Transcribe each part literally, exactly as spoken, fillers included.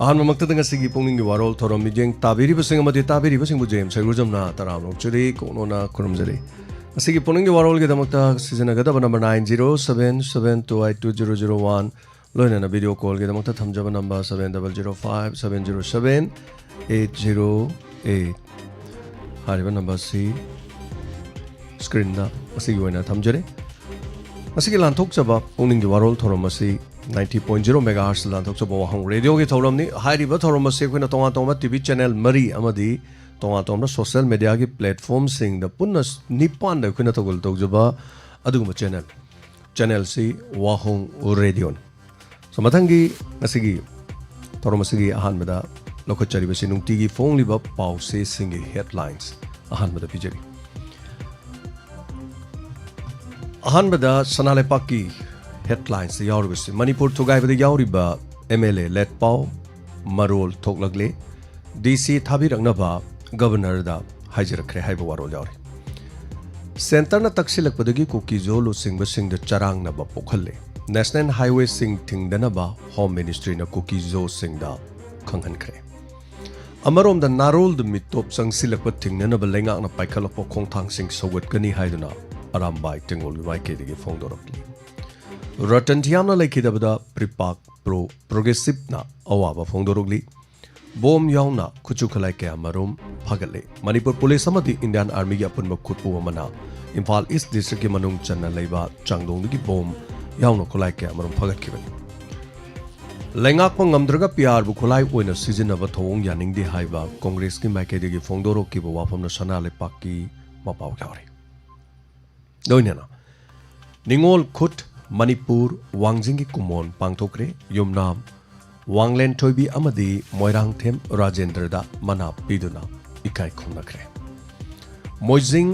ꯑꯍꯥꯟꯕꯃꯛꯇꯗ ꯉꯁꯤꯒꯤ ꯄꯨꯛꯅꯤꯡꯒꯤ ꯋꯥꯔꯣꯜ ꯊꯧꯔꯝ ꯃꯤꯠꯌꯦꯡ ꯇꯥꯕꯤꯔꯤꯕꯁꯤꯡ ꯑꯃꯗꯤ ꯇꯥꯕꯤꯔꯤꯕꯁꯤꯡꯕꯨ ꯖꯦꯝꯁ ꯍꯩꯒ꯭ꯔꯨꯖꯝꯅ ꯇꯔꯥꯝꯅ ꯑꯣꯛꯆꯔꯤ, ꯀꯣꯛꯅꯣꯅ ꯈꯨꯔꯨꯝꯖꯔꯤ꯫ ꯉꯁꯤꯒꯤ ꯄꯨꯛꯅꯤꯡꯒꯤ ꯋꯥꯔꯣꯜꯒꯤꯗꯃꯛꯇ ꯁꯤꯖꯤꯟꯅꯒꯗꯕ number nine zero seven seven two eight two zero zero one, ꯂꯣꯏꯅꯅ ꯚꯤꯗꯤꯑꯣ ꯀꯣꯜꯒꯤꯗꯃꯛꯇ ꯊꯝꯖꯕ number seven double zero five seven zero seven eight zero eight꯫ ꯍꯥꯏꯔꯤꯕ ꯅꯝꯕꯔꯁꯤ ꯁ꯭ꯀ꯭ꯔꯤꯟꯗ ꯉꯁꯤꯒꯤ ꯑꯣꯏꯅ ꯊꯝꯖꯔꯤ꯫ ꯉꯁꯤꯒꯤ ꯂꯥꯟꯊꯣꯛꯆꯕ ꯄꯨꯛꯅꯤꯡꯒꯤ ꯋꯥꯔꯣꯜ ꯊꯧꯔꯝ ꯑꯁꯤ ninety point zero megahertz ꯂꯥꯟꯊꯣꯛꯆꯕ ꯋꯥꯍꯪ ꯔꯦꯗꯤꯑꯣꯒꯤ ꯊꯧꯔꯝꯅꯤ꯫ ꯍꯥꯏꯔꯤꯕ ꯊꯧꯔꯝ ꯑꯁꯤ ꯑꯩꯈꯣꯏꯅ ꯇꯣꯉꯥꯟ ꯇꯣꯉꯥꯟꯕ ꯇꯤ ꯚꯤ ꯆꯦꯅꯦꯜ ꯃꯔꯤ ꯑꯃꯗꯤ ꯇꯣꯉꯥꯟ ꯇꯣꯉꯥꯟꯕ ꯁꯣꯁꯤꯌꯦꯜ ꯃꯦꯗꯤꯌꯥꯒꯤ ꯄ꯭ꯂꯦꯠꯐꯣꯝꯁꯤꯡꯗ ꯄꯨꯟꯅ ꯅꯤꯄꯥꯟꯗ ꯑꯩꯈꯣꯏꯅ ꯊꯧꯒꯜ ꯇꯧꯖꯕ ꯑꯗꯨꯒꯨꯝꯕ ꯆꯦꯅꯦꯜ, ꯆꯦꯅꯦꯜꯁꯤ ꯋꯥꯍꯣꯡ ꯔꯦꯗꯤꯑꯣꯅꯤ꯫ ꯁꯣ, ꯃꯊꯪꯒꯤ ꯉꯁꯤꯒꯤ ꯊꯧꯔꯝ ꯑꯁꯤꯒꯤ ꯑꯍꯥꯟꯕꯗ ꯂꯧꯈꯠꯆꯔꯤꯕꯁꯤ ꯅꯨꯡꯇꯤꯒꯤ ꯐꯣꯡꯂꯤꯕ ꯄꯥꯎꯆꯦꯁꯤꯡꯒꯤ ꯍꯦꯗꯂꯥꯏꯟꯁ ꯑꯍꯥꯟꯕꯗ ꯄꯤꯖꯔꯤ꯫ ꯑꯍꯥꯟꯕꯗ ꯁꯅꯥ ꯂꯩꯄꯥꯛꯀꯤ ꯍꯦꯗꯂꯥꯏꯟꯁꯇ ꯌꯥꯎꯔꯤꯕꯁꯤ ꯃꯅꯤꯄꯨꯔ ꯊꯨꯒꯥꯏꯕꯗ ꯌꯥꯎꯔꯤꯕ ꯑꯦꯝ ꯑꯦꯜ ꯑꯦ ꯂꯦꯠꯄꯥꯎ ꯃꯔꯣꯜ ꯊꯣꯛꯂꯛꯂꯦ꯫ ꯗꯤ ꯁꯤ ꯊꯥꯕꯤꯔꯛꯅꯕ ꯒꯕꯔꯅꯔꯗ ꯍꯥꯏꯖꯔꯛꯈ꯭ꯔꯦ ꯍꯥꯏꯕ ꯋꯥꯔꯣꯜ ꯌꯥꯎꯔꯤ꯫ ꯁꯦꯟꯇꯔꯅ ꯇꯛꯁꯤꯜꯂꯛꯄꯗꯒꯤ ꯀꯨꯀꯤꯖꯣ ꯂꯨꯆꯤꯡꯕꯁꯤꯡꯗ ꯆꯔꯥꯡꯅꯕ ꯄꯣꯛꯍꯜꯂꯦ꯫ National ꯍꯥꯏꯋꯦꯁꯤꯡ ꯊꯤꯡꯗꯅꯕ home ꯃꯤꯅꯤꯁꯇ꯭ꯔꯤꯅ ꯀꯨꯀꯤꯖꯣꯁꯤꯡꯗ ꯈꯪꯍꯟꯈ꯭ꯔꯦ꯫ ꯑꯃꯔꯣꯝꯗ ꯅꯥꯔꯣꯜꯗ ꯃꯤꯇꯣꯞ ꯆꯪꯁꯤꯜꯂꯛꯄ ꯊꯤꯡꯅꯅꯕ ꯂꯩꯉꯥꯛꯅ ꯄꯥꯏꯈꯠꯂꯛꯄ ꯈꯣꯡꯊꯥꯡꯁꯤꯡ ꯁꯧꯒꯠꯀꯅꯤ ꯍꯥꯏꯗꯨꯅ ꯑꯔꯥꯝꯕꯥꯏ ꯇꯦꯡꯒꯣꯜꯒꯤ ꯃꯥꯏꯀꯩꯗꯒꯤ ꯐꯣꯡꯗꯣꯔꯛꯂꯤ꯫ ꯔꯇꯟ ꯊꯤꯌꯥꯝꯅ ꯂꯩꯈꯤꯗꯕꯗ ꯄ꯭ꯔꯤꯄꯥꯛ ꯄ꯭ꯔꯣ ꯄ꯭ꯔꯣꯒ꯭ꯔꯦꯁꯤꯞꯅ ꯑꯋꯥꯕ ꯐꯣꯡꯗꯣꯔꯛꯂꯤ꯫ ꯕꯣꯝ ꯌꯥꯎꯅ ꯈꯨꯠꯁꯨ ꯈꯨꯠꯂꯥꯏ ꯀꯌꯥ ꯃꯔꯨꯝ ꯐꯥꯒꯠꯂꯦ꯫ ꯃꯅꯤꯄꯨꯔ ꯄꯨꯂꯤꯁ ꯑꯃꯗꯤ ꯏꯟꯗꯤꯌꯥꯟ ꯑꯥꯔꯃꯤꯒꯤ ꯑꯄꯨꯟꯕ ꯈꯨꯠꯄꯨ ꯑꯃꯅ ꯏꯝꯐꯥꯜ ꯏꯁ ꯗꯤꯁꯇ꯭ꯔꯤꯛꯀꯤ ꯃꯅꯨꯡ ꯆꯟꯅ ꯂꯩꯕ ꯆꯥꯡꯗꯣꯡꯗꯒꯤ ꯕꯣꯝ ꯌꯥꯎꯅ ꯈꯨꯠꯂꯥꯏ ꯀꯌꯥ ꯃꯔꯨꯝ ꯐꯥꯒꯠꯈꯤꯕꯅꯤ꯫ ꯂꯩꯉꯥꯛꯄ ꯉꯝꯗ꯭ꯔꯒ ꯄꯤ ꯑꯥꯔꯕꯨ ꯈꯨꯠꯂꯥꯏ ꯑꯣꯏꯅ ꯁꯤꯖꯤꯟꯅꯕ ꯊꯧꯑꯣꯡ ꯌꯥꯅꯤꯡꯗꯦ ꯍꯥꯏꯕ ꯀꯣꯡꯒ꯭ꯔꯦꯁꯀꯤ ꯃꯥꯏꯀꯩꯗꯒꯤ ꯐꯣꯡꯗꯣꯔꯛꯈꯤꯕ ꯋꯥꯐꯝꯅ ꯁꯅꯥ ꯂꯩꯄꯥꯛꯀꯤ ꯃꯄꯥꯎ ꯌꯥꯎꯔꯤ꯫ ꯂꯣꯏꯅꯅ ꯅꯤꯉꯣꯜ ꯈꯨꯠ ꯃꯅꯤꯄꯨꯔ ꯋꯥꯡꯖꯤꯡꯒꯤ ꯀꯨꯃꯣꯟ ꯄꯥꯡꯊꯣꯛꯈ꯭ꯔꯦ꯫ ꯌꯨꯝꯅꯥꯝ ꯋꯥꯡꯂꯦꯟ ꯊꯣꯏꯕꯤ ꯑꯃꯗꯤ ꯃꯣꯏꯔꯥꯡꯊꯦꯝ ꯔꯥꯖꯦꯟꯗ꯭ꯔꯗ ꯃꯅꯥ ꯄꯤꯗꯨꯅ ꯏꯀꯥꯏ ꯈꯨꯝꯅꯈ꯭ꯔꯦ꯫ ꯃꯣꯏꯖꯤꯡ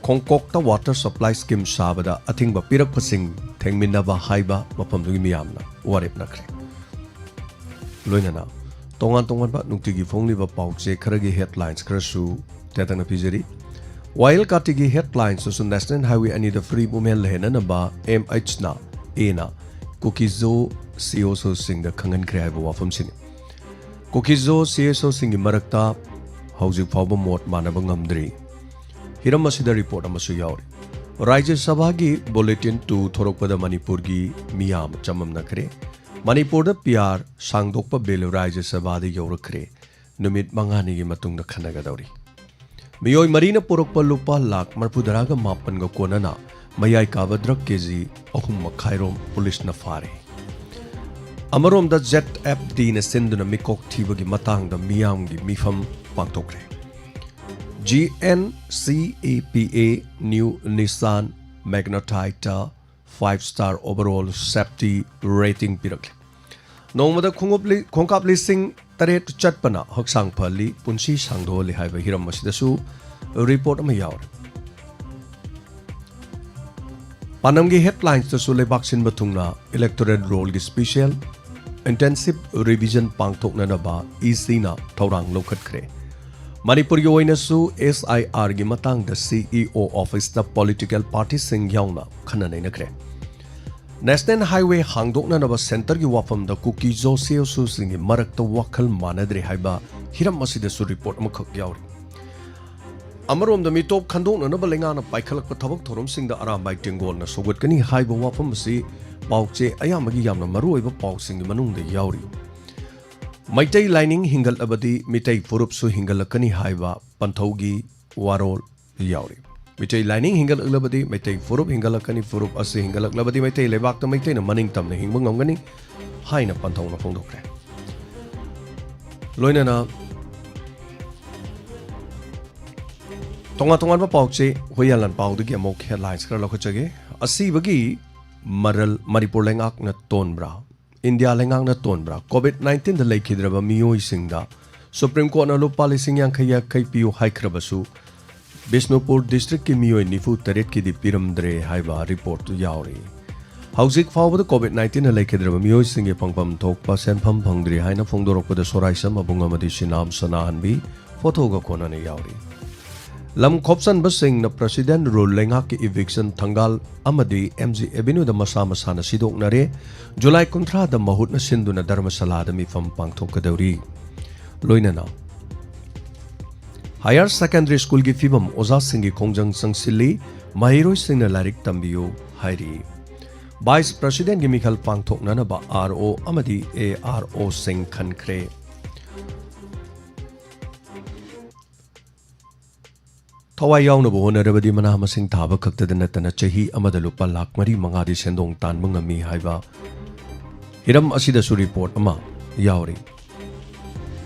ꯈꯣꯡꯀꯣꯛꯇ ꯋꯥꯇꯔ ꯁꯄ꯭ꯂꯥꯏ ꯁ꯭ꯀꯤꯝ ꯁꯥꯕꯗ ꯑꯊꯤꯡꯕ ꯄꯤꯔꯛꯄꯁꯤꯡ ꯊꯦꯡꯃꯤꯟꯅꯕ ꯍꯥꯏꯕ ꯃꯐꯝꯗꯨꯒꯤ ꯃꯤꯌꯥꯝꯅ ꯋꯥꯔꯦꯞꯅꯈ꯭ꯔꯦ꯫ ꯂꯣꯏꯅꯅ ꯇꯣꯉꯥꯟ ꯇꯣꯉꯥꯟꯕ ꯅꯨꯡꯇꯤꯒꯤ ꯐꯣꯡꯂꯤꯕ ꯄꯥꯎꯆꯦ ꯈꯔꯒꯤ ꯍꯦꯗꯂꯥꯏꯟꯁ ꯈꯔꯁꯨ ꯇꯦꯟꯇꯛꯅ ꯄꯤꯖꯔꯤ꯫ ꯋꯥꯌꯦꯜ ꯀꯥꯇꯤꯒꯤ ꯍꯦꯗꯂꯥꯏꯟꯁꯇꯁꯨ ꯅꯦꯁꯅꯦꯜ ꯍꯥꯏꯋꯦ ꯑꯅꯤꯗ ꯐ꯭ꯔꯤ ꯃꯨꯚꯃꯦꯟ ꯂꯩꯍꯟꯅꯅꯕ ꯑꯦꯝ ꯑꯩꯆꯅ ꯑꯦꯅ ꯀꯨꯀꯤꯖꯣ ꯁꯤ ꯑꯣ ꯁꯣꯁꯤꯡꯗ ꯈꯪꯍꯟꯈ꯭ꯔꯦ ꯍꯥꯏꯕ ꯋꯥꯐꯝꯁꯤꯅꯤ꯫ ꯀꯨꯀꯤꯖꯣ ꯁꯤ ꯑꯦꯁ ꯑꯣꯁꯤꯡꯒꯤ ꯃꯔꯛꯇ ꯍꯧꯖꯤꯛ ꯐꯥꯎꯕ ꯃꯣꯠ ꯃꯥꯟꯅꯕ ꯉꯝꯗ꯭ꯔꯤ꯫ ꯍꯤꯔꯝ ꯑꯁꯤꯗ ꯔꯤꯄꯣꯔꯠ ꯑꯃꯁꯨ ꯌꯥꯎꯔꯤ꯫ ꯔꯥꯖ꯭ꯌ ꯁꯚꯥꯒꯤ ꯕꯨꯂꯦꯇꯤꯟ ꯇꯨ ꯊꯣꯔꯛꯄꯗ ꯃꯅꯤꯄꯨꯔꯒꯤ ꯃꯤꯌꯥꯝ ꯆꯃꯝꯅꯈ꯭ꯔꯦ꯫ ꯃꯅꯤꯄꯨꯔꯗ ꯄꯤ ꯑꯥꯔ ꯁꯥꯡꯗꯣꯛꯄ ꯕꯤꯜ ꯔꯥꯖ꯭ꯌ ꯁꯚꯥꯗ ꯌꯧꯔꯛꯈ꯭ꯔꯦ꯫ ꯅꯨꯃꯤꯠ ꯃꯉꯥꯅꯤꯒꯤ ꯃꯇꯨꯡꯗ ꯈꯟꯅꯒꯗꯧꯔꯤ꯫ ꯃꯤꯑꯣꯏ ꯃꯔꯤꯅ ꯄꯨꯔꯛꯄ ꯂꯨꯄꯥ ꯂꯥꯈ ꯃꯔꯤꯐꯨꯇꯔꯥꯒ ꯃꯥꯄꯟꯒ ꯀꯣꯟꯅꯅ ꯃꯌꯥꯏ ꯀꯥꯕ ꯗ꯭ꯔꯒ ꯀꯦꯖꯤ ꯑꯍꯨꯝ ꯃꯈꯥꯏꯔꯣꯝ ꯄꯨꯂꯤꯁꯅ ꯐꯥꯔꯦ꯫ ꯑꯃꯔꯣꯝꯗ, ꯖꯦꯠ ꯑꯦꯐ ꯗꯤꯅ ꯁꯤꯟꯗꯨꯅ ꯃꯤꯀꯣꯛ ꯊꯤꯕꯒꯤ ꯃꯇꯥꯡꯗ ꯃꯤꯌꯥꯝꯒꯤ ꯃꯤꯐꯝ ꯄꯥꯡꯊꯣꯛꯈ꯭ꯔꯦ꯫ G N C A P a new Nissan ꯃꯦꯒꯅꯥꯇꯥꯏꯠꯇ five star overall safety rating ꯄꯤꯔꯛꯂꯦ꯫ ꯅꯣꯡꯃꯗ ꯈꯣꯡꯎꯞ ꯂꯤ-, ꯈꯣꯡꯀꯥꯞ ꯂꯤꯁꯤꯡ ꯇꯔꯦꯠ ꯆꯠꯄꯅ ꯍꯛꯆꯥꯡ ꯐꯍꯜꯂꯤ, ꯄꯨꯟꯁꯤ ꯁꯥꯡꯗꯣꯛꯍꯜꯂꯤ ꯍꯥꯏꯕ ꯍꯤꯔꯝ ꯑꯁꯤꯗꯁꯨ ꯔꯤꯄꯣꯔꯠ ꯑꯃ ꯌꯥꯎꯔꯤ꯫ ꯄꯥꯟꯗꯝꯒꯤ ꯍꯦꯗꯂꯥꯏꯟꯁꯇꯁꯨ ꯂꯩꯕꯥꯛ ꯁꯤꯟꯕ ꯊꯨꯡꯅ ꯏꯂꯦꯛꯇꯣꯔꯦꯜ ꯔꯣꯜꯒꯤ ꯁ꯭ꯄꯤꯁꯦꯜ ꯏꯟꯇꯦꯟꯁꯤꯚ ꯔꯤꯚꯤꯖꯟ ꯄꯥꯡꯊꯣꯛꯅꯅꯕ ꯏ ꯁꯤꯅ ꯊꯧꯔꯥꯡ ꯂꯧꯈꯠꯈ꯭ꯔꯦ꯫ ꯃꯅꯤꯄꯨꯔꯒꯤ ꯑꯣꯏꯅꯁꯨ ꯑꯦꯁ ꯑꯥꯏ ꯑꯥꯔꯒꯤ ꯃꯇꯥꯡꯗ ꯁꯤ ꯏ ꯑꯣ ꯑꯣꯐꯤꯁꯇ ꯄꯣꯂꯤꯇꯤꯀꯦꯜ ꯄꯥꯔꯇꯤꯁꯤꯡ ꯌꯥꯎꯅ ꯈꯟꯅ ꯅꯩꯅꯈ꯭ꯔꯦ꯫ ꯅꯦꯁꯅꯦꯜ ꯍꯥꯏꯋꯦ ꯍꯥꯡꯗꯣꯛꯅꯅꯕ ꯁꯦꯟꯇꯔꯒꯤ ꯋꯥꯐꯝꯗ ꯀꯨꯀꯤ ꯖꯣ ꯁꯤ ꯑꯦꯁ ꯑꯣꯁꯤꯡꯒꯤ ꯃꯔꯛꯇ ꯋꯥꯈꯜ ꯃꯥꯟꯅꯗ꯭ꯔꯦ ꯍꯥꯏꯕ ꯍꯤꯔꯝ ꯑꯁꯤꯗꯁꯨ ꯔꯤꯄꯣꯔꯠ ꯑꯃꯈꯛ ꯌꯥꯎꯔꯤ꯫ ꯑꯃꯔꯣꯝꯗ ꯃꯤꯇꯣꯞ ꯈꯟꯗꯣꯛꯅꯅꯕ ꯂꯩꯉꯥꯛꯅ ꯄꯥꯏꯈꯠꯂꯛꯄ ꯊꯕꯛ ꯊꯧꯔꯝꯁꯤꯡꯗ ꯑꯔꯥꯝꯕꯥꯏ ꯇꯦꯡꯒꯣꯜꯅ ꯁꯧꯒꯠꯀꯅꯤ ꯍꯥꯏꯕ ꯋꯥꯐꯝ ꯑꯁꯤ ꯄꯥꯎꯆꯦ ꯑꯌꯥꯝꯕꯒꯤ ꯌꯥꯝꯅ ꯃꯔꯨꯑꯣꯏꯕ ꯄꯥꯎꯁꯤꯡꯒꯤ ꯃꯅꯨꯡꯗ ꯌꯥꯎꯔꯤ꯫ ꯃꯩꯇꯩ ꯂꯥꯏꯅꯤꯡ ꯍꯤꯡꯒꯠꯂꯕꯗꯤ ꯃꯤꯇꯩ ꯐꯨꯔꯨꯞꯁꯨ ꯍꯤꯡꯒꯠꯂꯛꯀꯅꯤ ꯍꯥꯏꯕ ꯄꯟꯊꯧꯒꯤ ꯋꯥꯔꯣꯜ ꯌꯥꯎꯔꯤ꯫ ꯃꯤꯇꯩ ꯂꯥꯏꯅꯤꯡ ꯍꯤꯡꯒꯠꯂꯛꯂꯕꯗꯤ ꯃꯩꯇꯩ ꯐꯨꯔꯨꯞ ꯍꯤꯡꯒꯠꯂꯛꯀꯅꯤ, ꯐꯨꯔꯨꯞ ꯑꯁꯤ ꯍꯤꯡꯒꯠꯂꯛꯂꯕꯗꯤ ꯃꯩꯇꯩ ꯂꯩꯕꯥꯛꯇ ꯃꯩꯇꯩꯅ ꯃꯅꯤꯡ ꯇꯝꯅ ꯍꯤꯡꯕ ꯉꯝꯒꯅꯤ ꯍꯥꯏꯅ ꯄꯟꯊꯧꯅ ꯐꯣꯡꯗꯣꯛꯈ꯭ꯔꯦ꯫ ꯂꯣꯏꯅꯅ ꯇꯣꯉꯥꯟ ꯇꯣꯉꯥꯟꯕ ꯄꯥꯎꯆꯦ ꯍꯨꯏꯌꯥꯟ ꯂꯥꯟꯄꯥꯎꯗꯒꯤ ꯑꯃꯨꯛ ꯍꯦꯗꯂꯥꯏꯟꯁ ꯈꯔ ꯂꯧꯈꯠꯆꯒꯦ꯫ ꯑꯁꯤꯕꯒꯤ ꯃꯔꯜ ꯃꯅꯤꯄꯨꯔ ꯂꯩꯉꯥꯛꯅ ꯇꯣꯟꯕ꯭ꯔꯥ? ꯏꯟꯗꯤꯌꯥ ꯂꯩꯉꯥꯛꯅ ꯇꯣꯟꯕ꯭ꯔꯥ? ꯀꯣꯚꯤꯗ ꯅꯥꯏꯟꯇꯤꯟꯗ ꯂꯩꯈꯤꯗ꯭ꯔꯕ ꯃꯤꯑꯣꯏꯁꯤꯡꯗ ꯁꯨꯄ꯭ꯔꯤꯝ ꯀꯣꯔꯠꯅ ꯂꯨꯄꯥ ꯂꯤꯁꯤꯡ ꯌꯥꯡꯈꯩ ꯌꯥꯡꯈꯩ ꯄꯤꯌꯨ ꯍꯥꯏꯈ꯭ꯔꯕꯁꯨ, ꯕꯤꯁꯅꯨꯄꯨꯔ ꯗꯤꯁꯇ꯭ꯔꯤꯛꯀꯤ ꯃꯤꯑꯣꯏ ꯅꯤꯐꯨ ꯇꯔꯦꯠꯀꯤꯗꯤ ꯄꯤꯔꯝꯗ꯭ꯔꯦ ꯍꯥꯏꯕ ꯔꯤꯄꯣꯔꯠꯇꯨ ꯌꯥꯎꯔꯤ꯫ ꯍꯧꯖꯤꯛ ꯐꯥꯎꯕꯗ ꯀꯣꯚꯤꯗ ꯅꯥꯏꯟꯇꯤꯟꯅ ꯂꯩꯈꯤꯗ꯭ꯔꯕ ꯃꯤꯑꯣꯏꯁꯤꯡꯒꯤ ꯐꯪꯐꯝ ꯊꯣꯛꯄ ꯁꯦꯟꯐꯝ ꯐꯪꯗ꯭ꯔꯤ ꯍꯥꯏꯅ ꯐꯣꯡꯗꯣꯔꯛꯄꯗ ꯁꯣꯔꯥꯏꯁꯝ ꯑꯕꯨꯡ ꯑꯃꯗꯤ ꯁꯤꯅꯥꯝ ꯁꯅꯥꯍꯟꯕꯤ ꯐꯣꯇꯣꯒ ꯀꯣꯟꯅꯅ ꯌꯥꯎꯔꯤ꯫ ꯂꯝ ꯈꯣꯞꯆꯟꯕꯁꯤꯡꯅ ꯄ꯭ꯔꯁꯤꯗꯦꯟ ꯔꯨꯜ ꯂꯩꯉꯥꯛꯀꯤ ꯏꯚꯤꯛꯁꯟ ꯊꯪꯒꯥꯜ ꯑꯃꯗꯤ ꯑꯦꯝ ꯖꯤ ꯑꯦꯚꯦꯅ꯭ꯌꯨꯗ ꯃꯁꯥ ꯃꯁꯥꯅ ꯁꯤꯗꯣꯛꯅꯔꯦ꯫ ꯖꯨꯂꯥꯏ ꯀꯨꯟꯊ꯭ꯔꯥꯗ ꯃꯍꯨꯠꯅ ꯁꯤꯟꯗꯨꯅ ꯙꯔꯃꯁꯥꯂꯥꯗ ꯃꯤꯐꯝ ꯄꯥꯡꯊꯣꯛꯀꯗꯧꯔꯤ꯫ ꯂꯣꯏꯅꯅ ꯍꯥꯌꯔ ꯁꯦꯀꯦꯟꯗꯔꯤ ꯁ꯭ꯀꯨꯜꯒꯤ ꯐꯤꯕꯝ ꯑꯣꯖꯥꯁꯤꯡꯒꯤ ꯈꯣꯡꯖꯪ ꯆꯪꯁꯤꯜꯂꯤ, ꯃꯍꯩꯔꯣꯏꯁꯤꯡꯅ ꯂꯥꯏꯔꯤꯛ ꯇꯝꯕꯤꯌꯨ ꯍꯥꯏꯔꯤ꯫ ꯚꯥꯏꯁ ꯄ꯭ꯔꯁꯤꯗꯦꯟꯒꯤ ꯃꯤꯈꯜ ꯄꯥꯡꯊꯣꯛꯅꯅꯕ ꯑꯥꯔ ꯑꯣ ꯑꯃꯗꯤ ꯑꯦ ꯑꯥꯔ ꯑꯣꯁꯤꯡ ꯈꯟꯈ꯭ꯔꯦ꯫ ꯊꯋꯥꯏ ꯌꯥꯎꯅꯕ ꯍꯣꯠꯅꯔꯕꯗꯤ ꯃꯅꯥ ꯃꯁꯤꯡ ꯊꯥꯕ ꯈꯛꯇꯗ ꯅꯠꯇꯅ ꯆꯍꯤ ꯑꯃꯗ ꯂꯨꯄꯥ ꯂꯥꯈ ꯃꯔꯤ ꯃꯉꯥꯗꯤ ꯁꯦꯟꯗꯣꯡ ꯇꯥꯟꯕ ꯉꯝꯃꯤ ꯍꯥꯏꯕ ꯍꯤꯔꯝ ꯑꯁꯤꯗꯁꯨ ꯔꯤꯄꯣꯔꯠ ꯑꯃ ꯌꯥꯎꯔꯤ꯫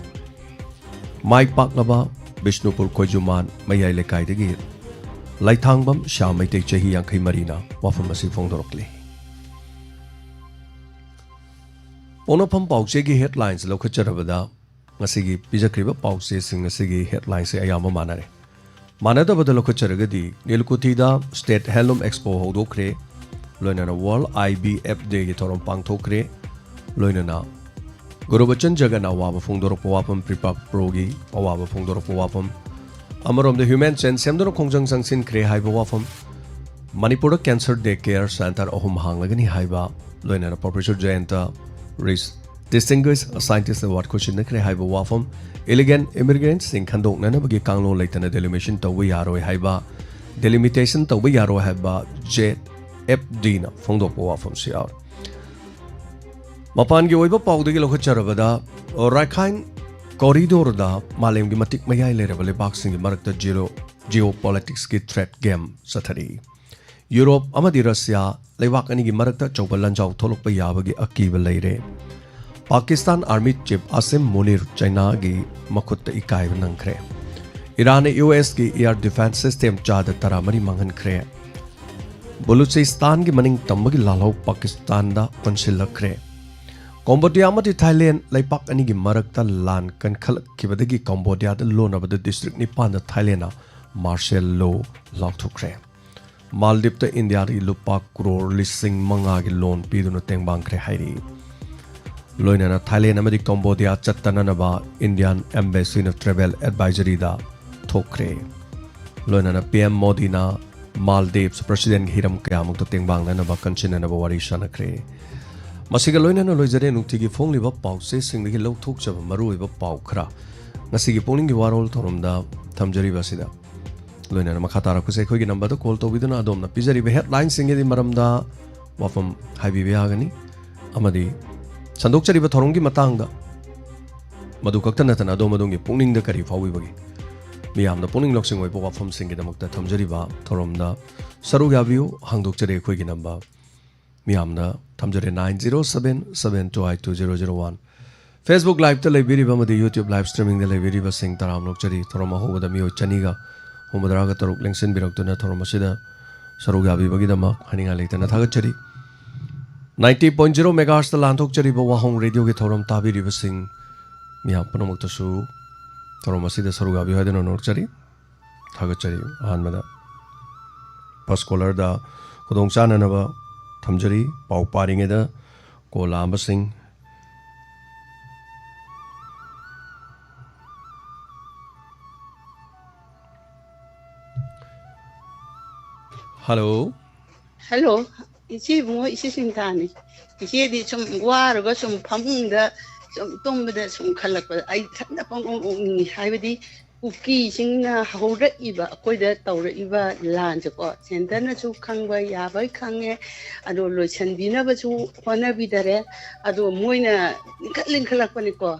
ꯃꯥꯏ ꯄꯥꯛꯂꯕ ꯕꯤꯁꯅꯨꯄꯨꯔ ꯈꯣꯏꯖꯨꯃꯥꯟ ꯃꯌꯥꯏ ꯂꯩꯀꯥꯏꯗꯒꯤ ꯂꯩꯊꯥꯡꯕꯝ ꯁ꯭ꯌꯥꯝ ꯃꯩꯇꯩ, ꯆꯍꯤ ꯌꯥꯡꯈꯩ ꯃꯔꯤꯅ ꯋꯥꯐꯝ ꯑꯁꯤ ꯐꯣꯡꯗꯣꯔꯛꯂꯤ꯫ ꯄꯣꯛꯅꯐꯝ ꯄꯥꯎꯆꯦꯒꯤ ꯍꯦꯗꯂꯥꯏꯟꯁ ꯂꯧꯈꯠꯆꯔꯕꯗ ꯉꯁꯤꯒꯤ ꯄꯤꯖꯈ꯭ꯔꯤꯕ ꯄꯥꯎꯆꯦꯁꯤꯡ ꯑꯁꯤꯒꯤ ꯍꯦꯗꯂꯥꯏꯟꯁꯦ ꯑꯌꯥꯝꯕ ꯃꯥꯟꯅꯔꯦ꯫ ꯃꯥꯟꯅꯗꯕꯗ ꯂꯧꯈꯠꯆꯔꯒꯗꯤ ꯅꯤꯂꯀꯨꯊꯤꯗ ꯁ꯭ꯇꯦꯠ ꯍꯦꯟꯂꯨꯝ ꯑꯦꯛꯁꯄꯣ ꯍꯧꯗꯣꯛꯈ꯭ꯔꯦ, ꯂꯣꯏꯅꯅ ꯋꯥꯔꯜ ꯑꯥꯏ ꯕꯤ ꯑꯦꯐ ꯗꯦꯒꯤ ꯊꯧꯔꯝ ꯄꯥꯡꯊꯣꯛꯈ꯭ꯔꯦ, ꯂꯣꯏꯅꯅ ꯒꯨꯔꯨꯕꯆꯟ ꯖꯒꯟꯅ ꯑꯋꯥꯕ ꯐꯣꯡꯗꯣꯔꯛꯄ ꯋꯥꯐꯝ, ꯄ꯭ꯔꯤꯄꯥꯛ ꯄ꯭ꯔꯣꯒꯤ ꯑꯋꯥꯕ ꯐꯣꯡꯗꯣꯔꯛꯄ ꯋꯥꯐꯝ, ꯑꯃꯔꯣꯝꯗ ꯍ꯭ꯌꯨꯃꯦꯟ ꯆꯦꯟ ꯁꯦꯝꯗꯨꯅ ꯈꯣꯡꯖꯪ ꯆꯪꯁꯤꯟꯈ꯭ꯔꯦ ꯍꯥꯏꯕ ꯋꯥꯐꯝ, ꯃꯅꯤꯄꯨꯔꯗ ꯀꯦꯟꯁꯔ ꯗꯦ ꯀꯦꯌꯔ ꯁꯦꯟꯇꯔ ꯑꯍꯨꯝ ꯍꯥꯡꯂꯒꯅꯤ ꯍꯥꯏꯕ, ꯂꯣꯏꯅꯅ ꯄ꯭ꯔꯣꯐꯦꯁꯔ ꯖꯌꯟꯇ ꯔꯤꯁ ꯗꯤꯁꯇꯤꯡꯒ꯭ꯋꯤꯁ ꯁꯥꯏꯟꯇꯤꯁ ꯑꯦꯋꯥꯔꯗ ꯈꯨꯠꯁꯤꯟꯅꯈ꯭ꯔꯦ ꯍꯥꯏꯕ ꯋꯥꯐꯝ, ꯏꯂꯤꯒꯦꯟ ꯏꯃꯤꯒ꯭ꯔꯦꯟꯠꯁꯤꯡ ꯈꯟꯗꯣꯛꯅꯅꯕꯒꯤ ꯀꯥꯡꯂꯣꯟ ꯂꯩꯇꯅ ꯗꯦꯂꯤꯃꯤꯇꯦꯁꯟ ꯇꯧꯕ ꯌꯥꯔꯣꯏ ꯍꯥꯏꯕ, ꯗꯦꯂꯤꯃꯤꯇꯦꯁꯟ ꯇꯧꯕ ꯌꯥꯔꯣꯏ ꯍꯥꯏꯕ ꯖꯦ ꯑꯦꯐ ꯗꯤꯅ ꯐꯣꯡꯗꯣꯛꯄ ꯋꯥꯐꯝꯁꯨ ꯌꯥꯎꯔꯤ꯫ ꯃꯄꯥꯟꯒꯤ ꯑꯣꯏꯕ ꯄꯥꯎꯗꯒꯤ ꯂꯧꯈꯠꯆꯔꯕꯗ, ꯔꯥꯈꯥꯏꯟ ꯀꯣꯔꯤꯗꯣꯔꯗ ꯃꯥꯂꯦꯝꯒꯤ ꯃꯇꯤꯛ ꯃꯌꯥꯏ ꯂꯩꯔꯕ ꯂꯩꯕꯥꯛꯁꯤꯡꯒꯤ ꯃꯔꯛꯇ ꯖꯤꯑꯣ, ꯖꯤꯑꯣ ꯄꯣꯂꯤꯇꯤꯛꯁꯀꯤ ꯊ꯭ꯔꯦꯠ ꯒꯦꯝ ꯆꯠꯊꯔꯤ꯫ ꯌꯨꯔꯣꯞ ꯑꯃꯗꯤ ꯔꯁꯤꯌꯥ ꯂꯩꯕꯥꯛ ꯑꯅꯤꯒꯤ ꯃꯔꯛꯇ ꯑꯆꯧꯕ ꯂꯥꯟꯖꯥꯎ ꯊꯣꯛꯂꯛꯄ ꯌꯥꯕꯒꯤ ꯑꯀꯤꯕ ꯂꯩꯔꯦ꯫ ꯄꯥꯀꯤꯁꯇꯥꯟ ꯑꯥꯔꯃꯤ ꯆꯤꯐ ꯑꯁꯤꯝ ꯃꯨꯅꯤꯔ ꯆꯩꯅꯥꯒꯤ ꯃꯈꯨꯠꯇ ꯏꯀꯥꯏꯕ ꯅꯪꯈ꯭ꯔꯦ꯫ ꯏꯔꯥꯟꯅ ꯌꯨ ꯑꯦꯁꯀꯤ ꯑꯦꯌꯔ ꯗꯤꯐꯦꯟꯁ ꯁꯤꯁꯇꯦꯝ ꯆꯥꯗ ꯇꯔꯥꯃꯔꯤ ꯃꯥꯡꯍꯟꯈ꯭ꯔꯦ꯫ ꯕꯂꯨꯆꯤꯁꯇꯥꯟꯒꯤ ꯃꯅꯤꯡ ꯇꯝꯕꯒꯤ ꯂꯥꯜꯍꯧ ꯄꯥꯀꯤꯁꯇꯥꯟꯗ ꯀꯣꯟꯁꯤꯜꯂꯛꯈ꯭ꯔꯦ꯫ ꯀꯣꯝꯕꯣꯗꯤꯌꯥ ꯑꯃꯗꯤ ꯊꯥꯏꯂꯦꯟ ꯂꯩꯄꯥꯛ ꯑꯅꯤꯒꯤ ꯃꯔꯛꯇ ꯂꯥꯟ ꯀꯟꯈꯠꯂꯛꯈꯤꯕꯗꯒꯤ ꯀꯣꯝꯕꯣꯗꯤꯌꯥꯗ ꯂꯣꯟꯅꯕꯗ ꯗꯤꯁꯇ꯭ꯔꯤꯛ ꯅꯤꯄꯥꯟꯗ ꯊꯥꯏꯂꯦꯟꯅ ꯃꯥꯔꯁꯦꯜ ꯂꯣ ꯂꯥꯎꯊꯣꯛꯈ꯭ꯔꯦ꯫ ꯃꯥꯜꯗꯤꯞꯇ ꯏꯟꯗꯤꯌꯥꯗꯒꯤ ꯂꯨꯄꯥ ꯀ꯭ꯔꯣꯔ ꯂꯤꯁꯤꯡ ꯃꯉꯥꯒꯤ ꯂꯣꯟ ꯄꯤꯗꯨꯅ ꯇꯦꯡꯕꯥꯡꯈ꯭ꯔꯦ ꯍꯥꯏꯔꯤ꯫ ꯂꯣꯏꯅꯅ ꯊꯥꯏꯂꯦꯟ ꯑꯃꯗꯤ ꯀꯝꯕꯣꯗꯤꯌꯥ ꯆꯠꯇꯅꯅꯕ ꯏꯟꯗꯤꯌꯥꯟ ꯑꯦꯝꯕꯦꯁꯤꯅ ꯇ꯭ꯔꯦꯚꯦꯜ ꯑꯦꯗꯚꯥꯏꯖꯔꯤꯗ ꯊꯣꯛꯈ꯭ꯔꯦ꯫ ꯂꯣꯏꯅꯅ ꯄꯤ ꯑꯦꯝ ꯃꯣꯗꯤꯅ ꯃꯥꯜꯗꯤꯞꯁ ꯄ꯭ꯔꯁꯤꯗꯦꯟꯒꯤ ꯍꯤꯔꯝ ꯀꯌꯥꯃꯨꯛꯇ ꯇꯦꯡꯕꯥꯡꯅꯅꯕ ꯀꯟꯁꯤꯟꯅꯅꯕ ꯋꯥꯔꯤ ꯁꯥꯟꯅꯈ꯭ꯔꯦ꯫ ꯃꯁꯤꯒ ꯂꯣꯏꯅꯅ ꯂꯣꯏꯖꯔꯦ ꯅꯨꯡꯇꯤꯒꯤ ꯐꯣꯡꯂꯤꯕ ꯄꯥꯎꯆꯦꯁꯤꯡꯗꯒꯤ ꯂꯧꯊꯣꯛꯆꯕ ꯃꯔꯨꯑꯣꯏꯕ ꯄꯥꯎ ꯈꯔ ꯉꯁꯤꯒꯤ ꯄꯨꯛꯅꯤꯡꯒꯤ ꯋꯥꯔꯣꯜ ꯊꯧꯔꯝꯗ ꯊꯝꯖꯔꯤꯕ ꯑꯁꯤꯗ꯫ ꯂꯣꯏꯅꯅ ꯃꯈꯥ ꯇꯥꯔꯛꯄꯁꯦ ꯑꯩꯈꯣꯏꯒꯤ ꯅꯝꯕꯔꯗ ꯀꯣꯜ ꯇꯧꯕꯤꯗꯨꯅ ꯑꯗꯣꯝꯅ ꯄꯤꯖꯔꯤꯕ ꯍꯦꯗꯂꯥꯏꯟꯁꯤꯡꯒꯤ ꯃꯔꯝꯗ ꯋꯥꯐꯝ ꯍꯥꯏꯕꯤꯕ ꯌꯥꯒꯅꯤ꯫ ꯑꯃꯗꯤ ꯁꯟꯗꯣꯛꯆꯔꯤꯕ ꯊꯧꯔꯝꯒꯤ ꯃꯇꯥꯡꯗ ꯃꯗꯨ ꯈꯛꯇ ꯅꯠꯇꯅ ꯑꯗꯣꯝ ꯑꯗꯣꯝꯒꯤ ꯄꯨꯛꯅꯤꯡꯗ ꯀꯔꯤ ꯐꯥꯎꯕꯤꯕꯒꯦ? ꯃꯤꯌꯥꯝꯗ ꯄꯨꯛꯅꯤꯡ ꯂꯧꯁꯤꯡ ꯑꯣꯏꯕ ꯋꯥꯐꯝꯁꯤꯡꯒꯤꯗꯃꯛꯇ ꯊꯝꯖꯔꯤꯕ ꯊꯧꯔꯝꯗ ꯁꯔꯨꯛ ꯌꯥꯕꯤꯌꯨ꯫ ꯍꯥꯡꯗꯣꯛꯆꯔꯤ ꯑꯩꯈꯣꯏꯒꯤ ꯅꯝꯕꯔ꯫ ꯃꯤꯌꯥꯝꯗ ꯊꯝꯖꯔꯦ, nine zero seven seven two eight two zero zero one꯫ Facebook Liveꯇ ꯂꯩꯕꯤꯔꯤꯕ ꯑꯃꯗꯤ YouTube live streamingꯗ ꯂꯩꯕꯤꯔꯤꯕꯁꯤꯡ ꯇꯔꯥꯝꯅ ꯑꯣꯛꯆꯔꯤ꯫ ꯊꯧꯔꯝ ꯑꯍꯧꯕꯗ ꯃꯤꯑꯣꯏ ꯆꯅꯤꯒ ꯍꯨꯝꯐꯨꯇꯔꯥꯒ ꯇꯔꯨꯛ ꯂꯦꯡꯁꯤꯟꯕꯤꯔꯛꯇꯨꯅ ꯊꯧꯔꯝ ꯑꯁꯤꯗ ꯁꯔꯨꯛ ꯌꯥꯕꯤꯕꯒꯤꯗꯃꯛ ꯍꯥꯏꯅꯤꯡꯉꯥꯏ ꯂꯩꯇꯅ ꯊꯥꯒꯠꯆꯔꯤ꯫ Ninety point zero megahertzꯇ ꯂꯥꯟꯊꯣꯛꯆꯔꯤꯕ ꯋꯥꯍꯣꯡ ꯔꯦꯗꯤꯑꯣꯒꯤ ꯊꯧꯔꯝ ꯇꯥꯕꯤꯔꯤꯕꯁꯤꯡ ꯃꯤꯌꯥꯝ ꯄꯨꯝꯅꯃꯛꯇꯁꯨ ꯊꯧꯔꯝ ꯑꯁꯤꯗ ꯁꯔꯨꯛ ꯌꯥꯕꯤꯌꯨ ꯍꯥꯏꯗꯨꯅ ꯅꯣꯛꯆꯔꯤ, ꯊꯥꯒꯠꯆꯔꯤ꯫ ꯑꯍꯥꯟꯕꯗ ꯐꯥꯔꯁ ꯀꯣꯂꯔꯗ ꯈꯨꯗꯣꯡ ꯆꯥꯅꯅꯕ ꯊꯝꯖꯔꯤ꯫ ꯄꯥꯎ ꯄꯥꯔꯤꯉꯩꯗ ꯀꯣꯜ ꯂꯥꯛꯑꯝꯕꯁꯤꯡ꯫ ꯍꯜꯂꯣ꯫ ꯍꯜꯂꯣ, ꯏꯆꯦ ꯏꯕꯨꯡꯉꯣ, ꯏꯆꯦ ꯁꯤꯟꯊꯥꯅꯤ꯫ ꯏꯆꯦꯗꯤ ꯁꯨꯝ ꯋꯥꯔꯒ ꯁꯨꯝ ꯐꯃꯨꯡꯗ ꯁꯨꯝ ꯇꯨꯝꯕꯗ ꯁꯨꯝ ꯈꯜꯂꯛꯄꯗ ꯑꯩ ꯏꯊꯟꯗ ꯄꯪꯎ ꯎꯛꯅꯤꯡꯉꯤ꯫ ꯍꯥꯏꯕꯗꯤ ꯀꯨꯀꯤꯁꯤꯡꯅ ꯍꯧꯔꯛꯏꯕ, ꯑꯩꯈꯣꯏꯗ ꯇꯧꯔꯛꯏꯕ ꯂꯥꯟꯁꯦꯀꯣ, ꯁꯦꯟꯇꯔꯅꯁꯨ ꯈꯪꯕ ꯌꯥꯕꯩ ꯈꯪꯉꯦ, ꯑꯗꯣ ꯂꯣꯏꯁꯤꯟꯕꯤꯅꯕꯁꯨ ꯍꯣꯠꯅꯕꯤꯗꯔꯦ꯫ ꯑꯗꯣ ꯃꯣꯏꯅ ꯂꯤꯡꯈꯠ ꯂꯤꯡꯈꯠꯂꯛꯄꯅꯤꯀꯣ,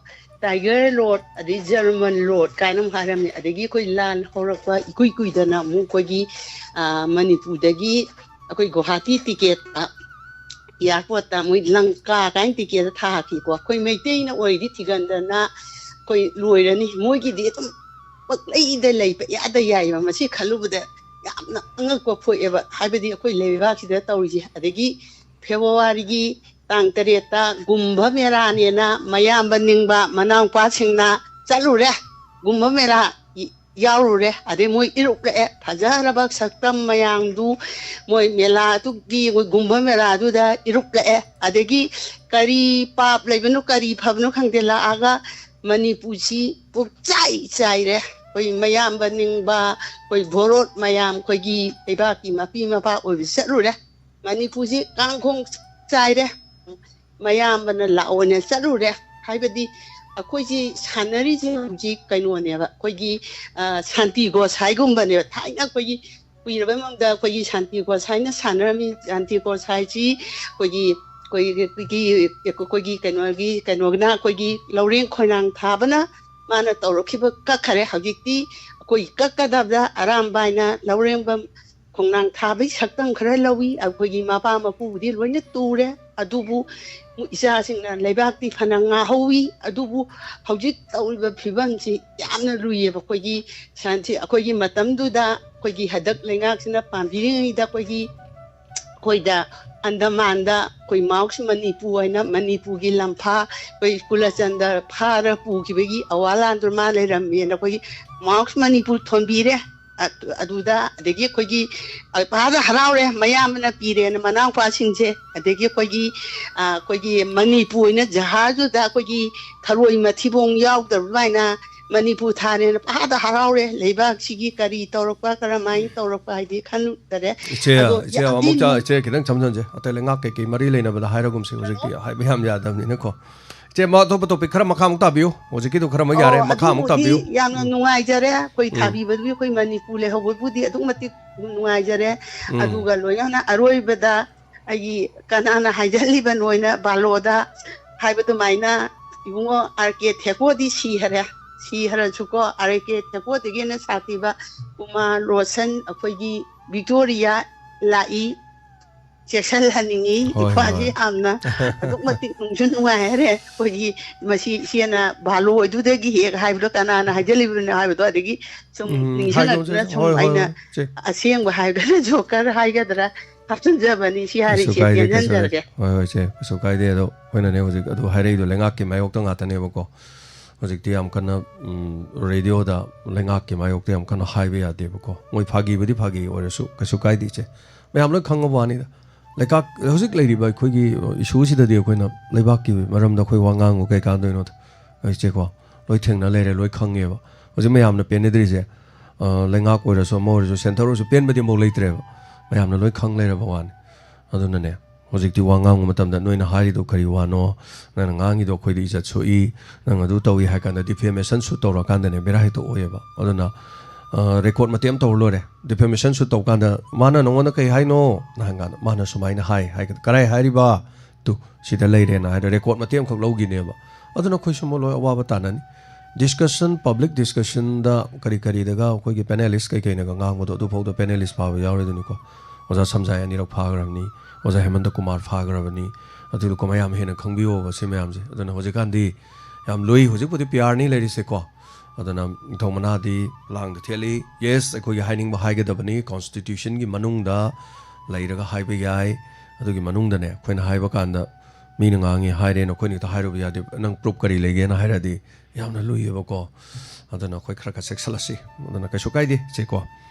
ꯇꯥꯏꯒꯔ ꯂꯣꯠ, ꯑꯗꯩ ꯖꯔꯃꯟ ꯂꯣꯠ ꯀꯥꯏꯅ ꯑꯃꯨꯛ ꯍꯥꯏꯔꯝꯃꯤ꯫ ꯑꯗꯒꯤ ꯑꯩꯈꯣꯏ ꯂꯥꯟ ꯍꯧꯔꯛꯄ ꯏꯀꯨꯏ ꯀꯨꯏꯗꯅ ꯑꯃꯨꯛ ꯑꯩꯈꯣꯏꯒꯤ, ꯑ, ꯃꯅꯤꯄꯨꯔꯗꯒꯤ ꯑꯩꯈꯣꯏ ꯒꯨꯋꯥꯍꯥꯇꯤ ꯇꯤꯀꯦꯠꯇ, ꯑꯦꯌꯥꯔꯄꯣꯔꯠꯇ ꯃꯣꯏ ꯂꯪꯀꯥ ꯀꯥꯏꯅ ꯇꯤꯀꯦꯠꯇ ꯊꯥꯈꯤꯀꯣ꯫ ꯑꯩꯈꯣꯏ ꯃꯩꯇꯩꯅ ꯑꯣꯏꯔꯗꯤ ꯊꯤꯒꯟꯗꯅ ꯑꯩꯈꯣꯏ ꯂꯣꯏꯔꯅꯤ꯫ ꯃꯣꯏꯒꯤꯗꯤ ꯑꯗꯨꯝ ꯄꯪꯂꯩꯗ ꯂꯩ, ꯄꯪꯌꯥꯗ ꯌꯥꯏꯑꯕ꯫ ꯃꯁꯤ ꯈꯜꯂꯨꯕꯗ ꯌꯥꯝꯅ ꯑꯉꯛꯄ ꯄꯣꯛꯑꯦꯕ꯫ ꯍꯥꯏꯕꯗꯤ ꯑꯩꯈꯣꯏ ꯂꯩꯕꯥꯛꯁꯤꯗ ꯇꯧꯔꯤꯁꯦ꯫ ꯑꯗꯒꯤ ꯐꯦꯕꯋꯥꯔꯤꯒꯤ ꯇꯥꯡ ꯇꯔꯦꯠꯇ ꯒꯨꯝꯚ ꯃꯦꯂꯥꯅꯦꯅ ꯃꯌꯥꯝꯕ ꯅꯤꯡꯕ ꯃꯅꯥꯎꯄꯥꯁꯤꯡꯅ ꯆꯠꯂꯨꯔꯦ꯫ ꯒꯨꯝꯚ ꯃꯦꯂꯥ ꯌꯥꯎꯔꯨꯔꯦ꯫ ꯑꯗꯩ ꯃꯣꯏ ꯏꯔꯨꯞꯂꯛꯑꯦ꯫ ꯐꯖꯔꯕ ꯁꯛꯇꯝ ꯃꯌꯥꯝꯗꯨ ꯃꯣꯏ ꯃꯦꯂꯥꯗꯨꯒꯤ, ꯃꯣꯏ ꯒꯨꯝꯚ ꯃꯦꯂꯥꯗꯨꯗ ꯏꯔꯨꯞꯂꯛꯑꯦ꯫ ꯑꯗꯒꯤ ꯀꯔꯤ ꯄꯥꯞ ꯂꯩꯕꯅꯣ, ꯀꯔꯤ ꯐꯕꯅꯣ ꯈꯪꯗꯦ, ꯂꯥꯛꯑꯒ ꯃꯅꯤꯄꯨꯔꯁꯤ ꯄꯨꯛꯆꯥꯏ ꯆꯥꯏꯔꯦ꯫ ꯑꯩꯈꯣꯏ ꯃꯌꯥꯝꯕ ꯅꯤꯡꯕ, ꯑꯩꯈꯣꯏ ꯚꯣꯔꯣꯠ ꯃꯌꯥꯝ, ꯑꯩꯈꯣꯏꯒꯤ ꯂꯩꯕꯥꯛꯀꯤ ꯃꯄꯤ ꯃꯄꯥ ꯑꯣꯏꯕ ꯆꯠꯂꯨꯔꯦ꯫ ꯃꯅꯤꯄꯨꯔꯁꯤ ꯀꯥꯡꯈꯣꯡ ꯆꯥꯏꯔꯦ꯫ ꯃꯌꯥꯝꯕꯅ ꯂꯥꯛꯑꯣꯅ ꯆꯠꯂꯨꯔꯦ꯫ ꯍꯥꯏꯕꯗꯤ ꯑꯩꯈꯣꯏꯁꯤ ꯁꯥꯟꯅꯔꯤꯁꯦ ꯍꯧꯖꯤꯛ ꯀꯩꯅꯣꯅꯦꯕ, ꯑꯩꯈꯣꯏꯒꯤ, ꯑ, ꯁꯥꯟꯇꯤ ꯒꯣꯁꯥꯏꯒꯨꯝꯕꯅꯦꯕ꯫ ꯊꯥꯏꯅ ꯑꯩꯈꯣꯏꯒꯤ ꯀꯨꯏꯔꯕ ꯃꯃꯥꯡꯗ ꯑꯩꯈꯣꯏꯒꯤ ꯁꯥꯟꯇꯤ ꯒꯣꯁꯥꯏꯅ ꯁꯥꯟꯅꯔꯝꯃꯤ꯫ ꯁꯥꯟꯇꯤ ꯒꯣꯁꯥꯏꯁꯤ ꯑꯩꯈꯣꯏꯒꯤ, ꯑꯩꯈꯣꯏꯒꯤ, ꯑꯩꯈꯣꯏꯒꯤ, ꯑꯩꯈꯣꯏꯒꯤ ꯀꯩꯅꯣꯒꯤ, ꯀꯩꯅꯣꯒꯤꯅ ꯑꯩꯈꯣꯏꯒꯤ ꯂꯧꯔꯦꯡ ꯈꯣꯏꯅꯥꯡ ꯊꯥꯕꯅ ꯃꯥꯅ ꯇꯧꯔꯛꯈꯤꯕ ꯀꯛꯈꯔꯦ꯫ ꯍꯧꯖꯤꯛꯇꯤ ꯑꯩꯈꯣꯏ ꯀꯛꯀꯗꯕꯗ ꯑꯔꯥꯝꯕꯥꯏꯅ ꯂꯧꯔꯦꯡꯕꯝ ꯈꯣꯡꯅꯥꯡ ꯊꯥꯕꯒꯤ ꯁꯛꯇꯝ ꯈꯔ ꯂꯧꯏ꯫ ꯑꯩꯈꯣꯏꯒꯤ ꯃꯄꯥ ꯃꯄꯨꯕꯨꯗꯤ ꯂꯣꯏꯅ ꯇꯨꯔꯦ, ꯑꯗꯨꯕꯨ ꯏꯆꯥꯁꯤꯡꯅ ꯂꯩꯕꯥꯛꯇꯤ ꯐꯅ ꯉꯥꯍꯧꯋꯤ꯫ ꯑꯗꯨꯕꯨ ꯍꯧꯖꯤꯛ ꯇꯧꯔꯤꯕ ꯐꯤꯕꯝꯁꯤ ꯌꯥꯝꯅ ꯂꯨꯏꯌꯦꯕ꯫ ꯑꯩꯈꯣꯏꯒꯤ ꯁꯥꯟꯇꯤ, ꯑꯩꯈꯣꯏꯒꯤ ꯃꯇꯝꯗꯨꯗ ꯑꯩꯈꯣꯏꯒꯤ ꯍꯟꯗꯛ ꯂꯩꯉꯥꯛꯁꯤꯅ ꯄꯥꯝꯕꯤꯔꯤꯉꯩꯗ ꯑꯩꯈꯣꯏꯒꯤ, ꯑꯩꯈꯣꯏꯗ ꯑꯟꯗꯃꯥꯟꯗ ꯑꯩꯈꯣꯏ ꯃꯥꯎꯁ ꯃꯅꯤꯄꯨꯔ ꯍꯥꯏꯅ ꯃꯅꯤꯄꯨꯔꯒꯤ ꯂꯝꯐꯥ ꯑꯩꯈꯣꯏ ꯀꯨꯂꯆꯟꯗ꯭ꯔ ꯐꯥꯔ ꯄꯨꯈꯤꯕꯒꯤ ꯑꯋꯥ ꯂꯥꯟꯗꯨ ꯃꯥ ꯂꯩꯔꯝꯃꯦꯅ ꯑꯩꯈꯣꯏꯒꯤ ꯃꯥꯎꯁ ꯃꯅꯤꯄꯨꯔ ꯊꯣꯟꯕꯤꯔꯦ꯫ ꯑ-, ꯑꯗꯨꯗ ꯑꯗꯒꯤ ꯑꯩꯈꯣꯏꯒꯤ ꯑꯜꯄꯥꯗ ꯍꯔꯥꯎꯔꯦ, ꯃꯌꯥꯝꯕꯅ ꯄꯤꯔꯦꯅ ꯃꯅꯥꯎꯄꯥꯁꯤꯡꯁꯦ꯫ ꯑꯗꯒꯤ ꯑꯩꯈꯣꯏꯒꯤ, ꯑ, ꯑꯩꯈꯣꯏꯒꯤ ꯃꯅꯤꯄꯨꯔ ꯑꯣꯏꯅ ꯖꯍꯥꯖꯗꯨꯗ ꯑꯩꯈꯣꯏꯒꯤ ꯊꯔꯣꯏ ꯃꯊꯤꯕꯣꯡ ꯌꯥꯎꯗꯕ ꯑꯗꯨꯃꯥꯏꯅ ꯃꯅꯤꯄꯨꯔ ꯊꯥꯔꯦꯅ ꯄꯥꯗ ꯍꯔꯥꯎꯔꯦ꯫ ꯂꯩꯕꯥꯛꯁꯤꯒꯤ ꯀꯔꯤ ꯇꯧꯔꯛꯄ, ꯀꯔꯝꯍꯥꯏꯅ ꯇꯧꯔꯛꯄ ꯍꯥꯏꯗꯤ ꯈꯟꯗꯔꯦ꯫ ꯏꯆꯦ, ꯑꯗꯣ ꯏꯆꯦ, ꯌꯥꯝꯗꯤ ꯑꯃꯨꯛ ꯆꯥ-, ꯅꯨꯡ- ꯏꯆꯦ, ꯈꯤꯇꯪ ꯁꯝꯖꯟꯁꯦ꯫ ꯑꯇꯩ ꯂꯩꯉꯥꯛ ꯀꯩꯀꯩ ꯃꯔꯤ ꯂꯩꯅꯕꯗ ꯍꯥꯏꯔꯒꯨꯝꯁꯦ꯫ ꯍꯧꯖꯤꯛꯇꯤ ꯍꯥꯏꯕ ꯌꯥꯝ ꯌꯥꯗꯕꯅꯤꯅꯀꯣ꯫ ꯏꯆꯦ, ꯃꯥ ꯑꯇꯣꯞꯄ ꯇꯣꯄꯤꯛ ꯈꯔ ꯃꯈꯥ ꯑꯃꯨꯛ ꯇꯥꯕꯤꯌꯨ꯫ ꯍꯧꯖꯤꯛꯀꯤꯗꯣ ꯈꯔ ꯑꯃꯨꯛ ꯌꯥꯔꯦ, ꯑꯣ, ꯃꯈꯥ ꯑꯃꯨꯛ ꯑꯗꯨꯕꯨꯗꯤ ꯇꯥꯕꯤꯌꯨ꯫ ꯌꯥꯝꯅ ꯅꯨꯡꯉꯥꯏꯖꯔꯦ꯫ ꯑꯩꯈꯣꯏ ꯎꯝ꯫ ꯊꯥꯕꯤꯕꯗꯨꯒꯤ ꯑꯩꯈꯣꯏ ꯃꯅꯤꯄꯨꯔ ꯂꯩꯍꯧꯕꯕꯨꯗꯤ ꯑꯗꯨꯛ ꯃꯇꯤꯛ ꯅꯨꯡꯉꯥꯏꯖꯔꯦ꯫ ꯎꯝ꯫ ꯑꯗꯨꯒ ꯂꯣꯏꯅꯅ ꯑꯔꯣꯏꯕꯗ ꯑꯩꯒꯤ ꯀꯅꯥꯅ ꯍꯥꯏꯖꯜꯂꯤꯕꯅꯣ ꯍꯥꯏꯅ ꯕꯥꯂꯣꯗ ꯍꯥꯏꯕ ꯑꯗꯨꯃꯥꯏꯅ ꯏꯕꯨꯡꯉꯣ ꯑꯥꯔ ꯀꯦ ꯊꯦꯀꯣꯗꯤ ꯁꯤꯈꯔꯦ꯫ ꯁꯤꯈꯔꯁꯨꯀꯣ, ꯑꯥꯔ ꯀꯦ ꯊꯦꯀꯣꯗꯒꯤ ꯍꯦꯟꯅ ꯁꯥꯊꯤꯕ ꯀꯨꯃꯥꯔ ꯔꯣꯁꯟ, ꯑꯩꯈꯣꯏꯒꯤ ꯚꯤꯛꯇꯣꯔꯤꯌꯥ ꯂꯥꯛꯏ꯫ ꯆꯦꯛꯁꯤꯜꯍꯟꯅꯤꯡꯉꯤ꯫ ꯍꯣꯏ, ꯏꯄ꯭ꯋꯥꯁꯤ ꯍꯣꯏ꯫ ꯌꯥꯝꯅ ꯑꯗꯨꯛ ꯃꯇꯤꯛ ꯅꯨꯡꯁꯨ ꯅꯨꯡꯉꯥꯏ ꯍꯥꯏꯔꯦ꯫ ꯑꯩꯈꯣꯏꯒꯤ ꯃꯁꯤ ꯏꯆꯦꯅ ꯚꯥꯂꯣꯏꯗꯨꯗꯒꯤ ꯍꯦꯛ ꯍꯥꯏꯕꯗꯣ ꯀꯅꯥꯅ ꯍꯥꯏꯖꯜꯂꯤꯕꯅꯣ ꯍꯥꯏꯕꯗꯣ ꯑꯗꯒꯤ ꯁꯨꯝ ꯎꯝ, ꯅꯤꯡꯁꯤꯡꯉꯛꯇꯨꯅ ꯍꯥꯏꯗꯣꯛꯑꯁꯦ꯫ ꯁꯨꯝ ꯍꯣꯏ, ꯍꯣꯏ, ꯑꯩꯅ ꯍꯣꯏ, ꯏꯆꯦ꯫ ꯑꯁꯦꯡꯕ ꯍꯥꯏꯕꯗꯅ ꯖꯣꯀꯔ ꯍꯥꯏꯒꯗ꯭ꯔꯥ ꯍꯥꯞꯆꯤꯟꯖꯕꯅꯤ꯫ ꯁꯤ ꯍꯥꯏꯔꯤ ꯀꯩꯁꯨ ꯏꯆꯦ, ꯀꯥꯏꯗꯦ, ꯀꯩꯁꯨ ꯀꯥꯏꯗꯦ꯫ ꯇꯦꯟꯖꯟꯖꯔꯒꯦ꯫ ꯍꯣꯏ, ꯍꯣꯏ, ꯏꯆꯦ, ꯀꯩꯁꯨ ꯀꯥꯏꯗꯦ꯫ ꯑꯗꯣ ꯑꯩꯈꯣꯏꯅꯅꯦ ꯍꯧꯖꯤꯛ ꯑꯗꯨ ꯍꯥꯏꯔꯛꯏꯗꯣ ꯂꯩꯉꯥꯛꯀꯤ ꯃꯥꯌꯣꯛꯇ ꯉꯥꯛꯇꯅꯦꯕꯀꯣ꯫ ꯍꯧꯖꯤꯛꯇꯤ ꯌꯥꯝ ꯀꯟꯅ, ꯎꯝ, ꯔꯦꯗꯤꯑꯣꯗ ꯂꯩꯉꯥꯛꯀꯤ ꯃꯥꯌꯣꯛꯇ ꯌꯥꯝ ꯀꯟꯅ ꯍꯥꯏꯕ ꯌꯥꯗꯦꯕꯀꯣ꯫ ꯃꯣꯏ ꯐꯥꯒꯤꯕꯨꯗꯤ ꯐꯥꯒꯤ ꯑꯣꯏꯔꯁꯨ ꯀꯩꯁꯨ ꯀꯥꯏꯗꯦ, ꯏꯆꯦ꯫ ꯃꯌꯥꯝ ꯂꯣꯏ ꯈꯪꯉꯕ ꯋꯥꯅꯤꯗ꯫ ꯂꯩꯉꯥꯛ, ꯍꯧꯖꯤꯛ ꯂꯩꯔꯤꯕ ꯑꯩꯈꯣꯏꯒꯤ ꯏꯁꯨꯁꯤꯗꯗꯤ ꯑꯩꯈꯣꯏꯅ ꯂꯩꯕꯥꯛꯀꯤ ꯃꯔꯝꯗ ꯑꯩꯈꯣꯏ ꯋꯥ ꯉꯥꯡꯕ ꯀꯩ ꯀꯥꯟꯗꯣꯏꯅꯣꯗ? ꯏꯆꯦꯀꯣ, ꯂꯣꯏ ꯊꯦꯡꯅ ꯂꯩꯔꯦ, ꯂꯣꯏ ꯈꯪꯉꯦꯕ꯫ ꯍꯧꯖꯤꯛ ꯃꯌꯥꯝꯅ ꯄꯦꯟꯅꯗ꯭ꯔꯤꯁꯦ, ꯑ, ꯂꯩꯉꯥꯛ ꯑꯣꯏꯔꯁꯨ ꯑꯃ ꯑꯣꯏꯔꯁꯨ, ꯁꯦꯟꯇꯔ ꯑꯣꯏꯔꯁꯨ, ꯄꯦꯟꯕꯗꯤ ꯑꯃꯐꯥꯎ ꯂꯩꯇ꯭ꯔꯦꯕ꯫ ꯃꯌꯥꯝꯅ ꯂꯣꯏ ꯈꯪ ꯂꯩꯔꯕ ꯋꯥꯅꯤ꯫ ꯑꯗꯨꯅꯅꯦ, ꯍꯧꯖꯤꯛꯇꯤ ꯋꯥ ꯉꯥꯡꯕ ꯃꯇꯝꯗ ꯅꯣꯏꯅ ꯍꯥꯏꯔꯤꯗꯣ ꯀꯔꯤ ꯋꯥꯅꯣ, ꯅꯪꯅ ꯉꯥꯡꯉꯤꯗꯣ ꯑꯩꯈꯣꯏꯗ ꯏꯖꯠ ꯁꯣꯛꯏ, ꯅꯪ ꯑꯗꯨ ꯇꯧꯏ ꯍꯥꯏ ꯀꯥꯟꯗ defamation suit ꯇꯧꯔꯀꯥꯟꯗꯅꯦ ꯕꯦꯔꯥ ꯍꯦꯛꯇ ꯑꯣꯏꯌꯦꯕ꯫ ꯑꯗꯨꯅ ꯔꯦꯀꯣꯔꯠ ꯃꯇꯦꯛ ꯑꯃ ꯇꯧꯔ ꯂꯣꯏꯔꯦ꯫ Defamation suit ꯇꯧ ꯀꯥꯟꯗ ꯃꯥꯅ ꯅꯉꯣꯟꯗ ꯀꯩ ꯍꯥꯏꯅꯣ ꯅ ꯍꯪ ꯀꯥꯟꯗ ꯃꯥꯅ ꯁꯨꯃꯥꯏꯅ ꯍꯥꯏ ꯍꯥꯏ ꯀꯥꯟꯗ ꯀꯔꯥꯏ ꯍꯥꯏꯔꯤꯕ? ꯇꯨ, ꯁꯤꯗ ꯂꯩꯔꯦꯅ ꯍꯥꯏꯔ ꯔꯦꯀꯣꯔꯠ ꯃꯇꯦꯛ ꯑꯃꯈꯛ ꯂꯧꯈꯤꯅꯦꯕ꯫ ꯑꯗꯨꯅ ꯑꯩꯈꯣꯏ ꯁꯨꯝꯕ ꯂꯣꯏ ꯑꯋꯥꯕ ꯇꯥꯅꯅꯤ꯫ Discussion, public discussionꯗ ꯀꯔꯤ ꯀꯔꯤꯗꯒ ꯑꯩꯈꯣꯏꯒꯤ ꯄꯦꯅꯦꯂꯤꯁ ꯀꯩꯀꯩꯅꯒ ꯉꯥꯡꯕꯗꯣ ꯑꯗꯨꯐꯥꯎꯗ ꯄꯦꯅꯦꯂꯤꯁ ꯐꯥꯕ ꯌꯥꯎꯔꯤꯗꯨꯅꯤꯀꯣ꯫ ꯑꯣꯖꯥ ꯁꯝꯖꯥꯏ ꯑꯅꯤꯔꯛ ꯐꯥꯈ꯭ꯔꯕꯅꯤ, ꯑꯣꯖꯥ ꯍꯦꯃꯟꯇ ꯀꯨꯃꯥꯔ ꯐꯥꯈ꯭ꯔꯕꯅꯤ꯫ ꯑꯗꯨꯗꯨꯀꯣ ꯃꯌꯥꯝ ꯍꯦꯟꯅ ꯈꯪꯕꯤꯌꯣꯕ ꯁꯤ ꯃꯌꯥꯝꯁꯦ꯫ ꯑꯗꯨꯅ ꯍꯧꯖꯤꯛꯀꯥꯟꯗꯤ ꯌꯥꯝ ꯂꯨꯏ꯫ ꯍꯧꯖꯤꯛꯄꯨꯗꯤ ꯄꯤ ꯑꯥꯔꯅꯤ ꯂꯩꯔꯤꯁꯦꯀꯣ꯫ ꯑꯗꯨꯅ ꯅꯤꯡꯊꯧ ꯃꯅꯥꯗꯤ ꯂꯥꯡꯗ ꯊꯦꯠꯂꯤ꯫ ꯌꯦꯁ, ꯑꯩꯈꯣꯏꯒꯤ ꯍꯥꯏꯅꯤꯡꯕ ꯍꯥꯏꯒꯗꯕꯅꯤ꯫ ꯀꯣꯟꯁꯇꯤꯇ꯭ꯌꯨꯁꯟꯒꯤ ꯃꯅꯨꯡꯗ ꯂꯩꯔꯒ ꯍꯥꯏꯕ ꯌꯥꯏ꯫ ꯑꯗꯨꯒꯤ ꯃꯅꯨꯡꯗꯅꯦ ꯑꯩꯈꯣꯏꯅ ꯍꯥꯏꯕ ꯀꯥꯟꯗ ꯃꯤꯅ ꯉꯥꯡꯉꯤ ꯍꯥꯏꯔꯦꯅ ꯑꯩꯈꯣꯏꯅ ꯍꯦꯛꯇ ꯍꯥꯏꯔꯨꯕ ꯌꯥꯗꯦ꯫ ꯅꯪ ꯄ꯭ꯔꯨꯞ ꯀꯔꯤ ꯂꯩꯒꯦꯅ ꯍꯥꯏꯔꯗꯤ ꯌꯥꯝꯅ ꯂꯨꯏꯌꯦꯕꯀꯣ꯫ ꯑꯗꯨꯅ ꯑꯩꯈꯣꯏ ꯈꯔ ꯈꯔ ꯆꯦꯛꯁꯤꯜꯂꯁꯤ꯫ ꯑꯗꯨꯅ ꯀꯩꯁꯨ ꯀꯥꯏꯗꯦ ꯁꯤꯀꯣ꯫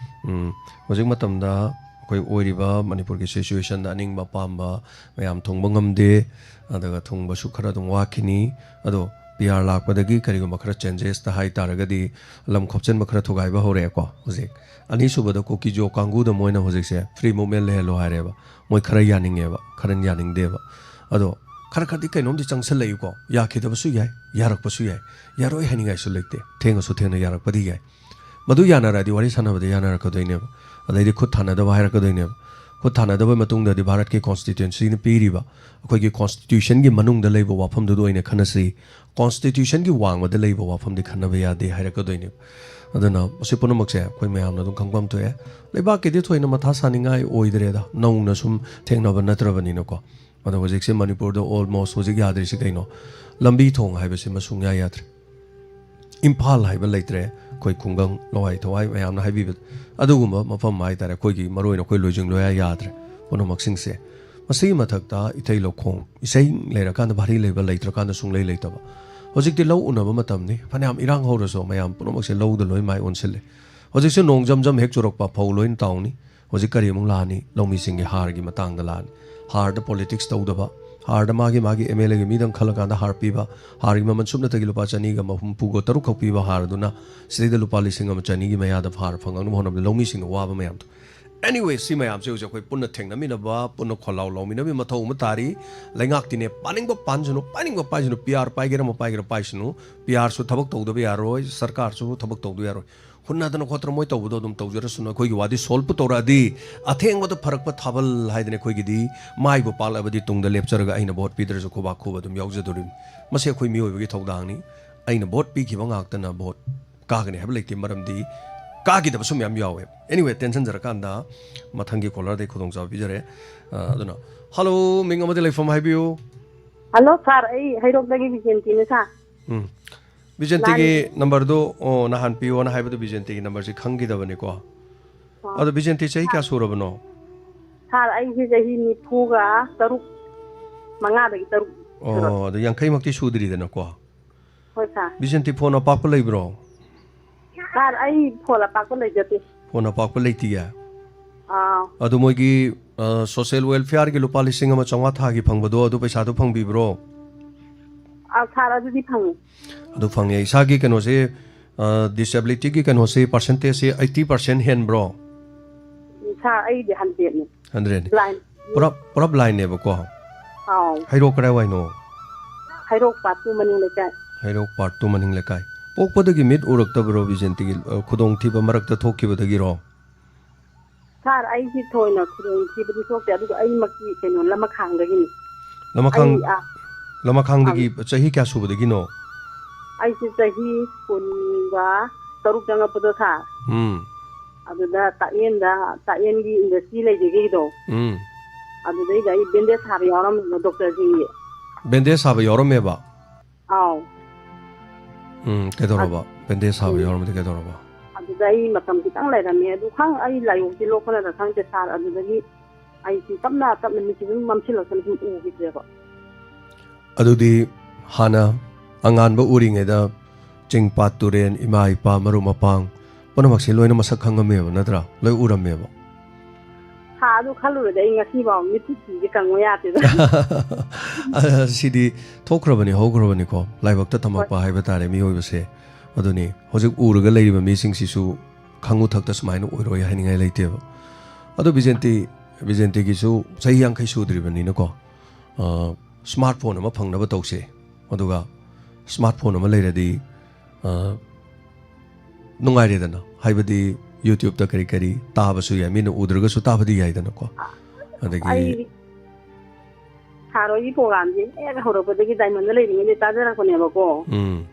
ꯎꯝ, ꯍꯧꯖꯤꯛ ꯃꯇꯝꯗ ꯑꯩꯈꯣꯏ ꯑꯣꯏꯔꯤꯕ ꯃꯅꯤꯄꯨꯔꯒꯤ ꯁꯤꯆꯨꯋꯦꯁꯟꯗ ꯑꯅꯤꯡꯕ ꯑꯄꯥꯝꯕ ꯃꯌꯥꯝ ꯊꯨꯡꯕ ꯉꯝꯗꯦ꯫ ꯑꯗꯨꯒ ꯊꯨꯡꯕꯁꯨ ꯈꯔ ꯑꯗꯨꯝ ꯋꯥꯈꯤꯅꯤ꯫ ꯑꯗꯣ ꯄꯤ ꯑꯥꯔ ꯂꯥꯛꯄꯗꯒꯤ ꯀꯔꯤꯒꯨꯝꯕ ꯈꯔ ꯆꯦꯟꯖꯦꯁꯇ ꯍꯥꯏ ꯇꯥꯔꯒꯗꯤ ꯂꯝ ꯈꯣꯞꯆꯤꯟꯕ ꯈꯔ ꯊꯨꯒꯥꯏꯕ ꯍꯧꯔꯛꯑꯦꯀꯣ꯫ ꯍꯧꯖꯤꯛ ꯑꯅꯤꯁꯨꯕꯗ ꯀꯨꯀꯤꯖꯣ ꯀꯥꯡꯕꯨꯗ ꯃꯣꯏꯅ ꯍꯧꯖꯤꯛꯁꯦ ꯐ꯭ꯔꯤ ꯃꯨꯞꯃꯦꯟ ꯂꯩꯍꯜꯂꯣ ꯍꯥꯏꯔꯦꯕ꯫ ꯃꯣꯏ ꯈꯔ ꯌꯥꯅꯤꯡꯉꯦꯕ, ꯈꯔ ꯌꯥꯅꯤꯡꯗꯦꯕ꯫ ꯑꯗꯣ ꯈꯔ ꯈꯔꯗꯤ ꯀꯩꯅꯣꯝꯗꯤ ꯆꯪꯁꯜꯂꯛꯏꯀꯣ꯫ ꯌꯥꯈꯤꯗꯕꯁꯨ ꯌꯥꯏ, ꯌꯥꯔꯛꯄꯁꯨ ꯌꯥꯏ꯫ ꯌꯥꯔꯣꯏ ꯍꯥꯏꯅꯤꯡꯉꯥꯏꯁꯨ ꯂꯩꯇꯦ꯫ ꯊꯦꯡꯉꯁꯨ ꯊꯦꯡꯅ ꯌꯥꯔꯛꯄꯗꯤ ꯌꯥꯏ꯫ ꯃꯗꯨ ꯌꯥꯅꯔꯗꯤ ꯋꯥꯔꯤ ꯁꯥꯟꯅꯕꯗ ꯌꯥꯅꯔꯛꯀꯗꯣꯏꯅꯦꯕ꯫ ꯑꯗꯩꯗꯤ ꯈꯨꯠ ꯊꯥꯅꯗꯕ ꯍꯥꯏꯔꯛꯀꯗꯣꯏꯅꯦꯕ꯫ ꯈꯨꯠ ꯊꯥꯅꯗꯕ ꯃꯇꯨꯡꯗꯗꯤ ꯚꯥꯔꯠꯀꯤ ꯀꯣꯟꯁꯇꯤꯇ꯭ꯌꯨꯟꯁꯤꯅ ꯄꯤꯔꯤꯕ ꯑꯩꯈꯣꯏꯒꯤ ꯀꯣꯟꯁꯇꯤꯇ꯭ꯌꯨꯁꯟꯒꯤ ꯃꯅꯨꯡꯗ ꯂꯩꯕ ꯋꯥꯐꯝꯗꯨꯗ ꯑꯣꯏꯅ ꯈꯟꯅꯁꯤ, ꯀꯣꯟꯁꯇꯤꯇ꯭ꯌꯨꯁꯟꯒꯤ ꯋꯥꯡꯃꯗ ꯂꯩꯕ ꯋꯥꯐꯝꯗꯤ ꯈꯟꯅꯕ ꯌꯥꯗꯦ ꯍꯥꯏꯔꯛꯀꯗꯣꯏꯅꯦꯕ꯫ ꯑꯗꯨꯅ ꯃꯁꯤ ꯄꯨꯝꯅꯃꯛꯁꯦ ꯑꯩꯈꯣꯏ ꯃꯌꯥꯝꯅ ꯑꯗꯨꯝ ꯈꯪꯐꯝ ꯊꯣꯛꯑꯦ꯫ ꯂꯩꯕꯥꯛꯀꯤꯗꯤ ꯊꯣꯏꯅ ꯃꯊꯥ ꯁꯥꯅꯤꯡꯉꯥꯏ ꯑꯣꯏꯗ꯭ꯔꯦꯗ, ꯅꯧꯅ ꯁꯨꯝ ꯊꯦꯡꯅꯕ ꯅꯠꯇ꯭ꯔꯕꯅꯤꯅꯀꯣ꯫ ꯑꯗꯣ ꯍꯧꯖꯤꯛꯁꯦ ꯃꯅꯤꯄꯨꯔꯗ almost ꯍꯧꯖꯤꯛ ꯌꯥꯗ꯭ꯔꯤꯁꯤ ꯀꯩꯅꯣ? ꯂꯝꯕꯤ ꯊꯣꯡ ꯍꯥꯏꯕꯁꯤꯃ ꯁꯨꯡꯌꯥ ꯌꯥꯗ꯭ꯔꯦ꯫ ꯏꯝꯐꯥꯜ ꯍꯥꯏꯕ ꯂꯩꯇ꯭ꯔꯦ꯫ ꯑꯩꯈꯣꯏ ꯈꯨꯡꯒꯪ, ꯂꯋꯥꯏ ꯊꯋꯥꯏ ꯃꯌꯥꯝꯅ ꯍꯥꯏꯕꯤꯕ ꯑꯗꯨꯒꯨꯝꯕ ꯃꯐꯝ ꯍꯥꯏꯇꯥꯔꯦ꯫ ꯑꯩꯈꯣꯏꯒꯤ ꯃꯔꯨꯑꯣꯏꯅ ꯑꯩꯈꯣꯏ ꯂꯣꯏꯖꯤꯡ ꯂꯣꯌꯥ ꯌꯥꯗ꯭ꯔꯦ ꯄꯨꯝꯅꯃꯛꯁꯤꯡꯁꯦ꯫ ꯃꯁꯤꯒꯤ ꯃꯊꯛꯇ ꯏꯊꯩ ꯂꯧꯈꯣꯡ, ꯏꯁꯩ ꯂꯩꯔꯀꯥꯟꯗ ꯚꯥꯔꯤ ꯂꯩꯕ, ꯂꯩꯇ꯭ꯔꯀꯥꯟꯗ ꯁꯨꯡꯂꯩ ꯂꯩꯇꯕ꯫ ꯍꯧꯖꯤꯛꯇꯤ ꯂꯧ ꯎꯅꯕ ꯃꯇꯝꯅꯤ꯫ ꯐꯅꯌꯥꯝ ꯏꯔꯥꯡ ꯍꯧꯔꯁꯨ ꯃꯌꯥꯝ ꯄꯨꯝꯅꯃꯛꯁꯦ ꯂꯧꯗ ꯂꯣꯏ ꯃꯥꯏ ꯑꯣꯟꯁꯤꯜꯂꯦ꯫ ꯍꯧꯖꯤꯛꯁꯦ ꯅꯣꯡ ꯖꯝ ꯖꯝ ꯍꯦꯛ ꯆꯨꯔꯛꯄ ꯐꯧ ꯂꯣꯏꯅ ꯇꯥꯎꯅꯤ꯫ ꯍꯧꯖꯤꯛ ꯀꯔꯤ ꯑꯃꯨꯛ ꯂꯥꯛꯑꯅꯤ? ꯂꯧꯃꯤꯁꯤꯡꯒꯤ ꯍꯥꯔꯒꯤ ꯃꯇꯥꯡꯗ ꯂꯥꯛꯑꯅꯤ꯫ ꯍꯥꯔꯗ ꯄꯣꯂꯤꯇꯤꯛꯁ ꯇꯧꯗꯕ, ꯍꯥꯔꯗ ꯃꯥꯒꯤ ꯃꯥꯒꯤ ꯑꯦꯝ ꯑꯦꯜ ꯑꯦꯒꯤ ꯃꯤꯗꯪ ꯈꯜꯂꯀꯥꯟꯗ ꯍꯥꯔ ꯄꯤꯕ, ꯍꯥꯔꯒꯤ ꯃꯃꯜ ꯁꯨꯞꯅꯇꯒꯤ ꯂꯨꯄꯥ ꯆꯅꯤꯒ ꯍꯨꯝꯐꯨꯒ ꯇꯔꯨꯛ ꯈꯛ ꯄꯤꯕ ꯍꯥꯔꯗꯨꯅ ꯁꯤꯗꯩꯗ ꯂꯨꯄꯥ ꯂꯤꯁꯤꯡ ꯑꯃ ꯆꯅꯤꯒꯤ ꯃꯌꯥꯗ ꯍꯥꯔ ꯐꯪꯉꯛꯅꯕ ꯍꯣꯠꯅꯕꯗ ꯂꯧꯃꯤꯁꯤꯡꯅ ꯋꯥꯕ ꯃꯌꯥꯝꯗꯣ꯫ Anyway, ꯁꯤ ꯃꯌꯥꯝꯁꯦ ꯍꯧꯖꯤꯛ ꯑꯩꯈꯣꯏ ꯄꯨꯟꯅ ꯊꯦꯡꯅꯃꯤꯟꯅꯕ, ꯄꯨꯟꯅ ꯈꯣꯜꯂꯥꯎ ꯂꯥꯎꯃꯤꯟꯅꯕꯒꯤ ꯃꯊꯧ ꯑꯃ ꯇꯥꯔꯤ꯫ ꯂꯩꯉꯥꯛꯇꯤꯅꯦ, ꯄꯥꯅꯤꯡꯕ ꯄꯥꯟꯁꯅꯨ, ꯄꯥꯏꯅꯤꯡꯕ ꯄꯥꯏꯁꯅꯨ, ꯄꯤ ꯑꯥꯔ ꯄꯥꯏꯒꯦꯔꯥ ꯑꯃ ꯄꯥꯏꯒꯦꯔꯥ ꯄꯥꯏꯁꯅꯨ, ꯄꯤ ꯑꯥꯔꯁꯨ ꯊꯕꯛ ꯇꯧꯗꯕ ꯌꯥꯔꯣꯏ, ꯁꯔꯀꯥꯔꯁꯨ ꯊꯕꯛ ꯇꯧꯗꯕ ꯌꯥꯔꯣꯏ꯫ ꯍꯨꯟꯅꯗꯅ ꯈꯣꯠꯇꯅ ꯃꯣꯏ ꯇꯧꯕꯗꯣ ꯑꯗꯨꯝ ꯇꯧꯖꯔꯁꯅꯨ꯫ ꯑꯩꯈꯣꯏꯒꯤ ꯋꯥꯗꯤ ꯁꯣꯜꯕ ꯇꯧꯔꯛꯑꯗꯤ, ꯑꯊꯦꯡꯕꯗ ꯐꯔꯛꯄ ꯊꯥꯕꯜ ꯍꯥꯏꯗꯅ ꯑꯩꯈꯣꯏꯒꯤꯗꯤ ꯃꯥꯏꯕꯨ ꯄꯥꯛꯂꯕꯗꯤ ꯇꯨꯡꯗ ꯂꯦꯞꯆꯔꯒ ꯑꯩꯅ ꯚꯣꯠ ꯄꯤꯗ꯭ꯔꯁꯨ ꯈꯨꯕꯥꯛ ꯈꯨꯕ ꯑꯗꯨꯝ ꯌꯥꯎꯖꯗꯣꯔꯤꯕꯅꯤ꯫ ꯃꯁꯤ ꯑꯩꯈꯣꯏ ꯃꯤꯑꯣꯏꯕꯒꯤ ꯊꯧꯗꯥꯡꯅꯤ꯫ ꯑꯩꯅ ꯚꯣꯠ ꯄꯤꯈꯤꯕ ꯉꯥꯛꯇꯅ ꯚꯣꯠ ꯀꯥꯒꯅꯤ ꯍꯥꯏꯕ ꯂꯩꯇꯦ, ꯃꯔꯝꯗꯤ ꯀꯥꯈꯤꯗꯕꯁꯨ ꯃꯌꯥꯝ ꯌꯥꯎꯋꯦ꯫ Anyway, ꯇꯦꯟꯁꯟꯖꯔꯀꯥꯟꯗ ꯃꯊꯪꯒꯤ ꯀꯣꯂꯔꯗꯩ ꯈꯨꯗꯣꯡꯆꯥꯕ ꯄꯤꯖꯔꯦ꯫ ꯑ, ꯑꯗꯨꯅ, ꯍꯜꯂꯣ, ꯃꯤꯡ ꯑꯃꯗꯤ ꯂꯩꯐꯝ ꯍꯥꯏꯕꯤꯌꯨ꯫ ꯍꯜꯂꯣ ꯁꯥꯔ, ꯑꯩ ꯍꯩꯔꯣꯛꯇꯒꯤ ꯕꯤꯖꯦꯟꯇꯤꯅꯦ ꯁꯥꯔ꯫ ꯎꯝ꯫ ꯕꯤꯖꯦꯟꯇꯤꯒꯤ ꯅꯝꯕꯔꯗꯣ, ꯑꯣ, ꯅꯍꯥꯟ ꯄꯤꯌꯣꯅ ꯍꯥꯏꯕꯗꯣ ꯕꯤꯖꯦꯟꯇꯤꯒꯤ ꯅꯝꯕꯔꯁꯤ ꯈꯪꯈꯤꯗꯕꯅꯤꯀꯣ꯫ ꯑꯥ꯫ ꯑꯗꯣ ꯕꯤꯖꯦꯟꯇꯤ ꯆꯍꯤ ꯀꯌꯥ ꯁꯨꯔꯕꯅꯣ? ꯁꯥꯔ, ꯑꯩꯁꯦ ꯆꯍꯤ ꯅꯤꯐꯨꯒ ꯇꯔꯨꯛ, ꯃꯉꯥꯗꯒꯤ ꯇꯔꯨꯛ ꯁꯨꯔꯕ꯫ ꯑꯣ, ꯑꯗꯣ ꯌꯥꯡꯈꯩꯃꯛꯇꯤ ꯁꯨꯗ꯭ꯔꯤꯗꯅꯀꯣ꯫ ꯍꯣꯏ ꯁꯥꯔ꯫ ꯕꯤꯖꯦꯟꯇꯤ ꯐꯣꯟ ꯑꯄꯥꯛꯄ ꯂꯩꯕ꯭ꯔꯣ? ꯁꯥꯔ, ꯑꯩ ꯐꯣꯟ ꯑꯄꯥꯛꯄ ꯂꯩꯖꯗꯦ꯫ ꯐꯣꯟ ꯑꯄꯥꯛꯄ ꯂꯩꯇꯤꯌꯦ? ꯑꯥ꯫ ꯑꯗꯣ ꯃꯣꯏꯒꯤ, ꯑ, social welfareꯒꯤ ꯂꯨꯄꯥ ꯂꯤꯁꯤꯡ ꯑꯃ ꯆꯥꯝꯃꯉꯥ ꯊꯥꯒꯤ ꯐꯪꯕꯗꯣ, ꯑꯗꯨ ꯄꯩꯁꯥꯗꯣ ꯐꯪꯕꯤꯕ꯭ꯔꯣ? ꯑꯥ, ꯁꯥꯔ, ꯑꯗꯨꯗꯤ ꯐꯪꯉꯤ꯫ ꯑꯗꯨ ꯐꯪꯉꯦ꯫ ꯏꯁꯥꯒꯤ ꯀꯩꯅꯣꯁꯦ, ꯑ, disabilityꯒꯤ ꯀꯩꯅꯣꯁꯦ, percentageꯁꯦ eighty percent ꯍꯦꯟꯕ꯭ꯔꯣ? ꯁꯥꯔ, ꯑꯩꯗꯤ hundredꯅꯤ꯫ Hundredꯅꯤ꯫ Blind꯫ ꯄꯨꯔꯥ, ꯄꯨꯔꯥ blindꯅꯦꯕꯀꯣ? ꯑꯥꯎ꯫ ꯍꯩꯔꯣꯛ ꯀꯗꯥꯏꯋꯥꯏꯅꯣ? ꯍꯩꯔꯣꯛ part two ꯃꯅꯤꯡ ꯂꯩꯀꯥꯏ꯫ ꯍꯩꯔꯣꯛ part two ꯃꯅꯤꯡ ꯂꯩꯀꯥꯏ꯫ ꯄꯣꯛꯄꯗꯒꯤ ꯃꯤꯠ ꯎꯔꯛꯇꯕꯔꯣ ꯕꯤꯖꯦꯟꯇꯤꯒꯤ, ꯑ, ꯈꯨꯗꯣꯡꯊꯤꯕ ꯃꯔꯛꯇ ꯊꯣꯛꯈꯤꯕꯗꯒꯤꯔꯣ? ꯁꯥꯔ, ꯑꯩꯁꯤ ꯊꯣꯏꯅ ꯈꯨꯗꯣꯡꯊꯤꯕꯗꯤ ꯊꯣꯛꯇꯦ, ꯑꯗꯨꯒ ꯑꯩꯃꯛꯇꯤ ꯀꯩꯅꯣ, ꯂꯃꯈꯥꯡꯗꯒꯤꯅꯤ꯫ ꯂꯃꯈꯥꯡ-, ꯑꯩ, ꯑꯥ, ꯂꯃꯈꯥꯡꯗꯒꯤ ꯑꯥ꯫ ꯆꯍꯤ ꯀꯌꯥ ꯁꯨꯕꯗꯒꯤꯅꯣ? ꯑꯩꯁꯦ ꯆꯍꯤ ꯀꯨꯟꯒ ꯇꯔꯨꯛ ꯆꯪꯉꯛꯄꯗꯣ ꯁꯥꯔ, ꯎꯝ꯫ ꯑꯗꯨꯗ ꯇꯥꯛꯌꯦꯟꯗ, ꯇꯥꯛꯌꯦꯟꯒꯤ industry ꯂꯩꯖꯈꯤꯕꯗꯣ, ꯎꯝ꯫ ꯑꯗꯨꯗꯩꯗ ꯑꯩ bandage ꯁꯥꯕ ꯌꯥꯎꯔꯝꯃꯦꯕ ꯗꯣꯛꯇꯔꯁꯤꯡꯒꯤ꯫ Bandage ꯁꯥꯕ ꯌꯥꯎꯔꯝꯃꯦꯕ? ꯑꯥꯎ꯫ ꯎꯝ, ꯀꯩꯗꯧꯔꯕ? ꯑ-, bandage ꯁꯥꯕ ꯎꯝ꯫ ꯌꯥꯎꯔꯝꯃꯗꯤ ꯀꯩꯗꯧꯔꯕ? ꯑꯗꯨꯗ ꯑꯩ ꯃꯇꯝ ꯈꯤꯇꯪ ꯂꯩꯔꯝꯃꯦ꯫ ꯑꯗꯨ ꯈꯪ-, ꯑꯩ ꯂꯥꯏꯑꯣꯡꯁꯤ ꯂꯣꯛꯄꯅꯔ ꯈꯪꯗꯦ ꯁꯥꯔ, ꯑꯗꯨꯗꯒꯤ ꯑꯩꯁꯤ ꯇꯞꯅ ꯇꯞꯅ ꯃꯤꯠꯁꯤ ꯑꯗꯨꯝ ꯃꯝꯁꯤꯜꯂꯛꯇꯅ ꯁꯨꯝ ꯎꯈꯤꯗ꯭ꯔꯦꯕ꯫ ꯑꯗꯨꯗꯤ ꯍꯥꯟꯅ ꯑꯉꯥꯟꯕ ꯎꯔꯤꯉꯩꯗ ꯆꯤꯡ ꯄꯥꯠ ꯇꯨꯔꯦꯟ, ꯏꯃꯥ ꯏꯄꯥ, ꯃꯔꯨꯞ ꯃꯄꯥꯡ ꯄꯨꯝꯅꯃꯛꯁꯦ ꯂꯣꯏꯅ ꯃꯁꯛ ꯈꯪꯉꯝꯃꯦꯕ ꯅꯠꯇ꯭ꯔꯥ? ꯂꯣꯏ ꯎꯔꯝꯃꯦꯕ꯫ ꯁꯥ, ꯑꯗꯨ ꯈꯜꯂꯨꯔꯗꯤ ꯑꯩ ꯉꯁꯤꯐꯥꯎ ꯃꯤꯠ ꯄꯨꯟꯁꯤꯁꯦ ꯀꯪꯉꯨ ꯌꯥꯗꯦꯗ꯫ ꯑ, ꯁꯤꯗꯤ ꯊꯣꯛꯈ꯭ꯔꯕꯅꯤ, ꯍꯧꯈ꯭ꯔꯕꯅꯤꯀꯣ꯫ ꯂꯥꯏꯕꯛꯇ ꯇꯝꯃꯛꯄ ꯍꯣꯏ꯫ ꯍꯥꯏꯕ ꯇꯥꯔꯦ ꯃꯤꯑꯣꯏꯕꯁꯦ꯫ ꯑꯗꯨꯅꯤ, ꯍꯧꯖꯤꯛ ꯎꯔꯒ ꯂꯩꯔꯤꯕ ꯃꯤꯁꯤꯡꯁꯤꯁꯨ ꯈꯪꯉꯨ ꯊꯛꯇ ꯁꯨꯃꯥꯏꯅ ꯑꯣꯏꯔꯣꯏ ꯍꯥꯏꯅꯤꯡꯉꯥꯏ ꯂꯩꯇꯦꯕ꯫ ꯑꯗꯣ ꯕꯤꯖꯦꯟꯇꯤ, ꯕꯤꯖꯦꯟꯇꯤꯒꯤꯁꯨ ꯆꯍꯤ ꯌꯥꯡꯈꯩ ꯁꯨꯗ꯭ꯔꯤꯕꯅꯤꯅꯀꯣ, ꯑ, ꯁ꯭ꯃꯥꯔꯠ ꯐꯣꯟ ꯑꯃ ꯐꯪꯅꯕ ꯇꯧꯁꯦ꯫ ꯑꯗꯨꯒ ꯁ꯭ꯃꯥꯔꯠ ꯐꯣꯟ ꯑꯃ ꯂꯩꯔꯗꯤ, ꯑ, ꯅꯨꯡꯉꯥꯏꯔꯦꯗꯅ꯫ ꯍꯥꯏꯕꯗꯤ YouTube-ꯇ ꯀꯔꯤ ꯀꯔꯤ ꯇꯥꯕꯁꯨ ꯌꯥꯏ, ꯃꯤꯅ ꯎꯗ꯭ꯔꯒꯁꯨ ꯇꯥꯕꯗꯤ ꯌꯥꯏꯗꯅꯀꯣ꯫ ꯑꯗꯒꯤ ꯑꯩ ꯁꯥꯔ ꯍꯣꯏꯒꯤ ꯄ꯭ꯔꯣꯒ꯭ꯔꯥꯝꯁꯦ ꯍꯦꯛ ꯍꯧꯔꯛꯄꯗꯒꯤ ꯗꯥꯏꯃꯟꯗ ꯂꯩꯔꯤꯉꯩꯗꯩ ꯇꯥꯖꯔꯛꯄꯅꯦꯕꯀꯣ꯫ ꯎꯝ꯫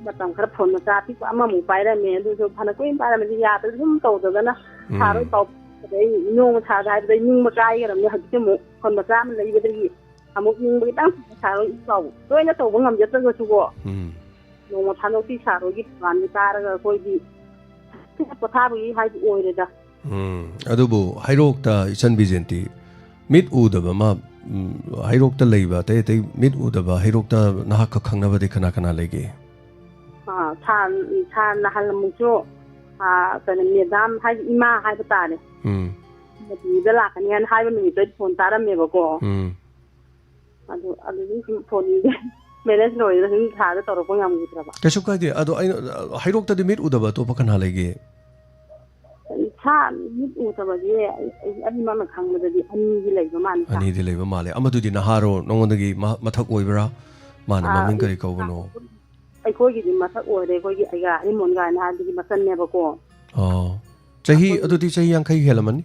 ꯃꯇꯝ ꯈꯔ ꯐꯣꯟ ꯃꯆꯥ ꯑꯄꯤꯛꯄ ꯑꯃꯃꯨꯛ ꯄꯥꯏꯔꯝꯃꯦ, ꯑꯗꯨꯁꯨ ꯐꯅ ꯀꯨꯏꯅ ꯄꯥꯏꯔꯝꯃꯗꯤ ꯌꯥꯗ꯭ꯔꯦ, ꯑꯗꯨꯝ ꯇꯧꯗꯗꯅ ꯎꯝ꯫ ꯁꯥꯔ ꯍꯣꯏ ꯄꯥꯎ ꯑꯗꯩ ꯅꯣꯡꯃ ꯁꯥꯔꯗ ꯍꯥꯏꯕꯗ ꯑꯩ ꯅꯤꯡꯕ ꯀꯥꯏꯈ꯭ꯔꯕꯅꯦ꯫ ꯍꯧꯖꯤꯛꯇꯤ ꯑꯃꯨꯛ ꯐꯣꯟ ꯃꯆꯥ ꯑꯃ ꯂꯩꯕꯗꯒꯤ ꯑꯃꯨꯛ ꯅꯤꯡꯕ ꯈꯤꯇꯪ ꯁꯥꯔ ꯍꯣꯏ ꯄꯥꯎ ꯇꯣꯏꯅ ꯇꯧꯕ ꯉꯝꯖꯗ꯭ꯔꯒꯁꯨꯀꯣ꯫ ꯎꯝ꯫ ꯅꯣꯡꯃ ꯐꯥꯗꯣꯛꯇꯤ ꯁꯥꯔ ꯍꯣꯏꯒꯤ ꯄ꯭ꯔꯣꯒ꯭ꯔꯥꯝꯁꯦ ꯇꯥꯔꯒ ꯑꯩꯈꯣꯏꯗꯤ ꯄꯣꯊꯥꯕꯒꯤ ꯍꯥꯏꯗꯤ ꯑꯣꯏꯔꯦꯗ꯫ ꯎꯝ, ꯑꯗꯨꯕꯨ ꯍꯩꯔꯣꯛꯇ ꯏꯆꯟ ꯕꯤꯖꯦꯟꯇꯤ ꯃꯤꯠ ꯎꯗꯕ ꯑꯃ, ꯎꯝ, ꯍꯩꯔꯣꯛꯇ ꯂꯩꯕ ꯑꯇꯩ ꯑꯇꯩ ꯃꯤꯠ ꯎꯗꯕ ꯍꯩꯔꯣꯛꯇ ꯅꯍꯥꯛꯀ ꯈꯪꯅꯕꯗꯤ ꯀꯅꯥ ꯀꯅꯥ ꯂꯩꯒꯦ? ꯑꯥ, ꯁꯥꯔ, ꯁꯥꯔ ꯅꯍꯥꯟ ꯑꯃꯨꯛꯁꯨ, ꯑꯥ, ꯀꯩꯅꯣ, ꯃꯦꯗꯥꯝ ꯍꯥꯏꯗꯤ ꯏꯃꯥ ꯍꯥꯏꯕ ꯇꯥꯔꯦ꯫ ꯎꯝ꯫ ꯃꯗꯨꯗ ꯂꯥꯛꯀꯅꯤ ꯍꯥꯏꯅ ꯍꯥꯏꯕ ꯅꯨꯃꯤꯠꯇꯣ ꯑꯩ ꯐꯣꯟ ꯇꯥꯔꯝꯃꯦꯕꯀꯣ꯫ ꯎꯝ꯫ ꯑꯗꯨ, ꯑꯗꯨꯗꯒꯤ ꯁꯨꯝ ꯐꯣꯟꯁꯦ ꯕꯦꯂꯦꯟꯁ ꯂꯣꯏꯔꯒ ꯁꯨꯝ ꯁꯥꯔꯗ ꯇꯧꯔꯛꯄ ꯉꯝꯈꯤꯗ꯭ꯔꯕ꯫ ꯀꯩꯁꯨ ꯀꯥꯏꯗꯦ꯫ ꯑꯗꯣ ꯑꯩꯅ, ꯑ, ꯍꯩꯔꯣꯛꯇꯗꯤ ꯃꯤꯠ ꯎꯗꯕ ꯑꯇꯣꯞꯄ ꯀꯅꯥ ꯂꯩꯒꯦ? ꯁꯥ ꯃꯤꯠ ꯎꯗꯕꯁꯦ ꯑꯩ, ꯑꯩ, ꯑꯩ ꯃꯥꯅ ꯈꯪꯕꯗꯗꯤ ꯑꯅꯤꯗꯤ ꯂꯩꯕ ꯃꯥꯜꯂꯤ, ꯁꯥ꯫ ꯑꯅꯤꯗꯤ ꯂꯩꯕ ꯃꯥꯜꯂꯦ꯫ ꯑꯃꯗꯨꯗꯤ ꯅꯍꯥꯔꯣ? ꯅꯉꯣꯟꯗꯒꯤ ꯃ-, ꯃꯊꯛ ꯑꯣꯏꯕ꯭ꯔꯥ? ꯃꯥꯅ ꯑꯥ, ꯃꯃꯤꯡ ꯀꯔꯤ ꯀꯧꯕꯅꯣ? ꯑꯩꯈꯣꯏꯒꯤꯗꯤ ꯃꯊꯛ ꯑꯣꯏꯔꯦ, ꯑꯩꯈꯣꯏꯒꯤ ꯑꯩꯒ ꯑꯍꯤꯃꯣꯟ ꯀꯥꯏꯅ ꯍꯥꯏꯕꯗꯨꯒꯤ ꯃꯆꯟꯅꯦꯕꯀꯣ꯫ ꯑꯣ꯫ ꯆꯍꯤ, ꯑꯩꯈꯣꯏ ꯑꯗꯨꯗꯤ ꯆꯍꯤ ꯌꯥꯡꯈꯩ ꯍꯦꯜꯂꯝꯃꯅꯤ?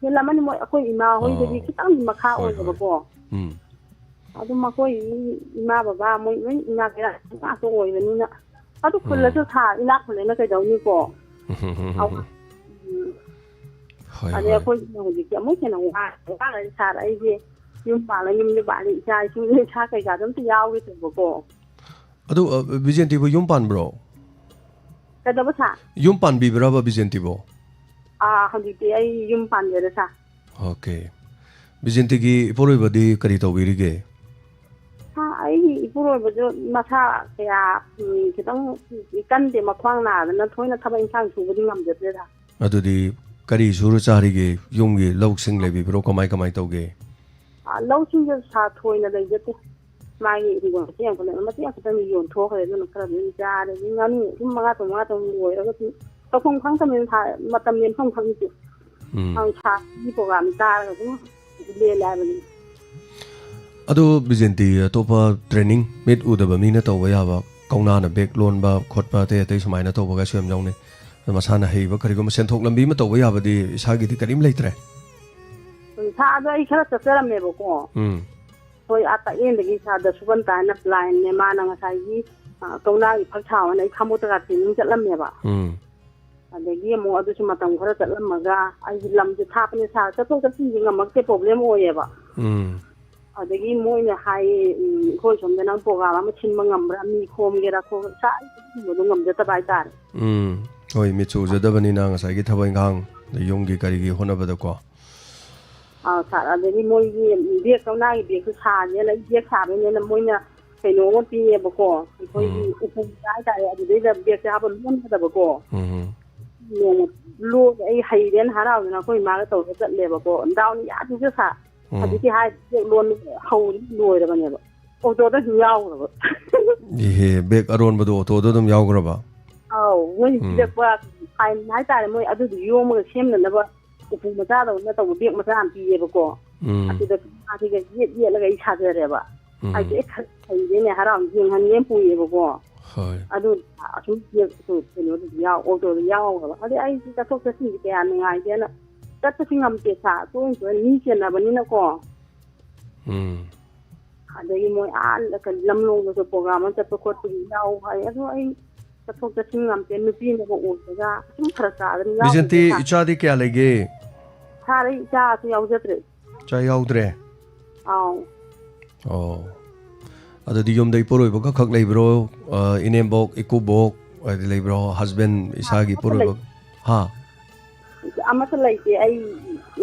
ꯍꯦꯜꯂꯝꯃꯅꯤ, ꯃꯣꯏ ꯑꯩꯈꯣꯏ ꯏꯃꯥ ꯍꯣꯏꯗꯒꯤ ꯑꯣ꯫ ꯈꯤꯇꯪ ꯃꯈꯥ ꯍꯣꯏ, ꯍꯣꯏ꯫ ꯑꯣꯏꯌꯦꯕꯀꯣ꯫ ꯎꯝ꯫ ꯑꯗꯨ ꯃꯈꯣꯏ ꯏꯃꯥ ꯕꯕꯥ ꯃꯣꯏ ꯂꯣꯏ ꯏꯅꯥꯛ ꯀꯩꯔꯥꯛ ꯉꯥꯛꯇ ꯑꯣꯏꯕꯅꯤꯅ꯫ ꯑꯗꯨ ꯈꯨꯜꯂꯁꯨ ꯎꯝ꯫ ꯁꯥ ꯏꯅꯥꯛ ꯈꯨꯜꯂꯦꯅ ꯀꯩꯗꯧꯅꯤꯀꯣ? ꯑꯧ-, ꯎꯝ꯫ ꯍꯣꯏ, ꯑꯗꯩ ꯍꯣꯏ꯫ ꯑꯩꯈꯣꯏꯒꯤꯅ ꯍꯧꯖꯤꯛꯇꯤ ꯑꯃꯨꯛ ꯍꯦꯟꯅ ꯋꯥ-, ꯋꯥꯒ꯭ꯔꯦ ꯁꯥꯔ꯫ ꯑꯩꯁꯦ ꯌꯨꯝ ꯄꯥꯜꯂ ꯌꯨꯝꯁꯦ ꯄꯥꯜꯂꯤ, ꯏꯆꯥ ꯏꯁꯨꯁꯦ ꯏꯁꯥ ꯀꯩꯀꯥꯗꯣ ꯑꯝꯇ ꯌꯥꯎꯒꯦ ꯇꯧꯕꯀꯣ꯫ ꯑꯗꯨ, ꯑ, ꯕꯤꯖꯦꯟꯇꯤꯕꯨ ꯌꯨꯝ ꯄꯥꯟꯕ꯭ꯔꯣ? ꯀꯩꯗꯧꯕ ꯁꯥꯔ? ꯌꯨꯝ ꯄꯥꯟꯕꯤꯕ꯭ꯔꯕ ꯕꯤꯖꯦꯟꯇꯤꯕꯣ? ꯑꯥ, ꯍꯧꯖꯤꯛꯇꯤ ꯑꯩ ꯌꯨꯝ ꯄꯥꯟꯖꯔꯦ ꯁꯥꯔ꯫ ꯑꯣꯀꯦ꯫ ꯕꯤꯖꯦꯟꯇꯤꯒꯤ ꯏꯄꯨꯔꯣꯏꯕꯗꯤ ꯀꯔꯤ ꯇꯧꯕꯤꯔꯤꯒꯦ? ꯁꯥꯔ, ꯑꯩꯒꯤ ꯏꯄꯨꯔꯣꯏꯕꯗꯨ ꯃꯁꯥ ꯀꯌꯥ, ꯎꯝ, ꯈꯤꯇꯪ ꯀꯟꯗꯦ, ꯃꯈ꯭ꯋꯥꯡ ꯅꯥꯗꯅ ꯊꯣꯏꯅ ꯊꯕꯛ ꯏꯪꯈꯥꯡ ꯁꯨꯕꯗꯤ ꯉꯝꯖꯗ꯭ꯔꯦꯗ꯫ ꯑꯗꯨꯗꯤ ꯀꯔꯤ ꯁꯨꯔ ꯆꯥꯔꯤꯒꯦ? ꯌꯨꯝꯒꯤ ꯂꯧꯁꯤꯡ ꯂꯩꯕꯤꯕ꯭ꯔꯣ? ꯀꯃꯥꯏ, ꯀꯃꯥꯏ ꯇꯧꯒꯦ? ꯑꯥ, ꯂꯧꯁꯤꯡꯁꯦ ꯁꯥꯔ ꯊꯣꯏꯅ ꯂꯩꯖꯗꯦ꯫ ꯃꯥꯒꯤ ꯍꯤꯡꯒꯣꯜ ꯃꯇꯦꯛ ꯑꯃꯈꯛ ꯂꯩ, ꯃꯇꯦꯛ ꯑꯃꯈꯛꯇꯪ ꯌꯣꯟꯊꯣꯛꯈ꯭ꯔꯦ, ꯑꯗꯨꯅ ꯈꯔ ꯑꯗꯨꯝ ꯆꯥꯔꯦ꯫ ꯑꯗꯩ ꯉꯥꯅꯨ ꯑꯗꯨꯝ ꯃꯉꯥ ꯇꯔꯨꯛ, ꯃꯉꯥ ꯇꯔꯨꯛ ꯂꯣꯏꯔꯒꯁꯨ ꯇꯧꯐꯝ ꯈꯪꯗꯕꯅꯤꯅ ꯁꯥꯔ, ꯃꯇꯝ ꯂꯦꯟꯐꯝ ꯈꯪꯗꯦ꯫ ꯎꯝ꯫ ꯑꯪ ꯁꯥꯒꯤ ꯄ꯭ꯔꯣꯒ꯭ꯔꯥꯝ ꯇꯥꯔꯒ ꯑꯗꯨꯝ ꯂꯦꯜꯂꯦ ꯍꯥꯏꯕꯅꯤ꯫ ꯑꯗꯨ ꯕꯤꯖꯦꯟꯇꯤ, ꯑꯇꯣꯞꯄ ꯇ꯭ꯔꯦꯅꯤꯡ, ꯃꯤꯠ ꯎꯗꯕ ꯃꯤꯅ ꯇꯧꯕ ꯌꯥꯕ, ꯀꯧꯅꯥꯅ ꯕꯦꯛ ꯂꯣꯟꯕ ꯈꯣꯠꯄ, ꯑꯇꯩ ꯑꯇꯩ ꯁꯨꯃꯥꯏꯅ ꯇꯧꯕꯒꯁꯨ ꯌꯥꯝ ꯌꯥꯎꯅꯩ꯫ ꯑꯗꯣ ꯃꯁꯥꯅ ꯍꯩꯕ ꯀꯔꯤꯒꯨꯝꯕ ꯁꯦꯟꯊꯣꯛ ꯂꯝꯕꯤ ꯑꯃ ꯇꯧꯕ ꯌꯥꯕꯗꯤ ꯏꯁꯥꯒꯤꯗꯤ ꯀꯔꯤꯝ ꯂꯩꯇ꯭ꯔꯦ? ꯎꯝ, ꯁꯥ ꯑꯗꯣ ꯑꯩ ꯈꯔ ꯆꯠꯆꯔꯝꯃꯦꯕꯀꯣ꯫ ꯎꯝ꯫ ꯍꯣꯏ, ꯑꯥ ꯇꯛꯌꯦꯟꯗꯒꯤ ꯁꯥ ꯗꯁꯨꯕꯟꯇ ꯍꯥꯏꯅ ꯕ꯭ꯂꯥꯏꯟꯅꯦ, ꯃꯥꯅ ꯉꯁꯥꯏꯒꯤ, ꯑ, ꯀꯧꯅꯥꯒꯤ ꯐꯛ ꯁꯥꯎ ꯍꯥꯏꯅ ꯑꯩ ꯈꯥꯃꯣꯠꯇꯒ ꯇ꯭ꯔꯦꯅꯤꯡ ꯆꯠꯂꯝꯃꯦꯕ꯫ ꯎꯝ꯫ ꯑꯗꯒꯤ ꯑꯃꯨꯛ ꯑꯗꯨꯁꯨ ꯃꯇꯝ ꯈꯔ ꯆꯠꯂꯝꯃꯒ ꯑꯩꯁꯦ ꯂꯝꯁꯦ ꯊꯥꯞꯄꯅꯦ, ꯁꯥ ꯆꯠꯊꯣꯛ ꯆꯠꯁꯤꯟꯁꯦ ꯉꯝꯃꯛꯇꯦ, ꯄ꯭ꯔꯣꯕ꯭ꯂꯦꯝ ꯑꯣꯏꯌꯦꯕ꯫ ꯎꯝ꯫ ꯑꯗꯒꯤ ꯃꯣꯏꯅ ꯍꯥꯏꯌꯦ, ꯎꯝ, "ꯑꯩꯈꯣꯏ ꯁꯣꯝꯗ ꯅꯪ ꯄ꯭ꯔꯣꯒ꯭ꯔꯥꯝ ꯑꯃ ꯁꯤꯟꯕ ꯉꯝꯕ꯭ꯔꯥ? ꯃꯤ ꯈꯣꯝꯒꯦꯔꯥ ꯈꯣꯠ-," ꯁꯥ ꯑꯗꯨꯝꯕꯗꯣ ꯉꯝꯖꯗꯕ ꯍꯥꯏꯇꯥꯔꯦ꯫ ꯎꯝ꯫ ꯍꯣꯏ, ꯃꯤꯠꯁꯨ ꯎꯖꯗꯕꯅꯤꯅ ꯉꯁꯥꯏꯒꯤ ꯊꯕꯛ ꯏꯪꯈꯥꯡ, ꯌꯨꯝꯒꯤ ꯀꯔꯤꯒꯤ ꯍꯣꯠꯅꯕꯗꯀꯣ꯫ ꯑꯥ, ꯁꯥꯔ, ꯑꯗꯒꯤ ꯃꯣꯏꯒꯤ ꯕꯦꯒ, ꯀꯧꯅꯥꯒꯤ ꯕꯦꯒꯁꯨ ꯁꯥꯒꯦꯅ, ꯑꯩ ꯕꯦꯒ ꯁꯥꯕꯩꯅꯦꯅ ꯃꯣꯏꯅ ꯀꯩꯅꯣ ꯑꯃ ꯄꯤꯌꯦꯕꯀꯣ, ꯑꯩꯈꯣꯏꯒꯤ ꯎꯝ꯫ ꯎꯄꯨ ꯃꯆꯥ ꯍꯥꯏꯇꯥꯔꯦ, ꯑꯗꯨꯗꯩꯗ ꯕꯦꯒꯁꯦ ꯍꯥꯞꯄ ꯂꯣꯟꯒꯗꯕꯀꯣ꯫ ꯎꯝ꯫ ꯅꯣꯡꯃ ꯂꯣꯟ-, ꯑꯩ ꯍꯩꯔꯦꯅ ꯍꯔꯥꯎꯗꯅ ꯑꯩꯈꯣꯏ ꯏꯃꯥꯒ ꯇꯧꯔꯒ ꯆꯠꯂꯦꯕꯀꯣ꯫ ꯗꯥꯎꯅ ꯌꯥꯗ꯭ꯔꯤꯁꯦ ꯁꯥꯔ, ꯎꯝ꯫ ꯍꯧꯖꯤꯛꯀꯤ ꯍꯥꯏ ꯕꯦꯒ ꯂꯣꯟꯕ ꯍꯧ-, ꯂꯣꯏꯔꯕꯅꯦꯕ꯫ ꯑꯣꯇꯣꯗ ꯑꯗꯨꯝ ꯌꯥꯎꯈ꯭ꯔꯕ꯫ ꯏꯍꯦ, ꯕꯦꯒ ꯑꯔꯣꯟꯕꯗꯣ ꯑꯣꯇꯣꯗ ꯑꯗꯨꯝ ꯌꯥꯎꯈ꯭ꯔꯕ? ꯑꯧ, ꯃꯣꯏ ꯎꯝ꯫ ꯄꯤꯔꯛꯄ ꯐꯥꯏꯜ ꯍꯥꯏꯇꯥꯔꯦ, ꯃꯣꯏ ꯑꯗꯨꯗꯣ ꯌꯣꯝꯃꯒ ꯁꯦꯝꯅꯅꯕ ꯎꯄꯨ ꯃꯆꯥꯗꯧꯅ ꯇꯧꯕ ꯕꯦꯒ ꯃꯆꯥ ꯑꯃ ꯄꯤꯌꯦꯕꯀꯣ꯫ ꯎꯝ꯫ ꯑꯗꯨꯗ ꯃꯥꯁꯤꯒ ꯌꯦꯠ ꯌꯦꯠꯂꯒ ꯑꯩ ꯁꯥꯖꯔꯦꯕ꯫ ꯎꯝ꯫ ꯑꯩꯁꯦ ꯑꯦ ꯈꯔ ꯍꯩꯔꯦꯅꯦ, ꯍꯔꯥꯎ ꯌꯦꯡꯍꯟꯒꯦꯅ ꯄꯨꯏꯌꯦꯕꯀꯣ꯫ ꯍꯣꯏ꯫ ꯑꯗꯨ ꯑꯁꯨꯝ ꯕꯦꯒꯇꯨ ꯀꯩꯅꯣꯗꯨ ꯌꯥꯎ-, ꯑꯣꯇꯣꯗ ꯌꯥꯎꯈ꯭ꯔꯕ꯫ ꯑꯗꯩ ꯑꯩꯁꯦ ꯆꯠꯊꯣꯛ ꯆꯠꯁꯤꯟꯁꯦ ꯀꯌꯥ ꯅꯨꯡꯉꯥꯏꯇꯦꯅ ꯆꯠꯄꯁꯨ ꯉꯝꯗꯦ ꯁꯥꯔ, ꯇꯣꯏꯅ ꯇꯣꯏꯅ ꯃꯤ ꯆꯦꯟꯅꯕꯅꯤꯅꯀꯣ꯫ ꯎꯝ꯫ ꯑꯗꯒꯤ ꯃꯣꯏ ꯑꯥ ꯀꯩꯅꯣ ꯂꯝꯂꯣꯡꯗꯁꯨ ꯄ꯭ꯔꯣꯒ꯭ꯔꯥꯝ ꯑꯃ ꯆꯠꯄ ꯈꯣꯠꯄꯒꯤ ꯌꯥꯎ ꯍꯥꯏ꯫ ꯑꯗꯣ ꯑꯩ ꯆꯠꯊꯣꯛ ꯆꯠꯁꯤꯟ ꯉꯝꯗꯦ, ꯅꯨꯄꯤꯅꯒ ꯑꯣꯏꯕꯒ ꯁꯨꯝ ꯐꯔꯛ ꯇꯥꯗꯅ ꯌꯥꯎꯗ꯭ꯔꯦ ꯕꯤꯖꯦꯟꯇꯤ, ꯁꯥꯔ꯫ ꯏꯆꯥꯗꯤ ꯀꯌꯥ ꯂꯩꯒꯦ? ꯁꯥꯔ, ꯑꯩ ꯏꯆꯥꯁꯨ ꯌꯥꯎꯖꯗ꯭ꯔꯦ꯫ ꯏꯆꯥ ꯌꯥꯎꯗ꯭ꯔꯦ? ꯑꯥꯎ꯫ ꯑꯣ꯫ ꯑꯗꯨꯗꯤ ꯌꯨꯝꯗ ꯏꯄꯨꯔꯣꯏꯕꯒ ꯈꯛ ꯂꯩꯕ꯭ꯔꯣ? ꯑ, ꯏꯅꯦꯝꯕꯣꯛ, ꯏꯀꯨꯕꯣꯛ ꯍꯥꯏꯗꯤ ꯂꯩꯕ꯭ꯔꯣ? ꯍꯁꯕꯦꯟ, ꯏꯁꯥꯒꯤ ꯑꯃꯠꯇ ꯏꯄꯨꯔꯣꯏꯕ? ꯂꯩ-, ꯍꯥ? ꯑꯃꯠꯇ ꯂꯩꯇꯦ꯫ ꯑꯩ,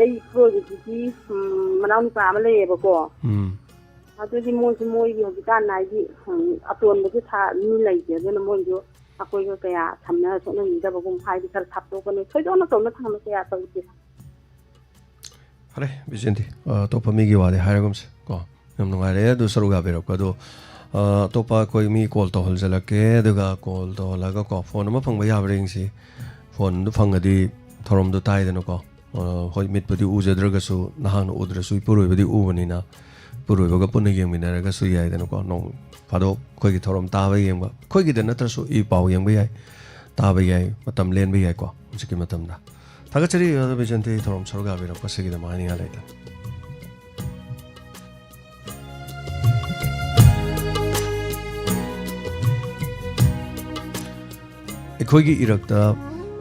ꯑꯩ ꯏꯄꯨꯔꯣꯏꯕꯗꯨꯗꯤ, ꯎꯝ, ꯃꯅꯥꯎ ꯅꯨꯄꯥ ꯑꯃ ꯂꯩꯌꯦꯕꯀꯣ꯫ ꯎꯝ꯫ ꯑꯗꯨꯗꯤ ꯃꯣꯏꯁꯨ ꯃꯣꯏꯒꯤ ꯍꯧꯖꯤꯛꯀꯥꯟ ꯍꯥꯏꯗꯤ, ꯎꯝ, ꯑꯇꯣꯟꯕꯁꯨ ꯊꯥ ꯃꯤ ꯂꯩꯇꯦ꯫ ꯑꯗꯨꯅ ꯃꯣꯏꯁꯨ ꯑꯩꯈꯣꯏꯒ ꯀꯌꯥ ꯁꯝꯅ ꯁꯣꯛꯅꯕꯤꯗꯕꯒꯨꯝ ꯍꯥꯏꯗꯤ ꯈꯔ ꯊꯥꯞꯇꯣꯛꯄꯅꯦ꯫ ꯊꯣꯏꯗꯣꯛꯅ ꯇꯧꯅ ꯊꯥꯡꯅ ꯀꯌꯥ ꯇꯧꯗꯦ꯫ ꯐꯔꯦ, ꯕꯤꯖꯦꯟꯇꯤ, ꯑ, ꯑꯇꯣꯞꯄ ꯃꯤꯒꯤ ꯋꯥꯗꯤ ꯍꯥꯏꯔꯒꯨꯝꯁꯦ ꯀꯣ꯫ ꯌꯥꯝ ꯅꯨꯡꯉꯥꯏꯔꯦ ꯑꯗꯨ ꯁꯔꯨꯛ ꯌꯥꯕꯤꯔꯛꯄ꯫ ꯑꯗꯣ, ꯑ, ꯑꯇꯣꯞꯄ ꯑꯩꯈꯣꯏ ꯃꯤ ꯀꯣꯜ ꯇꯧꯍꯜꯖꯜꯂꯛꯀꯦ, ꯑꯗꯨꯒ ꯀꯣꯜ ꯇꯧꯍꯜꯂꯒ ꯀꯣ, ꯐꯣꯟ ꯑꯃ ꯐꯪꯕ ꯌꯥꯕ꯭ꯔꯥ ꯌꯦꯡꯁꯤ꯫ ꯐꯣꯟꯗꯨ ꯐꯪꯉꯗꯤ ꯊꯧꯔꯝꯗꯣ ꯇꯥꯏꯗꯅꯀꯣ꯫ ꯑ, ꯍꯣꯏ, ꯃꯤꯠꯄꯨꯗꯤ ꯎꯖꯗ꯭ꯔꯒꯁꯨ, ꯅꯍꯥꯛꯅ ꯎꯗ꯭ꯔꯁꯨ ꯏꯄꯨꯔꯣꯏꯕꯗꯤ ꯎꯕꯅꯤꯅ, ꯏꯄꯨꯔꯣꯏꯕꯒ ꯄꯨꯟꯅ ꯌꯦꯡꯃꯤꯟꯅꯔꯒꯁꯨ ꯌꯥꯏꯗꯅꯀꯣ꯫ ꯅꯣꯡ ꯐꯥꯗꯣꯛ ꯑꯩꯈꯣꯏꯒꯤ ꯊꯧꯔꯝ ꯇꯥꯕ ꯌꯦꯡꯕ, ꯑꯩꯈꯣꯏꯒꯤꯗ ꯅꯠꯇ꯭ꯔꯁꯨ ꯏ ꯄꯥꯎ ꯌꯦꯡꯕ ꯌꯥꯏ, ꯇꯥꯕ ꯌꯥꯏ, ꯃꯇꯝ ꯂꯦꯟꯕ ꯌꯥꯏꯀꯣ ꯍꯧꯖꯤꯛꯀꯤ ꯃꯇꯝꯗ꯫ ꯊꯥꯒꯠꯆꯔꯤ, ꯑꯣꯖꯥ ꯕꯤꯖꯦꯟꯇꯤ, ꯊꯧꯔꯝ ꯁꯔꯨꯛ ꯌꯥꯕꯤꯔꯛꯄꯁꯤꯒꯤꯗꯃꯛ ꯍꯥꯏꯅꯤꯡꯉꯥꯏ ꯂꯩꯇꯦ꯫ ꯑꯩꯈꯣꯏꯒꯤ ꯏꯔꯛꯇ,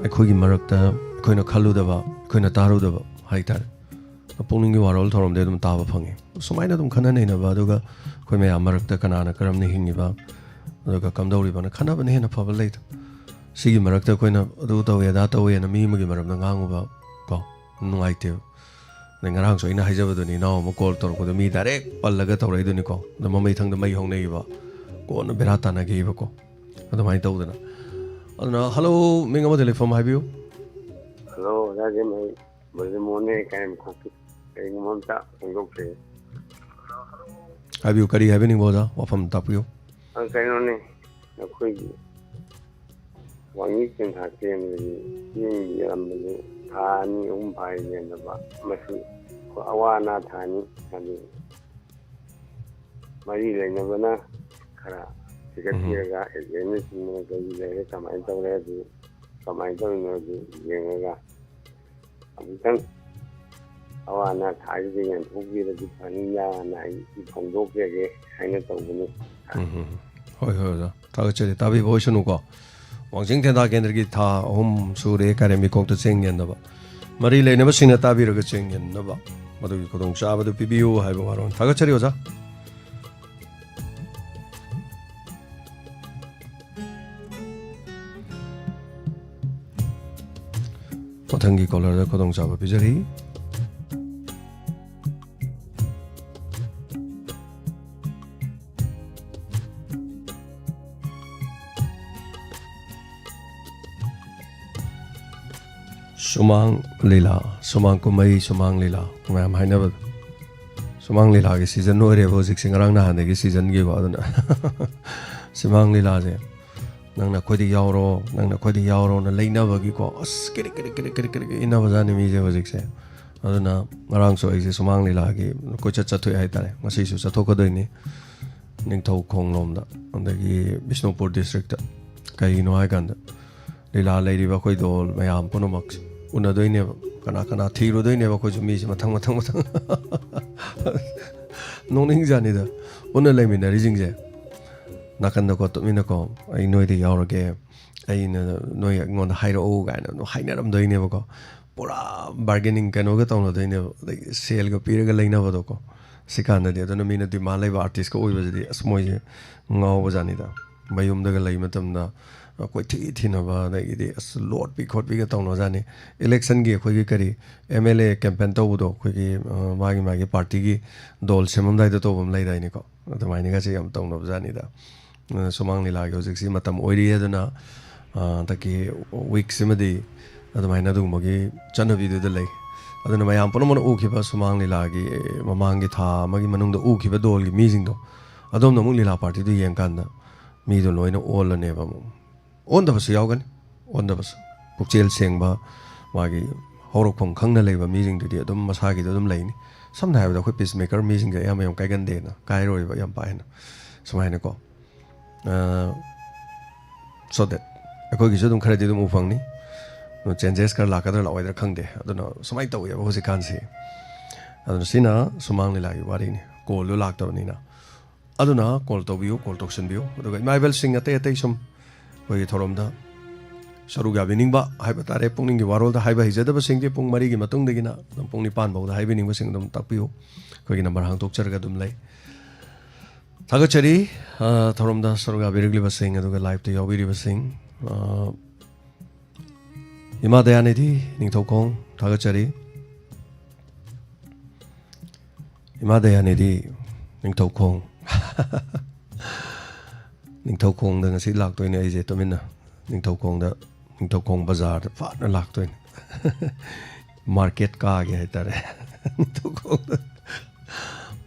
ꯑꯩꯈꯣꯏꯒꯤ ꯃꯔꯛꯇ, ꯑꯩꯈꯣꯏꯅ ꯈꯜꯂꯨꯗꯕ, ꯑꯩꯈꯣꯏꯅ ꯇꯥꯔꯨꯗꯕ ꯍꯥꯏꯇꯥꯔꯦ, ꯄꯨꯛꯅꯤꯡꯒꯤ ꯋꯥꯔꯣꯜ ꯊꯧꯔꯝꯗꯤ ꯑꯗꯨꯝ ꯇꯥꯕ ꯐꯪꯉꯤ꯫ ꯁꯨꯃꯥꯏꯅ ꯑꯗꯨꯝ ꯈꯟꯅ ꯅꯩꯅꯕ, ꯑꯗꯨꯒ ꯑꯩꯈꯣꯏ ꯃꯌꯥꯝ ꯃꯔꯛꯇ ꯀꯅꯥꯅ ꯀꯔꯝꯅ ꯍꯤꯡꯉꯤꯕ, ꯑꯗꯨꯒ ꯀꯝꯗꯧꯔꯤꯕꯅ ꯈꯟꯅꯕꯅ ꯍꯦꯟꯅ ꯐꯕ ꯂꯩꯇꯦ꯫ ꯁꯤꯒꯤ ꯃꯔꯛꯇ ꯑꯩꯈꯣꯏꯅ ꯑꯗꯨ ꯇꯧꯋꯦ, ꯑꯗꯥ ꯇꯧꯋꯦꯅ ꯃꯤ ꯑꯃꯒꯤ ꯃꯔꯝꯗ ꯉꯥꯡꯉꯨꯕ ꯀꯣ, ꯅꯨꯡꯉꯥꯏꯇꯦꯕ꯫ ꯑꯗꯩ ꯉꯔꯥꯡꯁꯨ ꯑꯩꯅ ꯍꯥꯏꯖꯕꯗꯨꯅꯤ, ꯏꯅꯥꯎ ꯑꯃ ꯀꯣꯜ ꯇꯧꯔꯛꯄꯗ ꯃꯤ ꯗꯥꯏꯔꯦꯛ ꯄꯜꯂꯒ ꯇꯧꯔꯛꯏꯗꯨꯅꯤꯀꯣ꯫ ꯑꯗꯣ ꯃꯃꯩ ꯊꯪꯗ ꯃꯩ ꯍꯧꯅꯩꯕ, ꯀꯣꯟꯅ ꯕꯦꯔꯥ ꯇꯥꯟꯅꯈꯤꯕꯀꯣ꯫ ꯑꯗꯨꯃꯥꯏꯅ ꯇꯧꯗꯅ꯫ ꯑꯗꯨꯅ, ꯍꯜꯂꯣ, ꯃꯤꯡ ꯑꯃꯗ ꯂꯩꯐꯝ ꯍꯥꯏꯕꯤꯌꯨ꯫ ꯍꯜꯂꯣ, ꯑꯣꯖꯥ ꯖꯤꯝ, ꯑꯩ ꯕ꯭ꯔꯖꯃꯣꯍꯟꯅꯦ, ꯀꯥꯏꯔꯦꯝꯈꯣꯛꯀꯤ꯫ ꯀꯔꯤꯒꯨꯝꯕ ꯑꯝꯇ ꯐꯣꯡꯗꯣꯛꯆꯒꯦ꯫ ꯍꯥꯏꯕꯤꯌꯨ, ꯀꯔꯤ ꯍꯥꯏꯕꯤꯅꯤꯡꯕ, ꯑꯣꯖꯥ? ꯋꯥꯐꯝ ꯇꯥꯛꯄꯤꯌꯨ꯫ ꯑ, ꯀꯩꯅꯣꯅꯦ, ꯑꯩꯈꯣꯏꯒꯤ ꯋꯥꯡꯉꯤ ꯆꯤꯡꯊꯥ ꯆꯦꯟꯕꯒꯤ ꯆꯦꯡ ꯌꯦꯜꯂꯝꯕꯗꯨ ꯊꯥ ꯑꯅꯤ ꯑꯍꯨꯝ ꯐꯥꯏ ꯌꯦꯟꯗꯕ꯫ ꯃꯁꯤ ꯑꯋꯥ ꯑꯅꯥ ꯊꯥꯅꯤ꯫ ꯍꯥꯏꯗꯤ ꯃꯔꯤ ꯂꯩꯅꯕꯅ ꯈꯔ ꯆꯤꯡꯈꯠꯄꯤꯔꯒ, ꯎꯝ꯫ ꯑꯦꯖꯦꯟꯅꯆꯤꯡꯕꯅ ꯀꯔꯤ ꯂꯩꯔꯦ, ꯀꯃꯥꯏꯅ ꯇꯧꯔꯦ, ꯑꯗꯨ ꯀꯃꯥꯏꯅ ꯇꯧꯔꯤꯅꯣ, ꯑꯗꯨ ꯌꯦꯡꯉꯒ ꯑꯃꯨꯛꯇꯪ ꯑꯋꯥ ꯑꯅꯥ ꯊꯥꯁꯤꯗ ꯌꯦꯟꯊꯣꯛꯄꯤꯔꯗꯤ ꯐꯅꯤꯗꯅ ꯑꯩ ꯐꯣꯡꯗꯣꯛꯆꯒꯦ ꯍꯥꯏꯅ ꯇꯧꯕꯅꯤ꯫ ꯎꯝ, ꯎꯝ, ꯎꯝ꯫ ꯍꯣꯏ, ꯍꯣꯏ, ꯑꯣꯖꯥ꯫ ꯊꯥꯒꯠꯆꯔꯤ꯫ ꯇꯥꯕꯤꯕ ꯑꯣꯏꯁꯅꯨꯀꯣ꯫ ꯋꯥꯡꯖꯤꯡ ꯊꯦꯟꯗꯥ ꯀꯦꯟꯗ꯭ꯔꯒꯤ ꯊꯥ ꯑꯍꯨꯝ ꯁꯨꯔꯦ ꯀꯥꯏꯔꯦꯝꯕꯤꯈꯣꯛꯇ ꯆꯦꯡ ꯌꯦꯟꯗꯕ꯫ ꯃꯔꯤ ꯂꯩꯅꯕꯁꯤꯡꯅ ꯇꯥꯕꯤꯔꯒ ꯆꯦꯡ ꯌꯦꯟꯅꯕ, ꯃꯗꯨꯒꯤ ꯈꯨꯗꯣꯡꯆꯥꯕꯗꯨ ꯄꯤꯕꯤꯌꯨ ꯍꯥꯏꯕ ꯋꯥꯔꯣꯜ꯫ ꯊꯥꯒꯠꯆꯔꯤ, ꯑꯣꯖꯥ꯫ ꯃꯊꯪꯒꯤ ꯀꯣꯂꯔꯗ ꯈꯨꯗꯣꯡꯆꯥꯕ ꯄꯤꯖꯔꯤ꯫ ꯁꯨꯃꯥꯡ ꯂꯤꯂꯥ, ꯁꯨꯃꯥꯡ ꯀꯨꯝꯍꯩ, ꯁꯨꯃꯥꯡ ꯂꯤꯂꯥ ꯃꯌꯥꯝ ꯍꯥꯏꯅꯕꯗꯣ꯫ ꯁꯨꯃꯥꯡ ꯂꯤꯂꯥꯒꯤ ꯁꯤꯖꯟ ꯑꯣꯏꯔꯦꯕ ꯍꯧꯖꯤꯛꯁꯦ, ꯉꯔꯥꯡ ꯅꯍꯥꯟꯗꯒꯤ ꯁꯤꯖꯟꯒꯤꯀꯣ꯫ ꯑꯗꯨꯅ ꯁꯨꯃꯥꯡ ꯂꯤꯂꯥꯁꯦ "ꯅꯪꯅ ꯑꯩꯈꯣꯏꯗ ꯌꯥꯎꯔꯣ, ꯅꯪꯅ ꯑꯩꯈꯣꯏꯗ ꯌꯥꯎꯔꯣꯅ" ꯂꯩꯅꯕꯒꯤꯀꯣ, ꯑꯁ, ꯀꯤꯔꯤꯛ ꯀꯤꯔꯤꯛ ꯀꯤꯔꯤꯛ ꯀꯤꯔꯤꯛ ꯀꯤꯔꯤꯛ ꯏꯟꯅꯕꯖꯥꯠꯅꯤ ꯃꯤꯁꯦ ꯍꯧꯖꯤꯛꯁꯦ꯫ ꯑꯗꯨꯅ ꯉꯔꯥꯡꯁꯨ ꯑꯩꯁꯦ ꯁꯨꯃꯥꯡ ꯂꯤꯂꯥꯒꯤ ꯀꯣꯏꯆꯠ ꯆꯠꯊꯣꯛꯑꯦ ꯍꯥꯏꯇꯥꯔꯦ꯫ ꯉꯁꯤꯁꯨ ꯆꯠꯊꯣꯛꯀꯗꯣꯏꯅꯤ ꯅꯤꯡꯊꯧ ꯈꯣꯡꯂꯣꯝꯗ, ꯑꯗꯒꯤ ꯕꯤꯁꯅꯨꯄꯨꯔ ꯗꯤꯁꯇ꯭ꯔꯤꯛꯇ꯫ ꯀꯩꯒꯤꯅꯣ ꯍꯥꯏꯀꯥꯟꯗ, ꯂꯤꯂꯥ ꯂꯩꯔꯤꯕ ꯑꯩꯈꯣꯏ ꯗꯣꯜ ꯃꯌꯥꯝ ꯄꯨꯝꯅꯃꯛꯁꯦ ꯎꯅꯗꯣꯏꯅꯦꯕ꯫ ꯀꯅꯥ ꯀꯅꯥ ꯊꯤꯔꯨꯗꯣꯏꯅꯦꯕ ꯑꯩꯈꯣꯏꯁꯨ ꯃꯤꯁꯦ ꯃꯊꯪ ꯃꯊꯪ ꯃꯊꯪ꯫ ꯅꯣꯛꯅꯤꯡꯖꯥꯠꯅꯤꯗ, ꯄꯨꯟꯅ ꯂꯩꯃꯤꯟꯅꯔꯤꯁꯤꯡꯁꯦ꯫ ꯅꯥꯀꯟꯗꯀꯣ, ꯇꯨꯃꯤꯟꯅꯀꯣ, "ꯑꯩ ꯅꯣꯏꯗ ꯌꯥꯎꯔꯒꯦ, ꯑꯩꯅ, ꯅꯣꯏ ꯑꯩꯉꯣꯟꯗ ꯍꯥꯏꯔꯛꯎ" ꯀꯥꯏꯅ ꯑꯗꯨꯝ ꯍꯥꯏꯅꯔꯝꯗꯣꯏꯅꯦꯕꯀꯣ꯫ ꯄꯨꯔꯥ ꯕꯥꯔꯒꯦꯅꯤꯡ ꯀꯩꯅꯣꯒ ꯇꯧꯅꯗꯣꯏꯅꯦꯕ, ꯑꯗꯒꯤ ꯁꯦꯜꯒ ꯄꯤꯔꯒ ꯂꯩꯅꯕꯗꯣꯀꯣ꯫ ꯁꯤꯀꯥꯟꯗꯗꯤ ꯑꯗꯨꯅ ꯃꯤꯅ ꯗꯤꯃꯥꯟ ꯂꯩꯕ ꯑꯥꯔꯇꯤꯁꯀ ꯑꯣꯏꯕꯁꯤꯗꯤ, ꯑꯁ, ꯃꯣꯏꯁꯦ ꯉꯥꯎꯕꯖꯥꯠꯅꯤꯗ꯫ ꯃꯌꯨꯝꯗꯒ ꯂꯩ ꯃꯇꯝꯗ, ꯑ, ꯀꯣꯏꯊꯤ ꯊꯤꯅꯕ, ꯑꯗꯒꯤꯗꯤ, ꯑꯁ, ꯂꯣꯠꯄꯤ ꯈꯣꯠꯄꯤꯒ ꯇꯧꯅꯖꯥꯠꯅꯤ꯫ ꯏꯂꯦꯛꯁꯟꯒꯤ ꯑꯩꯈꯣꯏꯒꯤ ꯀꯔꯤ, ꯑꯦꯝ ꯑꯦꯜ ꯑꯦ ꯀꯦꯝꯄꯦꯟ ꯇꯧꯕꯗꯣ, ꯑꯩꯈꯣꯏꯒꯤ, ꯑ, ꯃꯥꯒꯤ ꯃꯥꯒꯤ ꯄꯥꯔꯇꯤꯒꯤ ꯗꯣꯜ ꯁꯦꯝꯃꯝꯗꯥꯏꯗ ꯇꯧꯕ ꯑꯃ ꯂꯩꯗꯥꯏꯅꯦꯀꯣ꯫ ꯑꯗꯨꯃꯥꯏꯅꯒꯁꯦ ꯌꯥꯝ ꯇꯧꯅꯕꯖꯥꯠꯅꯤꯗ꯫ ꯑ, ꯁꯨꯃꯥꯡ ꯂꯤꯂꯥꯒꯤ ꯍꯧꯖꯤꯛꯁꯤ ꯃꯇꯝ ꯑꯣꯏꯔꯤ꯫ ꯑꯗꯨꯅ, ꯑ, ꯍꯟꯗꯛꯀꯤ ꯋꯤꯛꯁꯤꯃꯗꯤ ꯑꯗꯨꯃꯥꯏꯅ ꯑꯗꯨꯒꯨꯝꯕꯒꯤ ꯆꯠꯅꯕꯤꯗꯨꯗ ꯂꯩ꯫ ꯑꯗꯨꯅ ꯃꯌꯥꯝ ꯄꯨꯝꯅꯃꯛꯅ ꯎꯈꯤꯕ ꯁꯨꯃꯥꯡ ꯂꯤꯂꯥꯒꯤ ꯃꯃꯥꯡꯒꯤ ꯊꯥ ꯑꯃꯒꯤ ꯃꯅꯨꯡꯗ ꯎꯈꯤꯕ ꯗꯣꯜꯒꯤ ꯃꯤꯁꯤꯡꯗꯣ, ꯑꯗꯣꯝꯗ ꯑꯃꯨꯛ ꯂꯤꯂꯥ ꯄꯥꯔꯇꯤꯗꯨ ꯌꯦꯡꯀꯥꯟꯗ ꯃꯤꯗꯣ ꯂꯣꯏꯅ ꯑꯣꯜꯂꯅꯦꯕ ꯑꯃꯨꯛ꯫ ꯑꯣꯟꯗꯕꯁꯨ ꯌꯥꯎꯒꯅꯤ, ꯑꯣꯟꯗꯕꯁꯨ꯫ ꯄꯨꯛꯆꯦꯜ ꯁꯦꯡꯕ, ꯃꯥꯒꯤ ꯍꯧꯔꯛꯐꯝ ꯈꯪꯅ ꯂꯩꯕ ꯃꯤꯁꯤꯡꯗꯨꯗꯤ ꯑꯗꯨꯝ ꯃꯁꯥꯒꯤꯗꯣ ꯑꯗꯨꯝ ꯂꯩꯅꯤ꯫ ꯁꯝꯅ ꯍꯥꯏꯔꯕꯗ, ꯑꯩꯈꯣꯏ ꯄꯤꯁ ꯃꯦꯀꯔ ꯃꯤꯁꯤꯡꯁꯦ ꯑꯌꯥꯝꯕ ꯌꯥꯝ ꯀꯥꯏꯒꯟꯗꯦꯅ, ꯀꯥꯏꯔꯣꯏꯕ ꯌꯥꯝ ꯄꯥꯛ ꯍꯦꯟꯅ꯫ ꯁꯨꯃꯥꯏꯅꯀꯣ꯫ ꯁꯣ ꯗꯦꯠ ꯑꯩꯈꯣꯏꯒꯤꯁꯨ ꯑꯗꯨꯝ ꯈꯔꯗꯤ ꯑꯗꯨꯝ ꯎ ꯐꯪꯅꯤ꯫ ꯆꯦꯟꯖꯦꯁ ꯈꯔ ꯂꯥꯛꯀꯗ꯭ꯔꯥ ꯂꯥꯛꯑꯣꯏꯗ꯭ꯔꯥ ꯈꯪꯗꯦ꯫ ꯑꯗꯨꯅ ꯁꯨꯃꯥꯏꯅ ꯇꯧꯋꯦꯕ ꯍꯧꯖꯤꯛꯀꯥꯟꯁꯤ꯫ ꯑꯗꯨꯅ ꯁꯤꯅ ꯁꯨꯃꯥꯡ ꯂꯤꯂꯥꯒꯤ ꯋꯥꯔꯤꯅꯤ꯫ ꯀꯣꯜꯗꯣ ꯂꯥꯛꯇꯕꯅꯤꯅ꯫ ꯑꯗꯨꯅ ꯀꯣꯜ ꯇꯧꯕꯤꯌꯨ, ꯀꯣꯜ ꯇꯧꯁꯤꯟꯕꯤꯌꯨ꯫ ꯑꯗꯨꯒ ꯏꯃꯥ ꯏꯕꯦꯜꯁꯤꯡ, ꯑꯇꯩ ꯑꯇꯩ ꯁꯨꯝ ꯑꯩꯈꯣꯏꯒꯤ ꯊꯧꯔꯝꯗ ꯁꯔꯨꯛ ꯌꯥꯕꯤꯅꯤꯡꯕ ꯍꯥꯏꯕ ꯇꯥꯔꯦ, ꯄꯨꯛꯅꯤꯡꯒꯤ ꯋꯥꯔꯣꯜꯗ ꯍꯥꯏꯕ ꯍꯩꯖꯗꯕꯁꯤꯡꯗꯤ ꯄꯨꯡ ꯃꯔꯤꯒꯤ ꯃꯇꯨꯡꯗꯒꯤꯅ ꯑꯗꯨꯝ ꯄꯨꯡ ꯅꯤꯄꯥꯟ ꯐꯥꯎꯗ ꯍꯥꯏꯕꯤꯅꯤꯡꯕꯁꯤꯡ ꯑꯗꯨꯝ ꯇꯥꯛꯄꯤꯌꯨ꯫ ꯑꯩꯈꯣꯏꯒꯤ ꯅꯝꯕꯔ ꯍꯥꯡꯗꯣꯛꯆꯔꯒ ꯑꯗꯨꯝ ꯂꯩ꯫ ꯊꯥꯒꯠꯆꯔꯤ, ꯑ, ꯊꯧꯔꯝꯗ ꯁꯔꯨꯛ ꯌꯥꯕꯤꯔꯛꯂꯤꯕꯁꯤꯡ, ꯑꯗꯨꯒ ꯂꯥꯏꯞꯇ ꯌꯥꯎꯕꯤꯔꯤꯕꯁꯤꯡ꯫ ꯑ, ꯏꯃꯥ ꯗꯌꯥꯅꯤꯙꯤ ꯅꯤꯡꯊꯧꯈꯣꯡ, ꯊꯥꯒꯠꯆꯔꯤ꯫ ꯏꯃꯥ ꯗꯌꯥꯅꯤꯙꯤ ꯅꯤꯡꯊꯧꯈꯣꯡ꯫ ꯅꯤꯡꯊꯧꯈꯣꯡꯗ ꯉꯁꯤ ꯂꯥꯛꯇꯣꯏꯅꯦ ꯑꯩꯁꯦ ꯇꯨꯃꯤꯟꯅ꯫ ꯅꯤꯡꯊꯧꯈꯣꯡꯗ, ꯅꯤꯡꯊꯧꯈꯣꯡ ꯕꯖꯥꯔꯗ ꯐꯥꯠꯅ ꯂꯥꯛꯇꯣꯏꯅꯦ꯫ ꯃꯥꯔꯀꯦꯠ ꯀꯥꯒꯦ ꯍꯥꯏꯇꯥꯔꯦ꯫ ꯅꯤꯡꯊꯧꯈꯣꯡꯗ꯫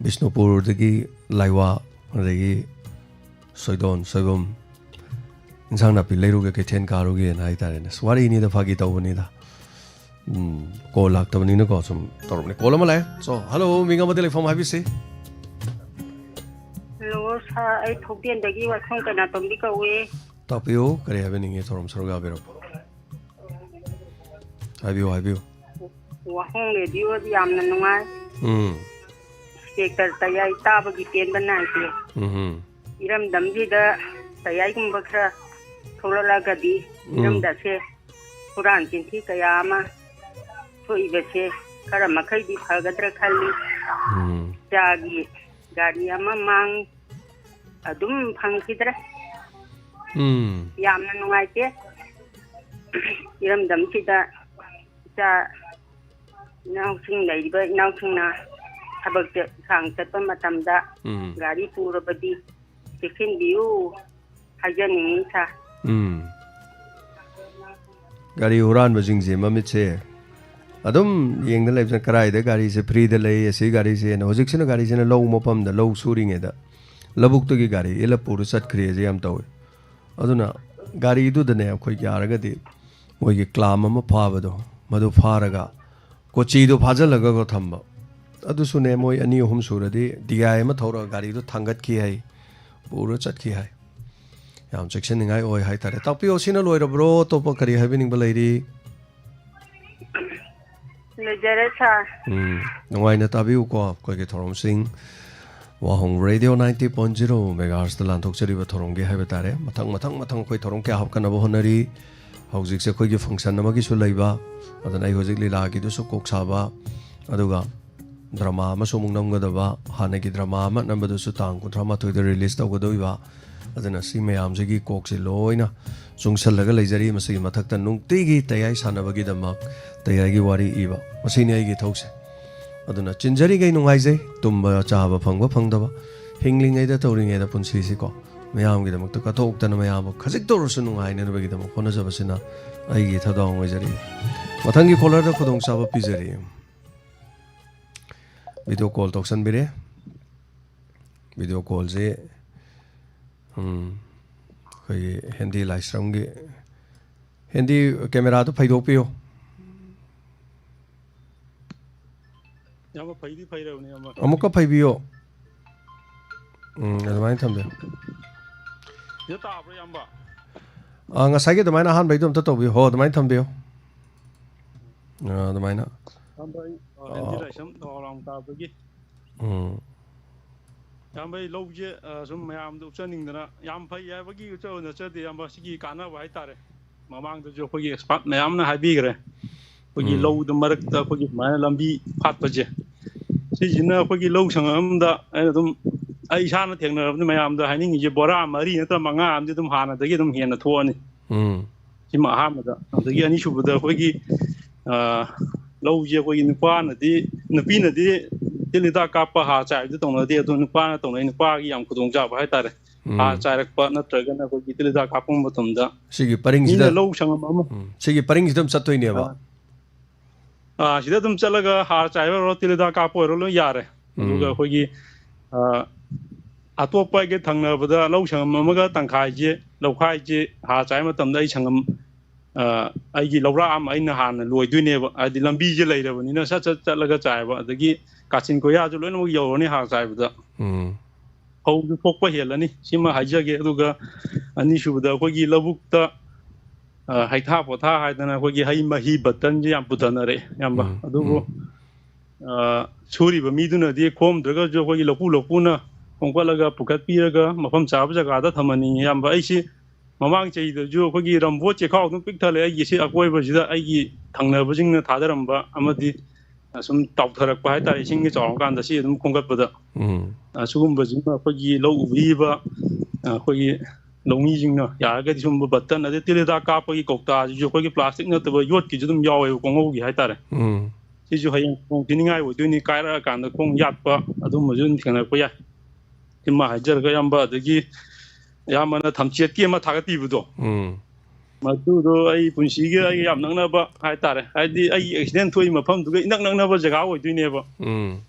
ꯕꯤꯁꯅꯨꯄꯨꯔꯗꯒꯤ ꯂꯥꯏꯋꯥ, ꯑꯗꯒꯤ ꯁꯣꯏꯗꯣꯟ, ꯁꯣꯏꯕꯝ, ꯏꯟꯁꯥꯡ ꯅꯥꯄꯤ ꯂꯩꯔꯨꯒꯦ, ꯀꯩꯊꯦꯜ ꯀꯥꯔꯨꯒꯦꯅ ꯍꯥꯏꯇꯥꯔꯦꯅꯦ꯫ ꯑꯁ, ꯋꯥꯔꯤꯅꯤꯗ, ꯐꯥꯒꯤ ꯇꯧꯕꯅꯤꯗ꯫ ꯎꯝ, ꯀꯣꯜ ꯂꯥꯛꯇꯕꯅꯤꯅꯀꯣ, ꯁꯨꯝ ꯇꯧꯔꯛꯄꯅꯤ꯫ ꯀꯣꯜ ꯑꯃ ꯂꯥꯛꯑꯦ꯫ ꯁꯣ, ꯍꯜꯂꯣ, ꯃꯤꯡ ꯑꯃꯗꯤ ꯂꯩꯐꯝ ꯍꯥꯏꯕꯤꯁꯤ꯫ ꯍꯜꯂꯣ, ꯁꯥꯔ, ꯑꯩ ꯊꯧꯗꯦꯟꯗꯒꯤ ꯋꯥꯏꯈꯣꯡ ꯀꯩꯅꯥꯇꯣꯝꯕꯤ ꯀꯧꯏ꯫ ꯇꯥꯛꯄꯤꯌꯨ, ꯀꯔꯤ ꯍꯥꯏꯕꯤꯅꯤꯡꯉꯤ? ꯊꯧꯔꯝ ꯁꯔꯨꯛ ꯌꯥꯕꯤꯔꯕ? ꯍꯥꯏꯕꯤꯌꯨ, ꯍꯥꯏꯕꯤꯌꯨ꯫ ꯋꯥꯍꯣꯡ ꯔꯦꯗꯤꯑꯣꯗꯤ ꯌꯥꯝꯅ ꯅꯨꯡꯉꯥꯏ꯫ ꯎꯝ꯫ ꯏꯟꯁꯄꯦꯛꯇꯔ ꯇꯌꯥꯏ ꯇꯥꯕꯒꯤ ꯄꯦꯟꯕ ꯅꯥꯏꯗꯦ꯫ ꯎꯝꯍꯨꯝ꯫ ꯏꯔꯝꯗꯝꯁꯤꯗ ꯇꯌꯥꯏꯒꯨꯝꯕ ꯈꯔ ꯊꯣꯛꯂꯛꯂꯒꯗꯤ ꯎꯝ꯫ ꯏꯔꯝꯗꯝꯁꯦ ꯍꯨꯔꯥꯟ ꯆꯤꯟꯊꯤ ꯀꯌꯥ ꯑꯃ ꯊꯣꯛꯏꯕꯁꯦ ꯈꯔ ꯃꯈꯩꯗꯤ ꯐꯒꯗ꯭ꯔꯥ ꯈꯜꯂꯤ꯫ ꯎꯝ꯫ ꯏꯆꯥꯒꯤ ꯒꯥꯔꯤ ꯑꯃ ꯃꯥꯡ ꯑꯗꯨꯝ ꯐꯪꯈꯤꯗ꯭ꯔꯦ꯫ ꯎꯝ꯫ ꯌꯥꯝꯅ ꯅꯨꯡꯉꯥꯏꯇꯦ꯫ ꯏꯔꯝꯗꯝꯁꯤꯗ ꯏꯆꯥ ꯏꯅꯥꯎꯁꯤꯡ ꯂꯩꯔꯤꯕ ꯏꯅꯥꯎꯁꯤꯡꯅ ꯊꯕꯛ ꯆꯠ-, ꯏꯪꯈꯥꯡ ꯆꯠꯄ ꯃꯇꯝꯗ ꯎꯝ꯫ ꯒꯥꯔꯤ ꯄꯨꯔꯕꯗꯤ ꯆꯦꯛꯁꯤꯟꯕꯤꯌꯨ ꯍꯥꯏꯖꯅꯤꯡꯉꯤ, ꯁꯥꯔ꯫ ꯎꯝ꯫ ꯒꯥꯔꯤ ꯍꯨꯔꯥꯟꯕꯁꯤꯡꯁꯦ ꯃꯃꯤꯠꯁꯦ ꯑꯗꯨꯝ ꯌꯦꯡꯗ ꯂꯩꯕꯁꯤꯅ, ꯀꯗꯥꯏꯗ ꯒꯥꯔꯤꯁꯦ ꯐ꯭ꯔꯤꯗ ꯂꯩ, ꯑꯁꯤ ꯒꯥꯔꯤꯁꯦꯅ꯫ ꯍꯧꯖꯤꯛꯁꯤꯅ ꯒꯥꯔꯤꯁꯤꯅ ꯂꯧ ꯃꯐꯝꯗ, ꯂꯧ ꯁꯨꯔꯤꯉꯩꯗ ꯂꯧꯕꯨꯛꯇꯒꯤ ꯒꯥꯔꯤ ꯏꯜꯂ ꯄꯨꯔ ꯆꯠꯈ꯭ꯔꯦꯁꯦ ꯌꯥꯝ ꯇꯧꯋꯤ꯫ ꯑꯗꯨꯅ ꯒꯥꯔꯤꯗꯨꯗꯅꯦ, ꯑꯩꯈꯣꯏ ꯌꯥꯔꯒꯗꯤ ꯃꯣꯏꯒꯤ ꯀ꯭ꯂꯥꯝ ꯑꯃ ꯐꯥꯕꯗꯣ, ꯃꯗꯨ ꯐꯥꯔꯒ ꯀꯣꯆꯤꯗꯣ ꯐꯥꯖꯤꯜꯂꯒꯀꯣ ꯊꯝꯕ꯫ ꯑꯗꯨꯁꯨꯅꯦ, ꯃꯣꯏ ꯑꯅꯤ ꯑꯍꯨꯝ ꯁꯨꯔꯗꯤ ꯗꯤ ꯑꯥꯏ ꯑꯃ ꯊꯧꯔꯒ ꯒꯥꯔꯤꯗꯣ ꯊꯥꯡꯒꯠꯈꯤ ꯍꯥꯏ, ꯄꯨꯔ ꯆꯠꯈꯤ ꯍꯥꯏ꯫ ꯌꯥꯝ ꯆꯦꯛꯁꯤꯟꯅꯤꯡꯉꯥꯏ ꯑꯣꯏ ꯍꯥꯏꯇꯥꯔꯦ꯫ ꯇꯥꯛꯄꯤꯌꯣ, ꯁꯤꯅ ꯂꯣꯏꯔꯕ꯭ꯔꯣ? ꯑꯇꯣꯞꯄ ꯀꯔꯤ ꯍꯥꯏꯕꯤꯅꯤꯡꯕ ꯂꯩꯔꯤ? ꯂꯣꯏꯖꯔꯦ, ꯁꯥꯔ꯫ ꯎꯝ, ꯅꯨꯡꯉꯥꯏꯅ ꯇꯥꯕꯤꯌꯨꯀꯣ ꯑꯩꯈꯣꯏꯒꯤ ꯊꯧꯔꯝꯁꯤꯡ꯫ ꯋꯥꯍꯣꯡ ꯔꯦꯗꯤꯑꯣ ninety point zero megahertzꯇ ꯂꯥꯟꯊꯣꯛꯆꯔꯤꯕ ꯊꯧꯔꯝꯒꯤ ꯍꯥꯏꯕ ꯇꯥꯔꯦ꯫ ꯃꯊꯪ, ꯃꯊꯪ, ꯃꯊꯪ ꯑꯩꯈꯣꯏ ꯊꯧꯔꯝ ꯀꯌꯥ ꯍꯥꯞꯀꯠꯅꯕ ꯍꯣꯠꯅꯔꯤ꯫ ꯍꯧꯖꯤꯛꯁꯦ ꯑꯩꯈꯣꯏꯒꯤ function ꯑꯃꯒꯤꯁꯨ ꯂꯩꯕ, ꯑꯗꯨꯅ ꯑꯩ ꯍꯧꯖꯤꯛ ꯂꯤꯂꯥꯒꯤꯗꯨꯁꯨ ꯀꯣꯛ ꯁꯥꯕ, ꯑꯗꯨꯒ drama ꯑꯃꯁꯨ ꯑꯃꯨꯛ ꯅꯝꯒꯗꯕ, ꯍꯥꯟꯅꯒꯤ drama ꯑꯃ ꯅꯝꯕꯗꯨꯁꯨ ꯇꯥꯡ ꯀꯨꯟꯊ꯭ꯔꯥ ꯃꯥꯊꯣꯏꯗ release ꯇꯧꯒꯗꯧꯔꯤꯕ꯫ ꯑꯗꯨꯅ ꯁꯤ ꯃꯌꯥꯝꯁꯤꯒꯤ ꯀꯣꯛꯁꯤ ꯂꯣꯏꯅ ꯆꯨꯡꯁꯜꯂꯒ ꯂꯩꯖꯔꯤ꯫ ꯃꯁꯤꯒꯤ ꯃꯊꯛꯇ ꯅꯨꯡꯇꯤꯒꯤ ꯇꯌꯥꯏ ꯁꯥꯟꯅꯕꯒꯤꯗꯃꯛ ꯇꯌꯥꯏꯒꯤ ꯋꯥꯔꯤ ꯏꯕ, ꯃꯁꯤꯅꯤ ꯑꯩꯒꯤ ꯏꯊꯧꯁꯦ꯫ ꯑꯗꯨꯅ ꯆꯤꯟꯖꯔꯤꯈꯩ ꯅꯨꯡꯉꯥꯏꯖꯩ, ꯇꯨꯝꯕ ꯆꯥꯕ ꯐꯪꯕ ꯐꯪꯗꯕ, ꯍꯤꯡꯂꯤꯉꯩꯗ ꯇꯧꯔꯤꯉꯩꯗ ꯄꯨꯟꯁꯤꯁꯤꯀꯣ, ꯃꯌꯥꯝꯒꯤꯗꯃꯛꯇ ꯀꯠꯊꯣꯛꯇꯅ ꯃꯌꯥꯝꯕꯨ ꯈꯖꯤꯛꯇ ꯑꯣꯏꯔꯁꯨ ꯅꯨꯡꯉꯥꯏꯅꯅꯕꯒꯤꯗꯃꯛ ꯍꯣꯠꯅꯖꯕꯁꯤꯅ ꯑꯩꯒꯤ ꯏꯊꯧꯗꯥꯡ ꯑꯣꯏꯖꯔꯤ꯫ ꯃꯊꯪꯒꯤ caller ꯗ ꯈꯨꯗꯣꯡꯆꯥꯕ ꯄꯤꯖꯔꯤ꯫ Video call ꯇꯧꯁꯟꯕꯤꯔꯦ꯫ Video call ꯁꯦ, ꯎꯝ, ꯑꯩꯈꯣꯏꯒꯤ ꯍꯦꯟꯗꯤ ꯂꯥꯏꯁ꯭ꯔꯝꯒꯤ, ꯍꯦꯟꯗꯤ ꯀꯦꯃꯦꯔꯥꯗꯨ ꯐꯩꯗꯣꯛꯄꯤꯌꯨ꯫ ꯏꯌꯥꯝꯕ, ꯐꯩꯗꯤ ꯐꯩꯔꯕꯅꯦ, ꯏꯌꯥꯝꯕ꯫ ꯑꯃꯨꯛꯀ ꯐꯩꯕꯤꯌꯣ꯫ ꯎꯝ, ꯑꯗꯨꯃꯥꯏꯅ ꯊꯝꯕꯤꯌꯨ꯫ ꯁꯤꯗ ꯇꯥꯕ꯭ꯔꯣ, ꯏꯌꯥꯝꯕ? ꯑ, ꯉꯁꯥꯏꯒꯤ ꯑꯗꯨꯃꯥꯏꯅ ꯑꯍꯥꯟꯕꯩꯗꯣ ꯑꯝꯇ ꯇꯧꯕꯤꯌꯨ꯫ ꯍꯣ, ꯑꯗꯨꯃꯥꯏꯅ ꯊꯝꯕꯤꯌꯨ꯫ ꯑ, ꯑꯗꯨꯃꯥꯏꯅ꯫ ꯏꯌꯥꯝꯕ, ꯑꯩ, ꯑ, ꯍꯦꯟꯗꯤ ꯂꯥꯏꯁ꯭ꯔꯝ ꯊꯧꯕꯥꯜ ꯂꯥꯡ ꯇꯥꯕꯒꯤ꯫ ꯎꯝ꯫ ꯏꯌꯥꯝꯕ, ꯑꯩ ꯂꯧꯁꯦ, ꯑ, ꯁꯨꯝ ꯃꯌꯥꯝꯗ ꯎꯠꯆꯅꯤꯡꯗꯅ, ꯌꯥꯝ ꯐꯩ ꯍꯥꯏꯕꯒꯤ ꯎꯠꯆꯕ ꯅꯠꯆꯗꯦ, ꯏꯌꯥꯝꯕ, ꯁꯤꯒꯤ ꯀꯥꯟꯅꯕ ꯍꯥꯏꯇꯥꯔꯦ꯫ ꯃꯃꯥꯡꯗꯁꯨ ꯑꯩꯈꯣꯏꯒꯤ ꯑꯦꯛꯁꯄꯥꯔꯠ ꯃꯌꯥꯝꯅ ꯍꯥꯏꯕꯤꯈ꯭ꯔꯦ꯫ ꯑꯩꯈꯣꯏꯒꯤ ꯎꯝ꯫ ꯂꯧꯗ ꯃꯔꯛꯇ ꯑꯩꯈꯣꯏꯒꯤ ꯁꯨꯃꯥꯏꯅ ꯂꯝꯕꯤ ꯐꯥꯠꯄꯁꯦ, ꯁꯤꯁꯤꯅ ꯑꯩꯈꯣꯏꯒꯤ ꯂꯧ ꯁꯪꯉꯝ ꯑꯃꯗ ꯑꯩꯅ ꯑꯗꯨꯝ, ꯑꯩ ꯏꯁꯥꯅ ꯊꯦꯡꯅꯔꯕꯅꯤ, ꯃꯌꯥꯝꯗ ꯍꯥꯏꯅꯤꯡꯉꯤꯁꯦ, ꯕꯣꯔꯥ ꯃꯔꯤ ꯅꯠꯇ꯭ꯔ ꯃꯉꯥ ꯑꯃꯗꯤ ꯑꯗꯨꯝ ꯍꯥꯟꯅꯗꯒꯤ ꯑꯗꯨꯝ ꯍꯦꯟꯅ ꯊꯣꯛꯑꯅꯤ꯫ ꯎꯝ꯫ ꯁꯤꯃ ꯑꯍꯥꯟꯕꯗ꯫ ꯑꯗꯒꯤ ꯑꯅꯤꯁꯨꯕꯗ ꯑꯩꯈꯣꯏꯒꯤ, ꯑ, ꯂꯧꯁꯦ ꯑꯩꯈꯣꯏꯒꯤ ꯅꯨꯄꯥꯅꯗꯤ, ꯅꯨꯄꯤꯅꯗꯤ ꯇꯤꯜ ꯍꯤꯗꯥꯛ ꯀꯥꯞꯄ, ꯍꯥꯔ ꯆꯥꯏꯕꯗꯤ ꯇꯧꯅꯗꯦ, ꯑꯗꯣ ꯅꯨꯄꯥꯅ ꯇꯧꯅꯩ, ꯅꯨꯄꯥꯒꯤ ꯌꯥꯝ ꯈꯨꯗꯣꯡꯆꯥꯕ ꯍꯥꯏꯇꯥꯔꯦ꯫ ꯍꯥꯔ ꯎꯝ꯫ ꯆꯥꯏꯔꯛꯄ ꯅꯠꯇ꯭ꯔꯒꯅ ꯑꯩꯈꯣꯏꯒꯤ ꯇꯤꯜ ꯍꯤꯗꯥꯛ ꯀꯥꯞꯄ ꯃꯇꯝꯗ ꯁꯤꯒꯤ ꯃꯤꯅ ꯄꯔꯤꯡꯁꯤꯗ, ꯂꯧ ꯁꯪꯉꯝ ꯑꯃ, ꯎꯝ, ꯁꯤꯒꯤ ꯄꯔꯤꯡꯁꯤꯗ ꯑꯗꯨꯝ ꯆꯠꯇꯣꯏꯅꯦꯕ꯫ ꯑ, ꯑ, ꯁꯤꯗ ꯑꯗꯨꯝ ꯆꯠꯂꯒ ꯍꯥꯔ ꯆꯥꯏꯕ ꯑꯣꯏꯔꯣ, ꯇꯤꯜ ꯍꯤꯗꯥꯛ ꯀꯥꯞꯄ ꯑꯣꯏꯔꯣ, ꯂꯣꯏ ꯌꯥꯔꯦ꯫ ꯑꯗꯨꯒ ꯎꯝ꯫ ꯑꯩꯈꯣꯏꯒꯤ, ꯑ, ꯑꯇꯣꯞꯄ ꯑꯩꯒ ꯊꯪꯅꯕꯗ ꯂꯧ ꯁꯪꯉꯝ ꯑꯃꯒ ꯇꯪꯈꯥꯏꯁꯦ, ꯂꯧꯈꯥꯏꯁꯦ ꯍꯥꯔ ꯆꯥꯏꯕ ꯃꯇꯝꯗ ꯑꯩ ꯁꯪꯉꯝ, ꯑ, ꯑꯩꯒꯤ ꯂꯧꯔꯥꯛ ꯑꯃ ꯑꯩꯅ ꯍꯥꯟꯅ ꯂꯣꯏꯗꯣꯏꯅꯦꯕ꯫ ꯍꯥꯏꯗꯤ ꯂꯝꯕꯤꯁꯦ ꯂꯩꯔꯕꯅꯤꯅ ꯁꯠ ꯁꯠ ꯆꯠꯂꯒ ꯆꯥꯏꯕ꯫ ꯑꯗꯒꯤ ꯀꯥꯆꯤꯟ ꯀꯣꯏꯌꯥꯁꯨ ꯂꯣꯏꯅꯃꯛ ꯌꯧꯔꯅꯤ ꯍꯥꯔ ꯆꯥꯏꯕꯗ꯫ ꯎꯝ꯫ ꯐꯧꯁꯨ ꯊꯣꯛꯄ ꯍꯦꯜꯂꯅꯤ꯫ ꯁꯤꯃ ꯍꯥꯏꯖꯒꯦ꯫ ꯑꯗꯨꯒ ꯑꯅꯤꯁꯨꯕꯗ ꯑꯩꯈꯣꯏꯒꯤ ꯂꯧꯕꯨꯛꯇ, ꯑ, ꯍꯩꯊꯥ ꯄꯣꯊꯥ ꯍꯥꯏꯗꯅ ꯑꯩꯈꯣꯏꯒꯤ ꯍꯩ ꯃꯍꯤ ꯕꯇꯟꯁꯦ ꯌꯥꯝ ꯄꯨꯊꯅꯔꯛꯑꯦ, ꯏꯌꯥꯝꯕ꯫ ꯎꯝ, ꯑꯗꯨꯕꯨ, ꯎꯝ꯫ ꯑ, ꯁꯨꯔꯤꯕ ꯃꯤꯗꯨꯅꯗꯤ ꯈꯣꯝꯗ꯭ꯔꯒꯁꯨ ꯑꯩꯈꯣꯏꯒꯤ ꯂꯧꯄꯨ ꯂꯧꯄꯨꯅ ꯈꯣꯝꯀꯠꯂꯒ ꯄꯨꯈꯠꯄꯤꯔꯒ ꯃꯐꯝ ꯆꯥꯕ ꯖꯒꯥꯗ ꯊꯝꯍꯟꯅꯤꯡꯉꯤ, ꯏꯌꯥꯝꯕ꯫ ꯑꯩꯁꯤ ꯃꯃꯥꯡ ꯆꯍꯤꯗꯁꯨ ꯑꯩꯈꯣꯏꯒꯤ ꯔꯝꯕꯣꯠ ꯆꯦꯈꯥꯎ ꯑꯗꯨꯝ ꯄꯤꯛ ꯊꯜꯂꯦ꯫ ꯑꯩꯒꯤ ꯁꯤ ꯑꯀꯣꯏꯕꯁꯤꯗ ꯑꯩꯒꯤ ꯊꯪꯅꯕꯁꯤꯡꯅ ꯊꯥꯗꯔꯝꯕ ꯑꯃꯗꯤ, ꯑ, ꯁꯨꯝ ꯇꯥꯎꯊꯔꯛꯄ ꯍꯥꯏꯇꯥꯔꯦ, ꯏꯁꯤꯡꯒꯤ ꯆꯥꯎꯔꯀꯥꯟꯗ ꯁꯤ ꯑꯗꯨꯝ ꯈꯣꯝꯒꯠꯄꯗ꯫ ꯎꯝ꯫ ꯑ, ꯁꯤꯒꯨꯝꯕꯁꯤꯅ ꯑꯩꯈꯣꯏꯒꯤ ꯂꯧ ꯎꯕꯤꯔꯤꯕ, ꯑ, ꯑꯩꯈꯣꯏꯒꯤ ꯂꯧꯃꯤꯁꯤꯡꯅ ꯌꯥꯔꯒꯗꯤ ꯁꯤꯒꯨꯝꯕ ꯕꯇꯟ, ꯑꯗꯩ ꯇꯤꯜ ꯍꯤꯗꯥꯛ ꯀꯥꯞꯄꯒꯤ ꯀꯧꯇꯥꯁꯤꯁꯨ ꯑꯩꯈꯣꯏꯒꯤ ꯄ꯭ꯂꯥꯁꯇꯤꯛ ꯅꯠꯇꯕ ꯌꯣꯠꯀꯤꯁꯨ ꯑꯗꯨꯝ ꯌꯥꯎꯋꯦꯕ, ꯀꯣꯉꯧꯒꯤ ꯍꯥꯏꯇꯥꯔꯦ꯫ ꯎꯝ꯫ ꯁꯤꯁꯨ ꯍꯌꯦꯡ ꯈꯨꯗꯣꯡ ꯊꯤꯅꯤꯡꯉꯥꯏ ꯑꯣꯏꯗꯣꯏꯅꯤ, ꯀꯥꯏꯔꯛꯑꯀꯥꯟꯗ ꯈꯣꯡ ꯌꯥꯠꯄ ꯑꯗꯨꯝꯕꯁꯨ ꯑꯗꯨꯝ ꯊꯦꯡꯅꯔꯛꯄ ꯌꯥꯏ꯫ ꯁꯤꯃ ꯍꯥꯏꯖꯔꯒ, ꯏꯌꯥꯝꯕ, ꯑꯗꯒꯤ ꯏꯌꯥꯝꯕꯅ ꯊꯝꯆꯦꯠꯀꯤ ꯑꯃ ꯊꯥꯒꯠꯄꯤꯕꯗꯣ, ꯎꯝ꯫ ꯃꯗꯨꯗꯣ ꯑꯩ ꯄꯨꯟꯁꯤꯒꯤ ꯑꯩ ꯌꯥꯝ ꯅꯛꯅꯕ ꯍꯥꯏꯇꯥꯔꯦ, ꯍꯥꯏꯗꯤ ꯑꯩꯒꯤ ꯑꯦꯛꯁꯤꯗꯦꯟ ꯊꯣꯛꯏ ꯃꯐꯝꯗꯨꯒ ꯏꯅꯛ ꯅꯛꯅꯕ ꯖꯒꯥ ꯑꯣꯏꯗꯣꯏꯅꯦꯕ꯫ ꯎꯝ꯫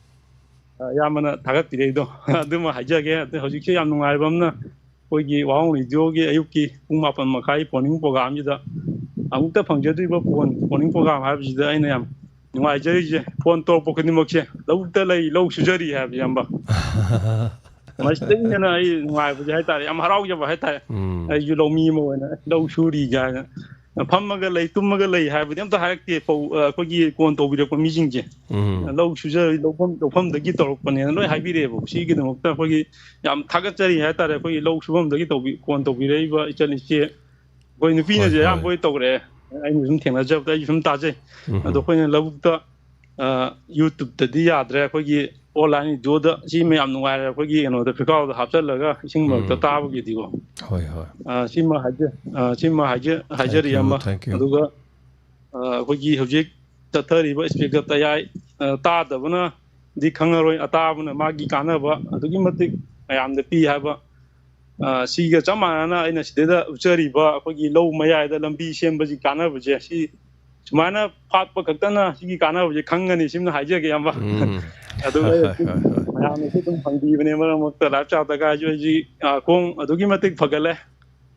ꯑ, ꯏꯌꯥꯝꯕꯅ ꯊꯥꯒꯠꯄꯤꯔꯛꯏꯗꯣ꯫ ꯑꯗꯨꯃ ꯍꯥꯏꯖꯒꯦ꯫ ꯑꯗꯩ ꯍꯧꯖꯤꯛꯁꯦ ꯌꯥꯝ ꯅꯨꯡꯉꯥꯏꯕ ꯑꯃꯅ, ꯑꯩꯈꯣꯏꯒꯤ ꯋꯥꯍꯪ ꯔꯦꯗꯤꯑꯣꯒꯤ ꯑꯌꯨꯛꯀꯤ ꯄꯨꯡ ꯃꯥꯄꯟ ꯃꯈꯥꯏ ꯐꯣꯟ ꯏꯟ ꯄ꯭ꯔꯣꯒꯥꯝꯁꯤꯗ ꯑꯃꯨꯛꯇ ꯐꯪꯖꯗ꯭ꯔꯤꯕ ꯐꯣꯟ, ꯐꯣꯟ ꯏꯟ ꯄ꯭ꯔꯣꯒꯥꯝ ꯍꯥꯏꯕꯁꯤꯗ ꯑꯩꯅ ꯌꯥꯝ ꯅꯨꯡꯉꯥꯏꯖꯔꯤꯁꯦ꯫ ꯐꯣꯟ ꯇꯧꯔꯛꯄ ꯈꯨꯗꯤꯡꯃꯛꯁꯦ "ꯂꯧꯕꯨꯛꯇ ꯂꯩ, ꯂꯧ ꯁꯨꯖꯔꯤ" ꯍꯥꯏꯕꯁꯦ, ꯏꯌꯥꯝꯕ꯫ ꯃꯁꯤꯗꯒꯤ ꯍꯦꯟꯅ ꯑꯩ ꯅꯨꯡꯉꯥꯏꯕꯁꯦ ꯍꯥꯏꯇꯥꯔꯦ, ꯌꯥꯝ ꯍꯔꯥꯎꯖꯕ ꯍꯥꯏꯇꯥꯔꯦ꯫ ꯎꯝ꯫ ꯑꯩꯁꯨ ꯂꯧꯃꯤ ꯑꯃ ꯑꯣꯏꯅ "ꯂꯧ ꯁꯨꯔꯤ" ꯀꯥꯏꯅ, "ꯐꯝꯃꯒ ꯂꯩ, ꯇꯨꯝꯃꯒ ꯂꯩ" ꯍꯥꯏꯕꯗꯤ ꯑꯝꯇ ꯍꯥꯏꯔꯛꯇꯦ꯫ ꯐꯧ-, ꯑ, ꯑꯩꯈꯣꯏꯒꯤ ꯐꯣꯟ ꯇꯧꯕꯤꯔꯛꯄ ꯃꯤꯁꯤꯡꯁꯦ꯫ ꯎꯝ꯫ "ꯂꯧ ꯁꯨꯖꯔꯤ, ꯂꯧꯐꯝ, ꯂꯧꯐꯝꯗꯒꯤ ꯇꯧꯔꯛꯄꯅꯦꯅ" ꯂꯣꯏ ꯍꯥꯏꯕꯤꯔꯛꯑꯦꯕ꯫ ꯁꯤꯒꯤꯗꯃꯛꯇ ꯑꯩꯈꯣꯏꯒꯤ ꯌꯥꯝ ꯊꯥꯒꯠꯆꯔꯤ ꯍꯥꯏꯇꯥꯔꯦ, ꯑꯩꯈꯣꯏꯒꯤ ꯂꯧ ꯁꯨꯐꯝꯗꯒꯤ ꯇꯧꯕꯤ-, ꯐꯣꯟ ꯇꯧꯕꯤꯔꯛꯏꯕ ꯏꯆꯟ ꯏꯆꯦ꯫ ꯑꯩꯈꯣꯏ ꯅꯨꯄꯤꯅꯁꯨ ꯍꯣꯏ, ꯍꯣꯏ꯫ ꯑꯌꯥꯝꯕ ꯑꯣꯏ ꯇꯧꯔꯛꯑꯦ꯫ ꯑꯩꯅ ꯁꯨꯝ ꯊꯦꯡꯅꯖꯕꯗ ꯑꯩꯁꯨ ꯁꯨꯝ ꯇꯥꯖꯩ꯫ ꯎꯝ꯫ ꯑꯗꯣ ꯑꯩꯈꯣꯏꯅ ꯂꯧꯕꯨꯛꯇ, ꯑ, YouTube-ꯇꯗꯤ ꯌꯥꯗ꯭ꯔꯦ, ꯑꯩꯈꯣꯏꯒꯤ online radio-ꯗ ꯁꯤ ꯃꯌꯥꯝ ꯅꯨꯡꯉꯥꯏꯔꯦ, ꯑꯩꯈꯣꯏꯒꯤ ꯀꯩꯅꯣꯗ, ꯐꯤꯀꯥꯎꯗ ꯍꯥꯞꯆꯜꯂꯒ ꯏꯁꯤꯡ ꯃꯔꯛꯇ ꯎꯝ꯫ ꯇꯥꯕꯒꯤꯗꯤꯀꯣ꯫ ꯍꯣꯏ, ꯍꯣꯏ꯫ ꯑ, ꯁꯤꯃ ꯍꯥꯏꯖ-, ꯑ, ꯁꯤꯃ ꯍꯥꯏꯖ-, Thank ꯍꯥꯏꯖꯔꯤ you, ꯑꯃ꯫ Thank you꯫ ꯑꯗꯨꯒ, ꯑ, ꯑꯩꯈꯣꯏꯒꯤ ꯍꯧꯖꯤꯛ ꯆꯠꯊꯔꯤꯕ ꯏꯁꯄꯤꯀꯔ ꯇꯌꯥꯏ, ꯑ, ꯇꯥꯗꯕꯅꯗꯤ ꯈꯪꯉꯔꯣꯏ, ꯑꯇꯥꯕꯅ ꯃꯥꯒꯤ ꯀꯥꯟꯅꯕ ꯑꯗꯨꯛꯀꯤ ꯃꯇꯤꯛ ꯃꯌꯥꯝꯗ ꯄꯤ ꯍꯥꯏꯕ꯫ ꯑ, ꯁꯤꯒ ꯆꯞ ꯃꯥꯟꯅꯅ ꯑꯩꯅ ꯁꯤꯗꯩꯗ ꯎꯠꯆꯔꯤꯕ ꯑꯩꯈꯣꯏꯒꯤ ꯂꯧ ꯃꯌꯥꯏꯗ ꯂꯝꯕꯤ ꯁꯦꯝꯕꯒꯤ ꯀꯥꯟꯅꯕꯁꯦ, ꯁꯤ ꯁꯨꯃꯥꯏꯅ ꯐꯥꯠꯄ ꯈꯛꯇꯅ ꯁꯤꯒꯤ ꯀꯥꯟꯅꯕꯁꯦ ꯈꯪꯒꯅꯤ, ꯁꯤꯃ ꯍꯥꯏꯖꯒꯦ, ꯏꯌꯥꯝꯕ꯫ ꯎꯝ꯫ ꯑꯗꯨꯒ ꯑꯩ ꯍꯣꯏ, ꯍꯣꯏ, ꯍꯣꯏ꯫ ꯃꯌꯥꯝꯅꯁꯨ ꯑꯗꯨꯝ ꯍꯪꯕꯤꯕꯅꯦ ꯃꯔꯛ ꯃꯔꯛꯇ, live chat-ꯇꯒ ꯑꯩꯁꯨ, ꯑꯩꯁꯤ, ꯑ, ꯈꯣꯡ ꯑꯗꯨꯛꯀꯤ ꯃꯇꯤꯛ ꯐꯒꯠꯂꯦ꯫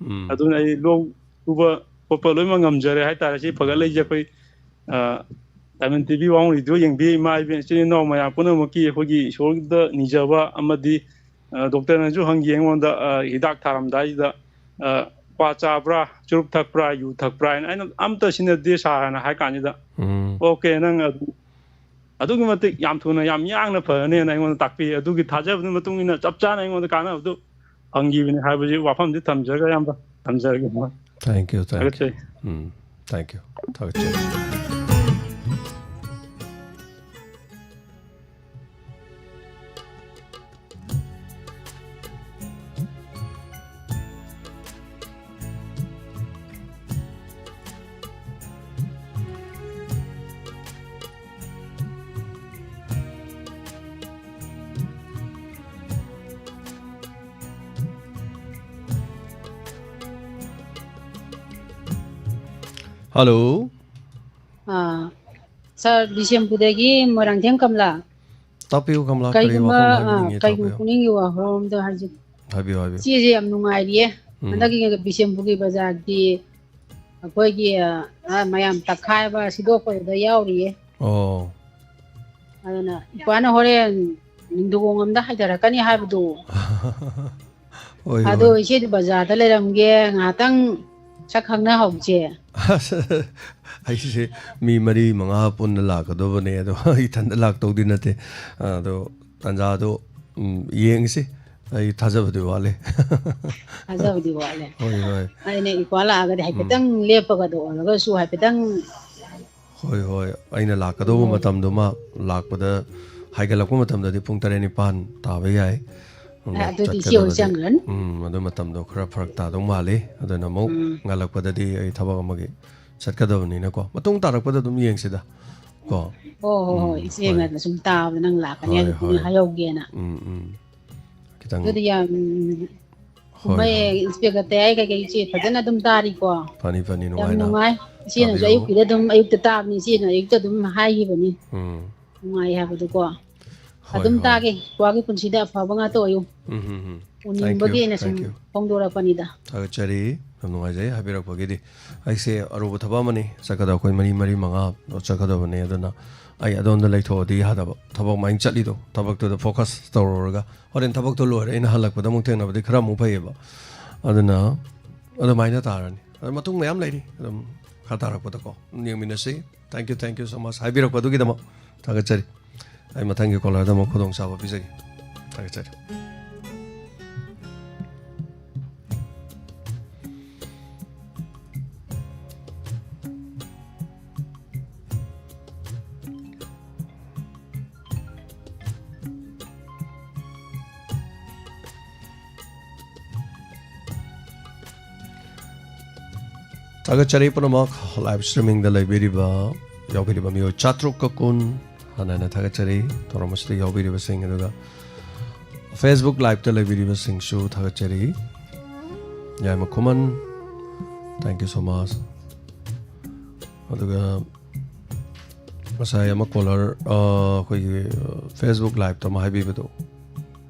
ꯎꯝ꯫ ꯑꯗꯨꯅ ꯑꯩ ꯂꯧ ꯁꯨꯕ ꯈꯣꯠꯄ ꯂꯣꯏꯅꯃꯛ ꯉꯝꯖꯔꯦ ꯍꯥꯏꯇꯥꯔꯦ꯫ ꯁꯤ ꯐꯒꯠꯂꯛꯏꯁꯦ ꯑꯩꯈꯣꯏ, ꯑ, Diamond T V ꯋꯥꯍꯪ radio ꯌꯦꯡꯕꯤ ꯏꯃꯥ ꯏꯕꯦꯟ ꯏꯆꯤꯟ ꯏꯅꯥꯎ ꯃꯌꯥꯝ ꯄꯨꯝꯅꯃꯛꯀꯤ ꯑꯩꯈꯣꯏꯒꯤ ꯏꯁꯣꯔꯗ ꯅꯤꯖꯕ ꯑꯃꯗꯤ, ꯑ, doctor-ꯅꯁꯨ ꯍꯪꯈꯤ ꯑꯩꯉꯣꯟꯗ, ꯑ, ꯍꯤꯗꯥꯛ ꯊꯥꯔꯝꯗꯥꯏꯁꯤꯗ, ꯑ, "ꯀ꯭ꯋꯥ ꯆꯥꯕ꯭ꯔꯥ, ꯆꯨꯔꯨꯞ ꯊꯛꯄ꯭ꯔꯥ, ꯌꯨ ꯊꯛꯄ꯭ꯔꯥ?" ꯍꯥꯏꯅ꯫ ꯑꯩꯅ, "ꯑꯝꯇ ꯁꯤꯖꯤꯟꯅꯗꯦ ꯁꯥꯔ" ꯍꯥꯏꯅ ꯍꯥꯏ ꯀꯥꯟꯁꯤꯗ, ꯎꯝ꯫ "ꯑꯣꯀꯦ, ꯅꯪ ꯑꯗꯨ-, ꯑꯗꯨꯛꯀꯤ ꯃꯇꯤꯛ ꯌꯥꯝ ꯊꯨꯅ, ꯌꯥꯝ ꯌꯥꯡꯅ ꯐꯔꯅꯤꯅ" ꯑꯩꯉꯣꯟꯗ ꯇꯥꯛꯄꯤ꯫ ꯑꯗꯨꯒꯤ ꯊꯥꯖꯕꯗꯨꯒꯤ ꯃꯇꯨꯡ ꯏꯟꯅ ꯆꯞ ꯆꯥꯅ ꯑꯩꯉꯣꯟꯗ ꯀꯥꯟꯅꯕꯗꯨ ꯐꯪꯈꯤꯕꯅꯤ ꯍꯥꯏꯕꯁꯤ ꯋꯥꯐꯝꯁꯤ ꯊꯝꯖꯔꯒ, ꯏꯌꯥꯝꯕ, ꯊꯝꯖꯔꯒꯦ꯫ Thank you, thank you꯫ ꯊꯥꯒꯠꯆꯔꯤ꯫ ꯎꯝ, thank you꯫ ꯊꯥꯒꯠꯆꯔꯤ꯫ Hello꯫ ꯑꯥ, sir, ꯕꯤꯁꯦꯝꯄꯨꯔꯗꯒꯤ ꯃꯣꯏꯔꯥꯡꯊꯦꯝ ꯀꯃꯂꯥ꯫ ꯇꯥꯛꯄꯤꯌꯨ ꯀꯃꯂꯥ, ꯀꯔꯤ ꯀꯩꯒꯨꯝꯕ, ꯋꯥꯐꯝ ꯑꯥ, ꯍꯥꯏꯕꯤꯅꯤꯡꯉꯤ, ꯀꯩꯒꯨꯝꯕ ꯇꯥꯛꯄꯤꯌꯨ꯫ ꯄꯨꯛꯅꯤꯡꯒꯤ ꯋꯥꯐꯝ ꯑꯝꯇ ꯍꯥꯏꯖꯒꯦ꯫ ꯍꯥꯏꯕꯤꯌꯨ, ꯍꯥꯏꯕꯤꯌꯨ꯫ ꯏꯆꯦꯁꯦ ꯌꯥꯝ ꯅꯨꯡꯉꯥꯏꯔꯤꯌꯦ꯫ ꯎꯝ꯫ ꯍꯟꯗꯛꯀꯤ ꯕꯤꯁꯦꯝꯄꯨꯔꯒꯤ ꯕꯖꯥꯔꯒꯤ ꯑꯩꯈꯣꯏꯒꯤ, ꯑ, ꯑ, ꯃꯌꯥꯝ ꯇꯛꯈꯥꯏꯕ ꯁꯤꯗꯣꯛꯄꯗꯨꯗ ꯌꯥꯎꯔꯤꯌꯦ꯫ ꯑꯣ꯫ ꯑꯗꯨꯅ ꯏꯄꯥꯅ ꯍꯣꯔꯦꯟ ꯅꯤꯡꯗꯨꯒꯣꯡ ꯑꯝꯗ ꯍꯥꯏꯊꯔꯛꯀꯅꯤ ꯍꯥꯏꯕꯗꯨ꯫ ꯍꯣꯏ, ꯑꯗꯣ ꯍꯣꯏ꯫ ꯏꯆꯦꯗꯤ ꯕꯖꯥꯔꯗ ꯂꯩꯔꯝꯒꯦ, ꯉꯥꯏꯍꯥꯛꯇꯪ ꯁꯛ ꯈꯪꯅꯍꯧꯁꯦ꯫ ꯑꯁ, ꯑꯩꯁꯦ ꯃꯤ ꯃꯔꯤ ꯃꯉꯥ ꯄꯨꯟꯅ ꯂꯥꯛꯀꯗꯧꯕꯅꯦ, ꯑꯗꯣ ꯏꯊꯟꯗ ꯂꯥꯛꯇꯧꯗꯤ ꯅꯠꯇꯦ꯫ ꯑꯗꯣ ꯇꯥꯟꯖꯥꯗꯣ, ꯎꯝ, ꯌꯦꯡꯁꯤ꯫ ꯑꯩ ꯊꯥꯖꯕꯗꯤ ꯋꯥꯠꯂꯦ꯫ ꯊꯥꯖꯕꯗꯤ ꯋꯥꯠꯂꯦ꯫ ꯍꯣꯏ, ꯍꯣꯏ꯫ ꯑꯩꯅ ꯏꯄ꯭ꯋꯥ ꯂꯥꯛꯑꯒꯗꯤ ꯎꯝ꯫ ꯍꯥꯏꯐꯦꯠꯇꯪ ꯂꯦꯞꯄꯒꯗꯣ ꯑꯣꯏꯔꯒꯁꯨ ꯍꯥꯏꯐꯦꯠꯇꯪ꯫ ꯍꯣꯏ, ꯍꯣꯏ꯫ ꯑꯩꯅ ꯂꯥꯛꯀꯗꯧꯕ ꯎꯝ꯫ ꯃꯇꯝꯗꯨꯃ ꯂꯥꯛꯄꯗ, ꯍꯥꯏꯒꯠꯂꯛꯄ ꯃꯇꯝꯗꯗꯤ ꯄꯨꯡ ꯇꯔꯦꯠ ꯅꯤꯄꯥꯟ ꯇꯥꯕ ꯌꯥꯏ꯫ ꯑꯗꯨꯅ ꯑ, ꯑꯗꯨꯗꯤ ꯏꯆꯦ ꯍꯣꯏ ꯆꯠꯀꯗꯕꯗꯤ, ꯆꯪꯈ꯭ꯔꯅꯤ꯫ ꯎꯝ, ꯑꯗꯨ ꯃꯇꯝꯗꯣ ꯈꯔ ꯐꯔꯛ ꯇꯥꯗꯧ ꯃꯥꯜꯂꯤ꯫ ꯑꯗꯨꯅ ꯑꯃꯨꯛ ꯎꯝ꯫ ꯉꯜꯂꯛꯄꯗꯗꯤ ꯑꯩ ꯊꯕꯛ ꯑꯃꯒꯤ ꯆꯠꯀꯗꯕꯅꯤꯅꯀꯣ꯫ ꯃꯇꯨꯡ ꯇꯥꯔꯛꯄꯗ ꯑꯗꯨꯝ ꯌꯦꯡꯁꯤꯗ꯫ ꯀꯣ? ꯍꯣ, ꯍꯣ, ꯍꯣꯏ꯫ ꯎꯝ, ꯏꯆꯦ ꯍꯣꯏ꯫ ꯉꯟꯅ ꯁꯨꯝ ꯇꯥꯕꯗ ꯅꯪ ꯂꯥꯛꯀꯅꯤ ꯍꯣꯏ, ꯍꯥꯏꯕꯗꯨ ꯍꯣꯏ꯫ ꯍꯥꯏꯍꯧꯒꯦꯅ꯫ ꯎꯝ, ꯎꯝ꯫ ꯈꯤꯇꯪ ꯑꯗꯨꯗꯤ ꯌꯥꯝ, ꯍꯣꯏ, ꯀꯨꯝꯍꯩ ꯍꯣꯏ꯫ ꯏꯟꯁꯄꯦꯛꯇꯔ ꯇꯌꯥꯏ ꯀꯩꯀꯩ ꯏꯆꯦ ꯐꯖꯅ ꯑꯗꯨꯝ ꯇꯥꯔꯤꯀꯣ? ꯐꯅꯤ, ꯐꯅꯤ, ꯌꯥꯝ ꯅꯨꯡꯉꯥꯏꯅ ꯅꯨꯡꯉꯥꯏ꯫ ꯏꯆꯦꯅꯁꯨ ꯇꯥꯕꯤꯔꯛꯎ꯫ ꯑꯌꯨꯛꯀꯤꯗ ꯑꯗꯨꯝ, ꯑꯌꯨꯛꯇ ꯇꯥꯕꯅꯤ, ꯏꯆꯦꯅ ꯑꯌꯨꯛꯇ ꯑꯗꯨꯝ ꯍꯥꯏꯈꯤꯕꯅꯤ꯫ ꯎꯝ꯫ ꯅꯨꯡꯉꯥꯏ ꯍꯥꯏꯕꯗꯨꯀꯣ꯫ ꯍꯣꯏ, ꯑꯗꯨꯝ ꯍꯣꯏ꯫ ꯇꯥꯒꯦ꯫ ꯏꯄ꯭ꯋꯥꯒꯤ ꯄꯨꯟꯁꯤꯗ ꯑꯐꯕ ꯉꯥꯛꯇ ꯑꯣꯏꯌꯨ꯫ ꯎꯝ, ꯎꯝ, ꯎꯝ꯫ Thank ꯎꯅꯤꯡꯕꯒꯤ you, ꯑꯩꯅ ꯁꯨꯝ thank you꯫ ꯐꯣꯡꯗꯣꯔꯛꯄꯅꯤꯗ꯫ ꯊꯥꯒꯠꯆꯔꯤ꯫ ꯌꯥꯝ ꯅꯨꯡꯉꯥꯏꯖꯩ ꯍꯥꯏꯕꯤꯔꯛꯄꯒꯤꯗꯤ꯫ ꯑꯩꯁꯦ ꯑꯔꯨꯕ ꯊꯕꯛ ꯑꯃꯅꯤ ꯆꯠꯀꯗꯕ, ꯑꯩꯈꯣꯏ ꯃꯔꯤ, ꯃꯔꯤ ꯃꯉꯥ ꯆꯠꯀꯗꯕꯅꯦ꯫ ꯑꯗꯨꯅ ꯑꯩ ꯑꯗꯣꯝꯗ ꯂꯩꯊꯣꯛꯑꯗꯤ ꯌꯥꯗꯕ꯫ ꯊꯕꯛ ꯃꯥꯏꯅ ꯆꯠꯂꯤꯗꯣ, ꯊꯕꯛꯇꯨꯗ focus ꯇꯧꯔꯨꯔꯒ ꯍꯣꯔꯦꯟ ꯊꯕꯛꯇꯣ ꯂꯣꯏꯔꯦ, ꯑꯩꯅ ꯍꯜꯂꯛꯄꯗ ꯑꯃꯨꯛ ꯊꯦꯡꯅꯕꯗꯤ ꯈꯔ ꯑꯃꯨꯛ ꯐꯩꯌꯦꯕ꯫ ꯑꯗꯨꯅ ꯑꯗꯨꯃꯥꯏꯅ ꯇꯥꯔꯅꯤ꯫ ꯑꯗꯣ ꯃꯇꯨꯡ ꯃꯌꯥꯝ ꯂꯩꯔꯤ, ꯑꯗꯨꯝ ꯃꯈꯥ ꯇꯥꯔꯛꯄꯗꯀꯣ ꯑꯗꯨꯝ ꯌꯦꯡꯃꯤꯟꯅꯁꯤ꯫ Thank you, thank you so much ꯍꯥꯏꯕꯤꯔꯛꯄꯗꯨꯒꯤꯗꯃꯛ ꯊꯥꯒꯠꯆꯔꯤ꯫ ꯑꯩ ꯃꯊꯪꯒꯤ caller ꯗ ꯑꯃꯨꯛ ꯈꯨꯗꯣꯡꯆꯥꯕ ꯄꯤꯖꯒꯦ꯫ ꯊꯥꯒꯠꯆꯔꯤ꯫ ꯊꯥꯒꯠꯆꯔꯤ ꯄꯨꯝꯅꯃꯛ live streaming ꯗ ꯂꯩꯕꯤꯔꯤꯕ, ꯌꯥꯎꯕꯤꯔꯤꯕ ꯃꯤꯑꯣꯏ ꯆꯥꯇ꯭ꯔꯨꯛꯀ ꯀꯨꯟ, ꯍꯥꯟꯅ ꯍꯥꯟꯅ ꯊꯥꯒꯠꯆꯔꯤ ꯊꯧꯔꯝ ꯑꯁꯤꯗ ꯌꯥꯎꯕꯤꯔꯤꯕꯁꯤꯡ, ꯑꯗꯨꯒ Facebook live ꯇ ꯂꯩꯕꯤꯔꯤꯕꯁꯤꯡꯁꯨ ꯊꯥꯒꯠꯆꯔꯤ꯫ ꯌꯥꯏꯃ ꯈꯨꯃꯟ, thank you so much꯫ ꯑꯗꯨꯒ ꯉꯁꯥꯏ ꯑꯃ caller, ꯑ, ꯑꯩꯈꯣꯏꯒꯤ, ꯑ, Facebook live ꯇ ꯑꯃ ꯍꯥꯏꯕꯤꯕꯗꯣ,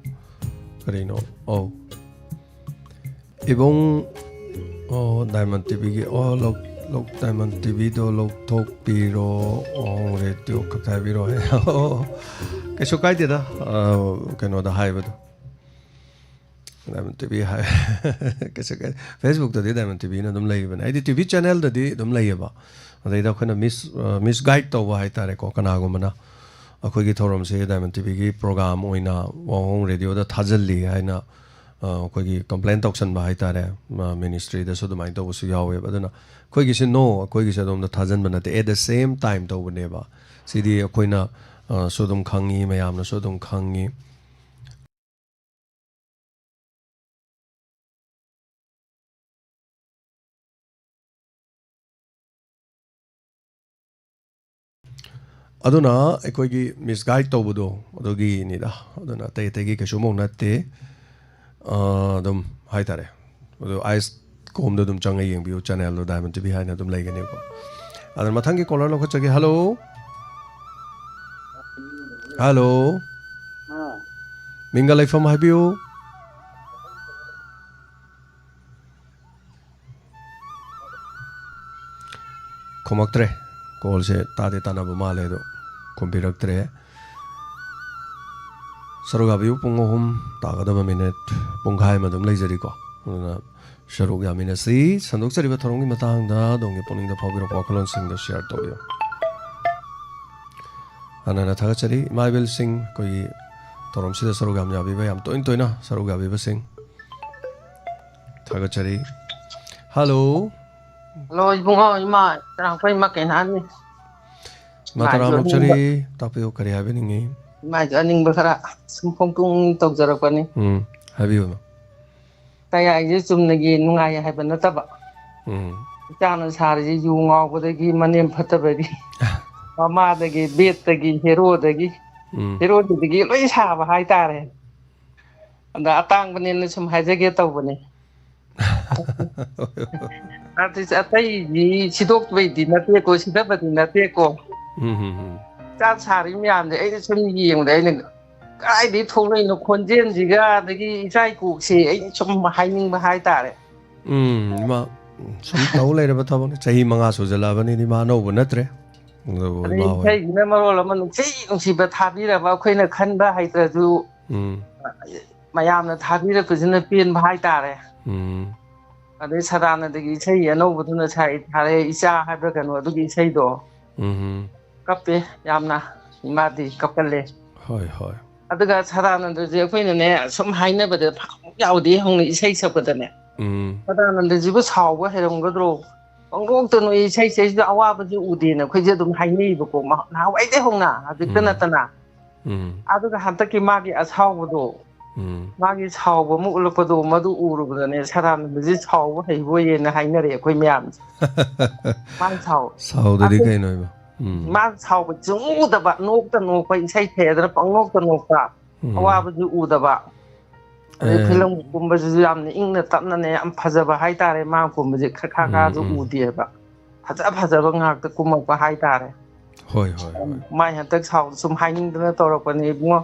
ꯀꯔꯤꯅꯣ? ꯑꯧ, ꯏꯕꯨꯡ, ꯑꯣ, ꯗꯥꯏꯃꯟ ꯇꯤꯚꯤꯒꯤ, ꯑꯣ, ꯂꯧ-, ꯂꯧ-, ꯗꯥꯏꯃꯟ ꯇꯤꯚꯤꯗꯣ ꯂꯧꯊꯣꯛꯄꯤꯔꯣ, ꯑꯣ, ꯔꯦꯗꯤꯑꯣ ꯈꯛꯇ ꯍꯥꯏꯕꯤꯔꯣ ꯍꯥꯏ꯫ ꯑꯣ, ꯀꯩꯁꯨ ꯀꯥꯏꯗꯦꯗ, ꯑ, ꯀꯩꯅꯣꯗ ꯍꯥꯏꯕꯗꯣ꯫ ꯗꯥꯏꯃꯟ ꯇꯤꯚꯤ ꯍꯥꯏ-, ꯀꯩꯁꯨ ꯀꯥꯏꯗꯦ꯫ ꯐꯦꯁꯕꯨꯛꯇꯗꯤ ꯗꯥꯏꯃꯟ ꯇꯤꯚꯤꯅ ꯑꯗꯨꯝ ꯂꯩꯕꯅꯦ꯫ ꯍꯥꯏꯗꯤ ꯇꯤꯚꯤ ꯆꯦꯅꯦꯜꯗꯗꯤ ꯑꯗꯨꯝ ꯂꯩꯌꯦꯕ꯫ ꯑꯗꯩꯗ ꯑꯩꯈꯣꯏꯅ ꯃꯤꯁ-, ꯑ, ꯃꯤꯁꯒꯥꯏꯗ ꯇꯧꯕ ꯍꯥꯏꯇꯥꯔꯦꯀꯣ, ꯀꯅꯥꯒꯨꯝꯕꯅ ꯑꯩꯈꯣꯏꯒꯤ ꯊꯧꯔꯝꯁꯦ ꯗꯥꯏꯃꯟ ꯇꯤꯚꯤꯒꯤ ꯄ꯭ꯔꯣꯒ꯭ꯔꯥꯝ ꯑꯣꯏꯅ ꯋꯥꯍꯣꯡ ꯔꯦꯗꯤꯑꯣꯗ ꯊꯥꯖꯤꯜꯂꯤ ꯍꯥꯏꯅ, ꯑ, ꯑꯩꯈꯣꯏꯒꯤ ꯀꯝꯄ꯭ꯂꯦꯟ ꯇꯧꯁꯟꯕ ꯍꯥꯏꯇꯥꯔꯦ, ꯑ, ꯃꯤꯅꯤꯁꯇ꯭ꯔꯤꯗꯁꯨ ꯑꯗꯨꯃꯥꯏꯅ ꯇꯧꯕꯁꯨ ꯌꯥꯎꯋꯦꯕ꯫ ꯑꯗꯨꯅ ꯑꯩꯈꯣꯏꯒꯤꯁꯦ no, ꯑꯩꯈꯣꯏꯒꯤꯁꯦ ꯑꯗꯣꯝꯗ ꯊꯥꯖꯤꯟꯕ ꯅꯠꯇꯦ, at the same time ꯇꯧꯕꯅꯦꯕ꯫ ꯁꯤꯗꯤ ꯑꯩꯈꯣꯏꯅ, ꯑ, ꯁꯨ ꯑꯗꯨꯝ ꯈꯪꯉꯤ, ꯃꯌꯥꯝꯅꯁꯨ ꯑꯗꯨꯝ ꯈꯪꯉꯤ꯫ ꯑꯗꯨꯅ ꯑꯩꯈꯣꯏꯒꯤ ꯃꯤꯁꯒꯥꯏꯗ ꯇꯧꯕꯗꯣ ꯑꯗꯨꯒꯤꯅꯤꯗ, ꯑꯗꯨꯅ ꯑꯇꯩ ꯑꯇꯩꯒꯤ ꯀꯩꯁꯨ ꯑꯃꯨꯛ ꯅꯠꯇꯦ꯫ ꯑ, ꯑꯗꯨꯝ ꯍꯥꯏꯇꯥꯔꯦ꯫ ꯑꯗꯨ ꯑꯥꯏꯁ ꯀꯣꯝꯗ ꯑꯗꯨꯝ ꯆꯪꯉ ꯌꯦꯡꯕꯤꯌꯨ, ꯆꯦꯅꯦꯜꯗꯣ ꯗꯥꯏꯃꯟ ꯇꯤꯚꯤ ꯍꯥꯏꯅ ꯑꯗꯨꯝ ꯂꯩꯒꯅꯦꯕꯀꯣ꯫ ꯑꯗꯨꯅ ꯃꯊꯪꯒꯤ ꯀꯣꯂꯔ ꯂꯧꯈꯠꯆꯒꯦ꯫ ꯍꯜꯂꯣ꯫ ꯍꯜꯂꯣ꯫ ꯑꯥ꯫ ꯃꯤꯡꯒ ꯂꯩꯐꯝ ꯍꯥꯏꯕꯤꯌꯨ꯫ ꯈꯨꯝꯃꯛꯇ꯭ꯔꯦ꯫ ꯀꯣꯜꯁꯦ ꯇꯥꯗꯤ ꯇꯥꯅꯕ ꯃꯥꯜꯂꯦ, ꯑꯗꯣ ꯈꯨꯝꯕꯤꯔꯛꯇ꯭ꯔꯦ꯫ ꯁꯔꯨꯛ ꯌꯥꯕꯤꯌꯨ꯫ ꯄꯨꯡ ꯑꯍꯨꯝ ꯇꯥꯒꯗꯕ ꯃꯤꯅꯤꯠ ꯄꯨꯡꯈꯥꯏ ꯑꯃ ꯑꯗꯨꯝ ꯂꯩꯖꯔꯤꯀꯣ꯫ ꯑꯗꯨꯅ ꯁꯔꯨꯛ ꯌꯥꯃꯤꯟꯅꯁꯤ꯫ ꯁꯟꯗꯣꯛꯆꯔꯤꯕ ꯊꯧꯔꯝꯒꯤ ꯃꯇꯥꯡꯗ ꯑꯗꯣꯝꯒꯤ ꯄꯨꯛꯅꯤꯡꯗ ꯐꯥꯎꯕꯤꯔꯛꯄ ꯋꯥꯈꯜꯂꯣꯟꯁꯤꯡꯗꯣ ꯁꯤꯌꯔ ꯇꯧꯕꯤꯌꯨ꯫ ꯍꯥꯟꯅꯅ ꯊꯥꯒꯠꯆꯔꯤ ꯏꯃꯥ ꯏꯕꯦꯜꯁꯤꯡ, ꯑꯩꯈꯣꯏꯒꯤ ꯊꯧꯔꯝꯁꯤꯗ ꯁꯔꯨꯛ ꯌꯥꯝ ꯌꯥꯕꯤꯕ, ꯌꯥꯝ ꯇꯣꯏꯅ ꯇꯣꯏꯅ ꯁꯔꯨꯛ ꯌꯥꯕꯤꯕꯁꯤꯡ ꯊꯥꯒꯠꯆꯔꯤ꯫ ꯍꯜꯂꯣ꯫ ꯍꯜꯂꯣ, ꯏꯕꯨꯡꯉꯣ, ꯏꯃꯥ, ꯆꯔꯥꯡꯄ ꯏꯃꯥ ꯀꯩꯅꯥꯅꯤ꯫ ꯏꯃꯥ ꯏꯃꯥꯁꯨ ꯇꯔꯥꯃꯨꯛ ꯑꯅꯤꯡꯕ, ꯆꯔꯤ, ꯇꯥꯛꯄꯤꯌꯨ, ꯀꯔꯤ ꯍꯥꯏꯕꯤꯅꯤꯡꯉꯤ? ꯏꯃꯥꯁꯨ ꯑꯅꯤꯡꯕ ꯈꯔ ꯁꯨꯝ ꯐꯣꯡꯗꯣꯛꯅꯤꯡ ꯇꯧꯖꯔꯛꯄꯅꯤ꯫ ꯎꯝ, ꯍꯥꯏꯕꯤꯌꯨ, ꯏꯃꯥ꯫ ꯀꯌꯥꯁꯦ ꯆꯨꯝꯅꯒꯤ ꯅꯨꯡꯉꯥꯏ ꯍꯥꯏꯕ ꯅꯠꯇꯕ꯫ ꯎꯝ꯫ ꯏꯆꯥꯅ ꯁꯥꯔꯤꯁꯦ ꯌꯨ ꯉꯥꯎꯕꯗꯒꯤ, ꯃꯅꯦꯝ ꯐꯠꯇꯕꯗꯒꯤ, ꯃꯃꯥꯗꯒꯤ, ꯕꯦꯠꯇꯒꯤ, ꯍꯦꯔꯣꯗꯒꯤ, ꯎꯝ꯫ ꯍꯦꯔꯣꯗꯒꯤ ꯂꯣꯏ ꯁꯥꯕ ꯍꯥꯏꯇꯥꯔꯦ꯫ ꯑꯗ ꯑꯇꯥꯡꯕꯅꯦꯅ ꯁꯨꯝ ꯍꯥꯏꯖꯒꯦ ꯇꯧꯕꯅꯦ꯫ ꯑꯗꯨ ꯑꯇꯩꯗꯤ ꯁꯤꯗꯣꯛꯄꯩꯗꯤ ꯅꯠꯇꯦꯀꯣ, ꯁꯤꯗꯕꯗꯤ ꯅꯠꯇꯦꯀꯣ꯫ ꯎꯝ, ꯎꯝ, ꯎꯝ꯫ ꯆꯥꯛ ꯁꯥꯔꯤ ꯃꯌꯥꯝꯁꯦ ꯑꯩꯅ ꯁꯨꯝ ꯌꯦꯡꯕꯗ ꯑꯩꯅ ꯀꯥꯏꯗꯩ ꯊꯣꯛꯂꯛꯏꯅꯣ ꯈꯣꯟꯖꯦꯜꯁꯤꯒ, ꯑꯗꯒꯤ ꯏꯆꯥ ꯏꯀꯣꯛꯁꯦ ꯑꯩ ꯁꯨꯝ ꯍꯥꯏꯅꯤꯡꯕ ꯍꯥꯏꯇꯥꯔꯦ꯫ ꯎꯝ, ꯏꯃꯥ ꯁꯨꯝ ꯇꯧ ꯂꯩꯔꯕ ꯊꯕꯛꯅꯤ꯫ ꯆꯍꯤ ꯃꯉꯥ ꯁꯨꯖꯜꯂꯛꯑꯕꯅꯤꯅ ꯏꯃꯥ ꯑꯅꯧꯕ ꯅꯠꯇ꯭ꯔꯦ꯫ ꯑꯗꯨꯕꯨ ꯑꯗꯩ ꯏꯃꯥ ꯍꯣꯏ꯫ ꯏꯁꯩꯁꯤꯅ ꯃꯔꯣꯜ ꯑꯃ ꯅꯨꯡꯁꯤ ꯅꯨꯡꯁꯤꯕ ꯊꯥꯕꯤꯔꯕ, ꯑꯩꯈꯣꯏꯅ ꯈꯟꯕ ꯍꯩꯇ꯭ꯔꯁꯨ ꯎꯝ, ꯃꯌꯥꯝꯅ ꯊꯥꯕꯤꯔꯛꯄꯁꯤꯅ ꯄꯦꯟꯕ ꯍꯥꯏꯇꯥꯔꯦ꯫ ꯎꯝ, ꯑꯗꯩ ꯁꯗꯥꯅꯟꯗꯒꯤ ꯏꯁꯩ ꯑꯅꯧꯕꯗꯨꯅ ꯁꯥꯏ ꯊꯥꯔꯦ, ꯏꯆꯥ ꯍꯥꯏꯕ꯭ꯔꯥ ꯀꯩꯅꯣ, ꯑꯗꯨꯒꯤ ꯏꯁꯩꯗꯣ꯫ ꯎꯝ, ꯀꯞꯄꯦ ꯌꯥꯝꯅ, ꯏꯃꯥꯗꯤ ꯀꯞꯀꯜꯂꯦ꯫ ꯍꯣꯏ, ꯍꯣꯏ꯫ ꯑꯗꯨꯒ ꯁꯗꯥꯅꯟꯗꯁꯦ ꯑꯩꯈꯣꯏꯅꯅꯦ ꯁꯨꯝ ꯍꯥꯏꯅꯕꯗ ꯐꯥꯎ ꯌꯥꯎꯗꯦ ꯍꯧꯅ ꯏꯁꯩ ꯁꯛꯄꯗꯅꯦ꯫ ꯎꯝ, ꯁꯗꯥꯅꯟꯗꯁꯤꯕꯨ ꯁꯥꯎꯕ ꯍꯩꯔꯝꯒꯗ꯭ꯔꯣ? ꯄꯪꯅꯣꯛꯇ ꯅꯣꯛꯏ, ꯏꯁꯩ ꯁꯛꯏꯁꯤꯗ ꯑꯋꯥꯕꯁꯦ ꯎꯗꯦꯅ ꯑꯩꯈꯣꯏꯁꯦ ꯑꯗꯨꯝ ꯍꯥꯏꯅꯩꯕꯀꯣ, ꯃꯍ-, ꯅꯍꯥꯟꯋꯥꯏꯗꯩ ꯍꯧꯅ, ꯍꯧꯖꯤꯛꯇ ꯎꯝ꯫ ꯅꯠꯇꯅ꯫ ꯎꯝ, ꯑꯗꯨꯒ ꯍꯟꯗꯛꯀꯤ ꯃꯥꯒꯤ ꯑꯁꯥꯎꯕꯗꯣ, ꯎꯝ, ꯃꯥꯒꯤ ꯁꯥꯎꯕ ꯑꯃ ꯎꯠꯂꯛꯄꯗꯣ, ꯃꯗꯨ ꯎꯔꯨꯕꯗꯅꯦ ꯁꯗꯥꯅꯟꯗꯁꯤ ꯁꯥꯎꯕ ꯍꯩꯕꯣꯏꯌꯦꯅ ꯍꯥꯏꯅꯔꯦ ꯑꯩꯈꯣꯏ ꯃꯌꯥꯝꯁꯦ꯫ ꯃꯥꯅ ꯁꯥꯎ-, ꯁꯥꯎꯗꯗꯤ ꯑꯩꯈꯣꯏ ꯀꯩꯅꯣ ꯏꯃꯥ? ꯎꯝ, ꯃꯥꯅ ꯁꯥꯎꯕ ꯁꯨꯡꯎ ꯎꯗꯕ, ꯅꯣꯛꯇ ꯅꯣꯛꯄ, ꯏꯁꯩ ꯊꯦꯗꯅ ꯄꯪꯅꯣꯛꯇ ꯅꯣꯛꯄ, ꯎꯝ꯫ ꯑꯋꯥꯕꯁꯨ ꯎꯗꯕ꯫ ꯑꯗꯩ ꯑꯦ꯫ ꯐꯤꯂꯝ ꯀꯨꯝꯕꯁꯤꯁꯨ ꯌꯥꯝꯅ ꯏꯪꯅ ꯇꯞꯅꯅꯦ, ꯌꯥꯝ ꯐꯖꯕ ꯍꯥꯏꯇꯥꯔꯦ꯫ ꯃꯥ ꯀꯨꯝꯕꯁꯦ ꯈ-, ꯈꯥ ꯎꯝ, ꯈꯥꯁꯨ ꯎꯝ꯫ ꯎꯗꯦꯕ, ꯐꯖ ꯐꯖꯕ ꯉꯥꯛꯇ ꯀꯨꯝꯃꯛꯄ ꯍꯥꯏꯇꯥꯔꯦ꯫ ꯍꯣꯏ, ꯍꯣꯏ, ꯍꯣꯏ꯫ ꯃꯥꯏ ꯍꯟꯗꯛ ꯁꯥꯎ ꯁꯨꯝ ꯍꯥꯏꯅꯤꯡꯗꯅ ꯇꯧꯔꯛꯄꯅꯦ ꯏꯕꯨꯡꯉꯣ꯫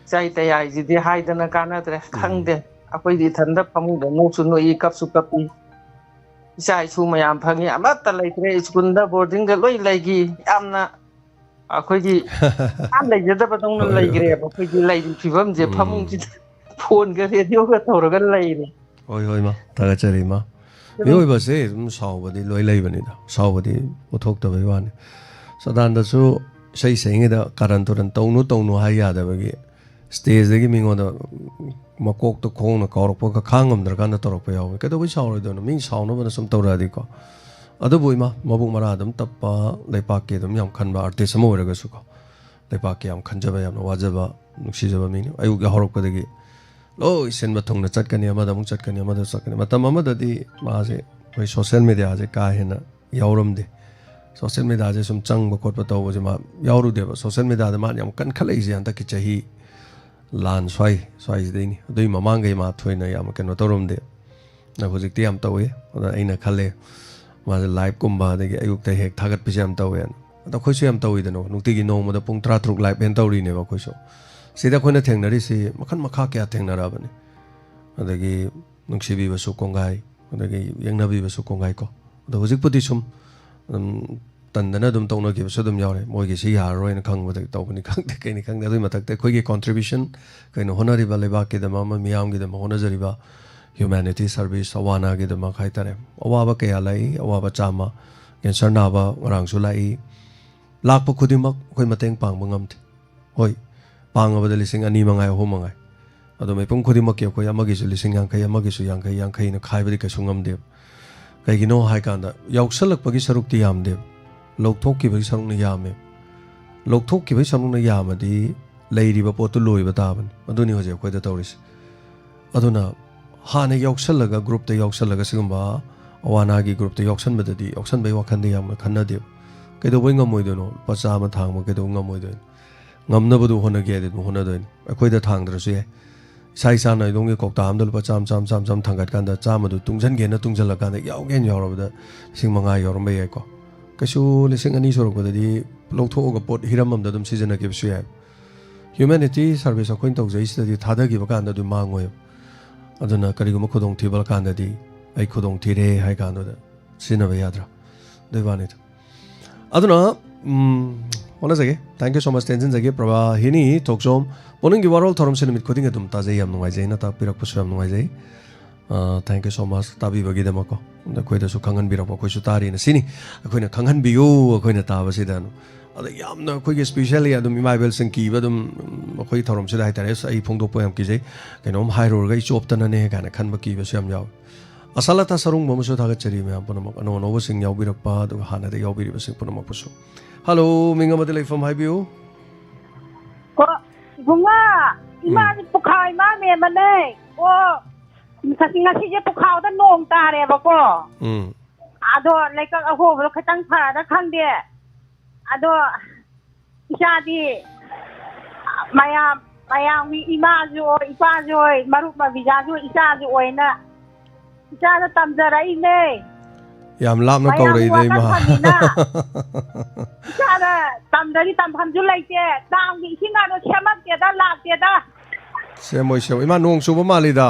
ꯏꯆꯥꯏ ꯇꯌꯥꯏꯁꯤꯗꯤ ꯍꯥꯏꯗꯅ ꯀꯥꯟꯅꯗ꯭ꯔꯦ꯫ ꯎꯝ꯫ ꯈꯪꯗꯦ꯫ ꯑꯩꯈꯣꯏꯗꯤ ꯏꯊꯟꯗ ꯐꯃꯨꯡꯗ ꯅꯣꯛꯁꯨ ꯅꯣꯛꯏ, ꯀꯞꯁꯨ ꯀꯞꯄꯤ꯫ ꯏꯆꯥ ꯏꯁꯨ ꯃꯌꯥꯝ ꯐꯪꯉꯤ, ꯑꯃꯠꯇ ꯂꯩꯇ꯭ꯔꯦ꯫ ꯁ꯭ꯀꯨꯜꯗ, ꯕꯣꯔꯗꯤꯡꯗ ꯂꯣꯏ ꯂꯩꯈꯤ꯫ ꯌꯥꯝꯅ ꯑꯩꯈꯣꯏꯒꯤ ꯌꯥꯝ ꯂꯩꯖꯗꯕꯗꯧꯅ ꯍꯣꯏ, ꯍꯣꯏ꯫ ꯂꯩꯈ꯭ꯔꯦꯕ꯫ ꯑꯩꯈꯣꯏꯒꯤ ꯂꯩꯔꯤꯕ ꯐꯤꯕꯝꯁꯦ ꯎꯝ꯫ ꯐꯃꯨꯡꯁꯤꯗ ꯐꯣꯟꯒ ꯔꯦꯗꯤꯑꯣꯒ ꯇꯧꯔꯒ ꯂꯩꯔꯦ꯫ ꯍꯣꯏ, ꯍꯣꯏ, ꯏꯃꯥ꯫ ꯊꯥꯒꯠꯆꯔꯤ, ꯏꯃꯥ꯫ ꯃꯤꯑꯣꯏꯕꯁꯦ ꯑꯗꯨꯝ ꯁꯥꯎꯕꯗꯤ ꯂꯣꯏ ꯂꯩꯕꯅꯤꯗ꯫ ꯁꯥꯎꯕꯗꯤ ꯎꯠꯊꯣꯛꯇꯕꯩ ꯋꯥꯅꯤ꯫ ꯁꯗꯥꯟꯗꯁꯨ ꯏꯁꯩ ꯁꯛꯏꯉꯩꯗ ꯀꯥꯔꯟ ꯇꯨꯔꯟ ꯇꯧꯅꯨ, ꯇꯧꯅꯨ ꯍꯥꯏ ꯌꯥꯗꯕꯒꯤ ꯁ꯭ꯇꯦꯖꯇꯒꯤ ꯃꯤꯉꯣꯟꯗ ꯃꯀꯣꯛꯇ ꯈꯣꯡꯅ ꯀꯥꯎꯔꯛꯄꯒ ꯈꯥꯡ ꯉꯝꯗ꯭ꯔꯀꯥꯟꯗ ꯇꯧꯔꯛꯄ ꯌꯥꯎꯋꯤ꯫ ꯀꯩꯗꯧꯕꯩ ꯁꯥꯎꯔꯣꯏꯗꯣꯏꯅꯣ? ꯃꯤ ꯁꯥꯎꯅꯕꯅ ꯁꯨꯝ ꯇꯧꯔꯛꯑꯗꯤꯀꯣ꯫ ꯑꯗꯨꯕꯨ ꯏꯃꯥ, ꯃꯕꯨꯛ ꯃꯔꯥ ꯑꯗꯨꯝ ꯇꯞꯄ, ꯂꯩꯄꯥꯛꯀꯤ ꯑꯗꯨꯝ ꯌꯥꯝ ꯈꯟꯕ ꯑꯥꯔꯇꯤꯁ ꯑꯃ ꯑꯣꯏꯔꯒꯁꯨꯀꯣ꯫ ꯂꯩꯄꯥꯛꯀꯤ ꯌꯥꯝ ꯈꯟꯖꯕ, ꯌꯥꯝꯅ ꯋꯥꯖꯕ, ꯅꯨꯡꯁꯤꯖꯕ ꯃꯤꯅꯤ꯫ ꯑꯌꯨꯛ ꯌꯥꯍꯧꯔꯛꯄꯗꯒꯤ ꯂꯣꯏ ꯁꯤꯟꯕ ꯊꯨꯡꯅ ꯆꯠꯀꯅꯤ, ꯑꯃꯗ ꯑꯃꯨꯛ ꯆꯠꯀꯅꯤ, ꯑꯃꯗ ꯆꯠꯀꯅꯤ꯫ ꯃꯇꯝ ꯑꯃꯗꯗꯤ ꯃꯥꯁꯦ ꯑꯩꯈꯣꯏ ꯁꯣꯁꯦꯜ ꯃꯦꯗꯤꯌꯥꯁꯦ ꯀꯥ ꯍꯦꯟꯅ ꯌꯥꯎꯔꯝꯗꯦ꯫ ꯁꯣꯁꯦꯜ ꯃꯦꯗꯤꯌꯥꯁꯦ ꯁꯨꯝ ꯆꯪꯕ ꯈꯣꯠꯄ ꯇꯧꯕꯁꯦ ꯃꯥ ꯌꯥꯎꯔꯨꯗꯦꯕ꯫ ꯁꯣꯁꯦꯜ ꯃꯦꯗꯤꯌꯥꯗ ꯃꯥꯅ ꯌꯥꯝ ꯀꯟꯈꯠꯂꯛꯏꯁꯦ ꯍꯟꯗꯛꯀꯤ ꯆꯍꯤ ꯂꯥꯟ ꯁ꯭ꯋꯥꯏ, ꯁ꯭ꯋꯥꯏꯁꯤꯗꯩꯅꯤ꯫ ꯑꯗꯨꯏ ꯃꯃꯥꯡꯈꯩ ꯃꯥ ꯊꯣꯏꯅ ꯌꯥꯝ ꯀꯩꯅꯣ ꯇꯧꯔꯝꯗꯦ꯫ ꯑꯗꯣ ꯍꯧꯖꯤꯛꯇꯤ ꯌꯥꯝ ꯇꯧꯏ꯫ ꯑꯗ ꯑꯩꯅ ꯈꯜꯂꯦ, ꯃꯥꯁꯦ ꯂꯥꯏꯞꯀꯨꯝꯕ, ꯑꯗꯒꯤ ꯑꯌꯨꯛꯇ ꯍꯦꯛ ꯊꯥꯒꯠꯄꯤꯁꯦ ꯌꯥꯝ ꯇꯧꯋꯦꯅ꯫ ꯑꯗꯣ ꯑꯩꯈꯣꯏꯁꯨ ꯌꯥꯝ ꯇꯧꯋꯤꯗꯅ, ꯅꯨꯡꯇꯤꯒꯤ ꯅꯣꯡꯃꯗ ꯄꯨꯡ ꯇꯔꯥ ꯇꯔꯨꯛ ꯂꯥꯏꯞ ꯍꯦꯟꯅ ꯇꯧꯔꯤꯅꯦꯕ ꯑꯩꯈꯣꯏꯁꯨ꯫ ꯁꯤꯗ ꯑꯩꯈꯣꯏꯅ ꯊꯦꯡꯅꯔꯤꯁꯤ ꯃꯈꯜ ꯃꯈꯥ ꯀꯌꯥ ꯊꯦꯡꯅꯔꯛꯑꯕꯅꯤ꯫ ꯑꯗꯒꯤ ꯅꯨꯡꯁꯤꯕꯤꯕꯁꯨ ꯀꯣꯡꯒꯥꯏ, ꯑꯗꯒꯤ ꯌꯦꯡꯅꯕꯤꯕꯁꯨ ꯀꯣꯡꯒꯥꯏ ꯀꯣ꯫ ꯑꯗꯣ ꯍꯧꯖꯤꯛꯄꯨꯗꯤ ꯁꯨꯝ, ꯎꯝ, ꯇꯟꯗꯅ ꯑꯗꯨꯝ ꯇꯧꯅꯈꯤꯕꯁꯨ ꯑꯗꯨꯝ ꯌꯥꯎꯔꯦ꯫ ꯃꯣꯏꯒꯤ ꯁꯤ ꯌꯥꯔꯔꯣꯏꯅ ꯈꯪꯕꯗꯒꯤ ꯇꯧꯕꯅꯤ ꯈꯪꯗꯦ, ꯀꯩꯅꯤ ꯈꯪꯗꯦ꯫ ꯑꯗꯨꯒꯤ ꯃꯊꯛꯇ ꯑꯩꯈꯣꯏꯒꯤ contribution, ꯀꯩꯅꯣ, ꯍꯣꯠꯅꯔꯤꯕ, ꯂꯩꯕꯥꯛꯀꯤꯗꯃꯛ ꯑꯃ, ꯃꯤꯌꯥꯝꯒꯤꯗꯃꯛ ꯍꯣꯠꯅꯖꯔꯤꯕ, humanity service, ꯑꯋꯥ ꯑꯅꯥꯒꯤꯗꯃꯛ ꯍꯥꯏꯇꯥꯔꯦ꯫ ꯑꯋꯥꯕ ꯀꯌꯥ ꯂꯥꯛꯏ, ꯑꯋꯥꯕ ꯆꯥꯝꯃ꯫ Cancer ꯅꯥꯕ ꯉꯔꯥꯡꯁꯨ ꯂꯥꯛꯏ꯫ ꯂꯥꯛꯄ ꯈꯨꯗꯤꯡꯃꯛ ꯑꯩꯈꯣꯏ ꯃꯇꯦꯡ ꯄꯥꯡꯕ ꯉꯝꯗꯦ꯫ ꯍꯣꯏ, ꯄꯥꯡꯉꯕꯗ ꯂꯤꯁꯤꯡ ꯑꯅꯤ ꯃꯉꯥꯏ, ꯑꯍꯨꯝ ꯃꯉꯥꯏ꯫ ꯑꯗꯣ ꯃꯤꯄꯨꯝ ꯈꯨꯗꯤꯡꯃꯛꯀꯤ ꯑꯩꯈꯣꯏ ꯑꯃꯒꯤꯁꯨ ꯂꯤꯁꯤꯡ ꯌꯥꯡꯈꯩ, ꯑꯃꯒꯤꯁꯨ ꯌꯥꯡꯈꯩ, ꯌꯥꯡꯈꯩꯅ ꯈꯥꯏꯕꯗꯤ ꯀꯩꯁꯨ ꯉꯝꯗꯦꯕ꯫ ꯀꯩꯒꯤꯅꯣ ꯍꯥꯏ ꯀꯥꯟꯗ, ꯌꯥꯎꯁꯜꯂꯛꯄꯒꯤ ꯁꯔꯨꯛꯇꯤ ꯌꯥꯝꯗꯦꯕ, ꯂꯧꯊꯣꯛꯈꯤꯕꯒꯤ ꯁꯔꯨꯛꯅ ꯌꯥꯝꯃꯦꯕ꯫ ꯂꯧꯊꯣꯛꯈꯤꯕꯒꯤ ꯁꯔꯨꯛꯅ ꯌꯥꯝꯃꯗꯤ ꯂꯩꯔꯤꯕ ꯄꯣꯠꯇꯨ ꯂꯣꯏꯕ ꯇꯥꯕꯅꯤ꯫ ꯑꯗꯨꯅꯤ ꯍꯧꯖꯤꯛ ꯑꯩꯈꯣꯏꯗ ꯇꯧꯔꯤꯁꯦ꯫ ꯑꯗꯨꯅ ꯍꯥꯟꯅ ꯌꯥꯎꯁꯜꯂꯒ, groupꯇ ꯌꯥꯎꯁꯜꯂꯒ, ꯁꯤꯒꯨꯝꯕ ꯑꯋꯥ ꯑꯅꯥꯒꯤ groupꯇ ꯌꯥꯎꯁꯟꯕꯗꯗꯤ, ꯌꯥꯎꯁꯟꯕꯒꯤ ꯋꯥꯈꯜꯗꯤ ꯌꯥꯝꯅ ꯈꯟꯅꯗꯦꯕ꯫ ꯀꯩꯗꯧꯕꯩ ꯉꯝꯃꯣꯏꯗꯣꯏꯅꯣ? ꯂꯨꯄꯥ ꯆꯥꯝꯃ ꯊꯥꯡꯕ ꯀꯩꯗꯧꯕꯩ ꯉꯝꯃꯣꯏꯗꯣꯏꯅꯣ? ꯉꯝꯅꯕꯗꯨ ꯍꯣꯠꯅꯒꯦ ꯍꯥꯏꯗꯤ ꯑꯗꯨꯝ ꯍꯣꯠꯅꯗꯣꯏꯅꯤ꯫ ꯑꯩꯈꯣꯏꯗ ꯊꯥꯡꯗ꯭ꯔꯁꯨ ꯌꯥꯏ꯫ ꯏꯁꯥ ꯏꯁꯥꯅ ꯏꯗꯣꯝꯒꯤ ꯀꯧꯇꯥ ꯑꯃꯗ ꯂꯨꯄꯥ ꯆꯥꯝꯃ, ꯆꯥꯝꯃ, ꯆꯥꯝꯃ, ꯆꯥꯝꯃ ꯊꯥꯡꯒꯠꯀꯥꯟꯗ, ꯆꯥꯝꯃꯗꯨ ꯇꯨꯡꯁꯤꯟꯒꯦꯅ ꯇꯨꯡꯁꯤꯜꯂꯀꯥꯟꯗ, ꯌꯥꯎꯒꯦꯅ ꯌꯥꯎꯔꯕꯗ ꯂꯤꯁꯤꯡ ꯃꯉꯥ ꯌꯥꯎꯔꯝꯕ ꯌꯥꯏꯀꯣ꯫ ꯀꯩꯁꯨ ꯂꯤꯁꯤꯡ ꯑꯅꯤ ꯁꯨꯔꯛꯄꯗꯗꯤ ꯂꯧꯊꯣꯛꯑꯒ ꯄꯣꯠ ꯍꯤꯔꯝ ꯑꯃꯗ ꯑꯗꯨꯝ ꯁꯤꯖꯤꯟꯅꯈꯤꯕꯁꯨ ꯌꯥꯏ꯫ Humanity service ꯑꯩꯈꯣꯏꯅ ꯇꯧꯖꯩꯁꯤꯗꯗꯤ ꯊꯥꯗꯈꯤꯕ ꯀꯥꯟꯗ ꯑꯗꯨꯝ ꯃꯥꯡꯉꯣꯏꯕ꯫ ꯑꯗꯨꯅ ꯀꯔꯤꯒꯨꯝꯕ ꯈꯨꯗꯣꯡꯊꯤꯕ ꯀꯥꯟꯗꯗꯤ, "ꯑꯩ ꯈꯨꯗꯣꯡꯊꯤꯔꯦ" ꯍꯥꯏ ꯀꯥꯟꯗꯨꯗ ꯁꯤꯖꯤꯟꯅꯕ ꯌꯥꯗ꯭ꯔꯥ? ꯑꯗꯨꯒꯤ ꯋꯥꯅꯤꯗ꯫ ꯑꯗꯨꯅ, ꯎꯝ, ꯍꯣꯠꯅꯖꯒꯦ꯫ Thank you so much, ꯇꯦꯟꯁꯤꯟꯖꯒꯦ꯫ ꯄ꯭ꯔꯚꯥꯍꯤꯅꯤ ꯊꯣꯛꯆꯣꯝ, ꯄꯨꯛꯅꯤꯡꯒꯤ ꯋꯥꯔꯣꯜ ꯊꯧꯔꯝꯁꯤ ꯅꯨꯃꯤꯠ ꯈꯨꯗꯤꯡꯒꯤ ꯑꯗꯨꯝ ꯇꯥꯖꯩ, ꯌꯥꯝ ꯅꯨꯡꯉꯥꯏꯖꯩ, ꯅ ꯇꯥꯛꯄꯤꯔꯛꯄꯁꯨ ꯌꯥꯝ ꯅꯨꯡꯉꯥꯏꯖꯩ꯫ ꯑ, thank you so much ꯇꯥꯕꯤꯕꯒꯤꯗꯃꯛꯀꯣ꯫ ꯑꯗ ꯑꯩꯈꯣꯏꯗꯁꯨ ꯈꯪꯍꯟꯕꯤꯔꯛꯄ, ꯑꯩꯈꯣꯏꯁꯨ ꯇꯥꯔꯤꯅ ꯁꯤꯅꯤ꯫ ꯑꯩꯈꯣꯏꯅ ꯈꯪꯍꯟꯕꯤꯌꯨ, ꯑꯩꯈꯣꯏꯅ ꯇꯥꯕꯁꯤꯗ꯫ ꯑꯗ ꯌꯥꯝꯅ ꯑꯩꯈꯣꯏꯒꯤ specially ꯑꯗꯨꯝ ꯏꯃꯥ ꯏꯕꯦꯜꯁꯤꯡ ꯀꯤꯕ ꯑꯗꯨꯝ, ꯎꯝ, ꯑꯩꯈꯣꯏꯒꯤ ꯊꯧꯔꯝꯁꯤꯗ ꯍꯥꯏꯇꯥꯔꯦ, "ꯑꯁ, ꯑꯩ ꯐꯣꯡꯗꯣꯛꯄ ꯌꯥꯝ ꯀꯤꯖꯩ, ꯀꯩꯅꯣꯝ ꯍꯥꯏꯔꯨꯔꯒ ꯑꯩ ꯆꯣꯞꯇꯅꯅꯦ" ꯀꯥꯏꯅ ꯈꯟꯕ ꯀꯤꯕꯁꯨ ꯌꯥꯝ ꯌꯥꯎꯋꯤ꯫ ꯑꯁꯥꯂꯇꯥ ꯁꯔꯨꯡꯕ ꯑꯃꯁꯨ ꯊꯥꯒꯠꯆꯔꯤ ꯃꯌꯥꯝ ꯄꯨꯝꯅꯃꯛ, ꯑꯅꯧ ꯑꯅꯧꯕꯁꯤꯡ ꯌꯥꯎꯕꯤꯔꯛꯄ, ꯑꯗꯨꯒ ꯍꯥꯟꯅꯗ ꯌꯥꯎꯕꯤꯔꯤꯕꯁꯤꯡ ꯄꯨꯝꯅꯃꯛꯄꯨꯁꯨ꯫ ꯍꯜꯂꯣ, ꯃꯤꯡ ꯑꯃꯗꯤ ꯂꯩꯐꯝ ꯍꯥꯏꯕꯤꯌꯨ꯫ ꯀꯣ, ꯏꯕꯨꯡꯉꯣ, ꯎꯝ꯫ ꯏꯃꯥꯁꯦ ꯄꯨꯈꯥꯎ ꯏꯃꯥ ꯃꯦꯝꯃꯅꯦ꯫ ꯑꯣ, ꯉꯁꯤ, ꯉꯁꯤꯁꯦ ꯄꯨꯈꯥꯎꯗ ꯅꯣꯡ ꯇꯥꯔꯦꯕꯀꯣ꯫ ꯎꯝ꯫ ꯑꯗꯣ ꯂꯩꯀꯛ ꯑꯍꯣꯕꯗꯣ ꯈꯤꯇꯪ ꯐꯔꯗ ꯈꯪꯗꯦ꯫ ꯑꯗꯣ ꯏꯆꯥꯗꯤ ꯃꯌꯥꯝ, ꯃꯌꯥꯝꯒꯤ ꯏꯃꯥꯁꯨ ꯑꯣꯏ, ꯏꯄꯥꯁꯨ ꯑꯣꯏ, ꯃꯔꯨꯞ ꯃꯕꯤꯖꯥꯁꯨ ꯑꯣꯏ, ꯏꯆꯥꯁꯨ ꯑꯣꯏꯅ ꯏꯆꯥꯗ ꯇꯝꯖꯔꯛꯏꯅꯦ꯫ ꯌꯥꯝ ꯂꯥꯞꯅ ꯃꯌꯥꯝ ꯀꯧꯔꯛꯏꯗ, ꯋꯥꯀꯠ ꯏꯃꯥ꯫ ꯐꯪꯉꯤꯅ꯫ ꯏꯆꯥꯅ ꯇꯝꯗ꯭ꯔꯗꯤ ꯇꯝꯐꯝꯁꯨ ꯂꯩꯇꯦ꯫ ꯗꯥꯝꯒꯤ ꯏꯁꯤꯡꯒꯗꯣ ꯁꯦꯝꯃꯛꯇꯦꯗ, ꯂꯥꯛꯇꯦꯗ꯫ ꯁꯦꯝꯃꯣꯏ, ꯁꯦꯝꯃꯣꯏ꯫ ꯏꯃꯥ, ꯅꯣꯡ ꯆꯨꯕ ꯃꯥꯜꯂꯤꯗ꯫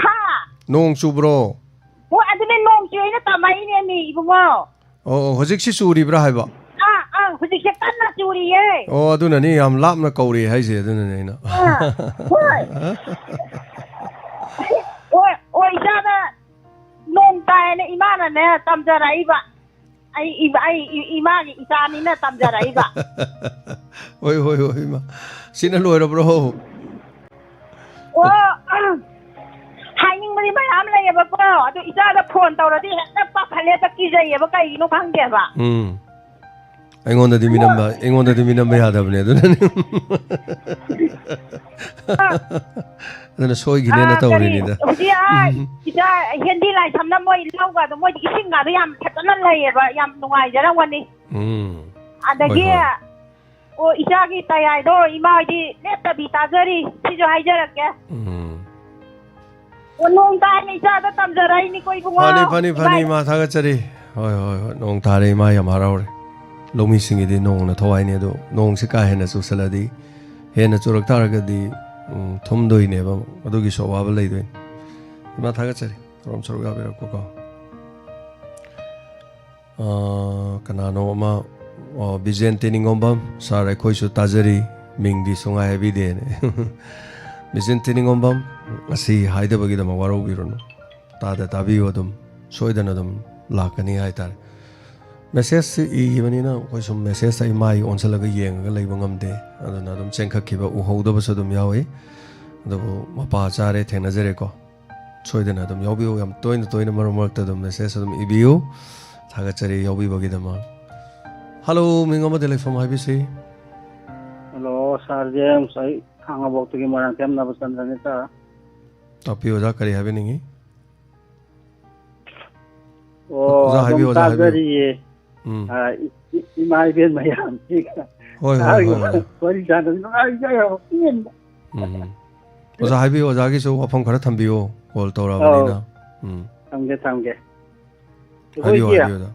ꯍꯥ? ꯅꯣꯡ ꯆꯨꯕ꯭ꯔꯣ? ꯍꯣꯏ, ꯑꯗꯨꯅꯦ, ꯅꯣꯡ ꯆꯨꯏꯅ ꯇꯝꯃꯛꯏꯅꯦꯃꯤ, ꯏꯕꯨꯡꯉꯣ꯫ ꯑꯣ, ꯑꯣ, ꯍꯧꯖꯤꯛꯁꯤ ꯆꯨꯔꯤꯕ꯭ꯔꯥ ꯍꯥꯏꯕ? ꯑꯥ, ꯑꯥ, ꯍꯧꯖꯤꯛꯁꯦ ꯀꯟꯅ ꯆꯨꯔꯤꯌꯦ꯫ ꯑꯣ, ꯑꯗꯨꯅꯅꯤ ꯌꯥꯝ ꯂꯥꯞꯅ ꯀꯧꯔꯤ ꯍꯥꯏꯁꯦ, ꯑꯗꯨꯅꯅꯦ ꯑꯩꯅ꯫ ꯑꯥ, ꯍꯣꯏ꯫ ꯍꯣꯏ, ꯍꯣꯏ, ꯏꯆꯥꯅ ꯅꯣꯡ ꯇꯥꯏꯅ ꯏꯃꯥꯅꯅꯦ ꯇꯝꯖꯔꯛꯏꯕ꯫ ꯑꯩ ꯏ-, ꯑꯩ ꯏ-, ꯏꯃꯥꯒꯤ ꯏꯆꯥꯅꯤꯅ ꯇꯝꯖꯔꯛꯏꯕ꯫ ꯍꯣꯏ, ꯍꯣꯏ, ꯍꯣꯏ, ꯏꯃꯥ꯫ ꯁꯤꯅ ꯂꯣꯏꯔꯕ꯭ꯔꯣ? ꯑꯣ, ꯑ, ꯍꯥꯏꯅꯤꯡꯕꯗꯤ ꯃꯌꯥꯝ ꯂꯩꯌꯦꯕꯀꯣ꯫ ꯑꯗꯨ ꯏꯆꯥꯗ ꯐꯣꯟ ꯇꯧꯔꯗꯤ ꯍꯦꯛꯇ ꯄꯥꯈꯠꯂꯦꯕ, ꯀꯤꯖꯩꯌꯦꯕ, ꯀꯩꯒꯤꯅꯣ ꯈꯪꯗꯦꯕ꯫ ꯎꯝ꯫ ꯑꯩꯉꯣꯟꯗꯗꯤ ꯃꯤꯅꯝꯕ, ꯍꯣꯏ꯫ ꯑꯩꯉꯣꯟꯗꯗꯤ ꯃꯤꯅꯝꯕ ꯌꯥꯗꯕꯅꯦ, ꯑꯗꯨꯅꯅꯦ꯫ ꯑ꯫ ꯑꯗꯨꯅ ꯁꯣꯏꯈꯤꯅꯦꯅ ꯑ, ꯀꯔꯤ, ꯇꯧꯔꯤꯅꯤꯗ꯫ ꯍꯧꯖꯤꯛ, ꯑ, ꯎꯝ꯫ ꯏꯆꯥ ꯍꯦꯟꯗꯤ ꯂꯥꯏꯁꯝꯅ ꯃꯣꯏ ꯂꯧꯒꯗꯣ, ꯃꯣꯏꯗꯤ ꯏꯁꯤꯡꯒꯗꯣ ꯌꯥꯝ ꯐꯖꯅ ꯂꯩꯌꯦꯕ, ꯌꯥꯝ ꯅꯨꯡꯉꯥꯏꯖꯔꯝꯒꯅꯤ꯫ ꯎꯝ꯫ ꯑꯗꯒꯤ, ꯍꯣꯏ, ꯍꯣꯏ꯫ ꯑꯣ, ꯏꯆꯥꯒꯤ ꯇꯌꯥꯏꯗꯣ ꯏꯃꯥ ꯍꯣꯏꯗꯤ ꯂꯦꯞꯇꯕꯤ ꯇꯥꯖꯔꯤ, ꯁꯤꯁꯨ ꯍꯥꯏꯖꯔꯛꯀꯦ꯫ ꯎꯝ꯫ ꯑꯣ, ꯅꯣꯡ ꯇꯥꯏꯅ ꯏꯆꯥꯗ ꯇꯝꯖꯔꯛꯏꯅꯤꯀꯣ, ꯏꯕꯨꯡꯉꯣ꯫ ꯐꯅꯤ, ꯐꯅꯤ, ꯐꯅꯤ, ꯏꯃꯥ꯫ ꯏꯃꯥ, ꯊꯥꯒꯠꯆꯔꯤ꯫ ꯍꯣꯏ, ꯍꯣꯏ, ꯍꯣꯏ, ꯅꯣꯡ ꯇꯥꯔꯦ, ꯏꯃꯥ ꯌꯥꯝ ꯍꯔꯥꯎꯔꯦ꯫ ꯂꯧꯃꯤꯁꯤꯡꯒꯤꯗꯤ ꯅꯣꯡꯅ ꯊꯋꯥꯏꯅꯤ, ꯑꯗꯣ ꯅꯣꯡꯁꯤ ꯀꯥ ꯍꯦꯟꯅ ꯆꯨꯁꯜꯂꯗꯤ, ꯍꯦꯟꯅ ꯆꯨꯔꯛ ꯇꯥꯔꯒꯗꯤ, ꯎꯝ, ꯊꯨꯝꯗꯣꯏꯅꯦꯕ, ꯑꯗꯨꯒꯤꯁꯨ ꯑꯋꯥꯕ ꯂꯩꯗꯣꯏꯅꯤ꯫ ꯏꯃꯥ, ꯊꯥꯒꯠꯆꯔꯤ, ꯊꯧꯔꯝ ꯁꯔꯨꯛ ꯌꯥꯕꯤꯔꯛꯄꯀꯣ꯫ ꯑꯥ, ꯀꯅꯥꯅꯣ ꯑꯃ, ꯑꯣ, ꯕꯤꯖꯦꯟ ꯇꯦꯅꯤꯡꯉꯣꯝꯕꯝ, "ꯁꯥꯔ, ꯑꯩꯈꯣꯏꯁꯨ ꯇꯥꯖꯔꯤ, ꯃꯤꯡꯗꯤ ꯁꯨꯡꯍꯥꯏ ꯍꯥꯏꯕꯤꯗꯦꯅꯦ꯫" ꯕꯤꯖꯦꯟ ꯇꯦꯅꯤꯡꯉꯣꯝꯕꯝ, ꯉꯁꯤ ꯍꯥꯏꯗꯕꯒꯤꯗꯃꯛ ꯋꯥꯔꯧꯕꯤꯔꯨꯅꯨ꯫ ꯇꯥꯗ ꯇꯥꯕꯤꯌꯨ, ꯑꯗꯨꯝ ꯁꯣꯏꯗꯅ ꯑꯗꯨꯝ ꯂꯥꯛꯀꯅꯤ ꯍꯥꯏꯇꯥꯔꯦ꯫ ꯃꯦꯁꯦꯖꯁꯤ ꯏꯈꯤꯕꯅꯤꯅ ꯑꯩꯈꯣꯏ ꯁꯨꯝ ꯃꯦꯁꯦꯖꯇ ꯏꯃꯥꯏ ꯑꯣꯟꯁꯤꯜꯂꯒ ꯌꯦꯡꯉꯒ ꯂꯩꯕ ꯉꯝꯗꯦ꯫ ꯑꯗꯨꯅ ꯑꯗꯨꯝ ꯆꯦꯟꯈꯠꯈꯤꯕ, ꯎꯍꯧꯗꯕꯁꯨ ꯑꯗꯨꯝ ꯌꯥꯎꯏ꯫ ꯑꯗꯨꯕꯨ ꯃꯄꯥ ꯆꯥꯔꯦ, ꯊꯦꯡꯅꯖꯔꯦꯀꯣ꯫ ꯁꯣꯏꯗꯅ ꯑꯗꯨꯝ ꯌꯥꯎꯕꯤꯌꯨ꯫ ꯌꯥꯝ ꯇꯣꯏꯅ ꯇꯣꯏꯅ ꯃꯔꯛ ꯃꯔꯛꯇ ꯑꯗꯨꯝ ꯃꯦꯁꯦꯖ ꯑꯗꯨꯝ ꯏꯕꯤꯌꯨ꯫ ꯊꯥꯒꯠꯆꯔꯤ ꯌꯥꯎꯕꯤꯕꯒꯤꯗꯃꯛ꯫ ꯍꯜꯂꯣ, ꯃꯤꯡ ꯑꯃꯗꯤ ꯂꯩꯐꯝ ꯍꯥꯏꯕꯤꯁꯤ꯫ ꯍꯜꯂꯣ, ꯁꯥꯔ ꯖꯦꯝꯁ, ꯑꯩ ꯈꯥꯉꯕꯣꯛꯇꯒꯤ ꯃꯣꯏꯔꯥꯡꯊꯦꯝ ꯅꯕꯆꯟꯗ꯭ꯔꯅꯤ, ꯁꯥꯔ꯫ ꯇꯥꯛꯄꯤꯌꯨ ꯑꯣꯖꯥ, ꯀꯔꯤ ꯍꯥꯏꯕꯤꯅꯤꯡꯉꯤ? ꯑꯣ, ꯑꯣꯖꯥ ꯑꯗꯨꯝ ꯍꯥꯏꯕꯤꯌꯨ, ꯑꯣꯖꯥ ꯍꯥꯏꯕꯤꯌꯨ꯫ ꯇꯥꯖꯔꯤꯌꯦ꯫ ꯎꯝ꯫ ꯑ, ꯏ-, ꯏ-, ꯏꯃꯥ ꯏꯕꯦꯟ ꯃꯌꯥꯝꯁꯤꯒ ꯍꯣꯏ, ꯍꯣꯏ, ꯁꯥꯔꯒ ꯍꯣꯏ, ꯍꯣꯏ꯫ ꯋꯥꯔꯤ ꯁꯥꯟꯅꯕ ꯅꯨꯡꯉꯥꯏꯖꯩ ꯌꯥꯝ ꯄꯦꯟꯕ꯫ ꯎꯝ꯫ ꯑꯣꯖꯥ ꯍꯥꯏꯕꯤꯌꯨ, ꯑꯣꯖꯥꯒꯤꯁꯨ ꯋꯥꯐꯝ ꯈꯔ ꯊꯝꯕꯤꯌꯨ, ꯀꯣꯜ ꯇꯧꯔꯛꯑꯕꯅꯤꯅ꯫ ꯑꯧ꯫ ꯎꯝ꯫ ꯊꯝꯒꯦ, ꯊꯝꯒꯦ꯫ ꯍꯥꯏꯕꯤꯌꯨ, ꯑꯩꯈꯣꯏꯒꯤ ꯍꯥꯏꯕꯤꯌꯨ, ꯑꯣꯖꯥ꯫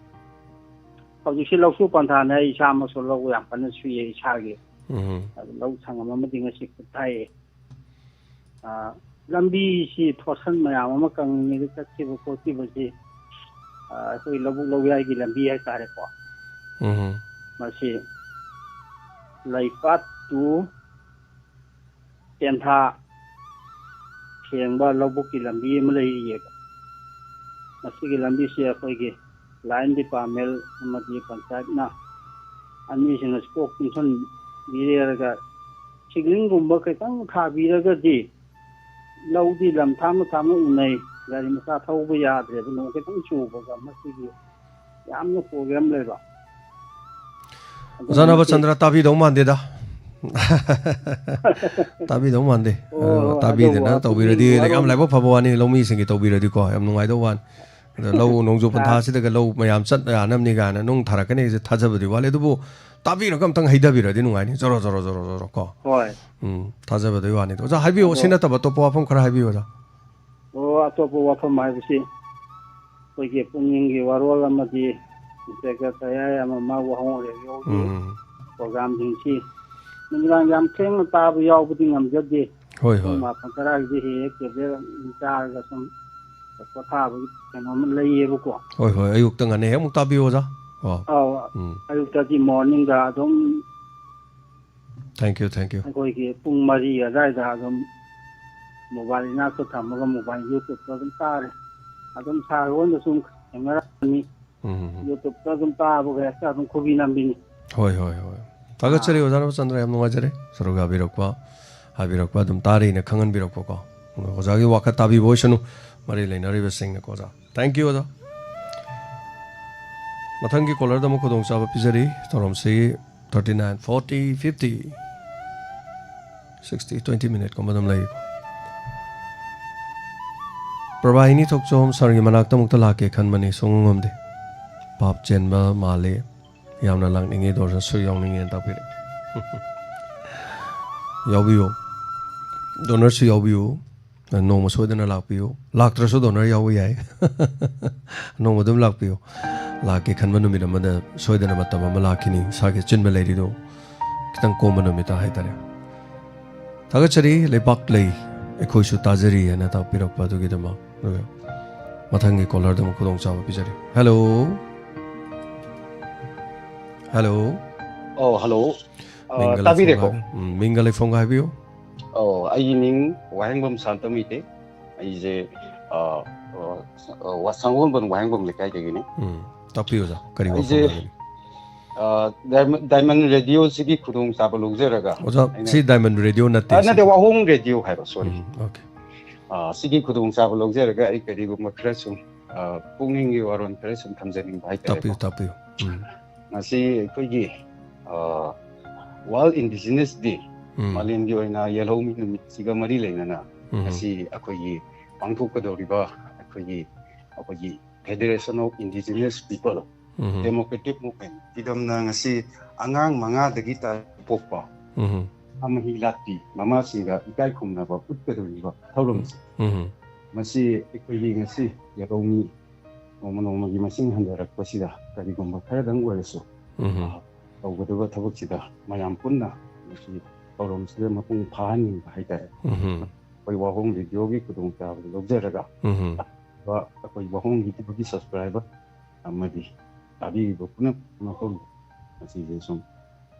ꯍꯧꯖꯤꯛꯁꯤ ꯂꯧꯁꯨ ꯄꯟꯊꯥꯅꯦ꯫ ꯑꯩ ꯏꯁꯥꯃꯛꯁꯨ ꯂꯧ ꯌꯥꯝ ꯀꯟꯅ ꯁꯨꯏꯌꯦ ꯏꯁꯥꯒꯤ꯫ ꯎꯝ꯫ ꯑꯗꯨ ꯂꯧ ꯁꯪꯉꯝ ꯑꯃꯗꯤ ꯉꯁꯤ ꯈꯨꯠ ꯊꯥꯏꯌꯦ꯫ ꯑ, ꯂꯝꯕꯤꯁꯤ ꯊꯣꯠꯁꯟ ꯃꯌꯥꯝ ꯑꯃ ꯀꯪꯉꯤꯉꯩꯗ ꯆꯠꯈꯤꯕ ꯈꯣꯠꯈꯤꯕꯁꯤ, ꯑ, ꯑꯩꯈꯣꯏ ꯂꯧꯕꯨꯛ ꯂꯧꯌꯥꯏꯒꯤ ꯂꯝꯕꯤ ꯍꯥꯏꯇꯥꯔꯦꯀꯣ꯫ ꯎꯝ꯫ ꯃꯁꯤ ꯂꯩꯄꯥꯠ ꯇꯨ ꯇꯦꯟꯊꯥ ꯁꯦꯡꯕ ꯂꯧꯕꯨꯛꯀꯤ ꯂꯝꯕꯤ ꯑꯃ ꯂꯩꯔꯤꯌꯦꯕ꯫ ꯃꯁꯤꯒꯤ ꯂꯝꯕꯤꯁꯤ ꯑꯩꯈꯣꯏꯒꯤ ꯂꯥꯏꯟ ꯗꯤꯄꯥꯔꯠꯃꯦꯟ ꯑꯃꯗꯤ ꯄꯟꯆꯥꯌꯠꯅ ꯑꯅꯤꯁꯤꯅ ꯀꯣꯛ ꯄꯨꯟꯁꯤꯟꯕꯤꯔꯦꯔꯒ ꯁꯤꯒꯅꯦꯜꯒꯨꯝꯕ ꯈꯤꯇꯪ ꯊꯥꯕꯤꯔꯒꯗꯤ ꯂꯧꯗꯤ ꯂꯝ ꯊꯥꯞꯅ ꯊꯥꯞꯅ ꯎꯅꯩ, ꯒꯥꯔꯤ ꯃꯆꯥ ꯊꯧꯕ ꯌꯥꯗ꯭ꯔꯦꯕ ꯅꯣꯡ ꯈꯤꯇꯪ ꯆꯨꯕꯒ꯫ ꯃꯁꯤꯒꯤ ꯌꯥꯝꯅ ꯄ꯭ꯔꯣꯕ꯭ꯂꯦꯝ ꯂꯩꯕ꯫ ꯑꯗꯨꯅ ꯑꯣꯖꯥ ꯃꯁꯤ ꯅꯕꯆꯟꯗ꯭ꯔ ꯇꯥꯕꯤꯗꯧ ꯃꯥꯟꯗꯦꯗ꯫ ꯇꯥꯕꯤꯗꯧ ꯃꯥꯟꯗꯦ꯫ ꯑꯣ, ꯑ, ꯇꯥꯕꯤꯗꯅ ꯑꯗꯨꯕꯨ ꯇꯧꯕꯤꯔꯗꯤ ꯑꯩꯈꯣꯏꯒꯤ ꯌꯥꯝ ꯋꯥꯔꯣꯜ ꯂꯥꯏꯕꯛ ꯐꯕ ꯋꯥꯅꯤ, ꯂꯧꯃꯤꯁꯤꯡꯒꯤ ꯇꯧꯕꯤꯔꯗꯤꯀꯣ ꯌꯥꯝ ꯅꯨꯡꯉꯥꯏꯗꯧꯕ ꯋꯥꯅꯤ꯫ ꯑꯗ ꯂꯧ ꯅꯣꯡꯖꯨ ꯑꯥ꯫ ꯄꯟꯊꯥꯁꯤꯗꯒ ꯂꯧ ꯃꯌꯥꯝ ꯆꯠ ꯌꯥꯅꯕꯅꯤ ꯀꯥꯏꯅ ꯅꯨꯡ ꯊꯥꯔꯛꯀꯅꯤ ꯍꯥꯏꯁꯦ ꯊꯥꯖꯕꯗꯤ ꯋꯥꯠꯂꯤ, ꯑꯗꯨꯕꯨ ꯇꯥꯕꯤꯔꯒ ꯑꯝꯇꯪ ꯍꯩꯊꯕꯤꯔꯗꯤ ꯅꯨꯡꯉꯥꯏꯅꯤ꯫ ꯖꯣꯔꯣ ꯖꯣꯔꯣ ꯖꯣꯔꯣ ꯖꯣꯔꯣ ꯀꯣ꯫ ꯍꯣꯏ꯫ ꯎꯝ, ꯊꯥꯖꯕꯗꯨꯒꯤ ꯋꯥꯅꯤꯗ꯫ ꯑꯣꯖꯥ, ꯍꯥꯏꯕꯤꯌꯨ꯫ ꯑꯗꯣ ꯁꯤ ꯅꯠꯇꯕ ꯑꯇꯣꯞꯄ ꯋꯥꯐꯝ ꯈꯔ ꯍꯥꯏꯕꯤꯌꯨ, ꯑꯣꯖꯥ꯫ ꯑꯣ, ꯑꯇꯣꯞꯄ ꯋꯥꯐꯝ ꯍꯥꯏꯕꯁꯤ ꯑꯩꯈꯣꯏꯒꯤ ꯄꯨꯛꯅꯤꯡꯒꯤ ꯋꯥꯔꯣꯜ ꯑꯃꯗꯤ ꯏꯟꯁꯄꯦꯛꯇꯔ ꯇꯌꯥꯏ ꯑꯃ ꯃꯥ ꯋꯥꯍꯣꯡ ꯔꯦꯗꯤꯑꯣꯒꯤ ꯎꯝ꯫ ꯄ꯭ꯔꯣꯒ꯭ꯔꯥꯝꯁꯤꯡꯁꯤ ꯅꯨꯃꯤꯗꯥꯡ ꯌꯥꯝ ꯊꯦꯡꯅ ꯇꯥꯕ ꯌꯥꯎꯕꯗꯤ ꯉꯝꯖꯗꯦ꯫ ꯍꯣꯏ, ꯄꯨꯡ ꯍꯣꯏ꯫ ꯃꯥꯄꯟ ꯇꯔꯥꯒꯤꯗꯤ ꯍꯦꯛ ꯍꯦꯛ ꯇꯦꯕ꯭ꯂꯦꯠ ꯑꯗꯨꯝ ꯆꯥꯔꯒ ꯁꯨꯝ ꯄꯣꯊꯥꯕꯒꯤ ꯀꯩꯅꯣꯝꯃ ꯂꯩꯌꯦꯕꯀꯣ꯫ ꯍꯣꯏ, ꯍꯣꯏ, ꯑꯌꯨꯛꯇ ꯉꯟꯅ ꯍꯦꯛ ꯑꯃꯨꯛ ꯇꯥꯕꯤꯌꯨ, ꯑꯣꯖꯥ꯫ ꯑꯣ꯫ ꯑꯧ, ꯎꯝ꯫ ꯑꯌꯨꯛꯇꯗꯤ ꯃꯣꯔꯅꯤꯡꯗ ꯑꯗꯨꯝ Thank you, thank you꯫ ꯑꯩꯈꯣꯏꯒꯤ ꯄꯨꯡ ꯃꯔꯤ ꯑꯗꯨꯋꯥꯏꯗ ꯑꯗꯨꯝ ꯃꯣꯕꯥꯏꯜ ꯏꯅꯥꯛꯇ ꯊꯝꯃꯒ ꯃꯣꯕꯥꯏꯜ ꯌꯨꯇ꯭ꯌꯨꯕꯇ ꯑꯗꯨꯝ ꯇꯥꯔꯦ꯫ ꯑꯗꯨꯝ ꯁꯥꯔ ꯍꯣꯏꯅꯁꯨ ꯊꯦꯡꯅꯔꯛꯀꯅꯤ꯫ ꯎꯝ, ꯎꯝ, ꯎꯝ꯫ ꯌꯨꯇ꯭ꯌꯨꯕꯇ ꯑꯗꯨꯝ ꯇꯥꯕꯒ ꯍꯦꯛꯇ ꯑꯗꯨꯝ ꯈꯨꯕꯤ ꯅꯝꯕꯤꯅꯤ꯫ ꯍꯣꯏ, ꯍꯣꯏ, ꯍꯣꯏ꯫ ꯊꯥꯒꯠꯆꯔꯤ ꯑꯣꯖꯥ ꯔꯕꯆꯟꯗ꯭ꯔ, ꯌꯥꯝ ꯅꯨꯡꯉꯥꯏꯖꯔꯦ꯫ ꯁꯔꯨꯛ ꯌꯥꯕꯤꯔꯛꯄ, ꯍꯥꯏꯕꯤꯔꯛꯄ, ꯑꯗꯨꯝ ꯇꯥꯔꯤꯅ ꯈꯪꯍꯟꯕꯤꯔꯛꯄꯀꯣ꯫ ꯑꯣꯖꯥꯒꯤ ꯋꯥꯈꯜ ꯇꯥꯕꯤꯕ ꯑꯣꯏꯁꯅꯨ, ꯃꯔꯤ ꯂꯩꯅꯔꯤꯕꯁꯤꯡꯅꯀꯣ ꯑꯣꯖꯥ꯫ Thank you, ꯑꯣꯖꯥ꯫ ꯃꯊꯪꯒꯤ ꯀꯣꯂꯔꯗ ꯑꯃꯨꯛ ꯈꯨꯗꯣꯡꯆꯥꯕ ꯄꯤꯖꯔꯤ꯫ ꯊꯧꯔꯝꯁꯤ thirty nine, forty, fifty, sixty, twenty minute ꯀꯨꯝꯕ ꯑꯗꯨꯝ ꯂꯩꯀꯣ꯫ ꯄ꯭ꯔꯚꯥꯍꯤꯅꯤ ꯊꯣꯛꯆꯣꯝ ꯁꯥꯔꯒꯤ ꯃꯅꯥꯛꯇ ꯑꯃꯨꯛꯇ ꯂꯥꯛꯀꯦ ꯈꯟꯕꯅꯤ, ꯁꯨꯡꯉꯝ ꯉꯝꯗꯦ꯫ ꯚꯥꯞ ꯆꯦꯟꯕ ꯃꯥꯜꯂꯤ꯫ ꯌꯥꯝꯅ ꯂꯥꯛꯅꯤꯡꯉꯤ, ꯗꯣꯅꯔꯁꯨ ꯌꯥꯎꯅꯤꯡꯉꯦꯅ ꯇꯥꯛꯄꯤꯔꯦ꯫ ꯌꯥꯎꯕꯤꯌꯨ꯫ ꯗꯣꯅꯔꯁꯨ ꯌꯥꯎꯕꯤꯌꯨ꯫ ꯅꯣꯡꯃ ꯁꯣꯏꯗꯅ ꯂꯥꯛꯄꯤꯌꯨ꯫ ꯂꯥꯛꯇ꯭ꯔꯁꯨ ꯗꯣꯅꯔ ꯌꯥꯎꯕ ꯌꯥꯏ꯫ ꯅꯣꯡꯃ ꯑꯗꯨꯝ ꯂꯥꯛꯄꯤꯌꯨ꯫ ꯂꯥꯛꯀꯦ ꯈꯟꯕ ꯅꯨꯃꯤꯠ ꯑꯃꯗ ꯁꯣꯏꯗꯅ ꯃꯇꯝ ꯑꯃ ꯂꯥꯛꯈꯤꯅꯤ꯫ ꯏꯁꯥꯒꯤ ꯑꯆꯤꯟꯕ ꯂꯩꯔꯤꯗꯣ ꯈꯤꯇꯪ ꯀꯣꯝꯕ ꯅꯨꯃꯤꯠꯇ ꯍꯥꯏꯇꯥꯔꯦ꯫ ꯊꯥꯒꯠꯆꯔꯤ꯫ "ꯂꯩꯕꯥꯛ ꯂꯩ, ꯑꯩꯈꯣꯏꯁꯨ ꯇꯥꯖꯔꯤ" ꯍꯥꯏꯅ ꯇꯥꯛꯄꯤꯔꯛꯄ ꯑꯗꯨꯒꯤꯗꯃꯛ꯫ ꯑꯗꯨꯒ ꯃꯊꯪꯒꯤ ꯀꯣꯂꯔꯗ ꯑꯃꯨꯛ ꯈꯨꯗꯣꯡꯆꯥꯕ ꯄꯤꯖꯔꯤ꯫ ꯍꯦꯜꯂꯣ꯫ ꯍꯦꯜꯂꯣ꯫ ꯑꯣ, ꯍꯜꯂꯣ꯫ ꯑ, ꯃꯤꯡꯒ ꯇꯥꯕꯤꯔꯦꯀꯣ? ꯂꯩꯐꯝꯒ ꯍꯥꯏꯕꯤꯌꯨ꯫ ꯎꯝ, ꯃꯤꯡꯒ ꯂꯩꯐꯝꯒ ꯍꯥꯏꯕꯤꯌꯨ꯫ ꯑꯣ, ꯑꯩꯒꯤ ꯃꯤꯡ ꯋꯥꯍꯦꯡꯕꯝ ꯁꯥꯟꯇ ꯃꯩꯇꯩ꯫ ꯑꯩꯁꯦ, ꯑ, ꯑ, ꯑ, ꯋꯥ-, ꯁꯪꯒꯣꯜꯕꯟ ꯋꯥꯍꯦꯡꯕꯝ ꯂꯩꯀꯥꯏꯗꯒꯤꯅꯤ꯫ ꯎꯝ, ꯇꯥꯛꯄꯤꯌꯨ ꯑꯣꯖꯥ, ꯀꯔꯤ ꯑꯩꯁꯦ, ꯋꯥꯐꯝ ꯂꯩꯕꯤꯅꯤ? ꯑ, ꯗꯥꯏꯃꯟ-, ꯗꯥꯏꯃꯟ ꯔꯦꯗꯤꯑꯣꯁꯤꯒꯤ ꯈꯨꯗꯣꯡꯆꯥꯕ ꯂꯧꯖꯔꯒ ꯑꯣꯖꯥ, ꯑꯩꯅ ꯁꯤ ꯗꯥꯏꯃꯟ ꯔꯦꯗꯤꯑꯣ ꯅꯠꯇꯦ, ꯑ, ꯅꯠꯇꯦ, ꯁꯤꯗꯤ꯫ ꯋꯥꯍꯣꯡ ꯔꯦꯗꯤꯑꯣ ꯍꯥꯏꯕ, ꯁꯣꯔꯤ꯫ ꯎꯝ, ꯑꯣꯀꯦ꯫ ꯑ, ꯁꯤꯒꯤ ꯈꯨꯗꯣꯡꯆꯥꯕ ꯂꯧꯖꯔꯒ ꯑꯩ ꯀꯔꯤꯒꯨꯝꯕ ꯈꯔ ꯁꯨꯝ, ꯑ, ꯄꯨꯛꯅꯤꯡꯒꯤ ꯋꯥꯔꯣꯜ ꯈꯔ ꯁꯨꯝ ꯊꯝꯖꯅꯤꯡꯕ ꯍꯥꯏꯇꯥꯔꯦꯀꯣ꯫ ꯇꯥꯛꯄꯤꯌꯨ, ꯇꯥꯛꯄꯤꯌꯨ꯫ ꯎꯝ꯫ ꯉꯁꯤ ꯑꯩꯈꯣꯏꯒꯤ, ꯑ, World Indigenous Day, ꯎꯝ꯫ ꯃꯥꯂꯦꯝꯒꯤ ꯑꯣꯏꯅ ꯌꯦꯜꯍꯧꯃꯤ ꯅꯨꯃꯤꯠꯁꯤꯒ ꯃꯔꯤ ꯂꯩꯅꯅ ꯎꯝ꯫ ꯉꯁꯤ ꯑꯩꯈꯣꯏꯒꯤ ꯄꯥꯡꯊꯣꯛꯀꯗꯧꯔꯤꯕ ꯑꯩꯈꯣꯏꯒꯤ, ꯑꯩꯈꯣꯏꯒꯤ Federation of Indigenous People um. Democratic Movement, ꯐꯤꯗꯝꯅ ꯉꯁꯤ ꯑꯉꯥꯡ ꯃꯉꯥꯗꯒꯤ ꯇꯥ ꯄꯣꯛꯄ ꯎꯝ꯫ ꯃꯍꯩ ꯂꯥꯛꯄꯤ ꯃꯃꯥꯁꯤꯡꯗ ꯏꯀꯥꯏ ꯈꯨꯝꯅꯕ ꯎꯠꯀꯗꯧꯔꯤꯕ ꯊꯧꯔꯝꯁꯦ꯫ ꯎꯝ꯫ ꯃꯁꯤ ꯑꯩꯈꯣꯏꯒꯤ ꯉꯁꯤ ꯌꯦꯜꯍꯧꯃꯤ ꯅꯣꯡꯃ ꯅꯣꯡꯃꯒꯤ ꯃꯁꯤꯡ ꯍꯟꯊꯔꯛꯄꯁꯤꯗ ꯀꯔꯤꯒꯨꯝꯕ ꯈꯔꯗꯪ ꯑꯣꯏꯔꯁꯨ, ꯎꯝ꯫ ꯑ, ꯇꯧꯒꯗꯕ ꯊꯕꯛꯁꯤꯗ ꯃꯌꯥꯝ ꯄꯨꯟꯅ ꯃꯁꯤ ꯊꯧꯔꯝꯁꯤꯗ ꯃꯄꯨꯡ ꯐꯥꯍꯟꯅꯤꯡꯕ ꯍꯥꯏꯇꯥꯔꯦ꯫ ꯎꯝ꯫ ꯑꯩꯈꯣꯏ ꯋꯥꯍꯣꯡ ꯔꯦꯗꯤꯑꯣꯒꯤ ꯈꯨꯗꯣꯡꯆꯥꯕꯗꯨ ꯂꯧꯖꯔꯒ ꯎꯝ꯫ ꯑꯩꯈꯣꯏ ꯋꯥꯍꯣꯡ ꯔꯦꯗꯤꯑꯣꯒꯤ subscriber ꯑꯃꯗꯤ ꯇꯥꯕꯤꯔꯤꯕ ꯄꯨꯝꯅꯃꯛ ꯃꯐꯝ ꯑꯁꯤꯗ ꯁꯨꯝ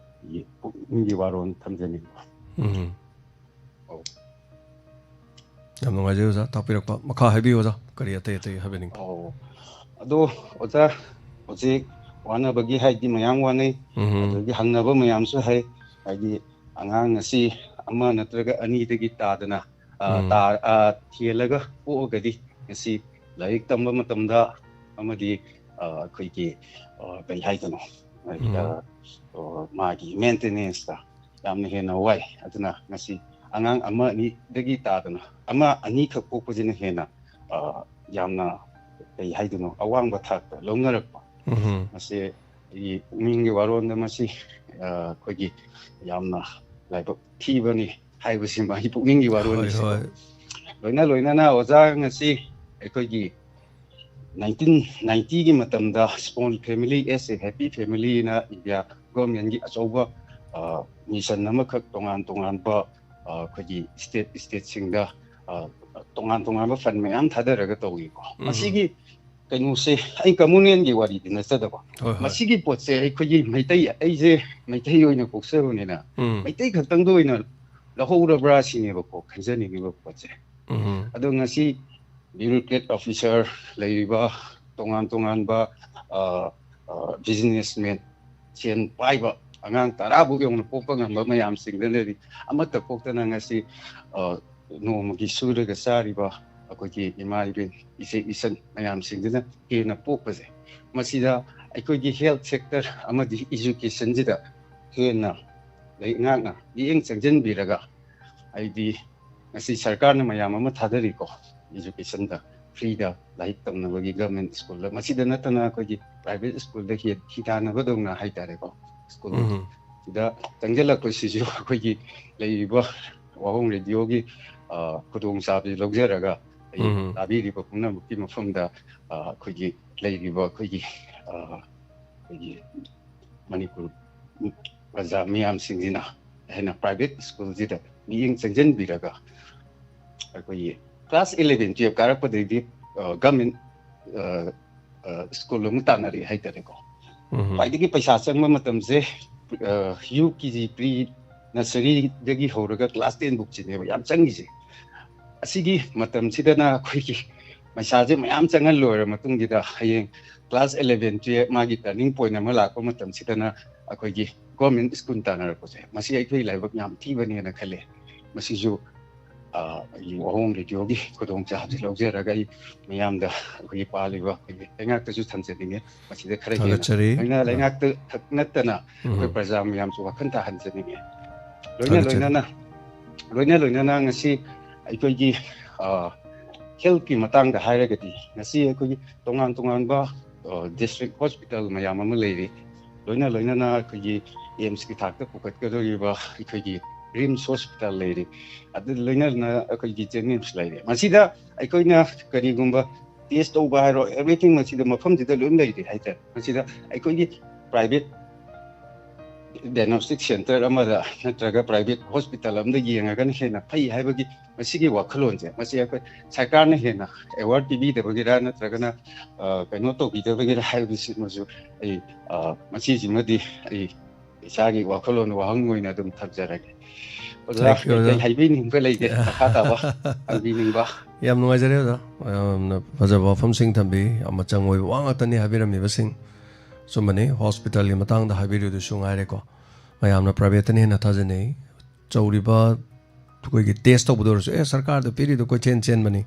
ꯄꯨꯛꯅꯤꯡꯒꯤ ꯋꯥꯔꯣꯜ ꯊꯝꯖꯅꯤꯡꯕ꯫ ꯎꯝ꯫ ꯑꯧ꯫ ꯌꯥꯝ ꯅꯨꯡꯉꯥꯏꯖꯩ ꯑꯣꯖꯥ ꯇꯥꯛꯄꯤꯔꯛꯄ꯫ ꯃꯈꯥ ꯍꯥꯏꯕꯤꯌꯨ ꯑꯣꯖꯥ, ꯀꯔꯤ ꯑꯇꯩ ꯑꯇꯩ ꯍꯥꯏꯕꯤꯅꯤꯡꯕ? ꯑꯧ꯫ ꯑꯗꯣ ꯑꯣꯖꯥ, ꯍꯧꯖꯤꯛ ꯋꯥꯅꯕꯒꯤ ꯍꯥꯏꯗꯤ ꯃꯌꯥꯝ ꯋꯥꯅꯩ, ꯎꯝ꯫ ꯑꯗꯒꯤ ꯍꯪꯅꯕ ꯃꯌꯥꯝꯁꯨ ꯍꯩ, ꯍꯥꯏꯗꯤ ꯑꯉꯥꯡ ꯑꯁꯤ ꯑꯃ ꯅꯠꯇ꯭ꯔꯒ ꯑꯅꯤꯗꯒꯤ ꯇꯥꯗꯅ, ꯑ, ꯎꯝ꯫ ꯇꯥ-, ꯑ, ꯊꯦꯜꯂꯒ ꯄꯣꯛꯑꯒꯗꯤ ꯉꯁꯤ ꯂꯥꯏꯔꯤꯛ ꯇꯝꯕ ꯃꯇꯝꯗ ꯑꯃꯗꯤ, ꯑ, ꯑꯩꯈꯣꯏꯒꯤ, ꯑ, ꯀꯔꯤ ꯍꯥꯏꯗꯣꯏꯅꯣ? ꯎꯝ꯫ ꯑ, ꯑ, ꯃꯥꯒꯤ maintenanceꯇ ꯌꯥꯝꯅ ꯍꯦꯟꯅ ꯋꯥꯏ꯫ ꯑꯗꯨꯅ ꯉꯁꯤ ꯑꯉꯥꯡ ꯑꯃ ꯑꯅꯤꯗꯒꯤ ꯇꯥꯗꯅ ꯑꯃ ꯑꯅꯤꯈꯛ ꯄꯣꯛꯄꯁꯤꯅ ꯍꯦꯟꯅ, ꯑ, ꯌꯥꯝꯅ, ꯀꯩ ꯍꯥꯏꯗꯣꯏꯅꯣ, ꯑꯋꯥꯡꯕ ꯊꯥꯛꯇ ꯂꯧꯅꯔꯛꯄ꯫ ꯎꯝ꯫ ꯃꯁꯤ ꯑꯩꯒꯤ ꯄꯨꯛꯅꯤꯡꯒꯤ ꯋꯥꯔꯣꯜꯗ ꯃꯁꯤ, ꯑ, ꯑꯩꯈꯣꯏꯒꯤ ꯌꯥꯝꯅ ꯂꯥꯏꯕꯛ ꯊꯤꯕꯅꯤ ꯍꯥꯏꯕꯁꯤꯃ ꯑꯩꯒꯤ ꯄꯨꯛꯅꯤꯡꯒꯤ ꯋꯥꯔꯣꯜꯅꯤ꯫ ꯍꯣꯏ, ꯁꯤꯀꯣ꯫ ꯍꯣꯏ꯫ ꯂꯣꯏꯅ ꯂꯣꯏꯅꯅ ꯑꯣꯖꯥ, ꯉꯁꯤ ꯑꯩꯈꯣꯏꯒꯤ ꯅꯥꯏꯟꯇꯤꯟ ꯅꯥꯏꯟꯇꯤꯒꯤ ꯃꯇꯝꯗ Small Family is a Happy Familyꯅ ꯏꯟꯗꯤꯌꯥ ꯒꯣꯔꯃꯦꯟꯒꯤ ꯑꯆꯧꯕ ꯃꯤꯁꯟ ꯑꯃꯈꯛ ꯇꯣꯉꯥꯟ ꯇꯣꯉꯥꯟꯕ ꯑꯩꯈꯣꯏꯒꯤ ꯁ꯭ꯇꯦꯠ ꯁ꯭ꯇꯦꯠꯁꯤꯡꯗ ꯇꯣꯉꯥꯟ ꯇꯣꯉꯥꯟꯕ ꯐꯟ ꯃꯌꯥꯝ ꯊꯥꯗꯔꯒ ꯇꯧꯏꯀꯣ꯫ ꯃꯁꯤꯒꯤ ꯀꯩꯅꯣꯁꯦ ꯑꯩ ꯀꯝꯃꯨꯅꯦꯜꯒꯤ ꯋꯥꯔꯤꯗꯤ ꯅꯠꯆꯗꯕ꯫ ꯍꯣꯏ, ꯍꯣꯏ꯫ ꯃꯁꯤꯒꯤ ꯄꯣꯠꯁꯦ ꯑꯩꯈꯣꯏꯒꯤ ꯃꯩꯇꯩ, ꯑꯩꯁꯦ ꯃꯩꯇꯩ ꯑꯣꯏꯅ ꯄꯣꯛꯆꯕꯅꯤꯅ ꯎꯝ꯫ ꯃꯩꯇꯩ ꯈꯛꯇꯪꯗ ꯑꯣꯏꯅ ꯂꯧꯍꯧꯔꯕ꯭ꯔꯥ ꯁꯤꯅꯦꯕꯀꯣ ꯈꯟꯖꯅꯤꯡꯉꯤꯕ ꯄꯣꯠꯁꯦ꯫ ꯎꯝ꯫ ꯑꯗꯣ ꯉꯁꯤ bureaucrat officer ꯂꯩꯔꯤꯕ ꯇꯣꯉꯥꯟ ꯇꯣꯉꯥꯟꯕ businessman, ꯁꯦꯟ ꯄꯥꯏꯕ ꯑꯉꯥꯡ ꯇꯔꯥꯕꯨꯛ ꯌꯧꯅ ꯄꯣꯛꯄ ꯉꯝꯕ ꯃꯌꯥꯝꯁꯤꯡꯗꯅꯗꯤ ꯑꯃꯠꯇ ꯄꯣꯛꯇꯅ ꯉꯁꯤ ꯅꯣꯡꯃꯒꯤ ꯁꯨꯔꯒ ꯆꯥꯔꯤꯕ ꯑꯩꯈꯣꯏꯒꯤ ꯏꯃꯥ ꯏꯕꯦꯟ, ꯏꯆꯦ ꯏꯆꯟ ꯃꯌꯥꯝꯁꯤꯡꯁꯤꯅ ꯍꯦꯟꯅ ꯄꯣꯛꯄꯁꯦ, ꯃꯁꯤꯗ ꯑꯩꯈꯣꯏꯒꯤ health sector ꯑꯃꯗꯤ educationꯁꯤꯗ ꯍꯦꯟꯅ ꯂꯩꯉꯥꯛꯅ ꯃꯤꯠꯌꯦꯡ ꯆꯪꯁꯤꯟꯕꯤꯔꯒ, ꯍꯥꯏꯗꯤ ꯉꯁꯤ ꯁꯔꯀꯥꯔꯅ ꯃꯌꯥꯝ ꯑꯃ ꯊꯥꯗꯔꯤꯀꯣ educationꯗ, freeꯗ ꯂꯥꯏꯔꯤꯛ ꯇꯝꯅꯕꯒꯤ government schoolꯗ, ꯃꯁꯤꯗ ꯅꯠꯇꯅ ꯑꯩꯈꯣꯏꯒꯤ private schoolꯗ ꯍꯤ ꯍꯤ ꯇꯥꯟꯅꯕꯗꯧꯅ ꯍꯥꯏꯇꯥꯔꯦꯀꯣ꯫ School ꯎꯝ꯫ ꯁꯤꯗ ꯆꯪꯁꯤꯜꯂꯛꯄꯁꯤꯁꯨ ꯑꯩꯈꯣꯏꯒꯤ ꯂꯩꯔꯤꯕ ꯋꯥꯍꯣꯡ ꯔꯦꯗꯤꯑꯣꯒꯤ ꯈꯨꯗꯣꯡꯆꯥꯕꯁꯤ ꯂꯧꯖꯔꯒ ꯑꯩ ꯎꯝ꯫ ꯇꯥꯕꯤꯔꯤꯕ ꯄꯨꯝꯅꯃꯛꯀꯤ ꯃꯐꯝꯗ ꯑꯩꯈꯣꯏꯒꯤ ꯂꯩꯔꯤꯕ ꯑꯩꯈꯣꯏꯒꯤ ꯑꯩꯈꯣꯏꯒꯤ ꯃꯅꯤꯄꯨꯔ ꯄ꯭ꯔꯖꯥ ꯃꯤꯌꯥꯝꯁꯤꯡꯁꯤꯅ ꯍꯦꯟꯅ private schoolꯁꯤꯗ ꯃꯤꯠꯌꯦꯡ ꯆꯪꯁꯤꯟꯕꯤꯔꯒ ꯑꯩꯈꯣꯏꯒꯤ class eleven twelve ꯀꯥꯔꯛꯄꯗꯩꯗꯤ government school ꯑꯃ ꯇꯥꯟꯅꯔꯛꯑꯦ ꯍꯥꯏꯇꯥꯔꯦꯀꯣ꯫ ꯎꯝ꯫ ꯈ꯭ꯋꯥꯏꯗꯒꯤ ꯄꯩꯁꯥ ꯆꯪꯕ ꯃꯇꯝꯁꯦ UKG, pre nurseryꯗꯒꯤ ꯍꯧꯔꯒ class ten ꯐꯥꯎꯁꯤꯅꯦꯕ ꯌꯥꯝ ꯆꯪꯉꯤꯁꯦ꯫ ꯑꯁꯤꯒꯤ ꯃꯇꯝꯁꯤꯗꯅ ꯑꯩꯈꯣꯏꯒꯤ ꯄꯩꯁꯥꯁꯦ ꯃꯌꯥꯝ ꯆꯪꯍꯜꯂꯣꯏꯔ ꯃꯇꯨꯡꯁꯤꯗ ꯍꯌꯦꯡ class eleven twelve ꯃꯥꯒꯤ turning point ꯑꯃ ꯂꯥꯛꯄ ꯃꯇꯝꯁꯤꯗꯅ ꯑꯩꯈꯣꯏꯒꯤ government school ꯇꯥꯟꯅꯔꯛꯄꯁꯦ, ꯃꯁꯤ ꯑꯩꯈꯣꯏ ꯂꯥꯏꯕꯛ ꯌꯥꯝ ꯊꯤꯕꯅꯦꯅ ꯈꯜꯂꯦ꯫ ꯃꯁꯤꯁꯨ ꯑꯩꯒꯤ ꯋꯥꯍꯣꯡ ꯔꯦꯗꯤꯑꯣꯒꯤ ꯈꯨꯗꯣꯡꯆꯥꯕꯁꯤ ꯂꯧꯖꯔꯒ ꯑꯩ ꯃꯤꯌꯥꯝꯗ ꯑꯩꯈꯣꯏꯒꯤ ꯄꯥꯜꯂꯤꯕ ꯑꯩꯈꯣꯏꯒꯤ ꯂꯩꯉꯥꯛꯇꯁꯨ ꯊꯝꯖꯅꯤꯡꯉꯦ꯫ ꯃꯁꯤꯗ ꯈꯔ ꯍꯦꯟꯅ ꯊꯥꯒꯠꯆꯔꯤ꯫ ꯑꯩꯅ ꯂꯩꯉꯥꯛꯇ ꯈꯛ ꯅꯠꯇꯅ ꯑꯩꯈꯣꯏ ꯎꯝ꯫ ꯄ꯭ꯔꯖꯥ ꯃꯌꯥꯝꯁꯨ ꯋꯥꯈꯜ ꯇꯥꯍꯟꯖꯅꯤꯡꯉꯦ꯫ ꯂꯣꯏꯅ ꯊꯥꯒꯠꯆꯔꯤ꯫ ꯂꯣꯏꯅꯅ, ꯂꯣꯏꯅ ꯂꯣꯏꯅꯅ ꯉꯁꯤ ꯑꯩꯈꯣꯏꯒꯤ healthꯀꯤ ꯃꯇꯥꯡꯗ ꯍꯥꯏꯔꯒꯗꯤ, ꯉꯁꯤ ꯑꯩꯈꯣꯏꯒꯤ ꯇꯣꯉꯥꯟ ꯇꯣꯉꯥꯟꯕ district hospital ꯃꯌꯥꯝ ꯑꯃ ꯂꯩꯔꯤ꯫ ꯂꯣꯏꯅ ꯂꯣꯏꯅꯅ ꯑꯩꯈꯣꯏꯒꯤ AIIMSꯀꯤ ꯊꯥꯛꯇ ꯄꯨꯈꯠꯀꯗꯧꯔꯤꯕ ꯑꯩꯈꯣꯏꯒꯤ ꯔꯤꯝꯁ ꯍꯣꯁꯄꯤꯇꯥꯜ ꯂꯩꯔꯤ, ꯑꯗꯨ ꯂꯣꯏꯅꯅ ꯑꯩꯈꯣꯏꯒꯤ ꯖꯦꯅꯤꯝꯁ ꯂꯩꯔꯤ꯫ ꯃꯁꯤꯗ ꯑꯩꯈꯣꯏꯅ ꯀꯔꯤꯒꯨꯝꯕ ꯇꯦꯁ ꯇꯧꯕ ꯍꯥꯏꯔꯣ, ꯑꯦꯕ꯭ꯔꯤꯊꯤꯡ ꯃꯁꯤꯗ ꯃꯐꯝꯁꯤꯗ ꯂꯣꯏꯅ ꯂꯩꯔꯤ ꯍꯥꯏꯇꯥꯔꯦ꯫ ꯃꯁꯤꯗ ꯑꯩꯈꯣꯏꯒꯤ ꯄ꯭ꯔꯥꯏꯚꯦꯠ ꯗꯥꯏꯒꯅꯣꯁꯇꯤꯛ ꯁꯦꯟꯇꯔ ꯑꯃꯗ ꯅꯠꯇ꯭ꯔꯒ ꯄ꯭ꯔꯥꯏꯚꯦꯠ ꯍꯣꯁꯄꯤꯇꯥꯜ ꯑꯃꯗ ꯌꯦꯡꯉꯒꯅ ꯍꯦꯟꯅ ꯐꯩ ꯍꯥꯏꯕꯒꯤ ꯃꯁꯤꯒꯤ ꯋꯥꯈꯜꯂꯣꯟꯁꯦ, ꯃꯁꯤ ꯑꯩꯈꯣꯏ ꯁꯔꯀꯥꯔꯅ ꯍꯦꯟꯅ ꯑꯦꯋꯥꯔ ꯄꯤꯕꯤꯗꯕꯒꯤꯔ ꯅꯠꯇ꯭ꯔꯒꯅ, ꯑ, ꯀꯩꯅꯣ ꯇꯧꯕꯤꯗꯕꯒꯤꯔ ꯍꯥꯏꯕꯁꯤꯃꯁꯨ ꯑꯩ, ꯑ, ꯃꯁꯤꯁꯤꯃꯗꯤ ꯑꯩ ꯏꯁꯥꯒꯤ ꯋꯥꯈꯜꯂꯣꯟ ꯋꯥꯍꯪ ꯑꯣꯏꯅ ꯑꯗꯨꯝ ꯊꯝꯖꯔꯒꯦ꯫ ꯑꯣꯖꯥ, Thank you, ꯀꯩꯀꯩ ꯑꯣꯖꯥ꯫ ꯍꯥꯏꯕꯤꯅꯤꯡꯕ ꯂꯩꯒꯦ? ꯃꯈꯥ ꯇꯥꯕ ꯍꯪꯕꯤꯅꯤꯡꯕ? ꯌꯥꯝ ꯅꯨꯡꯉꯥꯏꯖꯔꯦ ꯑꯣꯖꯥ, ꯌꯥꯝꯅ ꯐꯖꯕ ꯋꯥꯐꯝꯁꯤꯡ ꯊꯝꯕꯤ, ꯌꯥꯝ ꯃꯆꯪ ꯑꯣꯏꯕ ꯋꯥ ꯉꯥꯛꯇꯅꯤ ꯍꯥꯏꯕꯤꯔꯝꯃꯤꯕꯁꯤꯡ꯫ ꯑꯆꯨꯝꯕꯅꯤ, ꯍꯣꯁꯄꯤꯇꯥꯜꯒꯤ ꯃꯇꯥꯡꯗ ꯍꯥꯏꯕꯤꯔꯤꯗꯨꯁꯨ ꯉꯥꯏꯔꯦꯀꯣ, ꯃꯌꯥꯝꯅ ꯄ꯭ꯔꯥꯏꯚꯦꯠꯇꯅ ꯍꯦꯟꯅ ꯊꯥꯖꯅꯩ꯫ ꯇꯧꯔꯤꯕ ꯑꯩꯈꯣꯏꯒꯤ ꯇꯦꯁ ꯇꯧꯕꯗ ꯑꯣꯏꯔꯁꯨ, "ꯑꯦ, ꯁꯔꯀꯥꯔꯗ ꯄꯤꯔꯤꯗꯣ ꯀꯣꯏꯆꯦꯟ ꯆꯦꯟꯕꯅꯤ,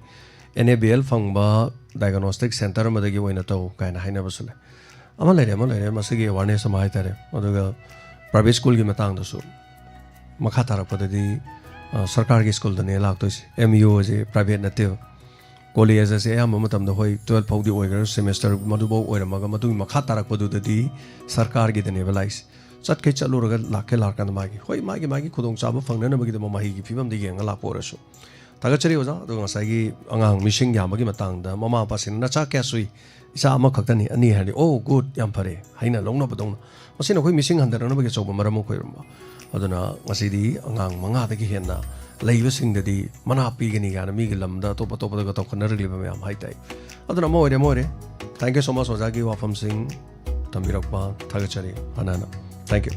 ꯑꯦꯟ ꯑꯦ ꯕꯤ ꯑꯦꯜ ꯐꯪꯕ ꯗꯥꯏꯒꯅꯣꯁꯇꯤꯛ ꯁꯦꯟꯇꯔ ꯑꯃꯗꯒꯤ ꯑꯣꯏꯅ ꯇꯧ" ꯀꯥꯏꯅ ꯍꯥꯏꯅꯕꯁꯨ ꯂꯩ꯫ ꯑꯃ ꯂꯩꯔꯦ, ꯑꯃ ꯂꯩꯔꯦ, ꯃꯁꯤꯒꯤ ꯑꯦꯋꯥꯔꯅꯦꯁ ꯑꯃ ꯍꯥꯏꯇꯥꯔꯦ꯫ ꯑꯗꯨꯒ ꯄ꯭ꯔꯥꯏꯚꯦꯠ ꯁ꯭ꯀꯨꯜꯒꯤ ꯃꯇꯥꯡꯗꯁꯨ ꯃꯈꯥ ꯇꯥꯔꯛꯄꯗꯗꯤ, ꯑ, ꯁꯔꯀꯥꯔꯒꯤ ꯁ꯭ꯀꯨꯜꯗꯅꯦ ꯂꯥꯛꯇꯣꯏꯁꯦ꯫ ꯑꯦꯝ ꯌꯨ ꯑꯁꯦ ꯄ꯭ꯔꯥꯏꯚꯦꯠ ꯅꯠꯇꯦꯕ꯫ ꯀꯣꯂꯦꯖ ꯑꯁꯦ ꯑꯌꯥꯝꯕ ꯃꯇꯝꯗ, ꯍꯣꯏ, ꯇꯨꯋꯦꯜꯐ ꯐꯥꯎꯗꯤ ꯑꯣꯏꯈ꯭ꯔꯁꯨ, ꯁꯦꯃꯦꯁꯇꯔ ꯃꯗꯨꯐꯥꯎ ꯑꯣꯏꯔꯝꯃꯒ, ꯃꯗꯨꯒꯤ ꯃꯈꯥ ꯇꯥꯔꯛꯄꯗꯨꯗꯗꯤ ꯁꯔꯀꯥꯔꯒꯤꯗꯅꯦꯕ ꯂꯥꯛꯏꯁꯦ꯫ ꯆꯠꯈꯩ ꯆꯠꯂꯨꯔꯒ ꯂꯥꯛꯀꯦ ꯂꯥꯛꯀꯥꯟꯗ ꯃꯥꯒꯤ, ꯍꯣꯏ, ꯃꯥꯒꯤ, ꯃꯥꯒꯤ ꯈꯨꯗꯣꯡꯆꯥꯕ ꯐꯪꯅꯅꯕꯒꯤꯗꯃꯛ ꯃꯍꯩꯒꯤ ꯐꯤꯕꯝꯗ ꯌꯦꯡꯉ ꯂꯥꯛꯄ ꯑꯣꯏꯔꯁꯨ꯫ ꯊꯥꯒꯠꯆꯔꯤ ꯑꯣꯖꯥ꯫ ꯑꯗꯨꯒ ꯉꯁꯥꯏꯒꯤ ꯑꯉꯥꯡ ꯃꯤꯁꯤꯡ ꯌꯥꯝꯕꯒꯤ ꯃꯇꯥꯡꯗ, ꯃꯃꯥ ꯃꯄꯥꯁꯤꯡꯅ "ꯅꯆꯥ ꯀꯌꯥ ꯁꯨꯏ?" "ꯏꯆꯥ ꯑꯃꯈꯛꯇꯅꯤ", ꯑꯅꯤ ꯍꯥꯏꯔꯗꯤ, "ꯑꯣ, ꯒꯨꯗ, ꯌꯥꯝ ꯐꯔꯦ" ꯍꯥꯏꯅ ꯂꯧꯅꯕꯗꯧꯅ, ꯃꯁꯤꯅ ꯑꯩꯈꯣꯏ ꯃꯤꯁꯤꯡ ꯍꯟꯊꯔꯛꯅꯕꯒꯤ ꯑꯆꯧꯕ ꯃꯔꯝ ꯑꯃ ꯑꯣꯏꯔꯝꯕ꯫ ꯑꯗꯨꯅ ꯉꯁꯤꯗꯤ ꯑꯉꯥꯡ ꯃꯉꯥꯗꯒꯤ ꯍꯦꯟꯅ ꯂꯩꯕꯁꯤꯡꯗꯗꯤ ꯃꯅꯥ ꯄꯤꯒꯅꯤ ꯀꯥꯏꯅ ꯃꯤꯒꯤ ꯂꯝꯗ ꯑꯇꯣꯞ ꯑꯇꯣꯞꯄꯗꯒ ꯇꯧꯈꯠꯅꯔꯛꯂꯤꯕ ꯃꯌꯥꯝ ꯍꯥꯏ ꯇꯥꯏ꯫ ꯑꯗꯨꯅ ꯑꯃ ꯑꯣꯏꯔꯦ, ꯑꯃ ꯑꯣꯏꯔꯦ꯫ Thank you so much ꯑꯣꯖꯥꯒꯤ ꯋꯥꯐꯝꯁꯤꯡ ꯊꯝꯕꯤꯔꯛꯄ ꯊꯥꯒꯠꯆꯔꯤ ꯍꯥꯟꯅ ꯍꯥꯟꯅ꯫ Thank you꯫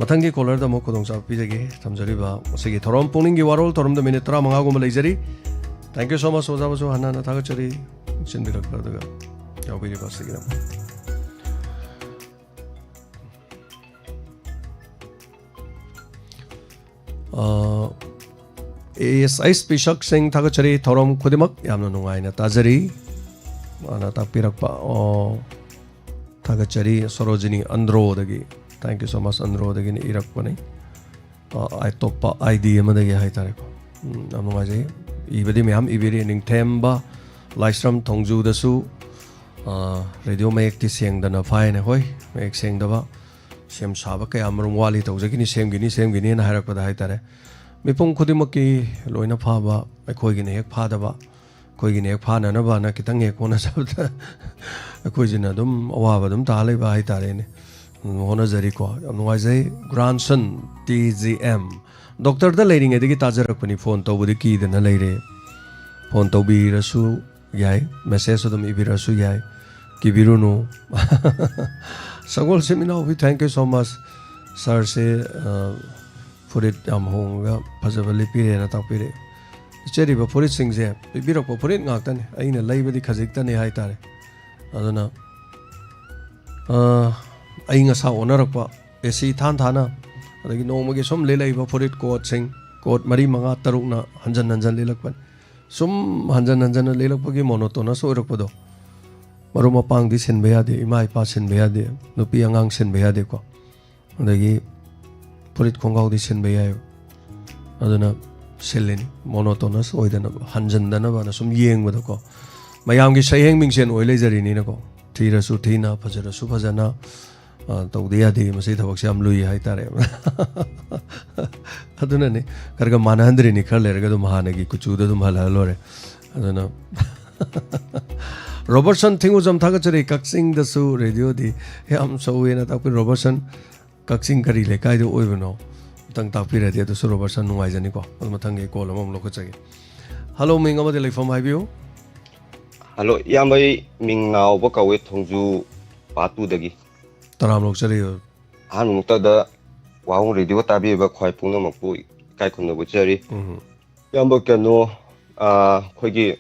ꯃꯊꯪꯒꯤ ꯀꯣꯂꯔꯗ ꯑꯃꯨꯛ ꯈꯨꯗꯣꯡꯆꯥꯕ ꯄꯤꯖꯒꯦ꯫ ꯊꯝꯖꯔꯤꯕ ꯉꯁꯤꯒꯤ ꯊꯧꯔꯝ, ꯄꯨꯛꯅꯤꯡꯒꯤ ꯋꯥꯔꯣꯜ ꯊꯧꯔꯝꯗ ꯃꯤꯅꯤꯠ ꯇꯔꯥꯃꯉꯥꯒꯨꯝꯕ ꯂꯩꯖꯔꯤ꯫ Thank you so much ꯑꯣꯖꯥꯕꯨꯁꯨ ꯍꯥꯟꯅ ꯍꯥꯟꯅ ꯊꯥꯒꯠꯆꯔꯤ, ꯁꯤꯟꯕꯤꯔꯛꯄ ꯑꯗꯨꯒ ꯌꯥꯎꯕꯤꯔꯤꯕ ꯑꯁꯤꯒꯤꯗꯃꯛ꯫ ꯑꯦ ꯑꯦꯁ ꯑꯩꯁ ꯄꯤꯁꯛ ꯁꯤꯡ ꯊꯥꯒꯠꯆꯔꯤ꯫ ꯊꯧꯔꯝ ꯈꯨꯗꯤꯡꯃꯛ ꯌꯥꯝꯅ ꯅꯨꯡꯉꯥꯏꯅ ꯇꯥꯖꯔꯤ꯫ ꯃꯥꯅ ꯇꯥꯛꯄꯤꯔꯛꯄ꯫ ꯑꯣ, ꯊꯥꯒꯠꯆꯔꯤ꯫ Sarojini ꯑꯟꯗ꯭ꯔꯣꯗꯒꯤ꯫ Thank you so much, ꯑꯟꯗ꯭ꯔꯣꯗꯒꯤꯅ ꯏꯔꯛꯄꯅꯤ꯫ ꯑ, ꯑꯇꯣꯞꯄ ꯑꯥꯏ ꯗꯤ ꯑꯃꯗꯒꯤ ꯍꯥꯏꯇꯥꯔꯦꯀꯣ꯫ ꯎꯝ, ꯌꯥꯝ ꯅꯨꯡꯉꯥꯏꯖꯩ꯫ ꯏꯕꯗꯤ ꯃꯌꯥꯝ ꯏꯕꯤꯔꯤ꯫ ꯅꯤꯡꯊꯦꯝꯕ ꯂꯥꯏꯁ꯭ꯔꯝ ꯊꯣꯡꯖꯨꯗꯁꯨ, ꯑ, ꯔꯦꯗꯤꯑꯣ ꯃꯌꯦꯛꯇꯤ ꯁꯦꯡꯗꯅ ꯐꯥꯏꯅꯦ꯫ ꯍꯣꯏ, ꯃꯌꯦꯛ ꯁꯦꯡꯗꯕ꯫ ꯁꯦꯝ ꯁꯥꯕ ꯀꯌꯥ ꯃꯔꯨꯝ ꯋꯥꯠꯂꯤ, ꯇꯧꯖꯈꯤꯅꯤ, ꯁꯦꯝꯈꯤꯅꯤ, ꯁꯦꯝꯈꯤꯅꯤꯅ ꯍꯥꯏꯔꯛꯄꯗ ꯍꯥꯏꯇꯥꯔꯦ, ꯃꯤꯄꯨꯝ ꯈꯨꯗꯤꯡꯃꯛꯀꯤ ꯂꯣꯏꯅ ꯐꯥꯕ, ꯑꯩꯈꯣꯏꯒꯤꯅ ꯍꯦꯛ ꯐꯥꯗꯕ, ꯑꯩꯈꯣꯏꯒꯤꯅ ꯍꯦꯛ ꯐꯥꯅꯅꯕꯅ ꯈꯤꯇꯪ ꯍꯦꯛ ꯍꯣꯠꯅꯖꯕꯗ ꯑꯩꯈꯣꯏꯁꯤꯅ ꯑꯗꯨꯝ ꯑꯋꯥꯕ ꯑꯗꯨꯝ ꯇꯥ ꯂꯩꯕ ꯍꯥꯏꯇꯥꯔꯦꯅꯦ꯫ ꯑꯗꯨꯝ ꯍꯣꯠꯅꯖꯔꯤꯀꯣ꯫ ꯌꯥꯝ ꯅꯨꯡꯉꯥꯏꯖꯩ꯫ Grandson T G M. ꯗꯣꯛꯇꯔꯗ ꯂꯩꯔꯤꯉꯩꯗꯒꯤ ꯇꯥꯖꯔꯛꯄꯅꯤ, ꯐꯣꯟ ꯇꯧꯕꯗꯤ ꯀꯤꯗꯅ ꯂꯩꯔꯦ꯫ ꯐꯣꯟ ꯇꯧꯕꯤꯔꯁꯨ ꯌꯥꯏ, ꯃꯦꯁꯦꯖ ꯑꯗꯨꯝ ꯏꯕꯤꯔꯛꯑꯁꯨ ꯌꯥꯏ, ꯀꯤꯕꯤꯔꯨꯅꯨ꯫ ꯁꯒꯣꯜꯁꯦꯝ ꯏꯅꯥꯎꯕꯤ, thank you so much꯫ ꯁꯥꯔꯁꯦ, ꯑ, ꯐꯨꯔꯤꯠ ꯌꯥꯝ ꯍꯣꯡꯉꯒ ꯐꯖꯕ ꯂꯤꯠꯄꯤꯔꯦꯅ ꯇꯥꯛꯄꯤꯔꯛꯑꯦ꯫ ꯂꯤꯠꯆꯔꯤꯕ ꯐꯨꯔꯤꯠꯁꯤꯡꯁꯦ ꯄꯤꯕꯤꯔꯛꯄ ꯐꯨꯔꯤꯠ ꯉꯥꯛꯇꯅꯤ, ꯑꯩꯅ ꯂꯩꯕꯗꯤ ꯈꯖꯤꯛꯇꯅꯤ ꯍꯥꯏꯇꯥꯔꯦ꯫ ꯑꯗꯨꯅ, ꯑ, ꯑꯏꯪ ꯑꯁꯥ ꯑꯣꯟꯅꯔꯛꯄ, ꯑꯦ ꯁꯤ ꯊꯥꯟ ꯊꯥꯅ, ꯑꯗꯒꯤ ꯅꯣꯡꯃꯒꯤ ꯁꯨꯝ ꯂꯤꯠꯂꯛꯏꯕ ꯐꯨꯔꯤꯠ ꯀꯣꯠꯁꯤꯡ, ꯀꯣꯠ ꯃꯔꯤ, ꯃꯉꯥ, ꯇꯔꯨꯛꯅ ꯍꯟꯖꯟ ꯍꯟꯖꯟ ꯂꯤꯠꯂꯛꯄꯅꯤ꯫ ꯁꯨꯝ ꯍꯟꯖꯟ ꯍꯟꯖꯟꯅ ꯂꯤꯠꯂꯛꯄꯒꯤ monotonous ꯑꯣꯏꯔꯛꯄꯗꯣ, ꯃꯔꯨꯞ ꯃꯄꯥꯡꯗꯤ ꯁꯤꯟꯕ ꯌꯥꯗꯦ, ꯏꯃꯥ ꯏꯄꯥ ꯁꯤꯟꯕ ꯌꯥꯗꯦ, ꯅꯨꯄꯤ ꯑꯉꯥꯡ ꯁꯤꯟꯕ ꯌꯥꯗꯦꯀꯣ, ꯑꯗꯒꯤ ꯐꯨꯔꯤꯠ ꯈꯣꯡꯒ꯭ꯔꯥꯎꯗꯤ ꯁꯤꯟꯕ ꯌꯥꯏꯑꯕ꯫ ꯑꯗꯨꯅ ꯁꯤꯜꯂꯤꯅꯤ, monotonous ꯑꯣꯏꯗꯅꯕ, ꯍꯟꯖꯟꯗꯅꯕꯅ ꯁꯨꯝ ꯌꯦꯡꯕꯗꯀꯣ꯫ ꯃꯌꯥꯝꯒꯤ ꯁꯛꯍꯦꯡ ꯃꯤꯡꯁꯦꯟ ꯑꯣꯏ ꯂꯩꯖꯔꯤꯅꯤꯅꯀꯣ, ꯊꯤꯔꯁꯨ ꯊꯤꯅ, ꯐꯖꯔꯁꯨ ꯐꯖꯅ, ꯑ, ꯇꯧꯗ ꯌꯥꯗꯦ꯫ ꯃꯁꯤ ꯊꯕꯛꯁꯦ ꯌꯥꯝ ꯂꯨꯏ ꯍꯥꯏꯇꯥꯔꯦ꯫ ꯑꯗꯨꯅꯅꯤ ꯈꯔ ꯈꯔ ꯃꯥꯟꯅꯍꯟꯗ꯭ꯔꯤꯅꯤ, ꯈꯔ ꯂꯩꯔꯒ ꯑꯗꯨꯝ ꯍꯥꯟꯅꯒꯤ ꯀꯨꯆꯨꯗ ꯑꯗꯨꯝ ꯍꯜꯂꯛꯑ ꯂꯣꯏꯔꯦ꯫ ꯑꯗꯨꯅ ꯔꯣꯕꯔꯠꯁꯟ ꯊꯤꯡꯉꯨꯖꯝ ꯊꯥꯒꯠꯆꯔꯤ, ꯀꯛꯆꯤꯡꯗꯁꯨ ꯔꯦꯗꯤꯑꯣꯗꯤ ꯌꯥꯝ ꯁꯧꯋꯦꯅ ꯇꯥꯛꯄꯤ꯫ ꯔꯣꯕꯔꯠꯁꯟ, ꯀꯛꯆꯤꯡ ꯀꯔꯤ ꯂꯩꯀꯥꯏꯗ ꯑꯣꯏꯕꯅꯣ? ꯑꯝꯇꯪ ꯇꯥꯛꯄꯤꯔꯗꯤ ꯑꯗꯨꯁꯨ ꯔꯣꯕꯔꯠꯁꯟ ꯅꯨꯡꯉꯥꯏꯖꯅꯤꯀꯣ꯫ ꯑꯗꯨ ꯃꯊꯪꯒꯤ ꯀꯣꯜ ꯑꯃꯃꯨꯛ ꯂꯧꯈꯠꯆꯒꯦ꯫ ꯍꯜꯂꯣ, ꯃꯤꯡ ꯑꯃꯗꯤ ꯂꯩꯐꯝ ꯍꯥꯏꯕꯤꯌꯨ꯫ ꯍꯜꯂꯣ, ꯏꯌꯥꯝꯕ, ꯑꯩ ꯃꯤꯡ ꯅꯥꯎꯕ ꯀꯧꯋꯦ, ꯊꯣꯡꯖꯨ ꯄꯥꯠ ꯇꯨꯗꯒꯤ꯫ ꯇꯔꯥꯝ ꯂꯧꯖꯔꯤ꯫ ꯑꯍꯥꯟꯕꯃꯛꯇꯗ ꯋꯥꯍꯣꯡ ꯔꯦꯗꯤꯑꯣ ꯇꯥꯕꯤꯔꯤꯕ ꯈ꯭ꯋꯥꯏ ꯄꯨꯝꯅꯃꯛꯄꯨ ꯏꯀꯥꯏ ꯈꯨꯝꯅꯕ ꯎꯠꯆꯔꯤ꯫ ꯎꯝ꯫ ꯏꯌꯥꯝꯕ, ꯀꯩꯅꯣ, ꯑꯥ, ꯑꯩꯈꯣꯏꯒꯤ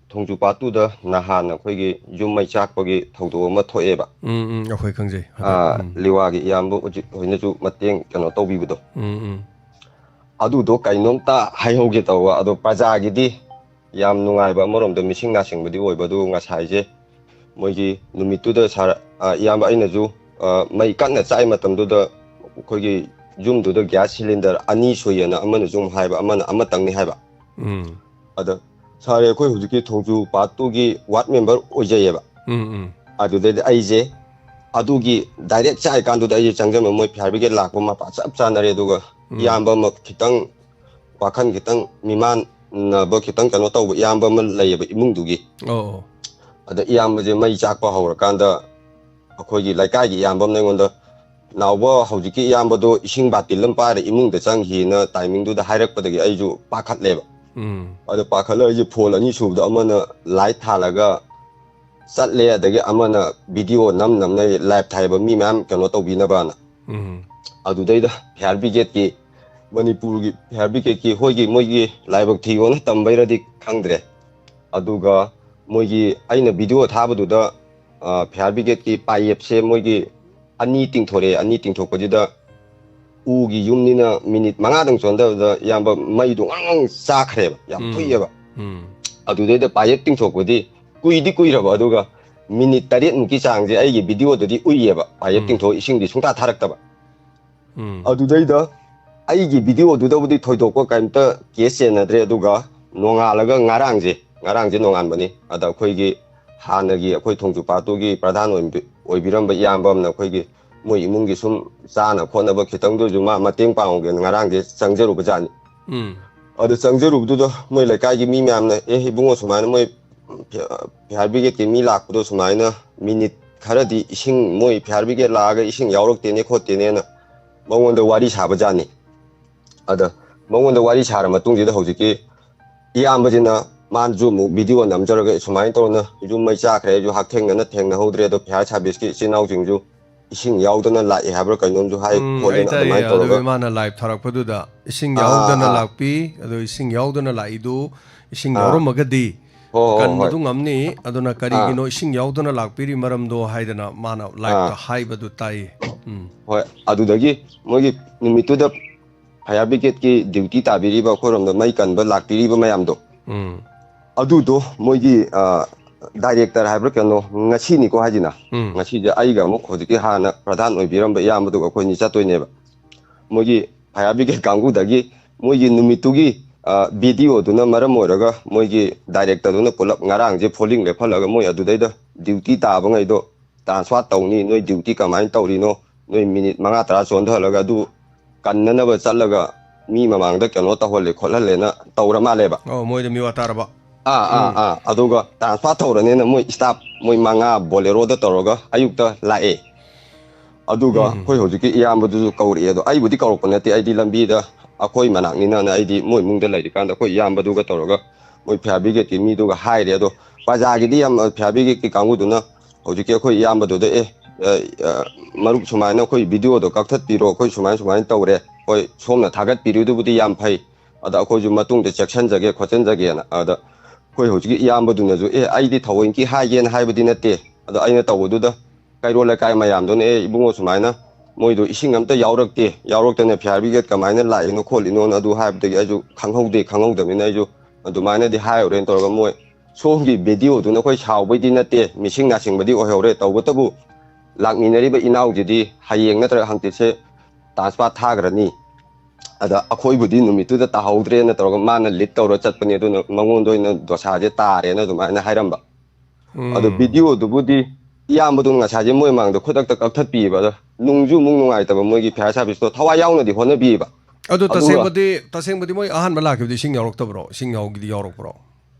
ꯊꯣꯡꯖꯨ ꯄꯥꯠ ꯇꯨꯗ ꯅꯍꯥꯟ ꯑꯩꯈꯣꯏꯒꯤ ꯌꯨꯝ ꯃꯩ ꯆꯥꯛꯄꯒꯤ ꯊꯧꯗꯣꯛ ꯑꯃ ꯊꯣꯛꯑꯦꯕ꯫ ꯎꯝ, ꯎꯝ, ꯑꯩꯈꯣꯏ ꯈꯪꯖꯩ꯫ ꯍꯥꯏꯐꯦꯠ꯫ ꯑꯥ, ꯎꯝ꯫ ꯂꯤꯋꯥꯒꯤ ꯏꯌꯥꯝꯕ ꯎꯖꯤꯠ ꯍꯣꯏꯅꯁꯨ ꯃꯇꯦꯡ ꯀꯩꯅꯣ ꯇꯧꯕꯤꯕꯗꯣ꯫ ꯎꯝ, ꯎꯝ꯫ ꯑꯗꯨꯗꯣ ꯀꯩꯅꯣꯝꯇ ꯍꯥꯏꯍꯧꯒꯦ ꯇꯧꯕ, ꯑꯗꯣ ꯄ꯭ꯔꯖꯥꯒꯤꯗꯤ ꯌꯥꯝ ꯅꯨꯡꯉꯥꯏꯕ ꯑꯃꯔꯣꯝꯗ ꯃꯤꯁꯤꯡ ꯅꯥꯁꯤꯡꯕꯗꯤ ꯑꯣꯏꯕ, ꯑꯗꯨ ꯉꯁꯥꯏꯁꯦ ꯃꯣꯏꯒꯤ ꯅꯨꯃꯤꯠꯇꯨꯗ ꯁꯥꯔ, ꯑ, ꯏꯌꯥꯝꯕ ꯑꯩꯅꯁꯨ, ꯑ, ꯃꯩ ꯀꯟꯅ ꯆꯥꯛꯏ ꯃꯇꯝꯗꯨꯗ ꯑꯩꯈꯣꯏꯒꯤ ꯌꯨꯝꯗꯨꯗ ꯒ꯭ꯌꯥꯁ ꯁꯤꯂꯤꯟꯗꯔ ꯑꯅꯤ ꯁꯨꯏꯌꯦꯅ ꯑꯃꯅꯁꯨ ꯑꯃꯨꯛ ꯍꯥꯏꯕ, ꯑꯃꯅ ꯑꯃꯇꯪꯅꯤ ꯍꯥꯏꯕ꯫ ꯎꯝ꯫ ꯑꯗ ꯁꯥꯔ, ꯑꯩꯈꯣꯏ ꯍꯧꯖꯤꯛꯀꯤ ꯊꯣꯡꯖꯨ ꯄꯥꯠ ꯇꯨꯒꯤ ꯋꯥꯔꯗ ꯃꯦꯝꯕꯔ ꯑꯣꯏꯖꯩꯌꯦꯕ꯫ ꯎꯝ, ꯎꯝ꯫ ꯑꯗꯨꯗꯩꯗꯤ ꯑꯩꯁꯦ ꯑꯗꯨꯒꯤ ꯗꯥꯏꯔꯦꯛ ꯆꯥꯏꯀꯥꯟꯗꯨꯗ ꯑꯩꯁꯦ ꯆꯪꯖꯟꯕ, ꯃꯣꯏ ꯐꯥꯌꯔ ꯕ꯭ꯔꯤꯒꯦꯗ ꯂꯥꯛꯄ ꯃꯄꯥ ꯆꯞ ꯆꯥꯅꯔꯦ꯫ ꯑꯗꯨꯒ ꯎꯝ꯫ ꯏꯌꯥꯝꯕ ꯑꯃ ꯈꯤꯇꯪ ꯋꯥꯈꯜ ꯈꯤꯇꯪ ꯃꯤꯃꯥꯟꯅꯕ ꯈꯤꯇꯪ ꯀꯩꯅꯣ ꯇꯧꯕ ꯏꯌꯥꯝꯕ ꯑꯃ ꯂꯩꯌꯦꯕ ꯏꯃꯨꯡꯗꯨꯒꯤ꯫ ꯑꯣ꯫ ꯑꯗ ꯏꯌꯥꯝꯕꯁꯦ ꯃꯩ ꯆꯥꯛꯄ ꯍꯧꯔꯀꯥꯟꯗ ꯑꯩꯈꯣꯏꯒꯤ ꯂꯩꯀꯥꯏꯒꯤ ꯏꯌꯥꯝꯕ ꯑꯃꯅ ꯑꯩꯉꯣꯟꯗ, "ꯅꯥꯎꯕ, ꯍꯧꯖꯤꯛꯀꯤ ꯏꯌꯥꯝꯕꯗꯣ ꯏꯁꯤꯡ ꯕꯥꯇꯤꯜ ꯑꯃ ꯄꯥꯏꯔ ꯏꯃꯨꯡꯗ ꯆꯪꯈꯤꯅ" ꯇꯥꯏꯃꯤꯡꯗꯨꯗ ꯍꯥꯏꯔꯛꯄꯗꯒꯤ ꯑꯩꯁꯨ ꯄꯥꯈꯠꯂꯦꯕ꯫ ꯎꯝ꯫ ꯑꯗꯣ ꯄꯥꯈꯠꯂ ꯑꯩꯁꯦ ꯐꯣꯟ ꯑꯅꯤ ꯁꯨꯕꯗ ꯑꯃꯅ ꯂꯥꯏꯠ ꯊꯥꯜꯂꯒ ꯆꯠꯂꯦ, ꯑꯗꯒꯤ ꯑꯃꯅ ꯚꯤꯗꯤꯑꯣ ꯅꯝ ꯅꯝꯅ ꯂꯥꯏꯚ ꯊꯥꯏꯕ, ꯃꯤ ꯃꯌꯥꯝ ꯀꯩꯅꯣ ꯇꯧꯕꯤꯅꯕꯅ꯫ ꯎꯝ꯫ ꯑꯗꯨꯗꯩꯗ ꯐꯥꯌꯔ ꯕ꯭ꯔꯤꯒꯦꯗꯀꯤ, ꯃꯅꯤꯄꯨꯔꯒꯤ ꯐꯥꯌꯔ ꯕ꯭ꯔꯤꯒꯦꯗꯀꯤ ꯍꯣꯏꯒꯤ ꯃꯣꯏꯒꯤ ꯂꯥꯏꯕꯛ ꯊꯤꯌꯣꯅ ꯇꯝꯕꯩꯔꯗꯤ ꯈꯪꯗ꯭ꯔꯦ꯫ ꯑꯗꯨꯒ ꯃꯣꯏꯒꯤ ꯑꯩꯅ ꯚꯤꯗꯤꯑꯣ ꯊꯥꯕꯗꯨꯗ, ꯑ, ꯐꯥꯌꯔ ꯕ꯭ꯔꯤꯒꯦꯗꯀꯤ ꯄꯥꯏꯌꯦꯞꯁꯦ ꯃꯣꯏꯒꯤ ꯑꯅꯤ ꯇꯤꯡꯊꯣꯔꯛꯑꯦ꯫ ꯑꯅꯤ ꯇꯤꯡꯊꯣꯛꯄꯁꯤꯗ ꯎꯒꯤ ꯌꯨꯝꯅꯤꯅ ꯃꯤꯅꯤꯠ ꯃꯉꯥꯗꯪ ꯆꯣꯟꯊꯕꯗ ꯏꯌꯥꯝꯕ ꯃꯩꯗꯣ ꯉꯥꯡ ꯉꯥꯡ ꯆꯥꯈ꯭ꯔꯦꯕ, ꯌꯥꯝ ꯎꯝ꯫ ꯊꯨꯏꯑꯕ꯫ ꯎꯝ꯫ ꯑꯗꯨꯗꯩꯗ ꯄꯥꯏꯌꯦꯞ ꯇꯤꯡꯊꯣꯛꯄꯗꯤ ꯀꯨꯏꯗꯤ ꯀꯨꯏꯔꯕ, ꯑꯗꯨꯒ ꯃꯤꯅꯤꯠ ꯇꯔꯦꯠꯃꯨꯛꯀꯤ ꯆꯥꯡꯁꯦ ꯑꯩꯒꯤ ꯚꯤꯗꯤꯑꯣꯗꯗꯤ ꯎꯏꯌꯦꯕ, ꯄꯥꯏꯌꯦꯞ ꯎꯝ꯫ ꯇꯤꯡꯊꯣꯛ ꯏꯁꯤꯡꯗꯤ ꯁꯨꯡꯊꯥ ꯊꯥꯔꯛꯇꯕ꯫ ꯎꯝ꯫ ꯑꯗꯨꯗꯩꯗ ꯑꯩꯒꯤ ꯚꯤꯗꯤꯑꯣꯗꯨꯗꯕꯨꯗꯤ ꯊꯣꯏꯗꯣꯛꯄ ꯀꯩꯝꯇ ꯀꯦꯁ ꯆꯦꯟꯅꯗ꯭ꯔꯦ꯫ ꯑꯗꯨꯒ ꯅꯣꯡꯉꯥꯜꯂꯒ ꯉꯔꯥꯡꯁꯦ, ꯉꯔꯥꯡꯁꯦ ꯅꯣꯡꯉꯥꯟꯕꯅꯤ꯫ ꯑꯗ ꯑꯩꯈꯣꯏꯒꯤ ꯍꯥꯟꯅꯒꯤ ꯑꯩꯈꯣꯏ ꯊꯣꯡꯖꯨ ꯄꯥꯠꯇꯨꯒꯤ ꯄ꯭ꯔꯙꯥꯟ ꯑꯣꯏꯕꯤ-, ꯑꯣꯏꯕꯤꯔꯝꯕ ꯏꯌꯥꯝꯕ ꯑꯃꯅ ꯑꯩꯈꯣꯏꯒꯤ ꯃꯣꯏ ꯏꯃꯨꯡꯒꯤ ꯁꯨꯝ ꯆꯥꯅ ꯈꯣꯠꯅꯕ ꯈꯤꯇꯪꯗ ꯑꯣꯏꯔꯁꯨ ꯃꯥ ꯃꯇꯦꯡ ꯄꯥꯡꯉꯨꯒꯦꯅ ꯉꯔꯥꯡꯁꯦ ꯆꯪꯖꯔꯨꯕ ꯖꯥꯠꯅꯤ꯫ ꯎꯝ꯫ ꯑꯗꯨ ꯆꯪꯖꯔꯨꯕꯗꯨꯗ ꯃꯣꯏ ꯂꯩꯀꯥꯏꯒꯤ ꯃꯤ ꯃꯌꯥꯝꯅ, "ꯑꯦ ꯏꯕꯨꯡꯉꯣ, ꯁꯨꯃꯥꯏꯅ ꯃꯣꯏ ꯐꯤ-, ꯐꯥꯌꯔ ꯕ꯭ꯔꯤꯒꯦꯗꯀꯤ ꯃꯤ ꯂꯥꯛꯄꯗꯣ ꯁꯨꯃꯥꯏꯅ ꯃꯤꯅꯤꯠ ꯈꯔꯗꯤ ꯏꯁꯤꯡ, ꯃꯣꯏ ꯐꯥꯌꯔ ꯕ꯭ꯔꯤꯒꯦꯗ ꯂꯥꯛꯑꯒ ꯏꯁꯤꯡ ꯌꯥꯎꯔꯛꯇꯦꯅꯦ ꯈꯣꯠꯇꯦꯅꯦꯅ" ꯃꯉꯣꯟꯗ ꯋꯥꯔꯤ ꯁꯥꯕ ꯖꯥꯠꯅꯤ꯫ ꯑꯗ ꯃꯉꯣꯟꯗ ꯋꯥꯔꯤ ꯁꯥꯔ ꯃꯇꯨꯡꯁꯤꯗ ꯍꯧꯖꯤꯛꯀꯤ ꯏꯌꯥꯝꯕꯁꯤꯅ ꯃꯥꯅꯁꯨ ꯑꯃꯨꯛ ꯚꯤꯗꯤꯑꯣ ꯅꯝꯖꯔꯒ, "ꯁꯨꯃꯥꯏꯅ ꯇꯧꯅ ꯌꯨꯝ ꯃꯩ ꯆꯥꯈ꯭ꯔꯦ, ꯑꯩꯁꯨ ꯍꯛꯊꯦꯡꯅꯅ ꯊꯦꯡꯅꯍꯧꯗ꯭ꯔꯦ, ꯑꯗꯣ ꯐꯥꯌꯔ ꯁꯥꯔꯚꯤꯁꯀꯤ ꯏꯆꯤꯜ ꯏꯅꯥꯎꯁꯤꯡꯁꯨ ꯏꯁꯤꯡ ꯌꯥꯎꯗꯅ ꯂꯥꯛꯑꯦ ꯍꯥꯏꯕ꯭ꯔꯥ ꯀꯩꯅꯣꯝꯁꯨ ꯍꯥꯏ ꯎꯝ, ꯑꯩ ꯈꯣꯠꯂꯦꯅ" ꯇꯥꯏꯌꯦ꯫ ꯑꯗꯨꯃꯥꯏꯅ ꯑꯗꯨ ꯇꯧꯔꯒ ꯃꯥꯅ ꯂꯥꯏꯚ ꯊꯥꯔꯛꯄꯗꯨꯗ ꯏꯁꯤꯡ ꯑꯥ, ꯑꯥ, ꯌꯥꯎꯗꯅ ꯑꯥ꯫ ꯂꯥꯛꯄꯤ, ꯑꯗꯣ ꯏꯁꯤꯡ ꯌꯥꯎꯗꯅ ꯂꯥꯛꯏꯗꯨ ꯏꯁꯤꯡ ꯑꯥ꯫ ꯌꯥꯎꯔꯝꯃꯒꯗꯤ ꯍꯣꯏ, ꯍꯣꯏ, ꯍꯣꯏ꯫ ꯀꯟꯕꯗꯨ ꯉꯝꯅꯤ, ꯑꯗꯨꯅ ꯑꯥ꯫ ꯀꯔꯤꯒꯤꯅꯣ ꯏꯁꯤꯡ ꯌꯥꯎꯗꯅ ꯂꯥꯛꯄꯤꯔꯤ ꯃꯔꯝꯗꯣ ꯍꯥꯏꯗꯅ ꯃꯥꯅ ꯂꯥꯏꯚꯇ ꯑꯥ꯫ ꯍꯥꯏꯕꯗꯨ ꯇꯥꯏꯌꯦ꯫ ꯎꯝ꯫ ꯍꯣꯏ, ꯑꯗꯨꯗꯒꯤ ꯃꯣꯏꯒꯤ ꯅꯨꯃꯤꯠꯇꯨꯗ ꯐꯥꯌꯔ ꯕ꯭ꯔꯤꯒꯦꯗꯀꯤ ꯗ꯭ꯌꯨꯇꯤ ꯇꯥꯕꯤꯔꯤꯕ ꯑꯩꯈꯣꯏꯔꯣꯝꯗ ꯃꯩ ꯀꯟꯕ ꯂꯥꯛꯄꯤꯔꯤꯕ ꯃꯌꯥꯝꯗꯣ, ꯎꯝ꯫ ꯑꯗꯨꯗꯣ ꯃꯣꯏꯒꯤ, ꯑ, ꯗꯥꯏꯔꯦꯛꯇꯔ ꯍꯥꯏꯕ꯭ꯔꯥ ꯀꯩꯅꯣ, ꯉꯁꯤꯅꯤꯀꯣ ꯍꯥꯏꯁꯤꯅ, ꯎꯝ꯫ ꯉꯁꯤꯁꯦ ꯑꯩꯒ ꯑꯃꯨꯛ ꯍꯧꯖꯤꯛꯀꯤ ꯍꯥꯟꯅ ꯄ꯭ꯔꯙꯥꯟ ꯑꯣꯏꯕꯤꯔꯝꯕ ꯏꯌꯥꯝꯕꯗꯨꯒ ꯑꯩꯈꯣꯏꯅꯤ ꯆꯠꯇꯣꯏꯅꯦꯕ꯫ ꯃꯣꯏꯒꯤ ꯐꯥꯌꯔ ꯕ꯭ꯔꯤꯒꯦꯗ ꯀꯥꯡꯕꯨꯗꯒꯤ ꯃꯣꯏꯒꯤ ꯅꯨꯃꯤꯠꯇꯨꯒꯤ, ꯑ, ꯚꯤꯗꯤꯑꯣꯗꯨꯅ ꯃꯔꯝ ꯑꯣꯏꯔꯒ ꯃꯣꯏꯒꯤ ꯗꯥꯏꯔꯦꯛꯇꯔꯗꯨꯅ ꯄꯨꯂꯞ ꯉꯔꯥꯡꯁꯦ ꯐꯣꯂꯤꯡ ꯂꯦꯞꯍꯜꯂꯒ ꯃꯣꯏ ꯑꯗꯨꯗꯩꯗ ꯗ꯭ꯌꯨꯇꯤ ꯇꯥꯕꯉꯩꯗꯣ transfer ꯇꯧꯅꯤ, ꯅꯣꯏ duty ꯀꯃꯥꯏꯅ ꯇꯧꯔꯤꯅꯣ, ꯅꯣꯏ minute ꯃꯉꯥ ꯇꯔꯥ ꯆꯣꯟꯊꯍꯜꯂꯒ ꯑꯗꯨ ꯀꯟꯅꯅꯕ ꯆꯠꯂꯒ ꯃꯤ ꯃꯃꯥꯡꯗ ꯀꯩꯅꯣ ꯇꯧꯍꯜꯂꯦ ꯈꯣꯠꯍꯜꯂꯦꯅ ꯇꯧꯔ ꯃꯥꯜꯂꯦꯕ꯫ ꯑꯣ, ꯃꯣꯏꯗ ꯃꯤꯋꯥ ꯇꯥꯔꯕ꯫ ꯑꯥ ꯑꯥ ꯑꯥ ꯑꯗꯨꯒ transfer ꯇꯧꯔꯅꯦꯅ ꯃꯣꯏ staff ꯃꯣꯏ ꯃꯉꯥ Boleroꯗ ꯇꯧꯔꯒ ꯑꯌꯨꯛꯇ ꯂꯥꯛꯑꯦ꯫ ꯑꯗꯨꯒ ꯎꯝ꯫ ꯑꯩꯈꯣꯏ ꯍꯧꯖꯤꯛꯀꯤ ꯏꯌꯥꯝꯕꯗꯨꯁꯨ ꯀꯧꯔꯛꯑꯦ꯫ ꯑꯗꯣ ꯑꯩꯕꯨꯗꯤ ꯀꯧꯔꯛꯄ ꯅꯠꯇꯦ, ꯑꯩꯗꯤ ꯂꯝꯕꯤꯗ ꯑꯩꯈꯣꯏ ꯃꯅꯥꯛꯅꯤꯅꯅ ꯑꯩꯗꯤ ꯃꯣꯏ ꯏꯃꯨꯡꯗ ꯂꯩꯔꯤꯀꯥꯟꯗ ꯑꯩꯈꯣꯏ ꯏꯌꯥꯝꯕꯗꯨꯒ ꯇꯧꯔꯒ ꯃꯣꯏ fire brigadeꯀꯤ ꯃꯤꯗꯨꯒ ꯍꯥꯏꯔꯦ꯫ ꯑꯗꯣ ꯄ꯭ꯔꯖꯥꯒꯤꯗꯤ ꯌꯥꯝ, fire brigadeꯀꯤ ꯀꯥꯡꯕꯨꯗꯨꯅ ꯍꯧꯖꯤꯛꯀꯤ ꯑꯩꯈꯣꯏ ꯏꯌꯥꯝꯕꯗꯨꯗ, "ꯑꯦ, ꯑ, ꯑ, ꯃꯔꯨꯞ, ꯁꯨꯃꯥꯏꯅ ꯑꯩꯈꯣꯏ videoꯗꯣ ꯀꯛꯊꯠꯄꯤꯔꯣ, ꯑꯩꯈꯣꯏ ꯁꯨꯃꯥꯏ ꯁꯨꯃꯥꯏꯅ ꯇꯧꯔꯦ, ꯍꯣꯏ, ꯁꯣꯝꯅ ꯊꯥꯒꯠꯄꯤꯔꯤꯗꯨꯕꯨꯗꯤ ꯌꯥꯝ ꯐꯩ, ꯑꯗ ꯑꯩꯈꯣꯏꯁꯨ ꯃꯇꯨꯡꯗ ꯆꯦꯛꯁꯤꯟꯖꯒꯦ ꯈꯣꯠꯆꯤꯟꯖꯒꯦꯅ"꯫ ꯑꯗ ꯑꯩꯈꯣꯏ ꯍꯧꯖꯤꯛꯀꯤ ꯏꯌꯥꯝꯕꯗꯨꯅꯁꯨ, "ꯑꯦ, ꯑꯩꯗꯤ ꯊꯑꯣꯏꯀꯤ ꯍꯥꯏꯒꯦꯅ ꯍꯥꯏꯕꯗꯤ ꯅꯠꯇꯦ, ꯑꯗ ꯑꯩꯅ ꯇꯧꯕꯗꯨꯗ ꯀꯩꯔꯣꯜ ꯂꯩꯀꯥꯏ ꯃꯌꯥꯝꯗꯨꯅ, 'ꯑꯦ, ꯏꯕꯨꯡꯉꯣ, ꯁꯨꯃꯥꯏꯅ ꯃꯣꯏꯗꯣ ꯏꯁꯤꯡ ꯑꯝꯇ ꯌꯥꯎꯔꯛꯇꯦ, ꯌꯥꯎꯔꯛꯇꯅ fire brigade ꯀꯃꯥꯏꯅ ꯂꯥꯛꯏꯅꯣ ꯈꯣꯠꯂꯤꯅꯣꯅ ꯑꯗꯨ ꯍꯥꯏꯕꯗꯒꯤ ꯑꯩꯁꯨ ꯈꯪꯍꯧꯗꯦ, ꯈꯪꯍꯧꯗꯕꯅꯤꯅ ꯑꯩꯁꯨ ꯑꯗꯨꯃꯥꯏꯅꯗꯤ ꯍꯥꯏꯔꯨꯔꯦꯅ" ꯇꯧꯔꯒ ꯃꯣꯏ ꯁꯣꯝꯒꯤ videoꯗꯨꯅ ꯑꯩꯈꯣꯏ ꯁꯥꯎꯕꯩꯗꯤ ꯅꯠꯇꯦ, ꯃꯤꯁꯤꯡ ꯅꯥꯁꯤꯡꯕꯗꯤ ꯑꯣꯏꯍꯧꯔꯦ, ꯇꯧꯕꯇꯕꯨ ꯂꯥꯛꯃꯤꯟꯅꯔꯤꯕ ꯏꯅꯥꯎꯁꯤꯗꯤ ꯍꯌꯦꯡ ꯅꯠꯇ꯭ꯔꯒ ꯍꯪꯆꯤꯠꯁꯦ transfer ꯊꯥꯈ꯭ꯔꯅꯤ꯫ ꯑꯗ ꯑꯩꯈꯣꯏꯕꯨꯗꯤ ꯅꯨꯃꯤꯠꯇꯨꯗ ꯇꯥꯍꯧꯗ꯭ꯔꯦꯅ ꯇꯧꯔꯒ ꯃꯥꯅ lead ꯇꯧꯔ ꯆꯠꯄꯅꯦ, ꯑꯗꯨꯅ ꯃꯉꯣꯟꯗ ꯑꯣꯏꯅ ꯗꯣꯁꯥꯁꯦ ꯇꯥꯔꯦꯅ ꯑꯗꯨꯃꯥꯏꯅ ꯍꯥꯏꯔꯝꯕ꯫ ꯑꯗꯣ ꯎꯝ꯫ videoꯗꯨꯕꯨꯗꯤ ꯏꯌꯥꯝꯕꯗꯨꯅ ꯉꯁꯥꯏꯁꯦ ꯃꯣꯏ ꯃꯥꯡꯗ ꯈꯨꯗꯛꯇ ꯀꯛꯊꯠꯄꯤꯕ꯫ ꯑꯗꯣ ꯅꯨꯡꯁꯨ ꯑꯃꯨꯛ ꯅꯨꯡꯉꯥꯏꯇꯕ, ꯃꯣꯏꯒꯤ fire serviceꯇꯣ ꯊꯋꯥꯏ ꯌꯥꯎꯅꯗꯤ ꯍꯣꯠꯅꯕꯤꯕ꯫ ꯑꯗꯨ ꯑꯗꯨꯒ ꯇꯁꯦꯡꯕꯗꯤ, ꯇꯁꯦꯡꯕꯗꯤ ꯃꯣꯏ ꯑꯍꯥꯟꯕ ꯂꯥꯛꯈꯤꯕꯗꯤ ꯏꯁꯤꯡ ꯌꯥꯎꯔꯛꯇꯕ꯭ꯔꯣ? ꯏꯁꯤꯡ ꯌꯥꯎꯒꯤꯗꯤ ꯌꯥꯎꯔꯛꯄ꯭ꯔꯣ?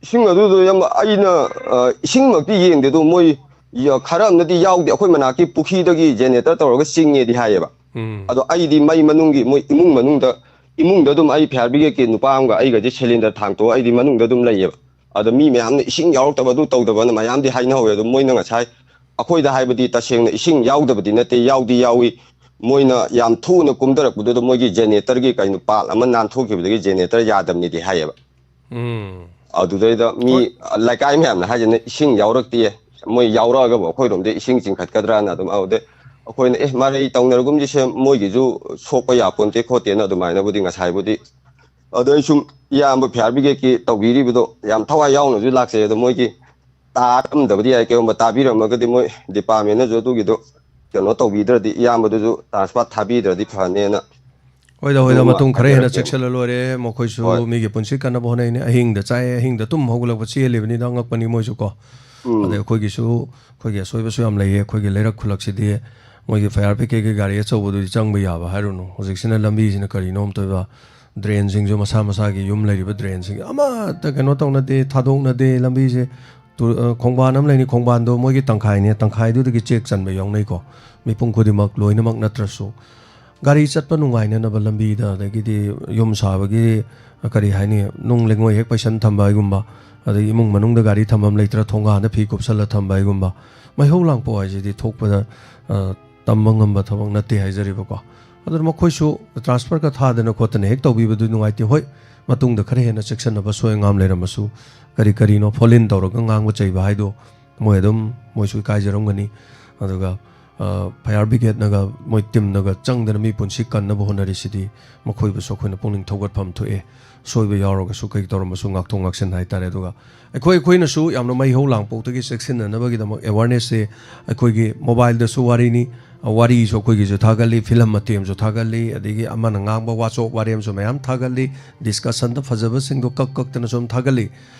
ꯏꯁꯤꯡ ꯑꯗꯨꯗꯣ ꯌꯥꯝ, ꯑꯩꯅ, ꯑ, ꯏꯁꯤꯡꯃꯛꯇꯤ ꯌꯦꯡꯗꯦ, ꯑꯗꯣ ꯃꯣꯏ ꯌ-, ꯈꯔ ꯑꯃꯅꯗꯤ ꯌꯥꯎꯗꯦ, ꯑꯩꯈꯣꯏ ꯃꯅꯥꯛꯀꯤ ꯄꯨꯈ꯭ꯔꯤꯗꯒꯤ generator ꯇꯧꯔꯒ ꯆꯤꯡꯉꯦꯗꯤ ꯍꯥꯏꯌꯦꯕ꯫ ꯎꯝ꯫ ꯑꯗꯣ ꯑꯩꯗꯤ ꯃꯩ ꯃꯅꯨꯡꯒꯤ, ꯃꯣꯏ ꯏꯃꯨꯡ ꯃꯅꯨꯡꯗ, ꯏꯃꯨꯡꯗ ꯑꯗꯨꯝ ꯑꯩ fire brigadeꯀꯤ ꯅꯨꯄꯥ ꯑꯃꯒ ꯑꯩꯒꯁꯦ cylinder ꯊꯥꯡꯇꯣꯛꯑ ꯑꯩꯗꯤ ꯃꯅꯨꯡꯗ ꯑꯗꯨꯝ ꯂꯩꯌꯦꯕ꯫ ꯑꯗ ꯃꯤ ꯃꯌꯥꯝꯅ ꯏꯁꯤꯡ ꯌꯥꯎꯔꯛꯇꯕ, ꯑꯗꯨ ꯇꯧꯗꯕꯅ ꯃꯌꯥꯝꯗꯤ ꯍꯥꯏꯅꯍꯧꯋꯦ꯫ ꯑꯗꯣ ꯃꯣꯏꯅ ꯉꯁꯥꯏ ꯑꯩꯈꯣꯏꯗ ꯍꯥꯏꯕꯗꯤ ꯇꯁꯦꯡꯅ ꯏꯁꯤꯡ ꯌꯥꯎꯗꯕꯗꯤ ꯅꯠꯇꯦ, ꯌꯥꯎꯗꯤ ꯌꯥꯎꯏ꯫ ꯃꯣꯏꯅ ꯌꯥꯝ ꯊꯨꯅ ꯀꯨꯝꯊꯔꯛꯄꯗꯨꯗ ꯃꯣꯏꯒꯤ generatorꯒꯤ ꯀꯩꯅꯣ part ꯑꯃ ꯅꯥꯟꯊꯣꯛꯈꯤꯕꯗꯒꯤ generator ꯌꯥꯗꯕꯅꯤꯗꯤ ꯍꯥꯏꯌꯦꯕ꯫ ꯎꯝ꯫ ꯑꯗꯨꯗꯩꯗ ꯃꯤ ꯍꯣꯏ꯫ ꯂꯩꯀꯥꯏ ꯃꯌꯥꯝꯅ ꯍꯥꯏꯁꯤꯅ ꯏꯁꯤꯡ ꯌꯥꯎꯔꯛꯇꯦ, ꯃꯣꯏ ꯌꯥꯎꯔꯛꯑꯒꯕꯨ ꯑꯩꯈꯣꯏꯔꯣꯝꯗ ꯏꯁꯤꯡ ꯆꯤꯡꯈꯠꯀꯗ꯭ꯔꯥꯅ ꯑꯗꯨꯝ꯫ ꯑꯗꯨꯗꯩ ꯑꯩꯈꯣꯏꯅ, "ꯑꯦ, ꯃꯔꯩ ꯇꯧꯅꯔꯒꯨꯝꯁꯤꯁꯦ, ꯃꯣꯏꯒꯤꯁꯨ ꯁꯣꯛꯄ ꯌꯥꯄꯣꯟꯇꯦ ꯈꯣꯠꯇꯦꯅ" ꯑꯗꯨꯃꯥꯏꯅꯕꯨꯗꯤ ꯉꯁꯥꯏꯕꯨꯗꯤ꯫ ꯑꯗꯣ ꯑꯩ ꯁꯨꯝ ꯏꯌꯥꯝꯕ fire brigadeꯀꯤ ꯇꯧꯕꯤꯔꯤꯕꯗꯣ ꯌꯥꯝ ꯊꯋꯥꯏ ꯌꯥꯎꯅꯁꯨ ꯂꯥꯛꯆꯩ꯫ ꯑꯗꯣ ꯃꯣꯏꯒꯤ ꯇꯥꯔꯝꯗꯕꯗꯤ ꯌꯥꯏ, ꯀꯩꯒꯨꯝꯕ ꯇꯥꯕꯤꯔꯝꯃꯒꯗꯤ ꯃꯣꯏ departmentꯅꯁꯨ ꯑꯗꯨꯒꯤꯗꯣ ꯀꯩꯅꯣ ꯇꯧꯕꯤꯗ꯭ꯔꯗꯤ, ꯏꯌꯥꯝꯕꯗꯨꯁꯨ transfer ꯊꯥꯕꯤꯗ꯭ꯔꯗꯤ ꯐꯅꯦꯅ꯫ ꯍꯣꯏꯗ, ꯍꯣꯏꯗ, ꯑꯗꯨꯃ ꯃꯇꯨꯡ ꯈꯔ ꯍꯦꯟꯅ ꯍꯥꯏꯖꯔꯛꯀꯦ꯫ ꯆꯦꯛꯁꯤꯜꯂ ꯂꯣꯏꯔꯦ꯫ ꯃꯈꯣꯏꯁꯨ ꯍꯣꯏ꯫ ꯃꯤꯒꯤ ꯄꯨꯟꯁꯤ ꯀꯟꯅꯕ ꯍꯣꯠꯅꯩꯅꯦ꯫ ꯑꯍꯤꯡꯗ ꯆꯥꯛꯑꯦ, ꯑꯍꯤꯡꯗ ꯇꯨꯝ ꯍꯧꯒꯠꯂꯛꯄ ꯆꯦꯜꯂꯤꯕꯅꯤꯗ, ꯑꯉꯛꯄꯅꯤ ꯃꯣꯏꯁꯨ ꯀꯣ꯫ ꯑꯗꯩ ꯑꯩꯈꯣꯏꯒꯤꯁꯨ, ꯑꯩꯈꯣꯏꯒꯤ ꯑꯁꯣꯏꯕꯁꯨ ꯌꯥꯝ ꯂꯩꯌꯦ꯫ ꯑꯩꯈꯣꯏꯒꯤ ꯂꯩꯔꯛ ꯈꯨꯜꯂꯛꯁꯤꯗꯤ ꯃꯣꯏꯒꯤ ꯐꯥꯌꯔ ꯕ꯭ꯔꯤꯒꯦꯗꯀꯤ ꯒꯥꯔꯤ ꯑꯆꯧꯕꯗꯨꯗꯤ ꯆꯪꯕ ꯌꯥꯕ ꯍꯥꯏꯔꯨꯅꯨ꯫ ꯍꯧꯖꯤꯛꯁꯤꯅ ꯂꯝꯕꯤꯁꯤꯅ ꯀꯔꯤꯅꯣ ꯑꯝꯇ ꯑꯣꯏꯕ, ꯗ꯭ꯔꯦꯟꯁꯤꯡꯁꯨ ꯃꯁꯥ ꯃꯁꯥꯒꯤ ꯌꯨꯝ ꯂꯩꯔꯤꯕ ꯗ꯭ꯔꯦꯟꯁꯤꯡ ꯑꯃꯠꯇ ꯀꯩꯅꯣ ꯇꯧꯅꯗꯦ, ꯊꯥꯗꯣꯛꯅꯗꯦ꯫ ꯂꯝꯕꯤꯁꯦ ꯇꯨ-, ꯑ, ꯈꯣꯡꯕꯥꯟ ꯑꯃ ꯂꯩꯅꯤ, ꯈꯣꯡꯕꯥꯟꯗꯣ ꯃꯣꯏꯒꯤ ꯇꯪꯈꯥꯏꯅꯦ, ꯇꯪꯈꯥꯏꯗꯨꯗꯒꯤ ꯆꯦꯛ ꯆꯟꯕ ꯌꯥꯎꯅꯩꯀꯣ꯫ ꯃꯤꯄꯨꯝ ꯈꯨꯗꯤꯡꯃꯛ ꯂꯣꯏꯅꯃꯛ ꯅꯠꯇ꯭ꯔꯁꯨ ꯒꯥꯔꯤ ꯆꯠꯄ ꯅꯨꯡꯉꯥꯏꯅꯅꯕ ꯂꯝꯕꯤꯗ, ꯑꯗꯒꯤꯗꯤ ꯌꯨꯝ ꯁꯥꯕꯒꯤ, ꯀꯔꯤ ꯍꯥꯏꯅꯤ, ꯅꯨꯡ ꯂꯩꯉꯣꯏ ꯍꯦꯛ ꯄꯩꯁꯟ ꯊꯝꯕ ꯍꯥꯏꯒꯨꯝꯕ, ꯑꯗꯒꯤ ꯏꯃꯨꯡ ꯃꯅꯨꯡꯗ ꯒꯥꯔꯤ ꯊꯝꯐꯝ ꯂꯩꯇ꯭ꯔ ꯊꯣꯡꯒꯥꯟꯗ ꯐꯤ ꯀꯨꯞꯁꯜꯂ ꯊꯝꯕ ꯍꯥꯏꯒꯨꯝꯕ꯫ ꯃꯩꯍꯧ ꯂꯥꯡꯄꯣꯛ ꯍꯥꯏꯁꯤꯗꯤ ꯊꯣꯛꯄꯗ, ꯑ, ꯇꯝꯕ ꯉꯝꯕ ꯊꯕꯛ ꯅꯠꯇꯦ ꯍꯥꯏꯖꯔꯤꯕꯀꯣ꯫ ꯑꯗꯨꯅ ꯃꯈꯣꯏꯁꯨ ꯇ꯭ꯔꯥꯟꯁꯐꯔꯒ ꯊꯥꯗꯅ ꯈꯣꯠꯇꯅ ꯍꯦꯛ ꯇꯧꯕꯤꯕꯗꯨ ꯅꯨꯡꯉꯥꯏꯇꯦ꯫ ꯍꯣꯏ, ꯃꯇꯨꯡꯗ ꯈꯔ ꯍꯦꯟꯅ ꯆꯦꯛꯁꯤꯟꯅꯕ, ꯁꯣꯏ ꯑꯉꯥꯝ ꯂꯩꯔꯝꯃꯁꯨ, ꯀꯔꯤ ꯀꯔꯤꯅꯣ ꯐꯣꯜ ꯏꯟ ꯇꯧꯔꯒ ꯉꯥꯡꯕ ꯆꯩꯕ ꯍꯥꯏꯗꯣ ꯃꯣꯏ ꯑꯗꯨꯝ, ꯃꯣꯏꯁꯨ ꯏꯀꯥꯏꯖꯔꯝꯒꯅꯤ꯫ ꯑꯗꯨꯒ, ꯑ, ꯐꯥꯌꯔ ꯕ꯭ꯔꯤꯒꯦꯗꯅꯒ, ꯃꯣꯏ ꯇꯤꯝꯅꯒ ꯆꯪꯗꯅ ꯃꯤ ꯄꯨꯟꯁꯤ ꯀꯟꯅꯕ ꯍꯣꯠꯅꯔꯤꯁꯤꯗꯤ ꯃꯈꯣꯏꯕꯨꯁꯨ ꯑꯩꯈꯣꯏꯅ ꯄꯨꯛꯅꯤꯡ ꯊꯧꯒꯠꯐꯝ ꯊꯣꯛꯑꯦ꯫ ꯁꯣꯏꯕ ꯌꯥꯎꯔꯒꯁꯨ ꯀꯩ ꯇꯧꯔꯝꯃꯁꯨ ꯉꯥꯛꯊꯣꯛ ꯉꯥꯛꯁꯤꯟ ꯍꯥꯏꯇꯥꯔꯦ꯫ ꯑꯗꯨꯒ ꯑꯩꯈꯣꯏ, ꯑꯩꯈꯣꯏꯅꯁꯨ ꯌꯥꯝꯅ ꯃꯩꯍꯧ ꯂꯥꯡꯄꯣꯛꯇꯒꯤ ꯆꯦꯛꯁꯤꯟꯅꯅꯕꯒꯤꯗꯃꯛ ꯑꯦꯋꯥꯔꯅꯦꯁꯁꯦ ꯑꯩꯈꯣꯏꯒꯤ ꯃꯣꯕꯥꯏꯜꯗꯁꯨ ꯋꯥꯔꯤꯅꯤ, ꯋꯥꯔꯤꯁꯨ ꯑꯩꯈꯣꯏꯒꯤꯁꯨ ꯊꯥꯒꯠꯂꯤ, ꯐꯤꯂꯝ ꯃꯇꯦꯛ ꯑꯃꯁꯨ ꯊꯥꯒꯠꯂꯤ, ꯑꯗꯒꯤ ꯑꯃꯅ ꯉꯥꯡꯕ ꯋꯥꯆꯣꯞ ꯋꯥꯔꯦꯝꯁꯨ ꯃꯌꯥꯝ ꯊꯥꯒꯠꯂꯤ, ꯗꯤꯁꯀꯁꯟꯗ ꯐꯖꯕꯁꯤꯡꯗꯣ ꯀꯛ ꯀꯛꯇꯅ ꯁꯨꯝ ꯊꯥꯒꯠꯂꯤ꯫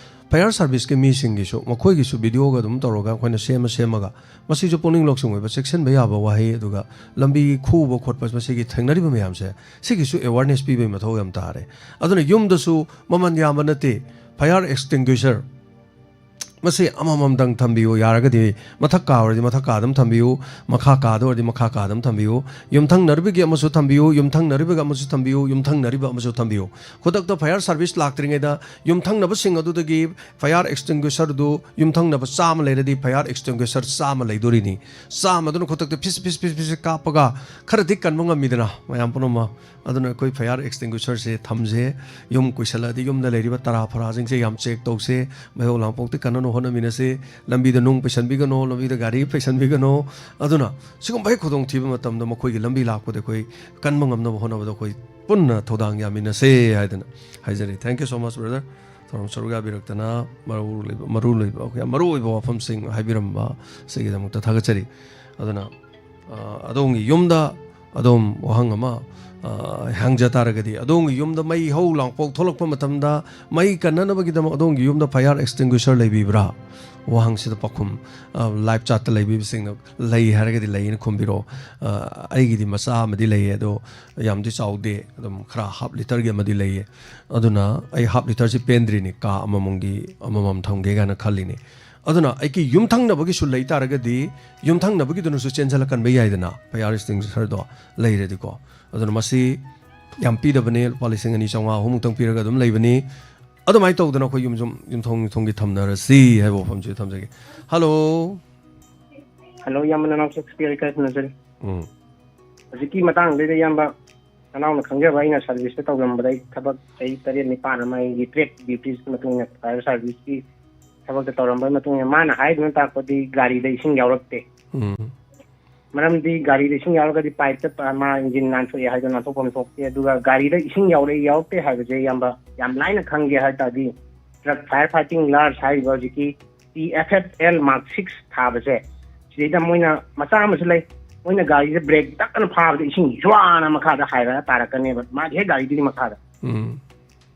ꯐꯥꯌꯔ ꯁꯥꯔꯚꯤꯁꯀꯤ ꯃꯤꯁꯤꯡꯒꯤꯁꯨ ꯃꯈꯣꯏꯒꯤꯁꯨ ꯚꯤꯗꯤꯑꯣꯒ ꯑꯗꯨꯝ ꯇꯧꯔꯒ ꯑꯩꯈꯣꯏꯅ ꯁꯦꯝꯃ ꯁꯦꯝꯃꯒ, ꯃꯁꯤꯁꯨ ꯄꯨꯛꯅꯤꯡ ꯂꯧꯁꯤꯡ ꯑꯣꯏꯕ, ꯆꯦꯛꯁꯤꯟꯕ ꯌꯥꯕ ꯋꯥꯍꯩ, ꯑꯗꯨꯒ ꯂꯝꯕꯤ ꯈꯨꯕ ꯈꯣꯠꯄ ꯃꯁꯤꯒꯤ ꯊꯦꯡꯅꯔꯤꯕ ꯃꯌꯥꯝꯁꯦ, ꯁꯤꯒꯤꯁꯨ ꯑꯦꯋꯥꯔꯅꯦꯁ ꯄꯤꯕꯒꯤ ꯃꯊꯧ ꯌꯥꯝ ꯇꯥꯔꯦ꯫ ꯑꯗꯨꯅ ꯌꯨꯝꯗꯁꯨ ꯃꯃꯜ ꯌꯥꯝꯕ ꯅꯠꯇꯦ, ꯐꯥꯌꯔ ꯑꯦꯛꯁꯇꯤꯡꯒ꯭ꯋꯤꯁꯔ ꯃꯁꯤ ꯑꯃꯃꯝꯗꯪ ꯊꯝꯕꯤꯌꯨ꯫ ꯌꯥꯔꯒꯗꯤ ꯃꯊꯛ ꯀꯥ ꯑꯣꯏꯔꯗꯤ ꯃꯊꯛ ꯀꯥꯗ ꯑꯃ ꯊꯝꯕꯤꯌꯨ, ꯃꯈꯥ ꯀꯥꯗ ꯑꯣꯏꯔꯗꯤ ꯃꯈꯥ ꯀꯥꯗ ꯑꯃ ꯊꯝꯕꯤꯌꯨ, ꯌꯨꯝꯊꯪꯅꯔꯤꯕꯒꯤ ꯑꯃꯁꯨ ꯊꯝꯕꯤꯌꯨ, ꯌꯨꯝꯊꯪꯅꯔꯤꯕꯒ ꯑꯃꯁꯨ ꯊꯝꯕꯤꯌꯨ, ꯌꯨꯝꯊꯪꯅꯔꯤꯕ ꯑꯃꯁꯨ ꯊꯝꯕꯤꯌꯨ꯫ ꯈꯨꯗꯛꯇ ꯐꯥꯌꯔ ꯁꯥꯔꯚꯤꯁ ꯂꯥꯛꯇ꯭ꯔꯤꯉꯩꯗ ꯌꯨꯝꯊꯪꯅꯕꯁꯤꯡ ꯑꯗꯨꯗꯒꯤ ꯐꯥꯌꯔ ꯑꯦꯛꯁꯇꯤꯡꯒ꯭ꯋꯤꯁꯔꯗꯨ, ꯌꯨꯝꯊꯪꯅꯕ ꯆꯥꯝꯃ ꯂꯩꯔꯗꯤ ꯐꯥꯌꯔ ꯑꯦꯛꯁꯇꯤꯡꯒ꯭ꯋꯤꯁꯔ ꯆꯥꯝꯃ ꯂꯩꯗꯣꯔꯤꯅꯤ꯫ ꯆꯥꯝꯃꯗꯨꯅ ꯈꯨꯗꯛꯇ ꯐꯤꯁ ꯐꯤꯁ ꯐꯤꯁ ꯐꯤꯁ ꯀꯥꯞꯄꯒ ꯈꯔꯗꯤ ꯀꯟꯕ ꯉꯝꯃꯤꯗꯅ ꯃꯌꯥꯝ ꯄꯨꯝꯅꯃꯛ꯫ ꯑꯗꯨꯅ ꯑꯩꯈꯣꯏ ꯐꯥꯌꯔ ꯑꯦꯛꯁꯇꯤꯡꯒ꯭ꯋꯤꯁꯔꯁꯦ ꯊꯝꯁꯦ꯫ ꯌꯨꯝ ꯀꯨꯏꯁꯜꯂꯛꯑꯗꯤ ꯌꯨꯝꯗ ꯂꯩꯔꯤꯕ ꯇꯔꯥ ꯐꯔꯥꯁꯤꯡꯁꯦ ꯌꯥꯝ ꯆꯦꯛ ꯇꯧꯁꯦ꯫ ꯃꯩꯍꯧ ꯂꯥꯡꯄꯣꯛꯇꯤ ꯀꯟꯅꯅ ꯍꯣꯠꯅꯃꯤꯟꯅꯁꯦ꯫ ꯂꯝꯕꯤꯗ ꯅꯨꯡ ꯄꯩꯁꯟꯕꯤꯒꯅꯣ, ꯂꯝꯕꯤꯗ ꯒꯥꯔꯤ ꯄꯩꯁꯟꯕꯤꯒꯅꯣ꯫ ꯑꯗꯨꯅ ꯁꯤꯒꯨꯝꯕ ꯍꯦꯛ ꯈꯨꯗꯣꯡꯊꯤꯕ ꯃꯇꯝꯗ ꯃꯈꯣꯏꯒꯤ ꯂꯝꯕꯤ ꯂꯥꯛꯄꯗ ꯑꯩꯈꯣꯏ ꯀꯟꯕ ꯉꯝꯅꯕ ꯍꯣꯠꯅꯕꯗ ꯑꯩꯈꯣꯏ ꯄꯨꯟꯅ ꯊꯧꯗꯥꯡ ꯌꯥꯃꯤꯟꯅꯁꯦ ꯍꯥꯏꯗꯅ ꯍꯥꯏꯖꯔꯤ꯫ Thank you so much, brother꯫ ꯊꯧꯔꯝ ꯁꯔꯨꯛ ꯌꯥꯕꯤꯔꯛꯇꯅ ꯃꯔꯨ ꯂꯩꯕ, ꯃꯔꯨ ꯂꯩꯕ, ꯌꯥꯝ ꯃꯔꯨ ꯑꯣꯏꯕ ꯋꯥꯐꯝꯁꯤꯡ ꯍꯥꯏꯕꯤꯔꯝꯕ ꯁꯤꯒꯤꯗꯃꯛꯇ ꯊꯥꯒꯠꯆꯔꯤ꯫ ꯑꯗꯨꯅ, ꯑ, ꯑꯗꯣꯝꯒꯤ ꯌꯨꯝꯗ ꯑꯗꯣꯝ ꯋꯥꯍꯪ ꯑꯃ, ꯑ, ꯍꯪꯖ ꯇꯥꯔꯒꯗꯤ, ꯑꯗꯣꯝꯒꯤ ꯌꯨꯝꯗ ꯃꯩ ꯍꯧ ꯂꯥꯡꯄꯣꯛ ꯊꯣꯛꯂꯛꯄ ꯃꯇꯝꯗ ꯃꯩ ꯀꯟꯅꯅꯕꯒꯤꯗꯃꯛ ꯑꯗꯣꯝꯒꯤ ꯌꯨꯝꯗ fire extinguisher ꯂꯩꯕꯤꯕ꯭ꯔꯥ? ꯋꯥꯍꯪꯁꯤꯗ ꯄꯥꯎꯈꯨꯝ, ꯑ, live chatꯇ ꯂꯩꯕꯤꯕꯁꯤꯡꯅ ꯂꯩ ꯍꯥꯏꯔꯒꯗꯤ ꯂꯩꯌꯦꯅ ꯈꯨꯝꯕꯤꯔꯛꯑꯣ꯫ ꯑ, ꯑꯩꯒꯤꯗꯤ ꯃꯆꯥ ꯑꯃꯗꯤ ꯂꯩꯌꯦ, ꯑꯗꯣ ꯌꯥꯝꯗꯤ ꯆꯥꯎꯗꯦ, ꯑꯗꯨꯝ ꯈꯔ half literꯒꯤ ꯑꯃꯗꯤ ꯂꯩꯌꯦ꯫ ꯑꯗꯨꯅ ꯑꯩ half literꯁꯤ ꯄꯦꯟꯗ꯭ꯔꯤꯅꯤ, ꯀꯥ ꯑꯃꯃꯝꯒꯤ ꯑꯃꯃꯝ ꯊꯝꯒꯦ ꯀꯥꯏꯅ ꯈꯜꯂꯤꯅꯤ꯫ ꯑꯗꯨꯅ ꯑꯩꯒꯤ ꯌꯨꯝꯊꯪꯅꯕꯒꯤꯁꯨ ꯂꯩ ꯇꯥꯔꯒꯗꯤ, ꯌꯨꯝꯊꯪꯅꯕꯒꯤꯗꯨꯅꯁꯨ ꯆꯦꯟꯁꯤꯜꯂ ꯀꯟꯕ ꯌꯥꯏꯗꯅ, fire extinguisherꯗꯣ ꯂꯩꯔꯗꯤꯀꯣ꯫ ꯑꯗꯨꯅ ꯃꯁꯤ ꯌꯥꯝ ꯄꯤꯗꯕꯅꯦ, ꯂꯨꯄꯥ ꯂꯤꯁꯤꯡ ꯑꯅꯤ ꯆꯥꯝꯃꯉꯥ ꯑꯍꯨꯝꯃꯨꯛꯇꯪ ꯄꯤꯔꯒ ꯑꯗꯨꯝ ꯂꯩꯕꯅꯤ꯫ ꯑꯗꯨꯃꯥꯏꯅ ꯇꯧꯗꯅ ꯑꯩꯈꯣꯏ ꯌꯨꯝ ꯌꯨꯝ-, ꯌꯨꯝꯊꯣꯡ ꯌꯨꯝꯊꯣꯡꯒꯤ ꯊꯝꯅꯔꯁꯤ ꯍꯥꯏꯕ ꯋꯥꯐꯝꯁꯤ ꯊꯝꯖꯒꯦ꯫ ꯍꯜꯂꯣ꯫ ꯍꯜꯂꯣ, ꯏꯌꯥꯝꯕ ꯅꯅꯥꯎ ꯁꯦꯛꯁꯄꯤꯌꯔ ꯏꯀꯥꯏ ꯈꯨꯝꯅꯖꯔꯤ꯫ ꯎꯝ꯫ ꯍꯧꯖꯤꯛꯀꯤ ꯃꯇꯥꯡꯗꯨꯗ ꯏꯌꯥꯝꯕ ꯅꯅꯥꯎꯅ ꯈꯪꯖꯕ, ꯑꯩꯅ ꯁꯥꯔꯚꯤꯁꯇ ꯇꯧꯔꯝꯕꯗ ꯑꯩ ꯊꯕꯛ ꯆꯍꯤ ꯇꯔꯦꯠ ꯅꯤꯄꯥꯟ ꯑꯃ ꯑꯩꯒꯤ ꯇ꯭ꯔꯦꯠ ꯗ꯭ꯌꯨꯇꯤꯁꯀꯤ ꯃꯇꯨꯡ ꯏꯟꯅ ꯐꯥꯌꯔ ꯁꯥꯔꯚꯤꯁꯀꯤ ꯊꯕꯛꯇ ꯇꯧꯔꯝꯕꯒꯤ ꯃꯇꯨꯡ ꯏꯟꯅ ꯃꯥꯅ ꯍꯥꯏꯗꯨꯅ ꯇꯥꯛꯄꯗꯤ ꯒꯥꯔꯤꯗ ꯏꯁꯤꯡ ꯌꯥꯎꯔꯛꯇꯦ꯫ ꯎꯝ꯫ ꯃꯔꯝꯗꯤ ꯒꯥꯔꯤꯗ ꯏꯁꯤꯡ ꯌꯥꯎꯔꯒꯗꯤ ꯄꯥꯏꯞꯇ ꯄ-, ꯃꯥ ꯏꯟꯖꯤꯟ ꯅꯥꯟꯊꯣꯛꯑꯦ ꯍꯥꯏꯗꯣ ꯅꯥꯟꯊꯣꯛꯐꯝ ꯊꯣꯛꯇꯦ꯫ ꯑꯗꯨꯒ ꯒꯥꯔꯤꯗ ꯏꯁꯤꯡ ꯌꯥꯎꯔꯛꯏ ꯌꯥꯎꯔꯛꯇꯦ ꯍꯥꯏꯕꯁꯦ ꯏꯌꯥꯝꯕ ꯌꯥꯝ ꯂꯥꯏꯅ ꯈꯪꯒꯦ ꯍꯥꯏ ꯇꯥꯔꯗꯤ, ꯇ꯭ꯔꯛ ꯐꯥꯌꯔ ꯐꯥꯏꯇꯤꯡ ꯂꯥꯔꯖ ꯍꯥꯏꯔꯤꯕ ꯍꯧꯖꯤꯛꯀꯤ T F F L mark six ꯊꯥꯕꯁꯦ, ꯁꯤꯗꯩꯗ ꯃꯣꯏꯅ ꯃꯆꯥ ꯑꯃꯁꯨ ꯂꯩ, ꯃꯣꯏꯅ ꯒꯥꯔꯤꯁꯦ ꯕ꯭ꯔꯦꯛ ꯇꯛ ꯑꯅ ꯐꯥꯕꯗ ꯏꯁꯤꯡ ꯖ꯭ꯋꯥꯅ ꯃꯈꯥꯗ ꯍꯥꯏꯔꯒ ꯇꯥꯔꯛꯀꯅꯦꯕ, ꯃꯥꯒꯤ ꯍꯦꯛ ꯒꯥꯔꯤꯗꯨꯒꯤ ꯃꯈꯥꯗ꯫ ꯎꯝ꯫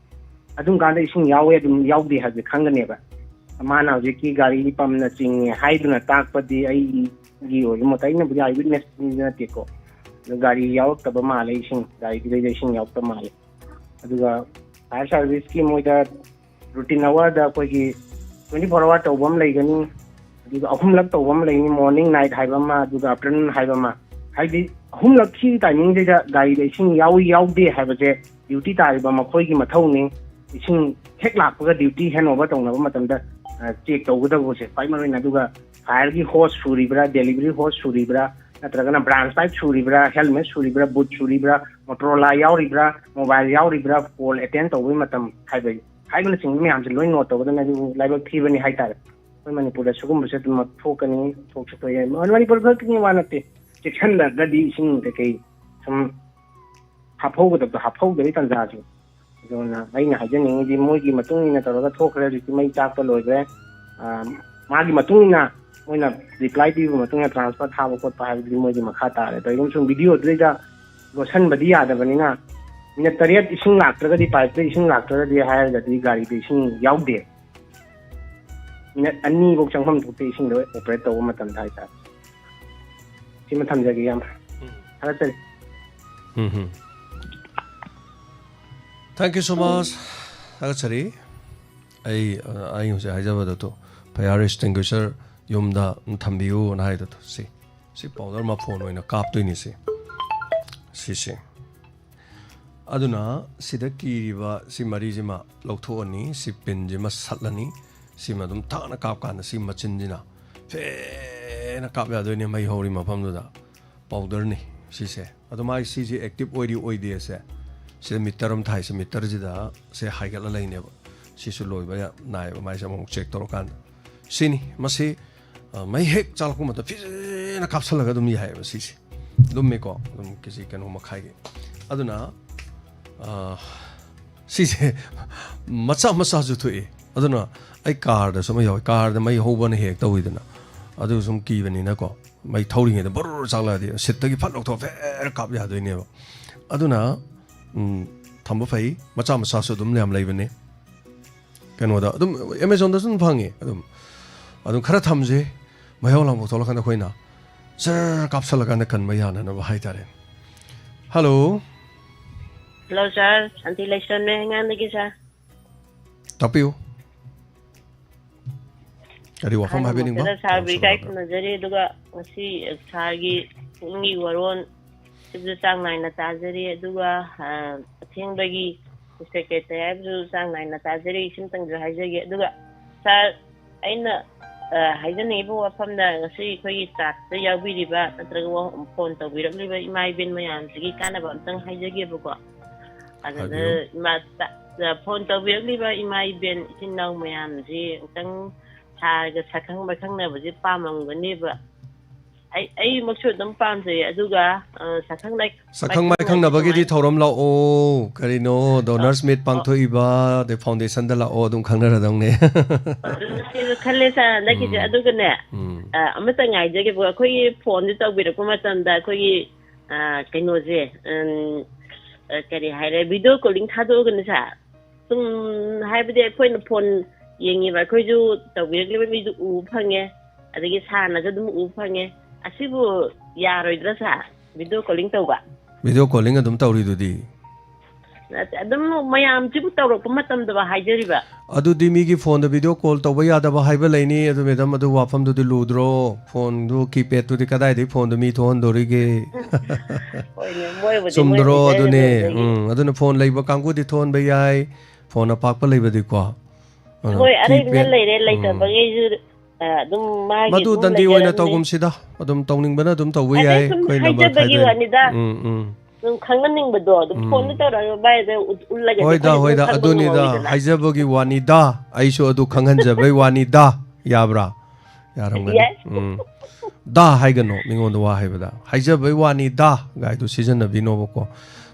ꯑꯗꯨꯝ ꯀꯥꯟꯗ ꯏꯁꯤꯡ ꯌꯥꯎꯋꯦ, ꯑꯗꯨꯝ ꯌꯥꯎꯗꯦ ꯍꯥꯏꯕꯁꯦ ꯈꯪꯒꯅꯦꯕ꯫ ꯃꯥꯅ ꯍꯧꯖꯤꯛꯀꯤ ꯒꯥꯔꯤ ꯄꯝꯅ ꯆꯤꯡꯉꯦ ꯍꯥꯏꯗꯨꯅ ꯇꯥꯛꯄꯗꯤ ꯑꯩꯒꯤ ꯑꯣꯏꯕ ꯃꯣꯠꯇ, ꯑꯩꯅꯕꯨꯗꯤ ꯑꯥꯏ ꯋꯤꯠꯅꯦꯁ ꯅꯠꯇꯦꯀꯣ, ꯑꯗꯣ ꯒꯥꯔꯤ ꯌꯥꯎꯔꯛꯇꯕ ꯃꯥꯜꯂꯦ, ꯏꯁꯤꯡ, ꯒꯥꯔꯤꯗꯨꯗꯩꯗ ꯏꯁꯤꯡ ꯌꯥꯎꯔꯛꯇꯕ ꯃꯥꯜꯂꯦ꯫ ꯑꯗꯨꯒ ꯐꯥꯌꯔ ꯁꯥꯔꯚꯤꯁꯀꯤ ꯃꯣꯏꯗ ꯔꯨꯇꯤꯟ ꯑꯋꯥꯔꯗ ꯑꯩꯈꯣꯏꯒꯤ ꯇ꯭ꯋꯦꯟꯇꯤ ꯐꯣꯔ ꯑꯋꯥꯔ ꯇꯧꯕ ꯑꯃ ꯂꯩꯒꯅꯤ, ꯑꯗꯨꯒ ꯑꯍꯨꯝꯂꯛ ꯇꯧꯕ ꯑꯃ ꯂꯩꯅꯤ, ꯃꯣꯔꯅꯤꯡ ꯅꯥꯏꯠ ꯍꯥꯏꯕ ꯑꯃ, ꯑꯗꯨꯒ ꯑꯥꯐꯇꯔꯅꯨꯟ ꯍꯥꯏꯕ ꯑꯃ꯫ ꯍꯥꯏꯗꯤ ꯑꯍꯨꯝꯂꯛꯀꯤ ꯇꯥꯏꯃꯤꯡꯁꯤꯗ ꯒꯥꯔꯤꯗ ꯏꯁꯤꯡ ꯌꯥꯎꯏ ꯌꯥꯎꯗꯦ ꯍꯥꯏꯕꯁꯦ ꯗ꯭ꯌꯨꯇꯤ ꯇꯥꯔꯤꯕ ꯃꯈꯣꯏꯒꯤ ꯃꯊꯧꯅꯤ꯫ ꯏꯁꯤꯡ ꯍꯦꯛ ꯂꯥꯛꯄꯒ ꯗ꯭ꯌꯨꯇꯤ ꯍꯦꯟ ꯑꯣꯚꯔ ꯇꯧꯅꯕ ꯃꯇꯝꯗ, ꯑ, ꯆꯦꯛ ꯇꯧꯒꯗꯕꯁꯦ ꯈ꯭ꯋꯥꯏ ꯃꯔꯨ ꯑꯣꯏꯅ꯫ ꯑꯗꯨꯒ ꯐꯥꯌꯔꯒꯤ ꯍꯣꯁ ꯁꯨꯔꯤꯕ꯭ꯔꯥ, ꯗꯦꯂꯤꯚꯔꯤ ꯍꯣꯁ ꯁꯨꯔꯤꯕ꯭ꯔꯥ, ꯅꯠꯇ꯭ꯔꯒꯅ ꯕ꯭ꯔꯥꯟꯁ ꯄꯥꯏꯞ ꯁꯨꯔꯤꯕ꯭ꯔꯥ, ꯍꯦꯜꯃꯦꯠ ꯁꯨꯔꯤꯕ꯭ꯔꯥ, ꯕꯨꯠ ꯁꯨꯔꯤꯕ꯭ꯔꯥ, ꯃꯣꯇꯣꯔꯣꯂꯥ ꯌꯥꯎꯔꯤꯕ꯭ꯔꯥ, ꯃꯣꯕꯥꯏꯜ ꯌꯥꯎꯔꯤꯕ꯭ꯔꯥ, ꯀꯣꯜ ꯑꯦꯇꯦꯟ ꯇꯧꯕꯒꯤ ꯃꯇꯝ ꯍꯥꯏꯕ, ꯍꯥꯏꯕꯅꯆꯤꯡꯕ ꯃꯌꯥꯝꯁꯦ ꯂꯣꯏ ꯅꯣꯠ ꯇꯧꯒꯗꯕꯅꯤ꯫ ꯑꯗꯨꯕꯨ ꯂꯥꯏꯕꯛ ꯊꯤꯕꯅꯤ ꯍꯥꯏꯇꯥꯔꯦ, ꯑꯩꯈꯣꯏ ꯃꯅꯤꯄꯨꯔꯗ ꯁꯤꯒꯨꯝꯕꯁꯦ ꯑꯗꯨꯃꯛ ꯊꯣꯛꯀꯅꯤ, ꯊꯣꯛꯁꯨ ꯊꯣꯛꯑꯦ꯫ ꯃꯅꯤꯄꯨꯔ ꯈꯛꯀꯤ ꯋꯥ ꯅꯠꯇꯦ, ꯆꯦꯛꯁꯤꯟꯗ꯭ꯔꯒꯗꯤ ꯏꯁꯤꯡ ꯀꯩꯀꯩ ꯁꯨꯝ ꯍꯥꯞꯍꯧꯒꯗꯕꯗꯣ ꯍꯥꯞꯍꯧꯗꯕꯒꯤ ꯇꯥꯟꯖꯥꯁꯦ꯫ ꯑꯗꯨꯅ ꯑꯩꯅ ꯍꯥꯏꯖꯅꯤꯡꯉꯤꯗꯤ, ꯃꯣꯏꯒꯤ ꯃꯇꯨꯡ ꯏꯟꯅ ꯇꯧꯔꯒ ꯊꯣꯛꯈ꯭ꯔꯦ, ꯍꯧꯖꯤꯛꯇꯤ ꯃꯩ ꯆꯥꯛꯄ ꯂꯣꯏꯈ꯭ꯔꯦ꯫ ꯑ, ꯃꯥꯒꯤ ꯃꯇꯨꯡ ꯏꯟꯅ ꯃꯣꯏꯅ ꯔꯤꯄ꯭ꯂꯥꯏ ꯄꯤꯕ ꯃꯇꯨꯡꯗ ꯇ꯭ꯔꯥꯟꯁꯐꯔ ꯊꯥꯕ ꯈꯣꯠꯄ ꯍꯥꯏꯕꯗꯨꯗꯤ ꯃꯣꯏꯒꯤ ꯃꯈꯥ ꯇꯥꯔꯦ꯫ ꯀꯔꯤꯒꯨꯝꯕ ꯁꯨꯝ ꯚꯤꯗꯤꯑꯣꯗꯨꯗꯩꯗ ꯂꯣꯠꯁꯟꯕꯗꯤ ꯌꯥꯗꯕꯅꯤꯅ, ꯃꯤꯅꯠ ꯇꯔꯦꯠ ꯏꯁꯤꯡ ꯂꯥꯛꯇ꯭ꯔꯒꯗꯤ, ꯄꯥꯏꯞꯇ ꯏꯁꯤꯡ ꯂꯥꯛꯇ꯭ꯔꯒꯗꯤ ꯍꯥꯏꯔꯒꯗꯤ ꯒꯥꯔꯤꯗ ꯏꯁꯤꯡ ꯌꯥꯎꯗꯦ꯫ ꯃꯤꯅꯠ ꯑꯅꯤꯐꯧ ꯆꯪꯐꯝ ꯊꯣꯛꯇꯦ ꯏꯁꯤꯡꯗꯣ ꯑꯣꯄꯔꯦꯠ ꯇꯧꯕ ꯃꯇꯝꯗ ꯍꯥꯏꯇꯥꯔꯦ꯫ ꯁꯤꯃ ꯊꯝꯖꯒꯦ, ꯌꯥꯝ ꯊꯥꯒꯠꯆꯔꯤ꯫ ꯎꯝ ꯍꯝ꯫ Thank you so much. ꯊꯥꯒꯠꯆꯔꯤ꯫ ꯑꯩ ꯑꯩ ꯍꯧꯖꯤꯛ ꯍꯥꯏꯖꯕꯗꯣ, ꯐꯥꯏꯌꯔ ꯑꯦꯛꯁꯇꯤꯡꯒ꯭ꯋꯤꯁꯔ ꯌꯨꯝꯗ ꯊꯝꯕꯤꯌꯨꯅ ꯍꯥꯏꯗꯣ, ꯁꯤ ꯁꯤ ꯄꯥꯎꯗꯔ ꯃꯐꯣꯟ ꯑꯣꯏꯅ ꯀꯥꯞꯇꯣꯏꯅꯤ꯫ ꯁꯤ ꯁꯤꯁꯦ꯫ ꯑꯗꯨꯅ ꯁꯤꯗ ꯀꯤꯔꯤꯕ ꯁꯤ ꯃꯔꯤꯁꯤꯃ ꯂꯧꯊꯣꯛꯑꯅꯤ, ꯁꯤ ꯄꯤꯟꯁꯤꯃ ꯁꯠꯂꯅꯤ꯫ ꯁꯤꯃ ꯑꯗꯨꯝ ꯊꯥꯅ ꯀꯥꯞꯀꯥꯟꯗ ꯁꯤ ꯃꯆꯤꯟꯁꯤꯅ ꯐꯦꯅ ꯀꯥꯞ ꯌꯥꯗꯣꯏꯅꯦ ꯃꯩ ꯍꯧꯔꯤ ꯃꯐꯝꯗꯨꯗ꯫ ꯄꯥꯎꯗꯔꯅꯤ ꯁꯤꯁꯦ꯫ ꯑꯗꯣ ꯃꯥꯒꯤ ꯁꯤꯁꯦ ꯑꯦꯛꯇꯤꯚ ꯑꯣꯏꯔꯤ ꯑꯣꯏꯗꯦꯁꯦ, ꯁꯤꯗ ꯃꯤꯇꯔ ꯑꯃ ꯊꯥꯏꯁꯦ, ꯃꯤꯇꯔꯁꯤꯗ ꯁꯦ ꯍꯥꯏꯒꯠꯂ ꯂꯩꯅꯦꯕ꯫ ꯁꯤꯁꯨ ꯂꯣꯏꯕ ꯌꯥꯝ ꯅꯥꯏꯌꯦꯕ ꯃꯥꯏꯁꯦ ꯑꯃꯨꯛ ꯆꯦꯛ ꯇꯧꯔꯀꯥꯟꯗ꯫ ꯁꯤꯅꯤ ꯃꯁꯤ, ꯑ, ꯃꯩ ꯍꯦꯛ ꯆꯥꯜꯂꯛꯄ ꯃꯇꯝꯗ ꯐꯤꯖꯤꯅ ꯀꯥꯞꯁꯜꯂꯒ ꯑꯗꯨꯝ ꯌꯥꯏꯌꯦꯕ ꯁꯤꯁꯦ꯫ ꯂꯨꯝꯃꯤꯀꯣ, ꯑꯗꯨꯝ ꯀꯦꯖꯤ ꯀꯩꯅꯣ ꯃꯈꯥꯏꯒꯤ꯫ ꯑꯗꯨꯅ, ꯑ, ꯁꯤꯁꯦ ꯃꯆꯥ ꯃꯆꯥꯁꯨ ꯊꯣꯛꯏ꯫ ꯑꯗꯨꯅ ꯑꯩ ꯀꯥꯔꯗꯁꯨ ꯑꯃ ꯌꯥꯎꯋꯤ꯫ ꯀꯥꯔꯗ ꯃꯩ ꯍꯧꯕꯅ ꯍꯦꯛ ꯇꯧꯋꯤꯗꯅ, ꯑꯗꯨ ꯁꯨꯝ ꯀꯤꯕꯅꯤꯅꯀꯣ, ꯃꯩ ꯊꯧꯔꯤꯉꯩꯗ ꯕꯔꯨꯔ ꯆꯥꯛꯂꯛꯑꯗꯤ ꯁꯤꯠꯇꯒꯤ ꯐꯠ ꯂꯧꯊꯣꯛ ꯐꯦꯔ ꯀꯥꯞ ꯌꯥꯗꯣꯏꯅꯦꯕ꯫ ꯑꯗꯨꯅ, ꯎꯝ, ꯊꯝꯕ ꯐꯩ꯫ ꯃꯆꯥ ꯃꯆꯥꯁꯨ ꯑꯗꯨꯝ ꯌꯥꯝ ꯂꯩꯕꯅꯦ꯫ ꯀꯩꯅꯣꯗ ꯑꯗꯨꯝ Amazonꯗꯁꯨ ꯑꯗꯨꯝ ꯐꯪꯉꯤ꯫ ꯑꯗꯨꯝ, ꯑꯗꯨꯝ ꯈꯔ ꯊꯝꯁꯦ꯫ ꯃꯩꯍꯧ ꯂꯥꯡꯄꯣꯛ ꯊꯣꯛꯂꯀꯥꯟꯗ ꯑꯩꯈꯣꯏꯅ ꯖꯔ ꯀꯥꯞꯁꯜꯂꯀꯥꯟꯗ ꯀꯟꯕ ꯌꯥꯅꯅꯕ ꯍꯥꯏꯇꯥꯔꯦ꯫ ꯍꯜꯂꯣ꯫ ꯍꯜꯂꯣ ꯁꯥꯔ, ꯁꯥꯟꯇꯤ ꯂꯩꯁ꯭ꯔꯝꯅꯦ ꯍꯩꯉꯥꯡꯗꯒꯤ ꯁꯥꯔ꯫ ꯇꯥꯛꯄꯤꯌꯨ꯫ ꯀꯔꯤ ꯋꯥꯐꯝ ꯍꯥꯏꯕꯤꯅꯤꯡꯕ? ꯑꯍꯥꯟꯕꯃꯛꯇꯗ ꯁꯥꯔꯕꯨ ꯏꯀꯥꯏ ꯈꯨꯝꯅꯖꯔꯤ, ꯑꯗꯨꯒ ꯉꯁꯤ ꯁꯥꯔꯒꯤ ꯄꯨꯛꯅꯤꯡꯒꯤ ꯋꯥꯔꯣꯜ ꯁꯤꯕꯨꯁꯨ ꯆꯥꯡ ꯅꯥꯏꯅ ꯇꯥꯖꯔꯤ, ꯑꯗꯨꯒ, ꯑ, ꯑꯊꯦꯡꯕꯒꯤ ꯁꯦꯀ꯭ꯔꯦꯇꯔꯤ ꯍꯥꯏꯕꯁꯨ ꯆꯥꯡ ꯅꯥꯏꯅ ꯇꯥꯖꯔꯤ꯫ ꯏꯁꯤꯡꯇꯪꯁꯨ ꯍꯥꯏꯖꯒꯦ꯫ ꯑꯗꯨꯒ ꯁꯥꯔ, ꯑꯩꯅ, ꯑ, ꯍꯥꯏꯖꯅꯤꯡꯉꯤꯕ ꯋꯥꯐꯝꯅ, ꯉꯁꯤ ꯑꯩꯈꯣꯏꯒꯤ ꯆꯥꯠꯇ ꯌꯥꯎꯕꯤꯔꯤꯕ ꯅꯠꯇ꯭ꯔꯒ ꯋꯥ-, ꯐꯣꯟ ꯇꯧꯕꯤꯔꯛꯂꯤꯕ ꯏꯃꯥ ꯏꯕꯦꯟ ꯃꯌꯥꯝꯁꯤꯒꯤ ꯀꯥꯟꯅꯕ ꯑꯝꯇꯪ ꯍꯥꯏꯖꯒꯦꯕꯀꯣ꯫ ꯑꯗꯨꯗ ꯍꯥꯏꯕꯤꯌꯨ꯫ ꯏꯃꯥ, ꯆꯥ-, ꯐꯣꯟ ꯇꯧꯕꯤꯔꯛꯂꯤꯕ ꯏꯃꯥ ꯏꯕꯦꯟ ꯏꯆꯤꯟ ꯏꯅꯥꯎ ꯃꯌꯥꯝꯁꯤ ꯑꯃꯨꯛꯇꯪ ꯁꯥꯔꯒ ꯁꯛꯈꯪ ꯃꯥꯏꯈꯪꯅꯕꯁꯦ ꯄꯥꯝꯃꯝꯒꯅꯦꯕ꯫ ꯑꯩ ꯑꯩꯃꯛꯁꯨ ꯑꯗꯨꯝ ꯄꯥꯝꯖꯩ꯫ ꯑꯗꯨꯒ ꯑ, ꯁꯛꯈꯪ ꯂꯩ- ꯁꯛꯈꯪ ꯃꯥꯏꯈꯪꯅꯕꯒꯤꯗꯤ ꯃꯥꯏꯈꯪꯅꯕꯒꯤ ꯊꯧꯔꯝ ꯂꯥꯛꯑꯣ꯫ ꯀꯔꯤꯅꯣ, Donors Meet ꯑ, ꯑ꯫ ꯄꯥꯡꯊꯣꯛꯏꯕ, ꯑꯗꯩ foundationꯗ ꯂꯥꯛꯑꯣ, ꯑꯗꯨꯝ ꯈꯪꯅꯔꯗꯧꯅꯦ꯫ ꯑꯗꯨꯅ ꯈꯜꯂꯦ ꯁꯥꯔ ꯍꯟꯗꯛꯀꯤꯁꯦ꯫ ꯎꯝ꯫ ꯑꯗꯨꯒꯅꯦ, ꯎꯝ꯫ ꯑ, ꯑꯃꯇ ꯉꯥꯏꯖꯒꯦꯕ, ꯑꯩꯈꯣꯏꯒꯤ ꯐꯣꯟꯁꯦ ꯇꯧꯕꯤꯔꯛꯄ ꯃꯇꯝꯗ ꯑꯩꯈꯣꯏꯒꯤ, ꯑ, ꯀꯩꯅꯣꯁꯦ, ꯎꯝ, ꯑ, ꯀꯔꯤ ꯍꯥꯏꯔꯦ, video calling ꯊꯥꯗꯣꯛꯑꯒꯅꯦ ꯁꯥꯔ, ꯁꯨꯝ ꯍꯥꯏꯕꯗꯤ ꯑꯩꯈꯣꯏꯅ ꯐꯣꯟ ꯌꯦꯡꯉꯤꯕ, ꯑꯩꯈꯣꯏꯁꯨ ꯇꯧꯕꯤꯔꯛꯂꯤꯕ ꯃꯤꯗꯨ ꯎꯕ ꯐꯪꯉꯦ, ꯑꯗꯒꯤ ꯁꯥꯔꯅꯁꯨ ꯑꯗꯨꯝ ꯎꯕ ꯐꯪꯉꯦ꯫ ꯑꯁꯤꯕꯨ ꯌꯥꯔꯣꯏꯗ꯭ꯔꯥ ꯁꯥꯔ, video calling ꯇꯧꯕ? Video calling ꯑꯗꯨꯝ ꯇꯧꯔꯤꯗꯨꯗꯤ꯫ ꯅꯠꯇꯦ, ꯑꯗꯨꯝ ꯃꯌꯥꯝꯁꯤꯕꯨ ꯇꯧꯔꯛꯄ ꯃꯇꯝꯗꯕ ꯍꯥꯏꯖꯔꯤꯕ꯫ ꯑꯗꯨꯗꯤ ꯃꯤꯒꯤ ꯐꯣꯟꯗ video call ꯇꯧꯕ ꯌꯥꯗꯕ ꯍꯥꯏꯕ ꯂꯩꯅꯤ꯫ ꯑꯗꯨ ꯃꯦꯗꯥꯝ, ꯑꯗꯨ ꯋꯥꯐꯝꯗꯨꯗꯤ ꯂꯨꯗ꯭ꯔꯣ? ꯐꯣꯟꯗꯨ keypadꯇꯨꯗꯤ ꯀꯗꯥꯏꯗꯒꯤ ꯐꯣꯟꯗ ꯃꯤ ꯊꯣꯛꯍꯟꯗꯣꯔꯤꯒꯦ? ꯍꯣꯏꯅꯦ, ꯃꯣꯏꯕꯨꯗꯤ ꯆꯨꯝꯗ꯭ꯔꯣ? ꯃꯣꯏ ꯑꯗꯨꯅꯦ꯫ ꯍꯩꯖꯔꯦ꯫ ꯎꯝ, ꯑꯗꯨꯅ ꯐꯣꯟ ꯂꯩꯕ ꯀꯥꯡꯕꯨꯗꯤ ꯊꯣꯛꯍꯟꯕ ꯌꯥꯏ, ꯐꯣꯟ ꯑꯄꯥꯛꯄ ꯂꯩꯕꯗꯤꯀꯣ꯫ ꯑꯗꯨꯅ ꯍꯣꯏ, ꯑꯔꯩꯕꯅ keypad, ꯂꯩꯔꯦ, ꯎꯝ꯫ ꯂꯩꯇꯕꯈꯩꯁꯨ, ꯑ, ꯑꯗꯨꯝ ꯃꯥꯒꯤ ꯃꯗꯨ ꯑꯗꯨꯝ ꯗꯟꯗꯤ ꯑꯣꯏꯅ ꯂꯩꯖꯔꯝꯅꯤ꯫ ꯇꯧꯒꯨꯝꯁꯤꯗ, ꯑꯗꯨꯝ ꯇꯧꯅꯤꯡꯕꯅ ꯑꯗꯨꯝ ꯇꯧꯕ ꯑꯗꯩ ꯌꯥꯏ, ꯁꯨꯝ ꯑꯩꯈꯣꯏ number ꯍꯥꯏꯖꯕꯒꯤ ꯈꯥꯏꯗꯣꯛꯑꯦ꯫ ꯋꯥꯅꯤꯗ꯫ ꯎꯝ, ꯎꯝ꯫ ꯁꯨꯝ ꯈꯪꯍꯟꯅꯤꯡꯕꯗꯣ, ꯑꯗꯨꯝ ꯎꯝ꯫ ꯐꯣꯟꯗ ꯇꯧꯔꯒ ꯚꯥꯏꯗ ꯎꯠ-, ꯎꯠꯂꯒꯗꯤ ꯍꯣꯏꯗ, ꯑꯩꯈꯣꯏꯅ ꯑꯗꯨꯝ ꯍꯣꯏꯗ, ꯈꯪꯕ ꯑꯗꯨꯅꯤꯗ, ꯉꯝꯍꯧꯋꯤꯗꯅ꯫ ꯍꯥꯏꯖꯕꯒꯤ ꯋꯥꯅꯤꯗ, ꯑꯩꯁꯨ ꯑꯗꯨ ꯈꯪꯍꯟꯖꯕꯩ ꯋꯥꯅꯤꯗ, ꯌꯥꯕ꯭ꯔꯥ? ꯌꯥꯔꯝꯒꯅꯤ꯫ ꯌꯥꯏ꯫ ꯎꯝ꯫ ꯗꯥ ꯍꯥꯏꯒꯅꯣ, ꯃꯤꯉꯣꯟꯗ ꯋꯥ ꯍꯥꯏꯕꯗ꯫ ꯍꯥꯏꯖꯕꯩ ꯋꯥꯅꯤꯗ ꯒꯥꯏꯗꯨ ꯁꯤꯖꯤꯟꯅꯕꯤꯅꯣꯕꯀꯣ꯫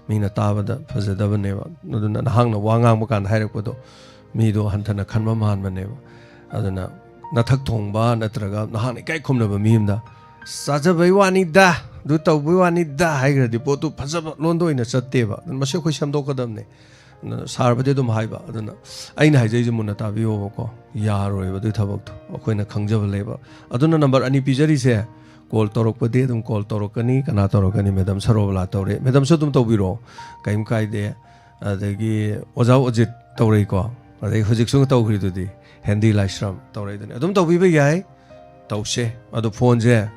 ꯃꯤꯅ ꯇꯥꯕꯗ ꯐꯖꯗꯕꯅꯦꯕ꯫ ꯑꯗꯨꯅ ꯅꯍꯥꯛꯅ ꯋꯥ ꯉꯥꯡꯕ ꯀꯥꯟꯗ ꯍꯥꯏꯔꯛꯄꯗꯣ, ꯃꯤꯗꯣ ꯍꯟꯊꯅ ꯈꯟꯕ ꯃꯥꯟꯕꯅꯦꯕ꯫ ꯑꯗꯨꯅ ꯅꯊꯛ ꯊꯣꯡꯕ ꯅꯠꯇ꯭ꯔꯒ ꯅꯍꯥꯛꯅ ꯏꯀꯥꯏ ꯈꯨꯝꯅꯕ ꯃꯤ ꯑꯃꯗ, "ꯆꯥꯖꯕꯩ ꯋꯥꯅꯤꯗ, ꯑꯗꯨ ꯇꯧꯕꯩ ꯋꯥꯅꯤꯗ" ꯍꯥꯏꯈ꯭ꯔꯗꯤ ꯄꯣꯠꯇꯨ ꯐꯖꯕ ꯂꯣꯟꯗ ꯑꯣꯏꯅ ꯆꯠꯇꯦꯕ꯫ ꯑꯗꯨꯅ ꯃꯁꯤ ꯑꯩꯈꯣꯏ ꯁꯦꯝꯗꯣꯛꯀꯗꯕꯅꯦ꯫ ꯑꯗꯨꯅ ꯁꯥꯔꯕꯗꯤ ꯑꯗꯨꯝ ꯍꯥꯏꯕ꯫ ꯑꯗꯨꯅ ꯑꯩꯅ ꯍꯥꯏꯖꯩꯁꯦ ꯃꯨꯟꯅ ꯇꯥꯕꯤꯌꯣꯕꯀꯣ꯫ ꯌꯥꯔꯣꯏꯕ ꯑꯗꯨꯒꯤ ꯊꯕꯛꯇꯣ꯫ ꯑꯩꯈꯣꯏꯅ ꯈꯪꯖꯕ ꯂꯩꯕ꯫ ꯑꯗꯨꯅ number ꯑꯅꯤ ꯄꯤꯖꯔꯤꯁꯦ, call ꯇꯧꯔꯛꯄꯗꯤ ꯑꯗꯨꯝ call ꯇꯧꯔꯛꯀꯅꯤ꯫ ꯀꯅꯥ ꯇꯧꯔꯛꯀꯅꯤ? ꯃꯦꯗꯥꯝ ꯁꯔꯣꯕꯂꯥ ꯇꯧꯔꯦ꯫ ꯃꯦꯗꯥꯝꯁꯨ ꯑꯗꯨꯝ ꯇꯧꯕꯤꯔꯛꯑꯣ, ꯀꯔꯤꯝ ꯀꯥꯏꯗꯦ꯫ ꯑꯗꯒꯤ ꯑꯣꯖꯥ ꯑꯣꯖꯤꯠ ꯇꯧꯔꯛꯏꯀꯣ, ꯑꯗꯒꯤ ꯍꯧꯖꯤꯛꯁꯨ ꯇꯧꯈ꯭ꯔꯤꯗꯨꯗꯤ ꯍꯦꯟꯗꯤ ꯂꯥꯏꯁ꯭ꯔꯝ ꯇꯧꯔꯛꯏꯗꯨꯅꯤ꯫ ꯑꯗꯨꯝ ꯇꯧꯕꯤꯕ ꯌꯥꯏ, ꯇꯧꯁꯦ꯫ ꯑꯗꯣ ꯐꯣꯟꯁꯦ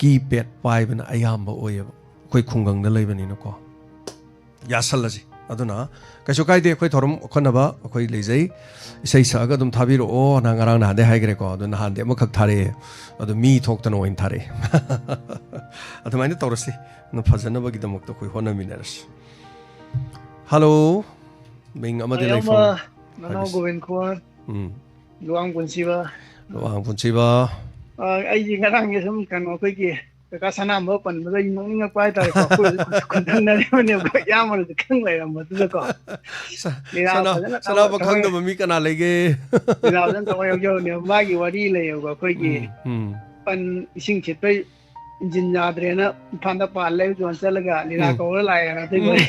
keypad ꯄꯥꯏꯕꯅ ꯑꯌꯥꯝꯕ ꯑꯣꯏꯌꯦꯕ, ꯑꯩꯈꯣꯏ ꯈꯨꯡꯒꯪꯗ ꯂꯩꯕꯅꯤꯅꯀꯣ꯫ ꯌꯥꯁꯜꯂꯁꯤ꯫ ꯑꯗꯨꯅ ꯀꯩꯁꯨ ꯀꯥꯏꯗꯦ, ꯑꯩꯈꯣꯏ ꯊꯧꯔꯝ ꯑꯈꯟꯅꯕ ꯑꯩꯈꯣꯏ ꯂꯩꯖꯩ꯫ ꯏꯁꯩ ꯁꯛꯑꯒ ꯑꯗꯨꯝ ꯊꯥꯕꯤꯔꯛꯑꯣ꯫ ꯅꯍꯥꯟ, ꯉꯔꯥꯡ ꯅꯍꯥꯟꯗꯩ ꯍꯥꯏꯈ꯭ꯔꯦꯀꯣ, ꯑꯗꯣ ꯅꯍꯥꯟꯗꯤ ꯑꯃꯈꯛ ꯊꯥꯔꯛꯑꯦ, ꯑꯗꯣ ꯃꯤ ꯊꯣꯛꯇꯅ ꯑꯣꯏꯅ ꯊꯥꯔꯛꯑꯦ꯫ ꯑꯗꯨꯃꯥꯏꯅ ꯇꯧꯔꯁꯤ, ꯑꯗꯨ ꯐꯖꯅꯕꯒꯤꯗꯃꯛꯇ ꯑꯩꯈꯣꯏ ꯍꯣꯠꯅꯃꯤꯟꯅꯔꯁꯤ꯫ ꯍꯜꯂꯣ, ꯃꯤꯡ ꯑꯃꯗꯤ ꯂꯩꯐꯝ ꯍꯥꯏꯕꯤꯁꯤ꯫ ꯅꯅꯥꯎ ꯒꯣꯕꯤꯟ ꯀꯨꯃꯥꯔ꯫ ꯎꯝ꯫ ꯂꯨꯋꯥꯡ ꯄꯨꯟꯁꯤꯕ꯫ ꯂꯨꯋꯥꯡ ꯄꯨꯟꯁꯤꯕ꯫ ꯑ, ꯑꯩꯁꯦ ꯉꯔꯥꯡꯁꯦ ꯁꯨꯝ ꯀꯩꯅꯣ ꯑꯩꯈꯣꯏꯒꯤ ꯀꯀꯥ ꯁꯅꯥꯝꯕ ꯄꯟꯕꯗ ꯑꯩ ꯅꯣꯛꯅꯤꯡꯉꯛꯄ ꯍꯥꯏꯇꯥꯔꯦꯀꯣ꯫ ꯑꯩꯈꯣꯏ ꯈꯨꯟꯊꯪꯅꯔꯤꯕꯅꯦꯕ, ꯏꯌꯥꯝꯕꯅꯁꯨ ꯈꯪ ꯂꯩꯔꯝꯕꯗꯨꯗꯀꯣ꯫ ꯁ-, ꯂꯤꯂꯥ ꯁꯅꯥ-, ꯐꯖꯅ ꯁꯅꯥꯝꯕ ꯊꯋꯥꯏ-, ꯈꯪꯗꯕ ꯃꯤ ꯀꯅꯥ ꯂꯩꯒꯦ? ꯂꯤꯂꯥ ꯐꯖꯅ ꯊꯋꯥꯏ ꯌꯥꯎꯖꯕꯅꯦꯕ꯫ ꯃꯥꯒꯤ ꯋꯥꯔꯤ ꯂꯩꯌꯦꯕ, ꯑꯩꯈꯣꯏꯒꯤ ꯎꯝ, ꯎꯝ꯫ ꯄꯟ ꯏꯁꯤꯡ ꯁꯤꯠꯄꯩ ꯏꯟꯖꯤꯟ ꯌꯥꯗ꯭ꯔꯦꯅ ꯏꯝꯐꯥꯜꯗ ꯄꯥꯜ ꯂꯩꯕ ꯖꯣꯟ ꯆꯠꯂꯒ ꯂꯤꯂꯥ ꯎꯝ꯫ ꯀꯧꯔ ꯂꯥꯛꯑꯦꯅ ꯑꯗꯨꯏ ꯎꯝ꯫ ꯋꯥꯔꯤ꯫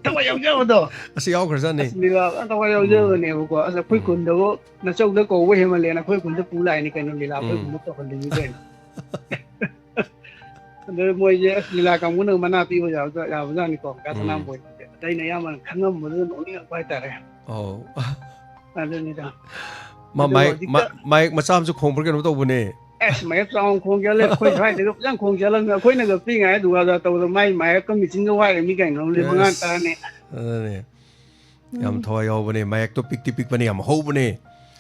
ꯊꯋꯥꯏ ꯌꯥꯎꯖꯕꯗꯣ꯫ ꯑꯁ, ꯌꯥꯎꯈ꯭ꯔꯖꯥꯠꯅꯤ꯫ ꯑꯁ, ꯂꯤꯂꯥ ꯐꯖꯅ ꯊꯋꯥꯏ ꯎꯝ꯫ ꯌꯥꯎꯖꯕꯅꯦꯕꯀꯣ꯫ ꯑꯁ, ꯑꯩꯈꯣꯏ ꯎꯝ꯫ ꯈꯨꯟꯗꯕꯨ ꯅꯆꯧꯗ ꯀꯧꯕ ꯍꯦꯟꯃꯜꯂꯦꯅ ꯑꯩꯈꯣꯏ ꯈꯨꯟꯗ ꯄꯨ ꯂꯥꯛꯏꯅꯤ ꯀꯩꯅꯣ, ꯂꯤꯂꯥ ꯑꯩꯈꯣꯏ ꯎꯝ꯫ ꯈꯨꯟꯗ ꯇꯧꯍꯜꯂꯤꯅꯤ ꯀꯩꯅꯣ꯫ ꯑꯗꯨ ꯃꯣꯏꯁꯦ ꯑꯁ ꯂꯤꯂꯥ ꯀꯥꯡꯕꯨꯅ ꯃꯅꯥ ꯄꯤꯕ ꯌꯥꯕꯖꯥ-, ꯌꯥꯕꯖꯥꯠꯅꯤꯀꯣ, ꯀꯥ ꯎꯝ꯫ ꯁꯅꯥꯝꯕꯣꯏꯁꯦ꯫ ꯑꯗ ꯑꯩꯅ ꯑꯌꯥꯝꯕꯅ ꯈꯪꯉꯝꯕꯗꯨꯗ ꯅꯣꯛꯅꯤꯡꯉꯛꯄ ꯍꯥꯏꯇꯥꯔꯦ꯫ ꯑꯧ꯫ ꯑꯗꯨꯅꯤꯗ꯫ ꯃꯥ ꯑꯗꯨꯒ ꯃꯥꯏꯛ, ꯍꯧꯖꯤꯛꯇ ꯃꯥ-, ꯃꯥꯏꯛ ꯃꯆꯥ ꯑꯃꯁꯨ ꯈꯣꯡꯕ꯭ꯔꯥ ꯀꯩꯅꯣꯝ ꯇꯧꯕꯅꯦ꯫ ꯑꯁ, ꯃꯥꯏꯛ ꯆꯥꯎꯅ ꯈꯣꯡ ꯆꯠꯂꯦ꯫ ꯑꯩꯈꯣꯏ ꯁ꯭ꯋꯥꯏꯗꯒ ꯐꯖꯅ ꯈꯣꯡ ꯆꯠꯂꯝꯃꯦ꯫ ꯑꯩꯈꯣꯏꯅꯒ ꯄꯤꯛꯏꯉꯩ ꯗꯨꯀꯥꯟꯗ ꯇꯧꯕꯗ ꯃꯥꯏ ꯃꯥꯏꯛꯀ ꯃꯦꯆꯤꯟꯒ ꯋꯥꯏꯔꯝꯃꯤ ꯀꯩꯅꯣ, ꯅꯨꯃꯤꯠ ꯃꯉꯥ ꯑꯁ, ꯇꯔꯥꯅꯤ꯫ ꯑꯗꯨꯅꯦ꯫ ꯌꯥꯝ ꯎꯝ꯫ ꯊꯋꯥꯏ ꯌꯥꯎꯕꯅꯦ꯫ ꯃꯥꯏꯛꯇꯣ ꯄꯤꯛꯇꯤ ꯄꯤꯛꯄꯅꯦ, ꯌꯥꯝ ꯍꯧꯕꯅꯦ꯫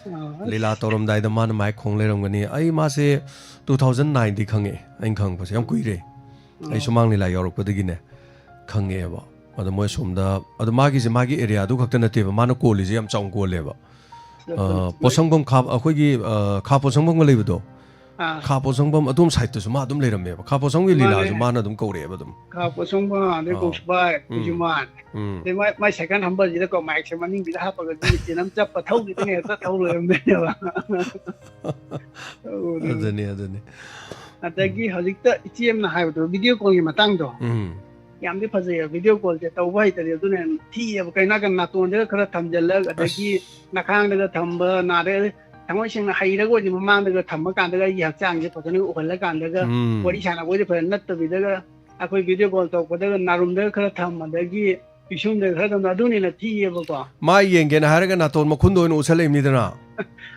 ꯑꯥ, ꯑꯁ꯫ ꯂꯤꯂꯥ ꯇꯧꯔꯝꯗꯥꯏꯗ ꯃꯥꯅ ꯃꯥꯏꯛ ꯈꯣꯡ ꯂꯩꯔꯝꯒꯅꯤ꯫ ꯑꯩ ꯃꯥꯁꯦ two thousand nine ꯗꯤ ꯈꯪꯉꯛꯑꯦ, ꯑꯩꯅ ꯈꯪꯉꯛꯄꯁꯦ꯫ ꯌꯥꯝ ꯀꯨꯏꯔꯦ꯫ ꯑꯩ ꯑꯥ꯫ ꯁꯨꯃꯥꯡ ꯂꯤꯂꯥ ꯌꯥꯎꯔꯛꯄꯗꯒꯤꯅꯦ ꯈꯪꯉꯛꯑꯦꯕ꯫ ꯑꯗꯣ ꯃꯣꯏ ꯑꯁꯣꯝꯗ, ꯑꯗꯣ ꯃꯥꯒꯤꯁꯦ ꯃꯥꯒꯤ ꯑꯦꯔꯤꯌꯥꯗꯨ ꯈꯛꯇ ꯅꯠꯇꯦꯕ, ꯃꯥꯅ ꯀꯣꯜꯂꯤꯁꯦ ꯌꯥꯝ ꯆꯥꯎꯅ ꯀꯣꯜꯂꯦꯕ꯫ ꯑ, ꯄꯣꯠꯁꯪꯐꯝ ꯈꯥ-, ꯑꯩꯈꯣꯏꯒꯤ, ꯑ, ꯈꯥ ꯄꯣꯠꯁꯪꯐꯝꯒ ꯂꯩꯕꯗꯣ, ꯑꯥ꯫ ꯈꯥ ꯄꯣꯠꯁꯪꯐꯝ ꯑꯗꯣꯝ ꯁꯥꯏꯠꯇꯁꯨ ꯃꯥ ꯑꯗꯨꯝ ꯂꯩꯔꯝꯃꯦꯕ꯫ ꯈꯥ ꯄꯣꯠꯁꯪꯒꯤ ꯃꯥꯅꯦ꯫ ꯂꯤꯂꯥꯁꯨ ꯃꯥꯅ ꯑꯗꯨꯝ ꯀꯧꯔꯛꯑꯦꯕ ꯑꯗꯨꯝ꯫ ꯈꯥ ꯄꯣꯠꯁꯪꯐꯝ, ꯑꯗꯩ ꯑꯥ꯫ ꯀꯣꯡꯁꯨꯄꯥꯏ, ꯎꯝ꯫ ꯈꯨꯖꯤꯃꯥꯟ꯫ ꯎꯝ꯫ ꯑꯗꯩ ꯃꯥꯏ, ꯃꯥꯏ ꯁꯥꯏꯀꯜ ꯍꯝꯕꯁꯤꯗꯀꯣ, ꯃꯥꯏꯛꯁꯦ ꯃꯅꯤꯡꯁꯤꯗ ꯍꯥꯞꯄꯒ ꯃꯦꯆꯤꯟ ꯑꯃ ꯆꯞꯄ ꯊꯧꯈꯤꯗꯣꯏꯅꯦ, ꯍꯦꯛꯇ ꯊꯧ ꯂꯩꯔꯝꯗꯣꯏꯅꯦꯕ꯫ ꯇꯧꯕꯅꯦ꯫ ꯑꯗꯨꯅꯤ, ꯑꯗꯨꯅꯤ꯫ ꯑꯗꯒꯤ ꯎꯝ꯫ ꯍꯧꯖꯤꯛꯇ ꯏꯆꯦ ꯑꯃꯅ ꯍꯥꯏꯕꯗꯣ, ꯚꯤꯗꯤꯑꯣ ꯀꯣꯜꯒꯤ ꯃꯇꯥꯡꯗꯣ꯫ ꯎꯝ꯫ ꯌꯥꯝꯗꯤ ꯐꯖꯩꯌꯦ, ꯚꯤꯗꯤꯑꯣ ꯀꯣꯜꯁꯦ ꯇꯧꯕ ꯍꯩꯇ꯭ꯔꯗꯤ ꯑꯗꯨꯅ ꯍꯦꯟꯅ ꯊꯤꯌꯦꯕ꯫ ꯀꯩꯅꯣ ꯍꯥꯏꯀꯥꯟꯗ ꯅꯥꯇꯣꯟꯗꯒ ꯈꯔ ꯊꯝꯖꯤꯜꯂꯒ, ꯑꯗꯒꯤ ꯑꯁ꯫ ꯅꯈꯥꯡꯗꯒ ꯊꯝꯕ, ꯅꯥꯗ ꯊꯃꯣꯏ ꯁꯦꯡꯅ ꯍꯩꯔꯒ ꯑꯣꯏꯗꯤ ꯃꯃꯥꯡꯗꯒ ꯊꯝꯃ ꯀꯥꯟꯗꯒ ꯑꯩꯒꯤ ꯍꯛꯆꯥꯡꯁꯦ ꯐꯖꯅ ꯎꯍꯜꯂ ꯀꯥꯟꯗꯒ ꯎꯝ꯫ ꯋꯥꯔꯤ ꯁꯥꯟꯅꯕ ꯑꯣꯏꯗꯤ ꯐꯖꯅ ꯅꯠꯇꯕꯤꯗꯒ ꯑꯩꯈꯣꯏ ꯚꯤꯗꯤꯑꯣ ꯀꯣꯜ ꯇꯧꯔꯛꯄꯗꯒ ꯅꯥꯔꯨꯝꯗꯒ ꯈꯔ ꯊꯝ, ꯑꯗꯒꯤ ꯄꯤꯁꯨꯝꯗꯒ ꯈꯔ ꯊꯝ, ꯑꯗꯨꯅ ꯍꯦꯟꯅ ꯊꯤꯌꯦꯕꯀꯣ꯫ ꯃꯥ ꯌꯦꯡꯒꯦꯅ ꯍꯥꯏꯔꯒ ꯅꯥꯇꯣꯟ ꯃꯈꯨꯟꯗ ꯑꯣꯏꯅ ꯎꯠꯁꯜꯂꯛꯏꯕꯅꯤꯗꯅ꯫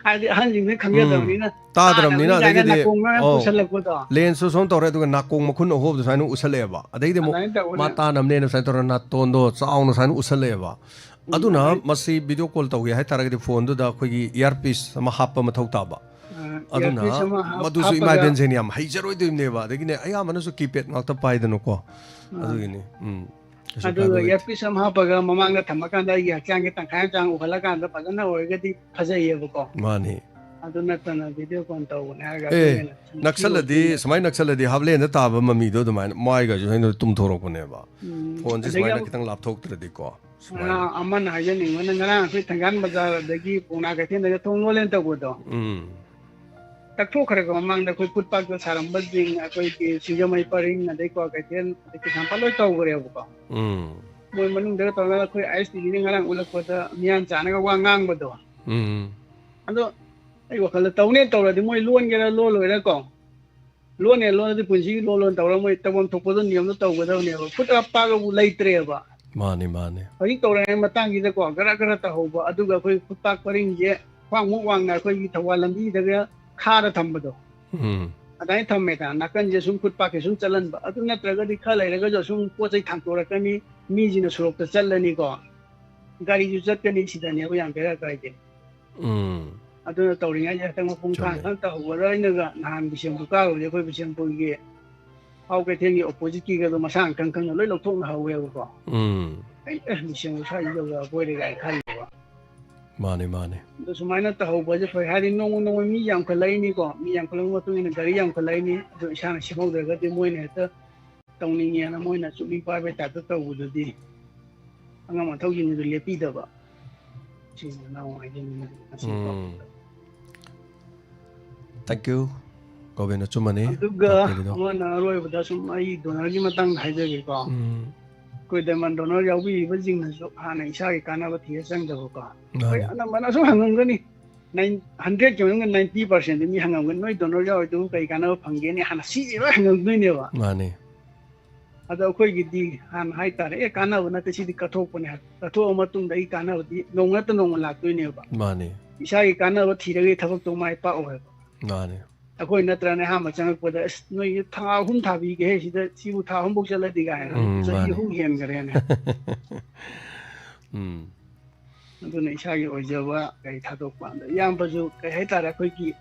ꯍꯥꯏꯗꯤ ꯑꯍꯟꯁꯤꯡꯁꯤꯅ ꯎꯝ꯫ ꯈꯪꯖꯗꯕꯅꯤꯅ, ꯇꯥꯗ꯭ꯔꯕꯅꯤꯅ, ꯇꯥꯗꯕꯅꯤ ꯀꯥꯏꯅ ꯑꯗꯒꯤꯗꯤ, ꯅꯥꯀꯣꯡ ꯃꯌꯥ ꯑꯧ, ꯄꯨꯁꯜꯂꯛꯄꯗꯣ꯫ ꯂꯦꯟꯁꯁꯨ ꯁꯣꯝ ꯇꯧꯔꯦ, ꯑꯗꯨꯒ ꯅꯥꯀꯣꯡ ꯃꯈꯨꯟ ꯑꯍꯣꯕꯗꯣ ꯁꯨꯃꯥꯏꯅ ꯎꯠꯁꯜꯂꯛꯑꯦꯕ꯫ ꯑꯗꯩꯗꯤ ꯑꯃꯨꯛ ꯑꯗꯨꯃꯥꯏꯅ ꯇꯧꯕꯅꯦ꯫ ꯃꯥ ꯇꯥꯅꯕꯅꯦꯅ ꯁꯨꯃꯥꯏꯅ ꯇꯧꯔꯒ ꯅꯥꯇꯣꯟꯗꯣ ꯆꯥꯎꯅ ꯁꯨꯃꯥꯏꯅ ꯎꯠꯁꯜꯂꯛꯑꯦꯕ꯫ ꯎꯝ, ꯑꯗꯨꯅ ꯑꯗꯩ ꯃꯁꯤ ꯚꯤꯗꯤꯑꯣ ꯀꯣꯜ ꯇꯧꯒꯦ ꯍꯥꯏꯇꯥꯔꯒꯗꯤ ꯐꯣꯟꯗꯨꯗ ꯑꯩꯈꯣꯏꯒꯤ ꯏꯌꯥꯔꯄꯤꯁ ꯑꯃ ꯍꯥꯞꯄ ꯃꯊꯧ ꯇꯥꯕ꯫ ꯑ, ꯑꯗꯨꯅ ꯏꯌꯥꯔꯄꯤꯁ ꯑꯃ ꯍꯥꯞ-, ꯃꯗꯨꯁꯨ ꯏꯃꯥ ꯍꯥꯞꯄꯒ ꯏꯕꯦꯟꯁꯤꯡꯅ ꯌꯥꯝ ꯍꯩꯖꯔꯣꯏꯗꯣꯏꯕꯅꯦꯕ꯫ ꯑꯗꯒꯤꯅꯦ, ꯑꯌꯥꯝꯕꯅꯁꯨ ꯀꯤꯄꯦꯗ ꯉꯥꯛꯇ ꯄꯥꯏꯗꯅꯀꯣ꯫ ꯑ꯫ ꯑꯗꯨꯒꯤꯅꯤ꯫ ꯎꯝ꯫ ꯀꯩꯁꯨ ꯑꯗꯨꯒ ꯀꯥꯏꯕ ꯂꯩꯇꯦ꯫ ꯏꯌꯥꯔꯄꯤꯁ ꯑꯃ ꯍꯥꯞꯄꯒ ꯃꯃꯥꯡꯗ ꯊꯝꯃꯀꯥꯟꯗ ꯑꯩꯒꯤ ꯍꯛꯆꯥꯡꯒꯤ ꯇꯪꯈꯥꯏ ꯑꯃ ꯆꯥꯡ ꯎꯍꯜꯂꯀꯥꯟꯗ ꯐꯖꯅ ꯑꯣꯏꯔꯒꯗꯤ ꯐꯖꯩꯌꯦꯕꯀꯣ꯫ ꯃꯥꯅꯤ꯫ ꯑꯗꯨ ꯅꯠꯇꯅ video call ꯇꯧꯕꯅꯦ ꯍꯥꯏꯔꯒ ꯑꯦ, ꯑꯩꯈꯣꯏꯅ ꯁꯨꯝ ꯅꯛꯁꯜꯂꯗꯤ, ꯁꯨꯃꯥꯏꯅ ꯅꯛꯁꯜꯂꯗꯤ ꯍꯥꯞꯂꯦꯟꯗ ꯇꯥꯕ ꯃꯃꯤꯗꯣ ꯑꯗꯨꯃꯥꯏꯅ ꯃꯥꯏꯒꯁꯨ ꯍꯦꯟꯅ ꯇꯨꯝꯊꯣꯔꯛꯄꯅꯦꯕ꯫ ꯎꯝ, ꯐꯣꯟꯁꯦ ꯑꯗꯒꯤ ꯁꯨꯃꯥꯏꯅ ꯑꯃꯨꯛ ꯈꯤꯇꯪ ꯂꯥꯞꯊꯣꯛꯇ꯭ꯔꯗꯤꯀꯣ꯫ ꯁꯨꯃꯥꯏꯅ꯫ ꯑꯥ, ꯑꯃꯅ ꯍꯥꯏꯖꯅꯤꯡꯕꯅ, ꯉꯔꯥꯡ ꯑꯩꯈꯣꯏ ꯊꯪꯒꯥꯜ ꯕꯖꯥꯔꯗꯒꯤ ꯄꯥꯎꯅꯥ ꯀꯩꯊꯦꯜꯗꯒ ꯊꯣꯡ ꯂꯣꯜꯂꯦꯅ ꯇꯧꯕꯗꯣ, ꯎꯝ꯫ ꯇꯛꯊꯣꯛꯈ꯭ꯔꯒ ꯃꯃꯥꯡꯗ ꯑꯩꯈꯣꯏ ꯐꯨꯠꯄꯥꯠꯇ ꯁꯥꯔꯝꯕꯁꯤꯡ, ꯑꯩꯈꯣꯏꯒꯤ ꯁꯤꯡꯖꯃꯩ ꯄꯔꯤꯡ, ꯑꯗꯩ ꯀ꯭ꯋꯥꯀꯩꯊꯦꯜ, ꯑꯗꯩ ꯀꯩꯁꯥꯝꯄꯥꯠ ꯂꯣꯏ ꯇꯧꯈ꯭ꯔꯦꯕꯀꯣ꯫ ꯎꯝ꯫ ꯃꯣꯏ ꯃꯅꯨꯡꯗꯒ ꯇꯧꯔꯒ ꯑꯩꯈꯣꯏ ꯑꯥꯏ ꯑꯦꯁ ꯇꯤ ꯚꯤꯅ ꯉꯔꯥꯡ ꯎꯠꯂꯛꯄꯗ ꯃꯤꯌꯥꯟ ꯆꯥꯅꯒ ꯋꯥ ꯉꯥꯡꯕꯗꯣ꯫ ꯎꯝ꯫ ꯑꯗꯣ ꯑꯩ ꯋꯥꯈꯜꯗ ꯇꯧꯅꯦ ꯇꯧꯔꯗꯤ ꯃꯣꯏ ꯂꯣꯟꯒꯦꯔꯥ ꯂꯣꯜꯂꯣꯏꯔꯥ ꯀꯣ, ꯂꯣꯟꯅꯦ ꯂꯣꯟꯅꯗꯤ ꯄꯨꯟꯁꯤꯒꯤ ꯂꯣꯜ ꯂꯣꯟ ꯇꯧꯔ ꯃꯣꯏ ꯇꯧꯐꯝ ꯊꯣꯛꯄꯗꯣ ꯅꯤꯌꯝꯗꯣ ꯇꯧꯒꯗꯕꯅꯦꯕ꯫ ꯐꯨꯠ ꯄꯥꯠ ꯄꯥꯛꯂꯕꯨ ꯂꯩꯇ꯭ꯔꯦꯕ꯫ ꯃꯥꯅꯤ, ꯃꯥꯅꯤ꯫ ꯍꯧꯖꯤꯛ ꯇꯧꯔꯤꯉꯩ ꯃꯇꯥꯡꯁꯤꯗꯀꯣ ꯒꯔ ꯒꯔ ꯇꯧꯍꯧꯕ, ꯑꯗꯨꯒ ꯑꯩꯈꯣꯏ ꯐꯨꯠ ꯄꯥꯠ ꯄꯔꯤꯡꯁꯦ ꯈ꯭ꯋꯥꯡꯃꯨꯛ ꯋꯥꯡꯅ ꯑꯩꯈꯣꯏꯒꯤ ꯊꯧꯕꯥꯜ ꯂꯝꯕꯤꯗꯒ ꯈꯥꯔ ꯊꯝꯕꯗꯣ, ꯎꯝ꯫ ꯑꯗꯨꯃꯥꯏꯅ ꯊꯝꯃꯦꯗꯅ, ꯅꯥꯀꯟꯁꯦ ꯁꯨꯝ ꯐꯨꯠ ꯄꯥꯠꯀꯤ ꯁꯨꯝ ꯆꯠꯍꯟꯕ꯫ ꯑꯗꯨ ꯅꯠꯇ꯭ꯔꯒꯗꯤ ꯈꯔ ꯂꯩꯔꯒꯁꯨ ꯑꯁꯨꯝ ꯄꯣꯠ ꯆꯩ ꯊꯥꯡꯇꯣꯔꯛꯀꯅꯤ, ꯃꯤꯁꯤꯅ ꯁꯣꯔꯣꯛꯇ ꯆꯠꯂꯅꯤꯀꯣ, ꯒꯥꯔꯤꯁꯨ ꯆꯠꯀꯅꯤ꯫ ꯁꯤꯗꯅꯦꯕ ꯌꯥꯝ ꯕꯦꯔꯥ ꯀꯥꯏꯁꯦ꯫ ꯎꯝ꯫ ꯑꯗꯨꯅ ꯇꯧꯔꯤꯉꯩꯁꯦ ꯍꯦꯛꯇ ꯃꯄꯨꯡ ꯐꯥꯅ ꯆꯨꯝꯃꯦ꯫ ꯈꯪ ꯇꯧꯍꯧꯒꯗꯕ꯫ ꯑꯩꯅꯒ ꯅꯍꯥꯟ ꯕꯤꯁꯦꯝꯄꯨꯔ ꯀꯥꯔꯨꯕꯁꯦ, ꯑꯩꯈꯣꯏ ꯕꯤꯁꯦꯝꯄꯨꯔꯒꯤ ꯍꯥꯎ ꯀꯩꯊꯦꯜꯒꯤ ꯑꯣꯄꯣꯖꯤꯠꯀꯤꯒꯗꯣ ꯃꯁꯥꯅ ꯈꯪ ꯈꯪꯅ ꯂꯣꯏ ꯂꯧꯊꯣꯛꯅꯍꯧꯋꯦꯕꯀꯣ꯫ ꯎꯝ꯫ ꯑꯩ ꯑꯦ, ꯕꯤꯁꯦꯝꯄꯨꯔ ꯁ꯭ꯋꯥꯏꯁꯤ ꯌꯧꯔꯛꯑꯕꯣꯏꯔꯦ ꯀꯥꯏꯅ ꯈꯜꯂꯦꯕ꯫ ꯃꯥꯅꯤ, ꯃꯥꯅꯤ꯫ ꯑꯗꯣ ꯁꯨꯃꯥꯏꯅ ꯇꯧꯍꯧꯕꯁꯦ ꯐꯩ꯫ ꯍꯥꯏꯗꯤ ꯅꯣꯡꯃ ꯅꯣꯡꯃ ꯃꯤ ꯌꯥꯝꯈꯠꯂꯛꯏꯅꯤꯀꯣ, ꯃꯤ ꯌꯥꯝꯈꯠꯂꯛꯄ ꯃꯇꯨꯡ ꯏꯟꯅ ꯒꯥꯔꯤ ꯌꯥꯝꯈꯠꯂꯛꯏꯅꯤ꯫ ꯑꯗꯣ ꯏꯁꯥꯅ ꯁꯦꯝꯍꯧꯗ꯭ꯔꯒꯗꯤ ꯃꯣꯏꯅ ꯍꯦꯛꯇ ꯇꯧꯅꯤꯡꯉꯦꯅ ꯃꯣꯏꯅ ꯆꯨꯞꯂꯤ ꯄꯥꯏꯕꯩ ꯇꯥꯏꯞꯇ ꯇꯧꯕꯗꯨꯗꯤ ꯑꯉꯝ ꯑꯊꯧꯁꯤꯡꯗꯨ ꯂꯦꯞꯄꯤꯗꯕ꯫ ꯁꯤꯁꯤꯅ ꯅꯍꯥꯟꯋꯥꯏꯒꯤ ꯉꯁꯤ ꯎꯝ꯫ Thank you, Gobin. ꯑꯆꯨꯝꯕꯅꯤ ꯑꯗꯨꯒ ꯇꯥꯛꯄꯤꯔꯤꯗꯣ꯫ ꯑꯃꯅ ꯑꯔꯣꯏꯕꯗ ꯁꯨꯝ ꯑꯩ ꯗꯣꯅꯔꯒꯤ ꯃꯇꯥꯡꯗ ꯍꯥꯏꯖꯒꯦꯀꯣ꯫ ꯎꯝ꯫ ꯑꯩꯈꯣꯏ ꯗꯥꯏꯃꯟ ꯗꯣꯅꯔ ꯌꯥꯎꯕꯤꯔꯤꯕꯁꯤꯡꯅꯁꯨ ꯍꯥꯟꯅ ꯏꯁꯥꯒꯤ ꯀꯥꯟꯅꯕ ꯊꯤꯔ ꯆꯪꯗꯕꯀꯣ꯫ ꯑꯩꯈꯣꯏ ꯃꯥꯅꯤ꯫ ꯑꯅꯝꯕꯅ ꯑꯁꯨꯝ ꯍꯪꯉꯝꯒꯅꯤ, ꯅꯥꯏꯟ ꯍꯟꯗ꯭ꯔꯦꯠꯀꯤ ꯃꯅꯨꯡꯗ ꯅꯥꯏꯟꯇꯤ ꯄꯥꯔꯁꯦꯟꯗꯤ ꯃꯤ ꯍꯪꯉꯝꯒꯅꯤ, "ꯅꯣꯏ ꯗꯣꯅꯔ ꯌꯥꯎꯔꯤꯗꯨꯕꯨ ꯀꯔꯤ ꯀꯥꯟꯅꯕ ꯐꯪꯒꯦꯅꯦ?" ꯍꯥꯟꯅ ꯁꯤꯁꯦ ꯂꯣꯏ ꯍꯪꯉꯝꯗꯣꯏꯅꯦꯕ꯫ ꯃꯥꯅꯤ꯫ ꯑꯗꯣ ꯑꯩꯈꯣꯏꯒꯤꯗꯤ ꯍꯥꯟꯅ ꯍꯥꯏꯇꯥꯔꯦ, "ꯑꯦ, ꯀꯥꯟꯅꯕ ꯅꯠꯇꯦ, ꯁꯤꯗꯤ ꯀꯠꯊꯣꯛꯄꯅꯦ" ꯍꯥꯏ꯫ ꯀꯠꯊꯣꯛꯑ ꯃꯇꯨꯡꯗ ꯑꯩ ꯀꯥꯟꯅꯕꯗꯤ ꯅꯣꯡꯃ ꯅꯠꯇ ꯅꯣꯡꯃ ꯂꯥꯛꯇꯣꯏꯅꯦꯕ꯫ ꯃꯥꯅꯤ꯫ ꯏꯁꯥꯒꯤ ꯀꯥꯟꯅꯕ ꯊꯤꯔꯒꯗꯤ ꯊꯕꯛꯇꯣ ꯃꯥꯏ ꯄꯥꯛꯑꯣꯏꯕ꯫ ꯃꯥꯅꯤ꯫ ꯑꯩꯈꯣꯏ ꯅꯠꯇ꯭ꯔꯅꯦ ꯑꯍꯥꯟꯕ ꯆꯪꯉꯛꯄꯗ, "ꯑꯁ, ꯅꯣꯏꯒꯤ ꯊꯥ ꯑꯍꯨꯝ ꯊꯥꯕꯤꯒꯦꯍꯦ, ꯁꯤꯗ ꯁꯤꯕꯨ ꯊꯥ ꯑꯍꯨꯝꯐꯧ ꯆꯠꯂꯗꯤ" ꯀꯥꯏꯅ꯫ ꯎꯝ, ꯆꯍꯤ ꯃꯥꯅꯤ꯫ ꯑꯍꯨꯝ ꯍꯦꯟꯈ꯭ꯔꯦꯅꯦ꯫ ꯎꯝ꯫ ꯑꯗꯨꯅ ꯏꯁꯥꯒꯤ ꯑꯣꯏꯖꯕ ꯀꯩ ꯊꯥꯗꯣꯛꯄ꯫ ꯑꯗ ꯏꯌꯥꯝꯕꯁꯨ ꯀꯩ ꯍꯥꯏꯇꯥꯔꯦ, ꯑꯩꯈꯣꯏꯒꯤ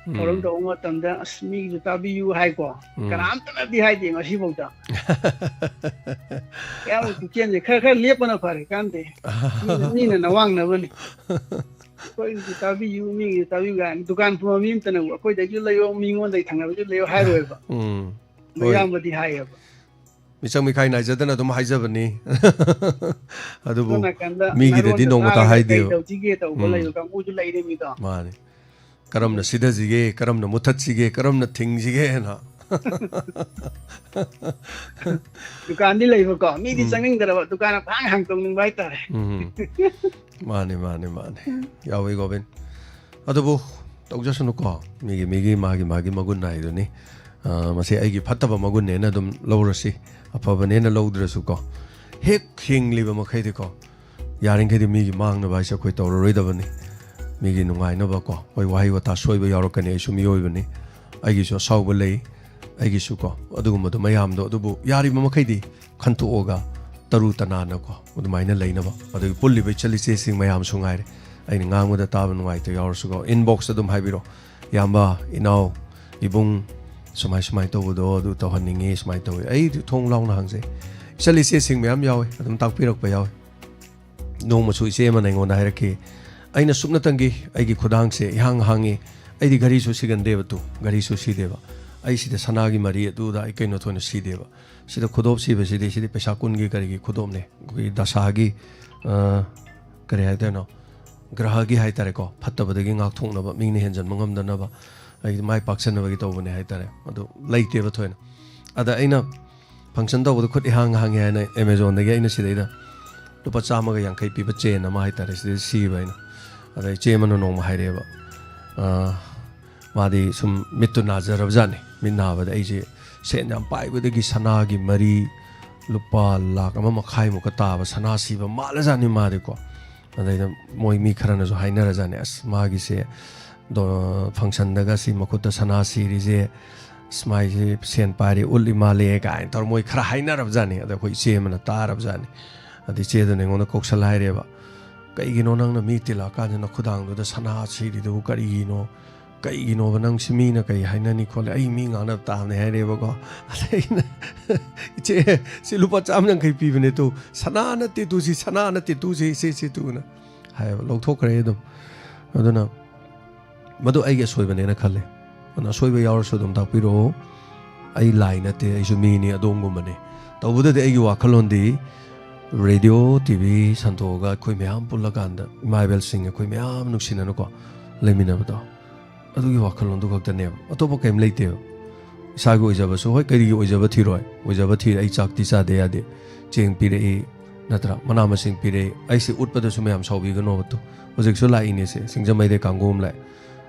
ꯎꯝ꯫ ꯊꯧꯔꯝ ꯇꯧꯕ ꯃꯇꯝꯗ, "ꯑꯁ, ꯃꯤꯒꯤꯁꯨ ꯇꯥꯕꯤꯌꯨ" ꯍꯥꯏꯀꯣ꯫ ꯎꯝ꯫ ꯀꯅꯥꯝꯇꯅꯗꯤ ꯍꯥꯏꯗꯦ ꯉꯁꯤꯐꯥꯎꯗ꯫ ꯏꯌꯥꯝꯕ ꯄꯨꯛꯆꯦꯜꯁꯦ ꯈꯔ ꯈꯔ ꯂꯦꯞꯄꯅ ꯐꯔꯦ, ꯀꯥꯟꯗꯦ꯫ ꯃꯤꯅ, ꯃꯤꯅ ꯅꯋꯥꯡꯅꯕꯅꯤ꯫ ꯑꯩꯈꯣꯏꯒꯤꯁꯨ ꯇꯥꯕꯤꯌꯨ, ꯃꯤꯒꯤꯁꯨ ꯇꯥꯕꯤꯌꯨ ꯀꯥꯏꯅ ꯗꯨꯀꯥꯟ ꯐꯝꯕ ꯃꯤ ꯑꯃꯇꯅꯕꯨ ꯑꯩꯈꯣꯏꯗꯒꯤ ꯂꯩꯌꯣ, ꯃꯤꯉꯣꯟꯗꯒꯤ ꯊꯪꯅꯕꯗꯒꯤ ꯂꯩꯌꯣ ꯍꯥꯏꯔꯣꯏꯕ꯫ ꯎꯝ꯫ ꯑꯗꯣ ꯍꯣꯏ꯫ ꯑꯌꯥꯝꯕꯗꯤ ꯍꯥꯏꯌꯦꯕ꯫ ꯃꯤꯆꯪ ꯃꯤꯈꯥꯏ ꯅꯥꯏꯖꯗꯅ ꯑꯗꯨꯝ ꯍꯥꯏꯖꯕꯅꯤ꯫ ꯑꯗꯨꯕꯨ ꯁꯣꯝ ꯅꯥꯀꯟꯗ ꯃꯤꯒꯤꯗꯗꯤ ꯅꯔꯣꯟꯗ ꯅꯣꯡꯃꯇ ꯊꯥꯔꯒ ꯍꯥꯏꯗꯦꯕ꯫ ꯀꯩ ꯇꯧꯁꯤꯒꯦ ꯇꯧꯕ ꯎꯝ꯫ ꯂꯩꯕ ꯀꯥꯡꯕꯨꯁꯨ ꯂꯩꯔꯤꯃꯤꯗꯣ꯫ ꯃꯥꯅꯤ꯫ ꯀꯔꯝꯅ ꯁꯤꯊꯁꯤꯒꯦ, ꯀꯔꯝꯅ ꯃꯨꯊꯠꯁꯤꯒꯦ, ꯀꯔꯝꯅ ꯊꯤꯡꯁꯤꯒꯦꯅ꯫ ꯗꯨꯀꯥꯟꯗꯤ ꯂꯩꯕꯀꯣ, ꯃꯤꯗꯤ ꯎꯝ꯫ ꯆꯪꯅꯤꯡꯗ꯭ꯔꯕ, ꯗꯨꯀꯥꯟ ꯐꯥꯡ ꯍꯥꯡꯇꯣꯛꯅꯤꯡꯕ ꯍꯥꯏꯇꯥꯔꯦ꯫ ꯎꯝ꯫ ꯃꯥꯅꯤ, ꯃꯥꯅꯤ, ꯃꯥꯅꯤ꯫ ꯌꯥꯎꯏ, ꯒꯣꯕꯤꯟ꯫ ꯑꯗꯨꯕꯨ ꯇꯧꯖꯁꯅꯨꯀꯣ, ꯃꯤꯒꯤ, ꯃꯤꯒꯤ, ꯃꯥꯒꯤ, ꯃꯥꯒꯤ ꯃꯒꯨꯟ ꯍꯥꯏꯗꯨꯅꯤ꯫ ꯑ, ꯃꯁꯤ ꯑꯩꯒꯤ ꯐꯠꯇꯕ ꯃꯒꯨꯟꯅꯦꯅ ꯑꯗꯨꯝ ꯂꯧꯔꯁꯤ, ꯑꯐꯕꯅꯦꯅ ꯂꯧꯗ꯭ꯔꯁꯨꯀꯣ, ꯍꯦꯛ ꯍꯤꯡꯂꯤꯕ ꯃꯈꯩꯗꯤꯀꯣ, ꯌꯥꯔꯤꯈꯩꯗꯤ ꯃꯤꯒꯤ ꯃꯥꯡꯅꯕ ꯍꯥꯏꯁꯦ ꯑꯩꯈꯣꯏ ꯇꯧꯔꯔꯣꯏꯗꯕꯅꯤ꯫ ꯃꯤꯒꯤ ꯅꯨꯡꯉꯥꯏꯅꯕꯀꯣ, ꯍꯣꯏ, ꯋꯥꯍꯩ ꯋꯥꯇꯥ ꯁꯣꯏꯕ ꯌꯥꯎꯔꯛꯀꯅꯤ, ꯑꯩꯁꯨ ꯃꯤꯑꯣꯏꯕꯅꯤ, ꯑꯩꯒꯤꯁꯨ ꯑꯁꯥꯎꯕ ꯂꯩ, ꯑꯩꯒꯤꯁꯨꯀꯣ, ꯑꯗꯨꯒꯨꯝꯕꯗꯣ ꯃꯌꯥꯝꯗꯣ, ꯑꯗꯨꯕꯨ ꯌꯥꯔꯤꯕ ꯃꯈꯩꯗꯤ ꯈꯟꯇꯣꯛꯑꯒ ꯇꯔꯨ ꯇꯅꯥꯟꯅꯀꯣ ꯑꯗꯨꯃꯥꯏꯅ ꯂꯩꯅꯕ, ꯑꯗꯒꯤ ꯄꯨꯜꯂꯤꯕ ꯏꯆꯜ ꯏꯆꯦꯁꯤꯡ ꯃꯌꯥꯝꯁꯨ ꯉꯥꯏꯔꯦ, ꯑꯩꯅ ꯉꯥꯡꯕꯗ ꯇꯥꯕ ꯅꯨꯡꯉꯥꯏꯇ ꯌꯥꯎꯔꯁꯨꯀꯣ, inbox ꯑꯗꯨꯝ ꯍꯥꯏꯕꯤꯔꯣ, "ꯏꯌꯥꯝꯕ, ꯏꯅꯥꯎ, ꯏꯕꯨꯡ, ꯁꯨꯃꯥꯏ ꯁꯨꯃꯥꯏꯅ ꯇꯧꯕꯗꯣ ꯑꯗꯨ ꯇꯧꯍꯟꯅꯤꯡꯉꯤ", ꯁꯨꯃꯥꯏꯅ ꯇꯧꯋꯤ꯫ ꯑꯩ ꯊꯣꯡ ꯂꯥꯎꯅ ꯍꯥꯡꯖꯩ꯫ ꯏꯆꯜ ꯏꯆꯦꯁꯤꯡ ꯃꯌꯥꯝ ꯌꯥꯎꯋꯤ, ꯑꯗꯨꯝ ꯇꯥꯛꯄꯤꯔꯛꯄ ꯌꯥꯎꯋꯤ꯫ ꯅꯣꯡꯃꯁꯨ ꯏꯆꯦ ꯑꯃꯅ ꯑꯩꯉꯣꯟꯗ ꯍꯥꯏꯔꯛꯈꯤ, "ꯑꯩꯅ ꯁꯨꯞꯅꯇꯪꯒꯤ ꯑꯩꯒꯤ ꯈꯨꯗꯥꯡꯁꯦ ꯏꯍꯥꯡ ꯍꯥꯡꯉꯤ, ꯑꯩꯗꯤ ꯘꯔꯤꯁꯨ ꯁꯤꯒꯟꯗꯦꯕ ꯇꯨ, ꯘꯔꯤꯁꯨ ꯁꯤꯗꯦꯕ, ꯑꯩ ꯁꯤꯗ ꯁꯅꯥꯒꯤ ꯃꯔꯤ ꯑꯗꯨꯗ ꯑꯩ ꯀꯩꯅꯣ ꯊꯣꯏꯅ ꯁꯤꯗꯦꯕ, ꯁꯤꯗ ꯈꯨꯗꯣꯞ ꯁꯤꯕꯁꯤꯗꯤ ꯁꯤꯗꯤ ꯄꯩꯁꯥ ꯀꯨꯟꯒꯤ ꯀꯔꯤꯒꯤ ꯈꯨꯗꯣꯞꯅꯦ, ꯑꯩꯈꯣꯏꯒꯤ ꯗꯁꯥꯒꯤ, ꯑ, ꯀꯔꯤ ꯍꯥꯏꯗꯣꯏꯅꯣ, ꯒ꯭ꯔꯍꯒꯤ ꯍꯥꯏꯇꯥꯔꯦꯀꯣ, ꯐꯠꯇꯕꯗꯒꯤ ꯉꯥꯛꯊꯣꯛꯅꯕ, ꯃꯤꯅ ꯍꯦꯟꯖꯟꯕ ꯉꯝꯗꯅꯕ, ꯑꯩ ꯃꯥꯏ ꯄꯥꯛꯁꯟꯅꯕꯒꯤ ꯇꯧꯕꯅꯦ" ꯍꯥꯏꯇꯥꯔꯦ꯫ ꯑꯗꯨ ꯂꯩꯇꯦꯕ ꯊꯣꯏꯅ꯫ ꯑꯗ ꯑꯩꯅ function ꯇꯧꯕꯗ ꯈꯨꯠ ꯏꯍꯥꯡ ꯍꯥꯡꯉꯦ ꯍꯥꯏꯅ Amazonꯗꯒꯤ ꯑꯩꯅ ꯁꯤꯗꯩꯗ ꯂꯨꯄꯥ ꯆꯥꯝꯃꯒ ꯌꯥꯡꯈꯩ ꯄꯤꯕ chain ꯑꯃ ꯍꯥꯏꯇꯥꯔꯦ, ꯁꯤꯗꯩꯗ ꯁꯤꯕ ꯑꯩꯅ꯫ ꯑꯗ ꯏꯆꯦ ꯑꯃꯅ ꯅꯣꯡꯃ ꯍꯥꯏꯔꯛꯑꯦꯕ, ꯑ, ꯃꯥꯗꯤ ꯁꯨꯝ ꯃꯤꯠꯇꯨ ꯅꯥꯖꯔꯕꯖꯥꯠꯅꯤ꯫ ꯃꯤꯠ ꯅꯥꯕꯗ ꯑꯩꯁꯦ ꯁꯦꯟ ꯌꯥꯝ ꯄꯥꯏꯕꯗꯒꯤ ꯁꯅꯥꯒꯤ ꯃꯔꯤ ꯂꯨꯄꯥ ꯂꯥꯈ ꯑꯃ ꯃꯈꯥꯏꯃꯨꯛꯀ ꯇꯥꯕ ꯁꯅꯥ ꯁꯤꯕ ꯃꯥꯜꯂꯖꯥꯠꯅꯤ ꯃꯥꯗꯤꯀꯣ꯫ ꯑꯗꯩꯗ ꯃꯣꯏ ꯃꯤ ꯈꯔꯅꯁꯨ ꯍꯥꯏꯅꯔꯖꯥꯠꯅꯤ, "ꯑꯁ, ꯃꯥꯒꯤꯁꯦ ꯗꯣ-, functionꯗꯒ ꯁꯤ ꯃꯈꯨꯠꯇ ꯁꯅꯥ ꯁꯤꯔꯤꯁꯦ, ꯑꯁ, ꯃꯥꯏꯁꯦ ꯁꯦꯟ ꯄꯥꯏꯔꯦ, ꯎꯠꯂꯤ ꯃꯥꯜꯂꯦ" ꯀꯥꯏꯅ ꯇꯧꯔ ꯃꯣꯏ ꯈꯔ ꯍꯥꯏꯅꯔꯕꯖꯥꯠꯅꯤ꯫ ꯑꯗ ꯑꯩꯈꯣꯏ ꯏꯆꯦ ꯑꯃꯅ ꯇꯥꯔꯕꯖꯥꯠꯅꯤ꯫ ꯑꯗ ꯏꯆꯦꯗꯨꯅ ꯑꯩꯉꯣꯟꯗ ꯀꯧꯁꯜꯂ ꯍꯥꯏꯔꯦꯕ, "ꯀꯩꯒꯤꯅꯣ ꯅꯪꯅ ꯃꯤ ꯇꯤꯜꯂꯛꯑꯀꯥꯟꯁꯤꯗ ꯈꯨꯗꯥꯡꯗꯨꯗ ꯁꯅꯥ ꯁꯤꯔꯤꯗꯨꯕꯨ ꯀꯔꯤꯒꯤꯅꯣ? ꯀꯩꯒꯤꯅꯣꯕ ꯅꯪ ꯁꯤ ꯃꯤꯅ ꯀꯩ ꯍꯥꯏꯅꯅꯤ ꯈꯣꯠꯂꯦ? ꯑꯩ ꯃꯤ ꯉꯥꯡꯅꯕ ꯇꯥꯕꯅꯦ" ꯍꯥꯏꯔꯦꯕꯀꯣ꯫ ꯑꯗ ꯑꯩꯅ, "ꯏꯆꯦ, ꯁꯤ ꯂꯨꯄꯥ ꯆꯥꯝꯃ ꯌꯥꯡꯈꯩ ꯄꯤꯕꯅꯦ ꯇꯨ, ꯁꯅꯥ ꯅꯠꯇꯦ ꯇꯨ, ꯁꯤ ꯁꯅꯥ ꯅꯠꯇꯦ ꯇꯨ, ꯁꯤ, ꯁꯤ, ꯁꯤ ꯇꯨꯅ" ꯍꯥꯏꯌꯦꯕ, ꯂꯧꯊꯣꯛꯈ꯭ꯔꯦ ꯑꯗꯨꯝ꯫ ꯑꯗꯨꯅ ꯃꯗꯨ ꯑꯩꯒꯤ ꯑꯁꯣꯏꯕꯅꯦꯅ ꯈꯜꯂꯦ꯫ ꯑꯗꯨꯅ ꯑꯁꯣꯏꯕ ꯌꯥꯎꯔꯁꯨ ꯑꯗꯨꯝ ꯇꯥꯛꯄꯤꯔꯛꯑꯣ꯫ ꯑꯩ ꯂꯥꯏ ꯅꯠꯇꯦ, ꯑꯩꯁꯨ ꯃꯤꯅꯤ, ꯑꯗꯣꯝꯒꯨꯝꯕꯅꯤ꯫ ꯇꯧꯕꯗꯗꯤ ꯑꯩꯒꯤ ꯋꯥꯈꯜꯂꯣꯟꯗꯤ ꯔꯦꯗꯤꯑꯣ, ꯇꯤ ꯚꯤ ꯁꯟꯗꯣꯛꯑꯒ ꯑꯩꯈꯣꯏ ꯃꯌꯥꯝ ꯄꯨꯜꯂꯀꯥꯟꯗ ꯏꯃꯥ ꯏꯕꯦꯜꯁꯤꯡ ꯑꯩꯈꯣꯏ ꯃꯌꯥꯝ ꯅꯨꯡꯁꯤꯅꯅꯀꯣ ꯂꯩꯃꯤꯟꯅꯕꯗꯣ, ꯑꯗꯨꯒꯤ ꯋꯥꯈꯜꯂꯣꯟꯗꯨ ꯈꯛꯇꯅꯦꯕ, ꯑꯇꯣꯞꯄ ꯀꯔꯤꯝ ꯂꯩꯇꯦꯕ꯫ ꯏꯁꯥꯒꯤ ꯑꯣꯏꯖꯕꯁꯨ, ꯍꯣꯏ, ꯀꯔꯤꯒꯤ ꯑꯣꯏꯖꯕ ꯊꯤꯔꯣꯏ? ꯑꯣꯏꯖꯕ ꯊꯤꯔꯦ, ꯑꯩ ꯆꯥꯛꯇꯤ ꯆꯥꯗ ꯌꯥꯗꯦ, ꯆꯦꯡ ꯄꯤꯔꯛꯏ, ꯅꯠꯇ꯭ꯔꯥ? ꯃꯅꯥ ꯃꯁꯤꯡ ꯄꯤꯔꯛꯏ, ꯑꯩꯁꯦ ꯎꯠꯄꯗꯁꯨ ꯃꯌꯥꯝ ꯁꯥꯎꯕꯤꯒꯅꯣꯕ꯫ ꯇꯨ, ꯍꯧꯖꯤꯛꯁꯨ ꯂꯥꯛꯏꯅꯦ ꯁꯦ, ꯁꯤꯡꯖꯃꯩꯗꯩ ꯀꯥꯡꯒꯨ ꯑꯃ ꯂꯥꯛꯑꯦ,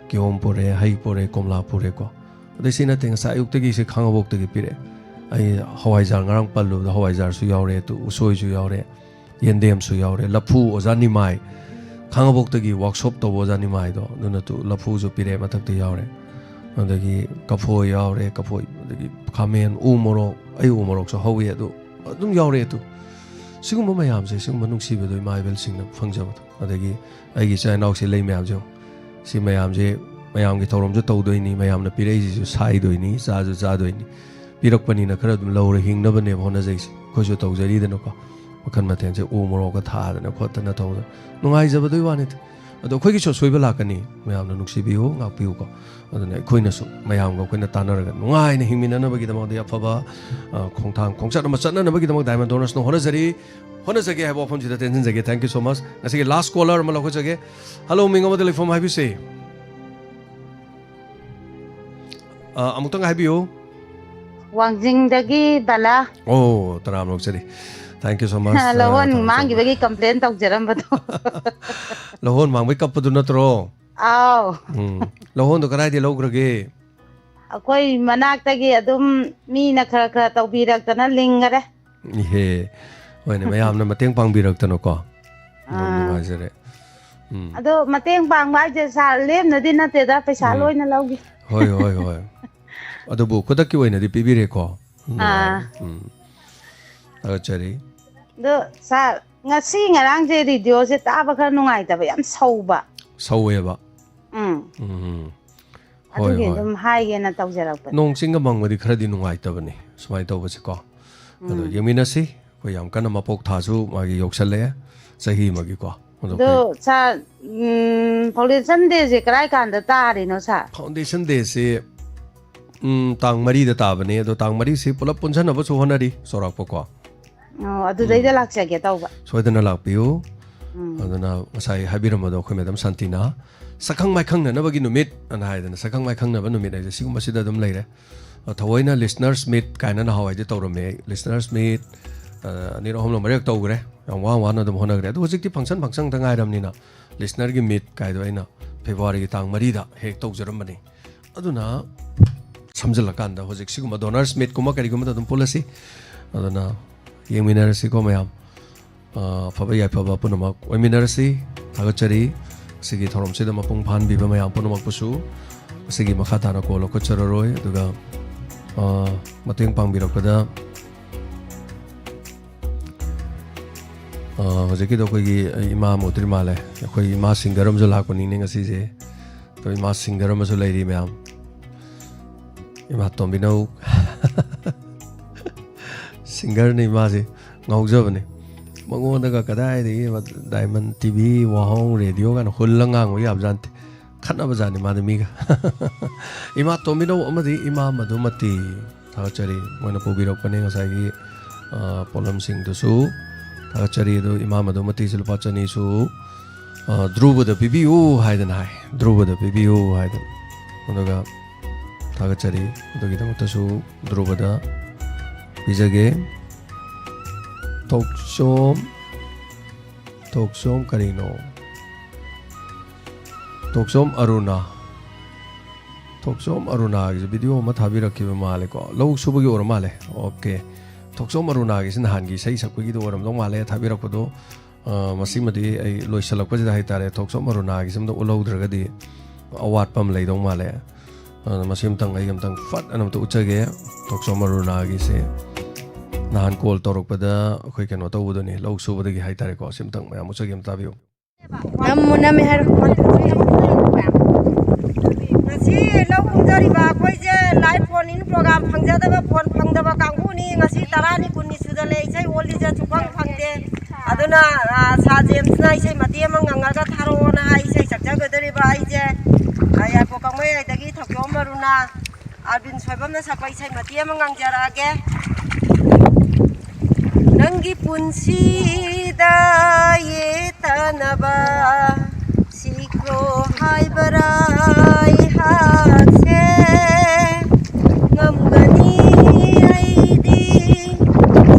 ꯀꯤꯍꯣꯝ ꯄꯨꯔꯛꯑꯦ, ꯍꯩ ꯄꯨꯔꯛꯑꯦ, ꯀꯣꯝꯂꯥ ꯄꯨꯔꯛꯑꯦꯀꯣ꯫ ꯑꯗꯩ ꯁꯤ ꯅꯠꯇꯦ, ꯉꯁꯥꯏ ꯑꯌꯨꯛꯇꯒꯤ ꯁꯤ ꯈꯥꯡꯉꯕꯣꯛꯇꯒꯤ ꯄꯤꯔꯛꯑꯦ꯫ ꯑꯩ ꯍꯋꯥꯏꯖꯥꯔ ꯉꯔꯥꯡ ꯄꯜꯂꯨꯕꯗ ꯍꯋꯥꯏꯖꯥꯔꯁꯨ ꯌꯥꯎꯔꯦ, ꯇꯨ, ꯎꯁꯣꯏꯁꯨ ꯌꯥꯎꯔꯦ, ꯌꯦꯟꯗꯦꯝꯁꯨ ꯌꯥꯎꯔꯦ, ꯂꯐꯨ, ꯑꯣꯖꯥ ꯅꯤꯃꯥꯏ, ꯈꯥꯡꯉꯕꯣꯛꯇꯒꯤ ꯋꯥꯛꯁꯣꯞ ꯇꯧꯕ ꯑꯣꯖꯥ ꯅꯤꯃꯥꯏꯗꯣ, ꯑꯗꯨꯅ ꯇꯨ ꯂꯐꯨꯁꯨ ꯄꯤꯔꯛꯑꯦ, ꯃꯊꯛꯇ ꯌꯥꯎꯔꯦ꯫ ꯑꯗꯒꯤ ꯀꯐꯣꯏ ꯌꯥꯎꯔꯦ, ꯀꯐꯣꯏ, ꯑꯗꯒꯤ ꯈꯥꯃꯦꯟ, ꯎ ꯃꯣꯔꯣꯛ, ꯑꯩ ꯎ ꯃꯣꯔꯣꯛꯁꯨ ꯍꯧꯋꯤ, ꯑꯗꯨ ꯑꯗꯨꯝ ꯌꯥꯎꯔꯛꯑꯦ꯫ ꯇꯨ ꯁꯤꯒꯨꯝꯕ ꯃꯌꯥꯝꯁꯦ, ꯁꯤꯒꯨꯝꯕ ꯅꯨꯡꯁꯤꯕꯗꯣ ꯏꯃꯥ ꯏꯕꯦꯜꯁꯤꯡꯅ ꯐꯪꯖꯕꯗꯣ, ꯑꯗꯒꯤ ꯑꯩꯒꯤ ꯏꯆꯥ ꯏꯅꯥꯎꯁꯤ ꯂꯩ ꯃꯌꯥꯝꯁꯦ ꯌꯦꯡꯉꯣ꯫ ꯁꯤ ꯃꯌꯥꯝꯁꯦ, ꯃꯌꯥꯝꯒꯤ ꯊꯧꯔꯝꯁꯨ ꯇꯧꯗꯣꯏꯅꯤ, ꯃꯌꯥꯝꯅ ꯄꯤꯔꯛꯏꯁꯤꯁꯨ ꯁꯥꯏꯗꯣꯏꯅꯤ, ꯆꯥꯁꯨ ꯆꯥꯗꯣꯏꯅꯤ꯫ ꯄꯤꯔꯛꯄꯅꯤꯅ ꯈꯔ ꯑꯗꯨꯝ ꯂꯧꯔ ꯍꯤꯡꯅꯕꯅꯦꯕ ꯍꯣꯠꯅꯖꯩꯁꯦ꯫ ꯑꯩꯈꯣꯏꯁꯨ ꯇꯧꯖꯔꯤꯗꯅꯀꯣ, ꯃꯈꯜ ꯃꯊꯦꯜꯁꯦ ꯎ ꯃꯣꯔꯣꯛꯀ ꯊꯥꯗꯅ ꯈꯣꯠꯇꯅ ꯇꯧꯗꯅ ꯅꯨꯡꯉꯥꯏꯖꯕꯗꯨꯒꯤ ꯋꯥꯅꯤꯗ꯫ ꯑꯗꯣ ꯑꯩꯈꯣꯏꯒꯤꯁꯨ ꯑꯁꯣꯏꯕ ꯂꯥꯛꯀꯅꯤ, ꯃꯌꯥꯝꯅ ꯅꯨꯡꯁꯤꯕꯤꯌꯨ, ꯉꯥꯛꯄꯤꯌꯨꯀꯣ꯫ ꯑꯗꯨꯅ ꯑꯩꯈꯣꯏꯅꯁꯨ ꯃꯌꯥꯝꯒ ꯑꯩꯈꯣꯏꯅ ꯇꯥꯟꯅꯔꯒ ꯅꯨꯡꯉꯥꯏꯅ ꯍꯤꯡꯃꯤꯟꯅꯅꯕꯒꯤꯗꯃꯛꯇ ꯑꯐꯕ, ꯑ, ꯈꯣꯡꯊꯥꯡ ꯈꯣꯡꯆꯠ ꯑꯃ ꯆꯠꯅꯅꯕꯒꯤꯗꯃꯛ Diamond Donors ꯅ ꯍꯣꯠꯅꯖꯔꯤ꯫ ꯍꯣꯠꯅꯖꯒꯦ ꯍꯥꯏꯕ ꯋꯥꯐꯝꯁꯤꯗ ꯇꯦꯟꯁꯤꯟꯖꯒꯦ꯫ Thank you so much꯫ ꯉꯁꯤꯒꯤ last caller ꯑꯃ ꯂꯧꯈꯠꯆꯒꯦ꯫ Hello, ꯃꯤꯡ ꯑꯃꯗ ꯂꯩꯐꯝ ꯍꯥꯏꯕꯤꯁꯦ꯫ ꯑ, ꯑꯃꯨꯛꯇꯪ ꯍꯥꯏꯕꯤꯌꯨ꯫ ꯋꯥꯡꯖꯤꯡꯗꯒꯤ ꯕꯂꯥ꯫ ꯑꯣ, ꯇꯔꯥꯝꯅ ꯑꯣꯛꯆꯔꯤ꯫ Thank you so much꯫ ꯂꯧꯍꯣꯟ ꯑ, ꯃꯥꯡꯈꯤꯕꯒꯤ complain ꯇꯧꯖꯔꯝꯕꯗꯣ꯫ ꯂꯧꯍꯣꯟ ꯃꯥꯡꯕꯩ ꯀꯞꯄꯗꯨ ꯅꯠꯇ꯭ꯔꯣ? ꯑꯥꯎ꯫ ꯎꯝ꯫ ꯂꯧꯍꯣꯟꯗꯣ ꯀꯗꯥꯏꯗꯩ ꯂꯧꯈ꯭ꯔꯒꯦ? ꯑꯩꯈꯣꯏ ꯃꯅꯥꯛꯇꯒꯤ ꯑꯗꯨꯝ ꯃꯤꯅ ꯈꯔ ꯈꯔ ꯇꯧꯕꯤꯔꯛꯇꯅ ꯂꯤꯡꯈꯔꯦ꯫ ꯏꯍꯦ꯫ ꯍꯣꯏꯅꯦ, ꯃꯌꯥꯝꯅ ꯃꯇꯦꯡ ꯄꯥꯡꯕꯤꯔꯛꯇꯅꯀꯣ꯫ ꯌꯥꯝ ꯑꯥ꯫ ꯅꯨꯡꯉꯥꯏꯖꯔꯦ꯫ ꯎꯝ꯫ ꯑꯗꯣ ꯃꯇꯦꯡ ꯄꯥꯡꯕ ꯍꯥꯏꯁꯦ ꯁꯥꯔ ꯂꯦꯝꯅꯗꯤ ꯅꯠꯇꯦꯗ, ꯄꯩꯁꯥ ꯎꯝ꯫ ꯂꯣꯏꯅ ꯂꯧꯈꯤ꯫ ꯍꯣꯏ, ꯍꯣꯏ, ꯍꯣꯏ꯫ ꯑꯗꯨꯕꯨ ꯈꯨꯗꯛꯀꯤ ꯑꯣꯏꯅꯗꯤ ꯄꯤꯕꯤꯔꯦꯀꯣ꯫ ꯎꯝ, ꯑꯥ꯫ ꯎꯝ꯫ ꯊꯥꯒꯠꯆꯔꯤ꯫ ꯑꯗꯣ ꯁꯥꯔ, ꯉꯁꯤ ꯉꯔꯥꯡꯁꯦ ꯔꯦꯗꯤꯑꯣꯁꯦ ꯇꯥꯕ ꯈꯔ ꯅꯨꯡꯉꯥꯏꯇꯕ, ꯌꯥꯝ ꯁꯧꯕ꯫ ꯁꯧꯋꯦꯕ꯫ ꯎꯝ꯫ ꯎꯝ꯫ ꯍꯣꯏ, ꯑꯗꯨꯒꯤ ꯍꯣꯏ꯫ ꯑꯗꯨꯝ ꯍꯥꯏꯒꯦꯅ ꯇꯧꯖꯔꯛꯄꯅꯦ꯫ ꯅꯣꯡ ꯆꯤꯡꯒ ꯃꯪꯕꯗꯤ ꯈꯔꯗꯤ ꯅꯨꯡꯉꯥꯏꯇꯕꯅꯤ ꯁꯨꯃꯥꯏꯅ ꯇꯧꯕꯁꯦꯀꯣ꯫ ꯑꯗꯣ ꯎꯝ꯫ ꯌꯦꯡꯃꯤꯟꯅꯁꯤ꯫ ꯑꯩꯈꯣꯏ ꯌꯥꯝ ꯀꯟꯅ ꯃꯄꯣꯛ ꯊꯥꯁꯨ ꯃꯥꯒꯤ ꯌꯧꯁꯜꯂꯛꯑꯦ, ꯆꯍꯤ ꯑꯃꯒꯤꯀꯣ꯫ ꯑꯗꯣ ꯑꯗꯣ ꯑꯩꯈꯣꯏ ꯁꯥꯔ, ꯎꯝ, ꯐꯥꯎꯟꯗꯦꯁꯟ ꯗꯦꯁꯦ ꯀꯔꯥꯏ ꯀꯥꯟꯗ ꯇꯥꯔꯤꯅꯣ, ꯁꯥꯔ? ꯐꯥꯎꯟꯗꯦꯁꯟ ꯗꯦꯁꯤ ꯎꯝ, ꯇꯥꯡ ꯃꯔꯤꯗ ꯇꯥꯕꯅꯦ꯫ ꯑꯗꯣ ꯇꯥꯡ ꯃꯔꯤꯁꯤ ꯄꯨꯂꯞ ꯄꯨꯟꯁꯟꯅꯕꯁꯨ ꯍꯣꯠꯅꯔꯤ, ꯆꯥꯎꯔꯥꯛꯄꯀꯣ꯫ ꯑꯣ, ꯑꯗꯨꯗꯩꯗ ꯂꯥꯛꯆꯒꯦ ꯇꯧꯕ꯫ ꯁꯣꯏꯗꯅ ꯂꯥꯛꯄꯤꯌꯨ꯫ ꯎꯝ. ꯑꯗꯨꯅ ꯉꯁꯥꯏ ꯍꯥꯏꯕꯤꯔꯝꯕꯗꯣ ꯑꯩꯈꯣꯏ ꯃꯦꯗꯥꯝ ꯁꯥꯟꯇꯤꯅ ꯁꯛꯈꯪ ꯃꯥꯏꯈꯪꯅꯅꯕꯒꯤ ꯅꯨꯃꯤꯠ ꯑꯅ ꯍꯥꯏꯗꯅ, ꯁꯛꯈꯪ ꯃꯥꯏꯈꯪꯅꯕ ꯅꯨꯃꯤꯠ ꯍꯥꯏꯁꯦ ꯁꯤꯒꯨꯝꯕꯁꯤꯗ ꯑꯗꯨꯝ ꯂꯩꯔꯦ꯫ ꯑ, ꯊꯑꯣꯏꯅ listeners meet ꯀꯥꯏꯅ ꯅꯍꯥꯟꯋꯥꯏꯗꯤ ꯇꯧꯔꯝꯃꯦ꯫ Listeners meet, ꯑ, ꯑꯅꯤꯔꯛ ꯑꯍꯨꯝꯂꯛ ꯃꯔꯤꯔꯛ ꯇꯧꯈ꯭ꯔꯦ, ꯌꯥꯝ ꯋꯥ ꯋꯥꯅ ꯑꯗꯨꯝ ꯍꯣꯠꯅꯈ꯭ꯔꯦ꯫ ꯑꯗꯣ ꯍꯧꯖꯤꯛꯇꯤ ꯐꯪꯁꯟ ꯐꯪꯁꯟꯗ ꯉꯥꯏꯔꯕꯅꯤꯅ listenerꯒꯤ meet ꯀꯥꯏꯗꯣ ꯑꯩꯅ ꯐꯦꯕ꯭ꯔꯨꯋꯥꯔꯤꯒꯤ ꯇꯥꯡ ꯃꯔꯤꯗ ꯍꯦꯛ ꯇꯧꯖꯔꯝꯕꯅꯤ꯫ ꯑꯗꯨꯅ ꯁꯝꯖꯜꯂꯀꯥꯟꯗ ꯍꯧꯖꯤꯛ ꯁꯤꯒꯨꯝꯕ donors meetꯀꯨꯝꯕ ꯀꯔꯤꯒꯨꯝꯕꯗ ꯑꯗꯨꯝ ꯄꯨꯜꯂꯁꯤ꯫ ꯑꯗꯨꯅ ꯌꯦꯡꯃꯤꯟꯅꯔꯁꯤꯀꯣ ꯃꯌꯥꯝ꯫ ꯑ, ꯑꯐꯕ ꯌꯥꯏꯐꯕ ꯄꯨꯝꯅꯃꯛ ꯑꯣꯏꯃꯤꯟꯅꯔꯁꯤ꯫ ꯊꯥꯒꯠꯆꯔꯤ꯫ ꯑꯁꯤꯒꯤ ꯊꯧꯔꯝꯁꯤꯗ ꯃꯄꯨꯡ ꯐꯥꯍꯟꯕꯤꯕ ꯃꯌꯥꯝ ꯄꯨꯝꯅꯃꯛꯄꯨꯁꯨ꯫ ꯑꯁꯤꯒꯤ ꯃꯈꯥ ꯇꯥꯅ ꯀꯣꯜ ꯂꯧꯈꯠꯆꯔꯔꯣꯏ꯫ ꯑꯗꯨꯒ, ꯑ, ꯃꯇꯦꯡ ꯄꯥꯡꯕꯤꯔꯛꯄꯗ, ꯑ, ꯍꯧꯖꯤꯛꯀꯤꯗꯣ ꯑꯩꯈꯣꯏꯒꯤ, ꯑꯩ ꯏꯃꯥ ꯑꯃ ꯎꯗ꯭ꯔꯤ ꯃꯥꯜꯂꯦ꯫ ꯑꯩꯈꯣꯏ ꯏꯃꯥ singer ꯑꯃꯁꯨ ꯂꯥꯛꯄꯅꯤꯅꯦ ꯉꯁꯤꯁꯦ꯫ ꯑꯩꯈꯣꯏ ꯏꯃꯥ singer ꯑꯃꯁꯨ ꯂꯩꯔꯤ ꯃꯌꯥꯝ꯫ ꯏꯃꯥ ꯇꯣꯝꯕꯤꯅꯧ꯫ Singerꯅꯤ ꯏꯃꯥꯁꯦ꯫ ꯉꯥꯎꯖꯕꯅꯤ꯫ ꯃꯉꯣꯟꯗꯒ ꯀꯗꯥꯏꯗꯒꯤ Diamond TV, ꯋꯥꯍꯣꯡ, radio ꯀꯥꯏꯅ ꯍꯨꯜꯂ ꯉꯥꯡꯕ ꯌꯥꯕꯖꯥꯠ ꯅꯠꯇꯦ꯫ ꯈꯠꯅꯕꯖꯥꯠꯅꯤ ꯃꯥꯗꯤ ꯃꯤꯒ꯫ ꯏꯃꯥ ꯇꯣꯝꯕꯤꯅꯧ ꯑꯃꯗꯤ ꯏꯃꯥ ꯃꯗꯨꯃꯇꯤ꯫ ꯊꯥꯒꯠꯆꯔꯤ꯫ ꯃꯣꯏꯅ ꯄꯨꯕꯤꯔꯛꯄꯅꯤ ꯉꯁꯥꯏꯒꯤ, ꯑ, ꯄꯣꯠꯂꯝꯁꯤꯡꯗꯨꯁꯨ꯫ ꯊꯥꯒꯠꯆꯔꯤ꯫ ꯑꯗꯨ ꯏꯃꯥ ꯃꯗꯨꯃꯇꯤꯁꯨ ꯂꯨꯄꯥ ꯆꯅꯤꯁꯨ, ꯑ, ꯙ꯭ꯔꯨꯕꯗ ꯄꯤꯕꯤꯌꯨ ꯍꯥꯏꯗꯅ ꯍꯥꯏ꯫ ꯙ꯭ꯔꯨꯕꯗ ꯄꯤꯕꯤꯌꯨ ꯍꯥꯏꯗꯅ꯫ ꯑꯗꯨꯒ ꯊꯥꯒꯠꯆꯔꯤ꯫ ꯑꯗꯨꯒꯤꯗꯃꯛꯇꯁꯨ ꯙ꯭ꯔꯨꯕꯗ ꯄꯤꯖꯒꯦ꯫ ꯊꯣꯛꯆꯣꯝ, ꯊꯣꯛꯆꯣꯝ ꯀꯔꯤꯅꯣ? ꯊꯣꯛꯆꯣꯝ ꯑꯔꯨꯅꯥ꯫ ꯊꯣꯛꯆꯣꯝ ꯑꯔꯨꯅꯥꯒꯤꯁꯦ video ꯑꯃ ꯊꯥꯕꯤꯔꯛꯈꯤꯕ ꯃꯥꯜꯂꯦꯀꯣ꯫ ꯂꯧ ꯁꯨꯕꯒꯤ ꯑꯣꯏꯔ ꯃꯥꯜꯂꯦ꯫ OK꯫ ꯊꯣꯛꯆꯣꯝ ꯑꯔꯨꯅꯥꯒꯤꯁꯦ ꯅꯍꯥꯟꯒꯤ ꯏꯁꯩ ꯁꯛꯄꯒꯤꯗꯣ ꯑꯣꯏꯔꯝꯗꯧ ꯃꯥꯜꯂꯦ ꯊꯥꯕꯤꯔꯛꯄꯗꯣ꯫ ꯑ, ꯃꯁꯤꯃꯗꯤ ꯑꯩ ꯂꯣꯏꯁꯤꯜꯂꯛꯄꯁꯤꯗ ꯍꯥꯏꯇꯥꯔꯦ, ꯊꯣꯛꯆꯣꯝ ꯑꯔꯨꯅꯥꯒꯤꯁꯦ ꯑꯝꯇ ꯎꯠꯍꯧꯗ꯭ꯔꯒꯗꯤ ꯑꯋꯥꯠꯄ ꯑꯃ ꯂꯩꯗꯧ ꯃꯥꯜꯂꯦ꯫ ꯑꯗꯨꯅ ꯃꯁꯤ ꯑꯝꯇꯪ ꯑꯩ ꯑꯝꯇꯪ ꯐꯠ ꯑꯅ ꯑꯝꯇ ꯎꯠꯆꯒꯦ꯫ ꯊꯣꯛꯆꯣꯝ ꯑꯔꯨꯅꯥꯒꯤꯁꯦ ꯅꯍꯥꯟ call ꯇꯧꯔꯛꯄꯗ ꯑꯩꯈꯣꯏ ꯀꯩꯅꯣ ꯇꯧꯕꯗꯨꯅꯤ, ꯂꯧ ꯁꯨꯕꯗꯒꯤ ꯍꯥꯏꯇꯥꯔꯦꯀꯣ꯫ ꯁꯤ ꯑꯝꯇꯪ ꯃꯌꯥꯝ ꯎꯠꯆꯒꯦ, ꯑꯝꯇ ꯇꯥꯕꯤꯌꯨ꯫ ꯅꯝꯃꯨ ꯅꯝꯃꯦ ꯍꯥꯏꯔꯣ꯫ ꯉꯁꯤ ꯂꯧ ꯀꯨꯝꯖꯔꯤꯕ ꯑꯩꯈꯣꯏꯁꯦ live phone in program ꯐꯪꯖꯗꯕ, phone ꯐꯪꯗꯕ ꯀꯥꯡꯕꯨꯅꯤ꯫ ꯉꯁꯤ ꯇꯔꯥꯅꯤ ꯀꯨꯟꯅꯤ ꯁꯨꯖꯜꯂꯦ ꯏꯁꯩ ꯑꯣꯜꯂꯤꯁꯦ, ꯁꯨꯐꯪ ꯐꯪꯗꯦ꯫ ꯑꯗꯨꯅ, ꯑ, ꯁꯥꯔ ꯖꯦꯝꯁꯅ ꯏꯁꯩ ꯃꯇꯦꯛ ꯑꯃ ꯉꯪꯉꯒ ꯊꯥꯔꯛꯑꯣꯅ ꯍꯥꯏ, ꯏꯁꯩ ꯁꯛꯆꯒꯦ꯫ ꯁꯣꯏꯕꯝꯅ ꯁꯛꯄ ꯏꯁꯩ ꯃꯇꯦꯛ ꯑꯃ ꯉꯥꯡꯖꯔꯛꯑꯒꯦ꯫ ꯅꯪꯒꯤ ꯄꯨꯟꯁꯤꯗ ꯌꯦꯇꯅꯕ ꯁꯤꯈ꯭ꯔꯣ ꯍꯥꯏꯕꯔꯥ ꯑꯩꯍꯥꯛꯁꯦ? ꯉꯝꯒꯅꯤ ꯑꯩꯗꯤ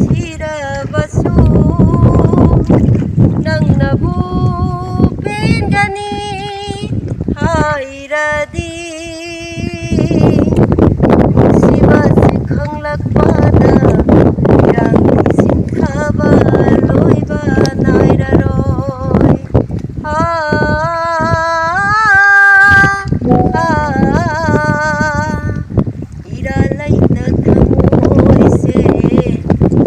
ꯁꯤꯔꯕꯁꯨ, ꯅꯪꯅꯕꯨ ꯄꯦꯟꯒꯅꯤ ꯍꯥꯏꯔꯗꯤ, ꯅꯨꯡꯁꯤꯕꯁꯤ ꯈꯪꯂꯛꯄꯗ ꯏꯔꯥꯡꯒꯤ ꯁꯤꯡꯊꯕ ꯂꯣꯏꯕ ꯅꯥꯏꯔꯔꯣꯏ꯫ ꯑꯥ, ꯑꯥ, ꯏꯔꯥ ꯂꯩꯇ ꯊꯃꯣꯏꯁꯦ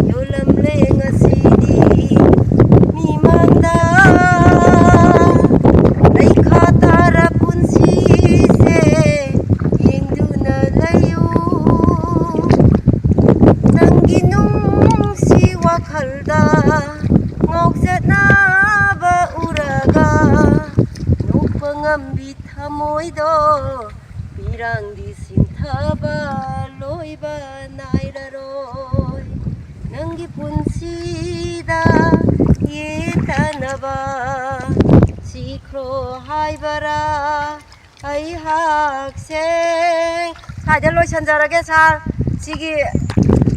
ꯌꯣꯜꯂꯝꯂꯦ ꯉꯁꯤꯗꯤ ꯃꯤꯃꯥꯡꯗ꯫ ꯂꯩꯈꯥ ꯇꯥꯔ ꯄꯨꯟꯁꯤꯁꯦ ꯌꯦꯡꯗꯨꯅ ꯂꯩꯌꯨ꯫ ꯅꯪꯒꯤ ꯅꯨꯡꯁꯤ ꯋꯥꯈꯜꯗ ꯉꯥꯎꯖꯠꯅꯕ ꯎꯔꯒ ꯅꯣꯛꯄ ꯉꯝꯕꯤ ꯊꯃꯣꯏꯗꯣ ꯄꯤꯔꯥꯡꯗꯤ ꯁꯤꯟꯊꯕ ꯂꯣꯏꯕ ꯅꯥꯏꯔꯔꯣꯏ꯫ ꯅꯪꯒꯤ ꯄꯨꯟꯁꯤꯗ ꯌꯦꯇꯅꯕ ꯁꯤꯈ꯭ꯔꯣ ꯍꯥꯏꯕꯔꯥ ꯑꯩꯍꯥꯛꯁꯦ? ꯁ꯭ꯋꯥꯏꯗ ꯂꯣꯏꯁꯟꯖꯔꯒꯦ ꯁꯥꯔ꯫ ꯁꯤꯒꯤ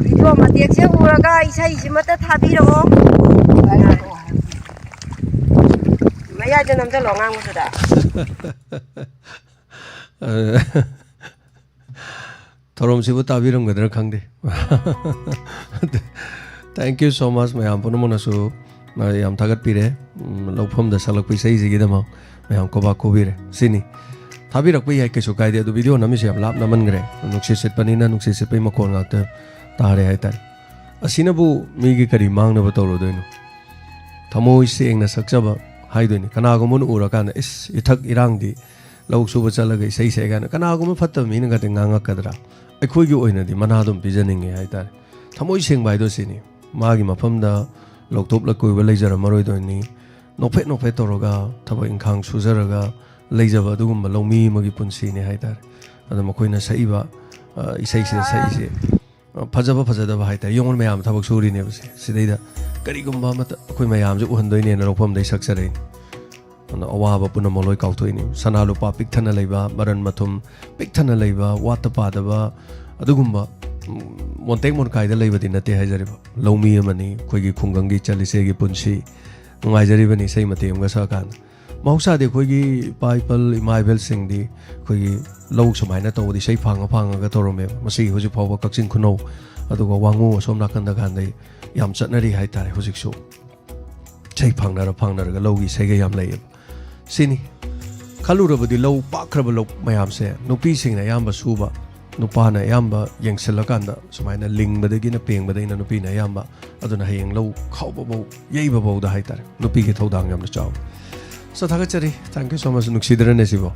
ꯚꯤꯗꯤꯑꯣ ꯃꯇꯦꯛꯁꯦ ꯎꯔꯒ ꯏꯁꯩꯁꯤꯃꯇ ꯊꯥꯕꯤꯔꯛꯑꯣ꯫ ꯃꯌꯥꯏꯗ ꯅꯝꯁꯤꯜꯂꯣ ꯑꯉꯥꯡꯕꯗꯨꯗ꯫ ꯊꯧꯔꯝꯁꯤꯕꯨ ꯇꯥꯕꯤꯔꯝꯒꯗ꯭ꯔꯥ ꯈꯪꯗꯦ꯫ Thank you so much, ꯃꯌꯥꯝ ꯄꯨꯝꯅꯃꯛꯅꯁꯨ ꯌꯥꯝ ꯊꯥꯒꯠꯄꯤꯔꯦ꯫ ꯎꯝ, ꯂꯧꯐꯝꯗ ꯁꯛꯂꯛꯄ ꯏꯁꯩꯁꯤꯒꯤꯗꯃꯛ ꯃꯌꯥꯝ ꯈꯨꯕꯥꯛ ꯈꯨꯕꯤꯔꯦ꯫ ꯁꯤꯅꯤ꯫ ꯊꯥꯕꯤꯔꯛꯄ ꯌꯥꯏ, ꯀꯩꯁꯨ ꯀꯥꯏꯗꯦ꯫ ꯑꯗꯨ ꯚꯤꯗꯤꯑꯣ ꯅꯝꯃꯤꯁꯦ ꯌꯥꯝ ꯂꯥꯞꯅ ꯃꯟꯈ꯭ꯔꯦ꯫ ꯅꯨꯡꯁꯤꯠ ꯁꯤꯠꯄꯅꯤꯅ ꯅꯨꯡꯁꯤꯠ ꯁꯤꯠꯄꯒꯤ ꯃꯈꯣꯟ ꯉꯥꯛꯇ ꯇꯥꯔꯦ ꯍꯥꯏꯇꯥꯔꯦ꯫ ꯑꯁꯤꯅꯕꯨ ꯃꯤꯒꯤ ꯀꯔꯤ ꯃꯥꯡꯅꯕ ꯇꯧꯔꯨꯗꯣꯏꯅꯣ? ꯊꯃꯣꯏ ꯁꯦꯡꯅ ꯁꯛꯆꯕ ꯍꯥꯏꯗꯣꯏꯅꯤ꯫ ꯀꯅꯥꯒꯨꯝꯕꯅ ꯎꯔꯀꯥꯟꯗ, "ꯏꯁ, ꯏꯊꯛ ꯏꯔꯥꯡꯗꯤ, ꯂꯧ ꯁꯨꯕ ꯆꯠꯂꯒ ꯏꯁꯩ ꯁꯛꯑꯦ" ꯀꯥꯏꯅ ꯀꯅꯥꯒꯨꯝꯕ ꯐꯠꯇꯕ ꯃꯤꯅꯒꯗꯤ ꯉꯥꯡꯉꯛꯀꯗ꯭ꯔꯥ? ꯑꯩꯈꯣꯏꯒꯤ ꯑꯣꯏꯅꯗꯤ ꯃꯅꯥ ꯑꯗꯨꯝ ꯄꯤꯖꯅꯤꯡꯉꯦ ꯍꯥꯏꯇꯥꯔꯦ꯫ ꯊꯃꯣꯏ ꯁꯦꯡꯕ ꯍꯥꯏꯗꯣ ꯁꯤꯅꯤ꯫ ꯃꯥꯒꯤ ꯃꯐꯝꯗ ꯂꯧꯊꯣꯛ ꯂꯀꯣꯏꯕ ꯂꯩꯖꯔꯝꯃꯔꯣꯏꯗꯣꯏꯅꯤ꯫ ꯅꯣꯛꯐꯦꯠ ꯅꯣꯛꯐꯦꯠ ꯇꯧꯔꯒ ꯊꯕꯛ ꯏꯪꯈꯥꯡ ꯁꯨꯖꯔꯒ ꯂꯩꯖꯕ ꯑꯗꯨꯒꯨꯝꯕ ꯂꯧꯃꯤ ꯑꯃꯒꯤ ꯄꯨꯟꯁꯤꯅꯤ ꯍꯥꯏꯇꯥꯔꯦ꯫ ꯑꯗꯣ ꯃꯈꯣꯏꯅ ꯁꯛꯏꯕ ꯑ, ꯏꯁꯩꯁꯤꯗ ꯁꯛꯏꯁꯦ, ꯑ, ꯐꯖꯕ ꯐꯖꯗꯕ ꯍꯥꯏꯇꯥꯔꯦ, ꯌꯦꯡꯉꯣ ꯃꯌꯥꯝ ꯊꯕꯛ ꯁꯨꯔꯤꯅꯦꯕ ꯁꯦ꯫ ꯁꯤꯗꯩꯗ ꯀꯔꯤꯒꯨꯝꯕ ꯑꯃꯇ ꯑꯩꯈꯣꯏ ꯃꯌꯥꯝꯁꯦ ꯎꯍꯟꯗꯣꯏꯅꯦꯅ ꯂꯧꯐꯝꯗꯩ ꯁꯛꯆꯔꯛꯏꯅꯤ꯫ ꯑꯗꯨꯅ ꯑꯋꯥꯕ ꯄꯨꯝꯅꯃꯛ ꯂꯣꯏ ꯀꯥꯎꯊꯣꯛꯏꯅꯤ꯫ ꯁꯅꯥ ꯂꯨꯄꯥ ꯄꯤꯛ ꯊꯟꯅ ꯂꯩꯕ, ꯃꯔꯟ ꯃꯊꯨꯝ ꯄꯤꯛ ꯊꯟꯅ ꯂꯩꯕ, ꯋꯥꯠꯇ ꯄꯥꯗꯕ, ꯑꯗꯨꯒꯨꯝꯕ, ꯎꯝ, ꯃꯣꯟꯇꯦꯛ ꯃꯣꯟꯀꯥꯏꯗ ꯂꯩꯕꯗꯤ ꯅꯠꯇꯦ ꯍꯥꯏꯖꯔꯤꯕ꯫ ꯂꯧꯃꯤ ꯑꯃꯅꯤ, ꯑꯩꯈꯣꯏꯒꯤ ꯈꯨꯡꯒꯪꯒꯤ ꯏꯆꯜ ꯏꯆꯦꯒꯤ ꯄꯨꯟꯁꯤ꯫ ꯅꯨꯡꯉꯥꯏꯖꯔꯤꯕꯅꯤ ꯏꯁꯩ ꯃꯇꯦꯛ ꯑꯃꯒ ꯁꯛꯑꯀꯥꯟꯗ꯫ ꯃꯍꯧꯁꯥꯗꯤ ꯑꯩꯈꯣꯏꯒꯤ ꯏꯄꯥ ꯏꯄꯜ, ꯏꯃꯥ ꯏꯕꯦꯜꯁꯤꯡꯗꯤ ꯑꯩꯈꯣꯏꯒꯤ ꯂꯧ ꯁꯨꯃꯥꯏꯅ ꯇꯧꯕꯗꯤ ꯏꯁꯩ ꯐꯥꯡꯉ ꯐꯥꯡꯉꯒ ꯇꯧꯔꯝꯃꯦꯕ꯫ ꯃꯁꯤ ꯍꯧꯖꯤꯛ ꯐꯥꯎꯕ ꯀꯛꯆꯤꯡ ꯈꯨꯅꯧ, ꯑꯗꯨꯒ ꯋꯥꯉꯨ ꯑꯁꯣꯝ ꯅꯥꯀꯟꯗ ꯀꯥꯟꯗꯩ ꯌꯥꯝ ꯆꯠꯅꯔꯤ ꯍꯥꯏꯇꯥꯔꯦ꯫ ꯍꯧꯖꯤꯛꯁꯨ ꯏꯁꯩ ꯐꯥꯡꯅꯔ ꯐꯥꯡꯅꯔꯒ ꯂꯧꯒꯤ ꯏꯁꯩꯒ ꯌꯥꯝ ꯂꯩꯌꯦꯕ꯫ ꯁꯤꯅꯤ꯫ ꯈꯜꯂꯨꯔꯕꯗꯤ ꯂꯧ, ꯄꯥꯛꯈ꯭ꯔꯕ ꯂꯧ ꯃꯌꯥꯝꯁꯦ ꯅꯨꯄꯤꯁꯤꯡꯅ ꯑꯌꯥꯝꯕ ꯁꯨꯕ, ꯅꯨꯄꯥꯅ ꯑꯌꯥꯝꯕ ꯌꯦꯡꯁꯤꯜꯂꯀꯥꯟꯗ ꯁꯨꯃꯥꯏꯅ ꯂꯤꯡꯕꯗꯒꯤꯅ ꯄꯦꯡꯕꯗꯒꯤꯅ ꯅꯨꯄꯤꯅ ꯑꯌꯥꯝꯕ꯫ ꯑꯗꯨꯅ ꯍꯌꯦꯡ ꯂꯧ ꯈꯥꯎꯕꯐꯧ, ꯌꯩꯕꯐꯧꯗ ꯍꯥꯏꯇꯥꯔꯦ, ꯅꯨꯄꯤꯒꯤ ꯊꯧꯗꯥꯡ ꯌꯥꯝꯅ ꯆꯥꯎꯋꯤ꯫ So, ꯊꯥꯒꯠꯆꯔꯤ꯫ Thank you so much꯫ ꯅꯨꯡꯁꯤꯗ꯭ꯔꯅꯦ ꯁꯤꯕꯣ?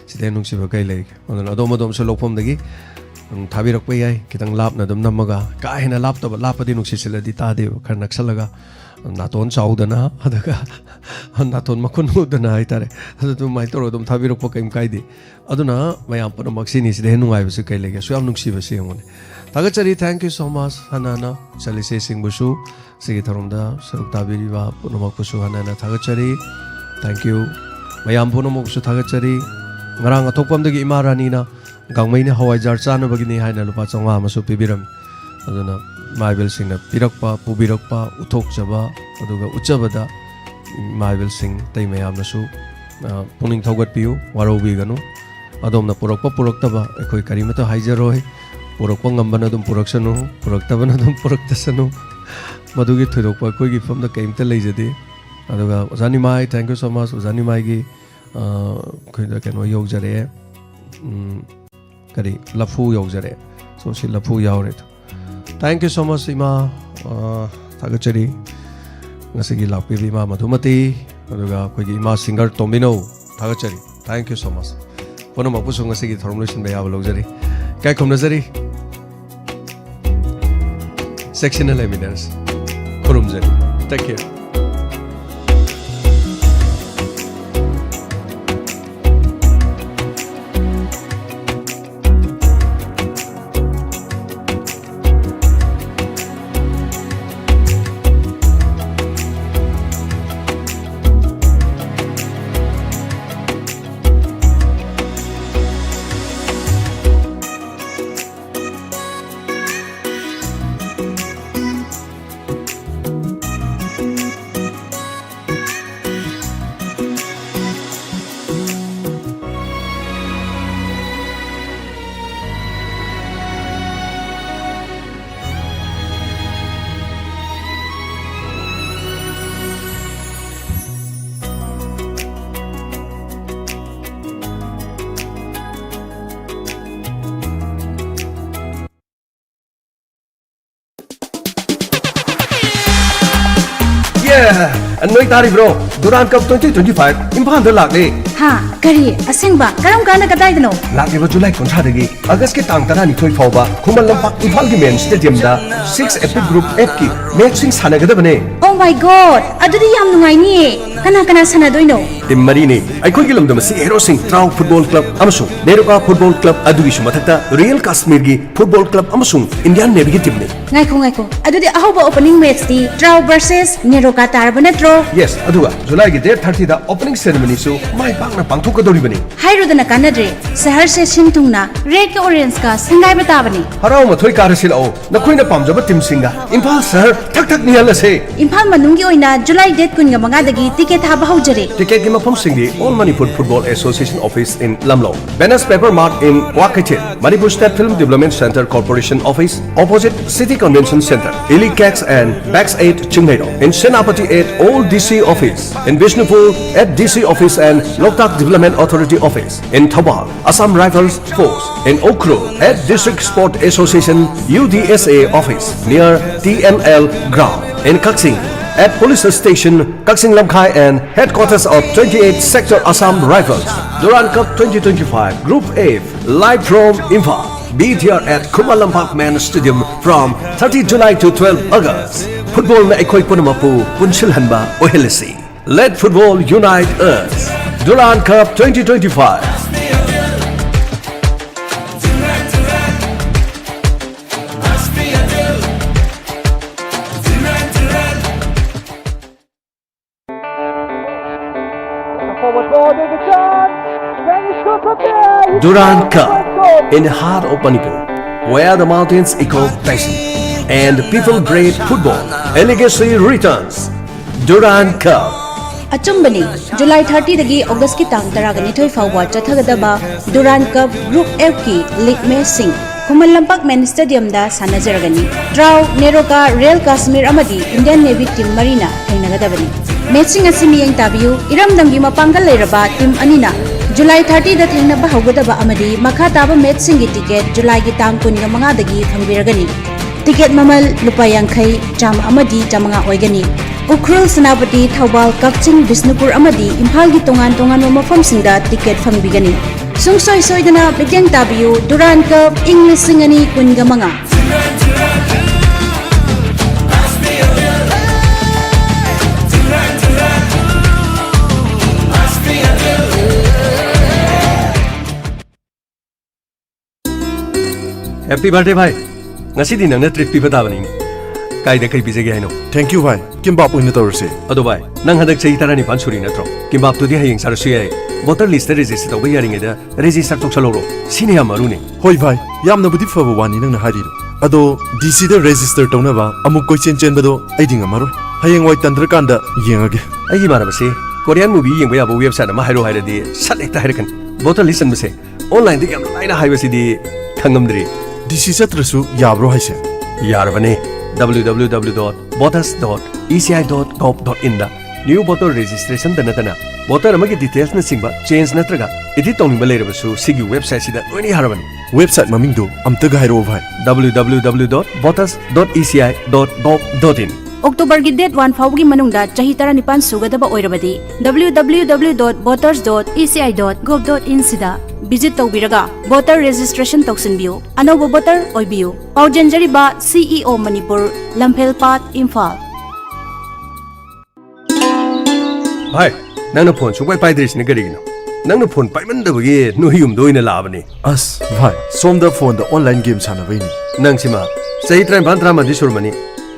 ꯁꯤꯗꯩ ꯅꯨꯡꯁꯤꯕ ꯀꯩ ꯂꯩꯒꯦ? ꯑꯗꯨꯅ ꯑꯗꯣꯝ ꯑꯗꯣꯝꯁꯨ ꯂꯧꯐꯝꯗꯒꯤ, ꯎꯝ, ꯊꯥꯕꯤꯔꯛꯄ ꯌꯥꯏ꯫ ꯈꯤꯇꯪ ꯂꯥꯞꯅ ꯑꯗꯨꯝ ꯅꯝꯃꯒ, ꯀꯥ ꯍꯦꯟꯅ ꯂꯥꯞꯇꯕ, ꯂꯥꯞꯄꯗꯤ ꯅꯨꯡꯁꯤꯠ ꯁꯤꯠꯂꯗꯤ ꯇꯥꯗꯦꯕ, ꯈꯔ ꯅꯛꯁꯜꯂꯒ, ꯅꯥꯇꯣꯟ ꯆꯥꯎꯗꯅ, ꯑꯗꯨꯒ ꯅꯥꯇꯣꯟ ꯃꯈꯨꯟ ꯎꯗꯅ ꯍꯥꯏꯇꯥꯔꯦ꯫ ꯑꯗꯨ ꯑꯗꯨꯃꯥꯏꯅ ꯇꯧꯔꯒ ꯑꯗꯨꯝ ꯊꯥꯕꯤꯔꯛꯄ ꯀꯩꯝ ꯀꯥꯏꯗꯦ꯫ ꯑꯗꯨꯅ ꯃꯌꯥꯝ ꯄꯨꯝꯅꯃꯛ ꯁꯤꯅꯤ, ꯁꯤꯗ ꯍꯦꯟꯅ ꯅꯨꯡꯉꯥꯏꯕꯁꯤ ꯀꯩ ꯂꯩꯒꯦ? ꯑꯁꯨꯛ ꯌꯥꯝ ꯅꯨꯡꯁꯤꯕꯁꯤ ꯌꯦꯡꯉꯨꯅꯦ꯫ ꯊꯥꯒꯠꯆꯔꯤ, thank you so much꯫ ꯍꯟꯅ ꯍꯟꯅ ꯏꯆꯜ ꯏꯆꯦꯁꯤꯡꯕꯨꯁꯨ ꯁꯤꯒꯤ ꯊꯧꯔꯝꯗ ꯁꯔꯨꯛ ꯇꯥꯕꯤꯔꯤꯕ ꯄꯨꯝꯅꯃꯛꯄꯨꯁꯨ ꯍꯟꯅ ꯍꯟꯅ ꯊꯥꯒꯠꯆꯔꯤ꯫ Thank you꯫ ꯃꯌꯥꯝ ꯄꯨꯝꯅꯃꯛꯄꯨꯁꯨ ꯊꯥꯒꯠꯆꯔꯤ꯫ ꯉꯔꯥꯡ ꯑꯊꯣꯛꯄꯝꯗꯒꯤ ꯏꯃꯥ ꯔꯥꯅꯤꯅ ꯒꯥꯡꯃꯩꯅ ꯍꯋꯥꯏꯖꯥꯔ ꯆꯥꯅꯕꯒꯤꯅꯤ ꯍꯥꯏꯅ ꯂꯨꯄꯥ ꯆꯥꯝꯃꯉꯥ ꯑꯃꯁꯨ ꯄꯤꯕꯤꯔꯝꯃꯤ꯫ ꯑꯗꯨꯅ ꯏꯃꯥ ꯏꯕꯦꯜꯁꯤꯡꯅ ꯄꯤꯔꯛꯄ, ꯄꯨꯕꯤꯔꯛꯄ, ꯎꯠꯊꯣꯛꯆꯕ, ꯑꯗꯨꯒ ꯎꯠꯆꯕꯗ ꯏꯃꯥ ꯏꯕꯦꯜꯁꯤꯡ ꯑꯇꯩ ꯃꯌꯥꯝꯅꯁꯨ, ꯑ, ꯄꯨꯛꯅꯤꯡ ꯊꯧꯒꯠꯄꯤꯌꯨ, ꯋꯥꯔꯧꯕꯤꯒꯅꯨ꯫ ꯑꯗꯣꯝꯅ ꯄꯨꯔꯛꯄ ꯄꯨꯔꯛꯇꯕ ꯑꯩꯈꯣꯏ ꯀꯔꯤꯃꯇ ꯍꯥꯏꯖꯔꯣꯏ꯫ ꯄꯨꯔꯛꯄ ꯉꯝꯕꯅ ꯑꯗꯨꯝ ꯄꯨꯔꯛꯁꯅꯨ, ꯄꯨꯔꯛꯇꯕꯅ ꯑꯗꯨꯝ ꯄꯨꯔꯛꯇꯁꯅꯨ꯫ ꯃꯗꯨꯒꯤ ꯊꯣꯏꯗꯣꯛꯄ ꯑꯩꯈꯣꯏꯒꯤ ꯐꯤꯕꯝꯗ ꯀꯔꯤꯝꯇ ꯂꯩꯖꯗꯦ꯫ ꯑꯗꯨꯒ ꯑꯣꯖꯥ ꯅꯤꯃꯥꯏ, thank you so much꯫ ꯑꯣꯖꯥ ꯅꯤꯃꯥꯏꯒꯤ, ꯑ, ꯑꯩꯈꯣꯏꯗ ꯀꯩꯅꯣ ꯌꯧꯖꯔꯛꯑꯦ꯫ ꯎꯝ, ꯀꯔꯤ, ꯂꯐꯨ ꯌꯧꯖꯔꯛꯑꯦ꯫ So, ꯁꯤ ꯂꯐꯨ ꯌꯥꯎꯔꯦ꯫ Thank you so much, ꯏꯃꯥ꯫ ꯑ, ꯊꯥꯒꯠꯆꯔꯤ꯫ ꯉꯁꯤꯒꯤ ꯂꯥꯛꯄꯤꯕ ꯏꯃꯥ ꯃꯙꯨꯃꯇꯤ, ꯑꯗꯨꯒ ꯑꯩꯈꯣꯏꯒꯤ ꯏꯃꯥ singer ꯇꯣꯝꯕꯤꯅꯧ, ꯊꯥꯒꯠꯆꯔꯤ꯫ Thank you so much꯫ ꯄꯨꯝꯅꯃꯛꯄꯨꯁꯨ ꯉꯁꯤꯒꯤ ꯊꯧꯔꯝ ꯂꯣꯏꯁꯤꯟꯕ ꯌꯥꯕ ꯂꯧꯖꯔꯤ꯫ ꯏꯀꯥꯏ ꯈꯨꯝꯅꯖꯔꯤ꯫ ꯆꯦꯛꯁꯤꯟꯅ ꯂꯩꯃꯤꯟꯅꯔꯁꯤ꯫ ꯈꯨꯔꯨꯝꯖꯔꯤ꯫ Take care꯫ ꯑꯦ, ꯅꯣꯏ ꯇꯥꯔꯤꯕ꯭ꯔꯣ? ꯗꯨꯔꯥꯟ ꯀꯞ ꯇ꯭ꯋꯦꯟꯇꯤ ꯇ꯭ꯋꯦꯟꯇꯤ ꯐꯥꯏꯚ ꯏꯝꯐꯥꯜꯗ ꯂꯥꯛꯂꯦ꯫ ꯍꯥ? ꯀꯔꯤ? ꯑꯁꯦꯡꯕ? ꯀꯔꯝ ꯀꯥꯟꯗ? ꯀꯗꯥꯏꯗꯅꯣ? ꯂꯥꯛꯂꯤꯕ ꯖꯨꯂꯥꯏ ꯀꯨꯟꯊ꯭ꯔꯥꯗꯒꯤ ꯑꯥꯒꯁꯀꯤ ꯇꯥꯡ ꯇꯔꯥꯅꯤꯊꯣꯏ ꯐꯥꯎꯕ ꯈꯨꯃꯟ ꯂꯝꯄꯥꯛ ꯏꯝꯐꯥꯜꯒꯤ ꯃꯦꯟ ꯁ꯭ꯇꯦꯗꯤꯌꯝꯗ ꯁꯤꯛꯁ ꯑꯦꯄꯤꯛ ꯒ꯭ꯔꯨꯞ ꯑꯦꯐꯀꯤ ꯃꯦꯆꯁꯤꯡ ꯁꯥꯟꯅꯒꯗꯕꯅꯦ꯫ Oh my God! ꯑꯗꯨꯗꯤ ꯌꯥꯝ ꯅꯨꯡꯉꯥꯏꯅꯤꯌꯦ꯫ ꯀꯅꯥ ꯀꯅꯥ ꯁꯥꯟꯅꯗꯣꯏꯅꯣ? ꯇꯤꯝ ꯃꯔꯤꯅꯤ꯫ ꯑꯩꯈꯣꯏꯒꯤ ꯂꯝꯗꯝ ꯑꯁꯤꯒꯤ ꯍꯦꯔꯣꯁꯤꯡ ꯇ꯭ꯔꯥꯎ ꯐꯨꯠꯕꯣꯜ ꯀ꯭ꯂꯕ ꯑꯃꯁꯨꯡ ꯅꯦꯔꯣꯀꯥ ꯐꯨꯠꯕꯣꯜ ꯀ꯭ꯂꯕ, ꯑꯗꯨꯒꯤꯁꯨ ꯃꯊꯛꯇ ꯔꯤꯌꯦꯜ ꯀꯥꯁꯃꯤꯔꯒꯤ ꯐꯨꯠꯕꯣꯜ ꯀ꯭ꯂꯕ ꯑꯃꯁꯨꯡ ꯏꯟꯗꯤꯌꯥꯟ ꯅꯦꯚꯤꯒꯤ ꯇꯤꯝꯅꯤ꯫ ꯉꯥꯏꯈꯣ, ꯉꯥꯏꯈꯣ꯫ ꯑꯗꯨꯗꯤ ꯑꯍꯧꯕ ꯑꯣꯄꯅꯤꯡ ꯃꯦꯆꯇꯤ ꯇ꯭ꯔꯥꯎ ꯚꯔꯁꯦꯁ ꯅꯦꯔꯣꯀꯥ ꯇꯥꯔꯕ ꯅꯠꯇ꯭ꯔꯣ? ꯌꯦꯁ, ꯑꯗꯨꯒ ꯖꯨꯂꯥꯏꯒꯤ ꯗꯦꯠ ꯊꯥꯔꯇꯤꯗ ꯑꯣꯄꯅꯤꯡ ꯁꯦꯔꯦꯃꯣꯅꯤꯁꯨ ꯃꯥꯏ ꯄꯥꯛꯅ ꯄꯥꯡꯊꯣꯛꯀꯗꯧꯔꯤꯕꯅꯤ꯫ ꯍꯥꯏꯔꯨꯗꯅ ꯀꯥꯟꯅꯗ꯭ꯔꯦ꯫ ꯁꯍꯔꯁꯦ ꯁꯤꯟ ꯊꯨꯡꯅ ꯔꯦꯗꯀ ꯑꯣꯔꯦꯟꯖꯀ ꯁꯪꯒꯥꯏꯕ ꯇꯥꯕꯅꯤ꯫ ꯍꯔꯥꯎ ꯃꯊꯣꯏ ꯀꯥꯔꯁꯤ ꯂꯥꯛꯑꯣ, ꯅꯈꯣꯏꯅ ꯄꯥꯝꯖꯕ ꯇꯤꯝꯁꯤꯡꯒ ꯏꯝꯐꯥꯜ ꯁꯍꯔ ꯊꯛ ꯊꯛ ꯅꯤꯛꯍꯜꯂꯁꯦ꯫ ꯏꯝꯐꯥꯜ ꯃꯅꯨꯡꯒꯤ ꯑꯣꯏꯅ ꯖꯨꯂꯥꯏ ꯗꯦꯠ ꯀꯨꯟꯒ ꯃꯉꯥꯗꯒꯤ ꯇꯤꯀꯦꯠ ꯊꯥꯕ ꯍꯧꯖꯔꯦ꯫ ꯇꯤꯀꯦꯠꯀꯤ ꯃꯐꯝꯁꯤꯡꯗꯤ All Manipur Football Association Office in Lamlong, Venus Paper Mart in Kwakeche, Manipur State Film Development Center Corporation Office, opposite City Convention Center, Elite Cakes and Bakes at Chingmeirong, in Senapati at Old D C Office, in Bishnupur at D C Office and Loktak Development Authority Office, in Thoubal, Assam Rifles Force, in Ukhrul at District Sport Association U D S A Office near T M L Ground, in Kaksing at Police Station, Kaksing Lamkhai and Headquarters of twenty-eight Sector Assam Rifles. Duran Cup twenty twenty-five Group F, live from Imphal. Be there at Khumbalampak Men Stadium from thirty July to twelve August. ꯐꯨꯠꯕꯣꯜꯅ ꯑꯩꯈꯣꯏ ꯄꯨꯝꯅꯃꯛꯄꯨ ꯄꯨꯟꯁꯤꯜꯍꯟꯕ ꯑꯣꯏꯍꯜꯂꯁꯤ꯫ Let football unite us. Duran Cup twenty twenty-five. Duran Cup, in the heart of Manipur, where the mountains echo passion and the people breathe football, a legacy returns. Duran Cup. ꯑꯆꯨꯝꯕꯅꯤ꯫ ꯖꯨꯂꯥꯏ ꯊꯥꯔꯇꯤꯗꯒꯤ ꯑꯣꯒꯁꯀꯤ ꯇꯥꯡ ꯇꯔꯥꯒ ꯅꯤꯊꯣꯏ ꯐꯥꯎꯕ ꯆꯠꯊꯒꯗꯕ ꯗꯨꯔꯥꯟ ꯀꯞ ꯒ꯭ꯔꯨꯞ ꯑꯦꯐꯀꯤ ꯂꯤꯒ ꯃꯦꯆꯁꯤꯡ ꯈꯨꯃꯟ ꯂꯝꯄꯥꯛ ꯃꯦꯟ ꯁ꯭ꯇꯦꯗꯤꯌꯝꯗ ꯁꯥꯟꯅꯖꯔꯒꯅꯤ꯫ ꯇ꯭ꯔꯥꯎ, ꯅꯦꯔꯣꯀꯥ, ꯔꯦꯜ ꯀꯥꯁꯃꯤꯔ ꯑꯃꯗꯤ ꯏꯟꯗꯤꯌꯟ ꯅꯦꯚꯤ ꯇꯤꯝ ꯃꯔꯤꯅ ꯊꯦꯡꯅꯒꯗꯕꯅꯤ꯫ ꯃꯦꯆꯁꯤꯡ ꯑꯁꯤ ꯃꯤꯠꯌꯦꯡ ꯇꯥꯕꯤꯌꯨ, ꯏꯔꯝꯗꯝꯒꯤ ꯃꯄꯥꯡꯒꯜ ꯂꯩꯔꯕ ꯇꯤꯝ ꯑꯅꯤꯅ ꯖꯨꯂꯥꯏ ꯊꯥꯔꯇꯤꯗ ꯊꯦꯡꯅꯕ ꯍꯧꯒꯗꯕ ꯑꯃꯗꯤ ꯃꯈꯥ ꯇꯥꯕ ꯃꯦꯆꯁꯤꯡꯒꯤ ꯇꯤꯀꯦꯠ ꯖꯨꯂꯥꯏꯒꯤ ꯇꯥꯡ ꯀꯨꯟꯒ ꯃꯉꯥꯗꯒꯤ ꯐꯪꯕꯤꯔꯒꯅꯤ꯫ ꯇꯤꯀꯦꯠ ꯃꯃꯜ ꯂꯨꯄꯥ ꯌꯥꯡꯈꯩ, ꯆꯥꯝꯃ ꯑꯃꯗꯤ ꯆꯥꯃꯉꯥ ꯑꯣꯏꯒꯅꯤ꯫ ꯎꯈ꯭ꯔꯨꯜ, ꯁꯦꯅꯥꯄꯇꯤ, ꯊꯧꯕꯥꯜ, ꯀꯛꯆꯤꯡ, ꯕꯤꯁꯅꯨꯄꯨꯔ ꯑꯃꯗꯤ ꯏꯝꯐꯥꯜꯒꯤ ꯇꯣꯉꯥꯟ ꯇꯣꯉꯥꯟꯕ ꯃꯐꯝꯁꯤꯡꯗ ꯇꯤꯀꯦꯠ ꯐꯪꯕꯤꯒꯅꯤ꯫ ꯁꯨꯡꯁꯣꯏ ꯁꯣꯏꯗꯅ ꯃꯤꯠꯌꯦꯡ ꯇꯥꯕꯤꯌꯨ, ꯗꯨꯔꯥꯟ ꯀꯞ ꯏꯪ ꯂꯤꯁꯤꯡ ꯑꯅꯤ ꯀꯨꯟꯒ ꯃꯉꯥ꯫ Happy birthday, ꯚꯥꯏ꯫ ꯉꯁꯤꯗꯤ ꯅꯪꯅ treat ꯄꯤꯕ ꯇꯥꯕꯅꯤꯅꯦ꯫ ꯀꯥꯏꯗ ꯀꯩ ꯄꯤꯖꯒꯦ ꯍꯥꯏꯅꯣ? Thank you, ꯚꯥꯏ꯫ ꯀꯤꯝꯕꯥꯞ ꯑꯣꯏꯅ ꯇꯧꯔꯁꯦ꯫ ꯑꯗꯣ ꯚꯥꯏ, ꯅꯪ ꯍꯟꯗꯛ ꯆꯍꯤ ꯇꯔꯥꯅꯤꯄꯥꯟ ꯁꯨꯔꯤ ꯅꯠꯇ꯭ꯔꯣ? ꯀꯤꯝꯕꯥꯞꯇꯨꯗꯤ ꯍꯌꯦꯡ ꯆꯥꯔꯁꯨ ꯌꯥꯏ꯫ Voter list register ꯇꯧꯕ ꯌꯥꯔꯤꯉꯩꯗ register ꯇꯧꯁꯜꯍꯧꯔꯣ꯫ ꯁꯤꯅ ꯌꯥꯝ ꯃꯔꯨꯅꯦ꯫ ꯍꯣꯏ, ꯚꯥꯏ꯫ ꯌꯥꯝꯅꯕꯨꯗꯤ ꯐꯕ ꯋꯥꯅꯤ ꯅꯪꯅ ꯍꯥꯏꯔꯤꯗꯣ꯫ ꯑꯗꯣ, D C ꯗ register ꯇꯧꯅꯕ ꯑꯃꯨꯛ ꯀꯣꯏꯆꯦꯟ ꯆꯦꯟꯕꯗꯣ ꯑꯩꯗꯤ ꯉꯝꯃꯔꯣꯏ꯫ ꯍꯌꯦꯡꯋꯥꯏ ꯇꯟꯗ꯭ꯔꯀꯥꯟꯗ ꯌꯦꯡꯉꯒꯦ꯫ ꯑꯩꯒꯤ ꯏꯃꯥꯟꯅꯕꯁꯤ Korean movie ꯌꯦꯡꯕ ꯌꯥꯕ website ꯑꯃ ꯍꯥꯏꯔꯣ ꯍꯥꯏꯔꯗꯤ ꯁꯠ ꯍꯦꯛꯇ ꯍꯥꯏꯔꯛꯀꯅꯤ꯫ Voter list ꯆꯟꯕꯁꯦ online ꯗ ꯌꯥꯝ ꯂꯥꯏꯅ ꯍꯥꯏꯕꯁꯤꯗꯤ ꯈꯪꯉꯝꯗ꯭ꯔꯤ꯫ D C ꯆꯠꯇ꯭ꯔꯁꯨ ꯌꯥꯕ꯭ꯔꯣ ꯍꯥꯏꯁꯦ? ꯌꯥꯔꯕꯅꯦ꯫ W W W dot voters dot E C I dot gov dot in the new voter registration ꯗ ꯅꯠꯇꯅ voter ꯑꯃꯒꯤ details ꯅꯆꯤꯡꯕ change ꯅꯠꯇ꯭ꯔꯒ edit ꯇꯧꯅꯤꯡꯕ ꯂꯩꯔꯕꯁꯨ ꯁꯤꯒꯤ website ꯁꯤꯗ ꯂꯣꯏꯅ ꯌꯥꯔꯕꯅꯤ꯫ Website ꯃꯃꯤꯡꯗꯨ ꯑꯝꯇꯒ ꯍꯥꯏꯔꯛꯑꯣ, ꯚꯥꯏ꯫ W W W dot voters dot E C I dot gov dot in꯫ October ꯒꯤ date one ꯐꯥꯎꯕꯒꯤ ꯃꯅꯨꯡꯗ ꯆꯍꯤ ꯇꯔꯥꯅꯤꯄꯥꯟ ꯁꯨꯒꯗꯕ ꯑꯣꯏꯔꯕꯗꯤ, W W W dot voters dot E C I dot gov dot in ꯁꯤꯗ visit ꯇꯧꯕꯤꯔꯒ voter registration ꯇꯧꯁꯤꯟꯕꯤꯌꯨ, ꯑꯅꯧꯕ voter ꯑꯣꯏꯕꯤꯌꯨ꯫ ꯄꯥꯎꯖꯦꯟꯖꯔꯤꯕ, C E O Manipur, ꯂꯝꯐꯦꯜ ꯄꯥꯠ, ꯏꯝꯐꯥꯜ꯫ ꯚꯥꯏ, ꯅꯪꯅ phone ꯁꯨꯡꯄꯥꯏ ꯄꯥꯏꯗ꯭ꯔꯤꯁꯤꯅ ꯀꯔꯤꯒꯤꯅꯣ? ꯅꯪꯅ phone ꯄꯥꯏꯃꯟꯗꯕꯒꯤ ꯅꯣꯏ ꯌꯨꯝꯗ ꯑꯣꯏꯅ ꯂꯥꯛꯑꯕꯅꯤ꯫ ꯑꯁ ꯚꯥꯏ, ꯁꯣꯝꯗ phone ꯗ online game ꯁꯥꯟꯅꯕꯩꯅꯤ꯫ ꯅꯪꯁꯤꯃ ꯆꯍꯤ ꯇꯔꯥꯅꯤꯄꯥꯟ, ꯇꯔꯥꯃꯥꯄꯟꯗꯤ ꯁꯨꯔꯝꯃꯅꯤ,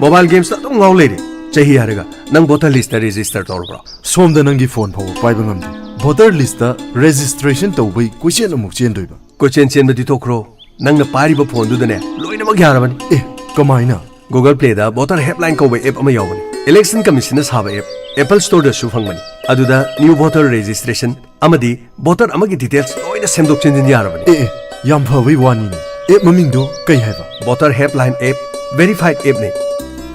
mobile games ꯇ ꯑꯗꯨꯝ ꯉꯥꯎ ꯂꯩꯔꯦ꯫ ꯆꯍꯤ ꯍꯥꯏꯔꯒ ꯅꯪ voter list ꯇ register ꯇꯧꯔꯕ꯭ꯔꯣ? ꯁꯣꯝꯗ ꯅꯪꯒꯤ phone ꯐꯥꯎꯕ ꯄꯥꯏꯕ ꯉꯝꯗꯦ, voter list ꯇ registration ꯇꯧꯕꯩ ꯀꯣꯏꯆꯦꯟ ꯑꯃꯨꯛ ꯆꯦꯟꯗꯣꯏꯕ꯫ ꯀꯣꯏꯆꯦꯟ ꯆꯦꯟꯕꯗꯤ ꯇꯣꯛꯈ꯭ꯔꯣ, ꯅꯪꯅ ꯄꯥꯏꯔꯤꯕ phone ꯗꯨꯗꯅꯦ ꯂꯣꯏꯅꯃꯛ ꯌꯥꯔꯕꯅꯤ꯫ ꯑꯦ, ꯀꯃꯥꯏꯅ? Google Play ꯗ Voter Helpline ꯀꯧꯕ app ꯑꯃ ꯌꯥꯎꯕꯅꯤ꯫ Election Commission ꯅ ꯁꯥꯕ app, Apple Store ꯗꯁꯨ ꯐꯪꯕꯅꯤ꯫ ꯑꯗꯨꯗ new voter registration ꯑꯃꯗꯤ voter ꯑꯃꯒꯤ details ꯂꯣꯏꯅ ꯁꯦꯝꯗꯣꯛ ꯁꯦꯝꯖꯤꯟ ꯌꯥꯔꯕꯅꯤ꯫ ꯑꯦ, ꯑꯦ, ꯌꯥꯝ ꯐꯕꯩ ꯋꯥꯅꯤꯅꯦ꯫ App ꯃꯃꯤꯡꯗꯣ ꯀꯩ ꯍꯥꯏꯕ? Voter Helpline app, verified app ꯅꯤ꯫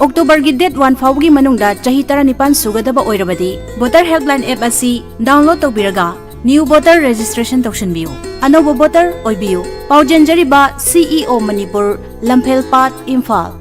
October ꯒꯤ date one ꯐꯥꯎꯕꯒꯤ ꯃꯅꯨꯡꯗ ꯆꯍꯤ ꯇꯔꯥꯅꯤꯄꯥꯟ ꯁꯨꯒꯗꯕ ꯑꯣꯏꯔꯕꯗꯤ, Voter Helpline app ꯑꯁꯤ download ꯇꯧꯕꯤꯔꯒ new voter registration ꯇꯧꯁꯤꯟꯕꯤꯌꯨ, ꯑꯅꯧꯕ voter ꯑꯣꯏꯕꯤꯌꯨ꯫ ꯄꯥꯎꯖꯦꯟꯖꯔꯤꯕ, C E O Manipur, ꯂꯝꯐꯦꯜ ꯄꯥꯠ, Imphal.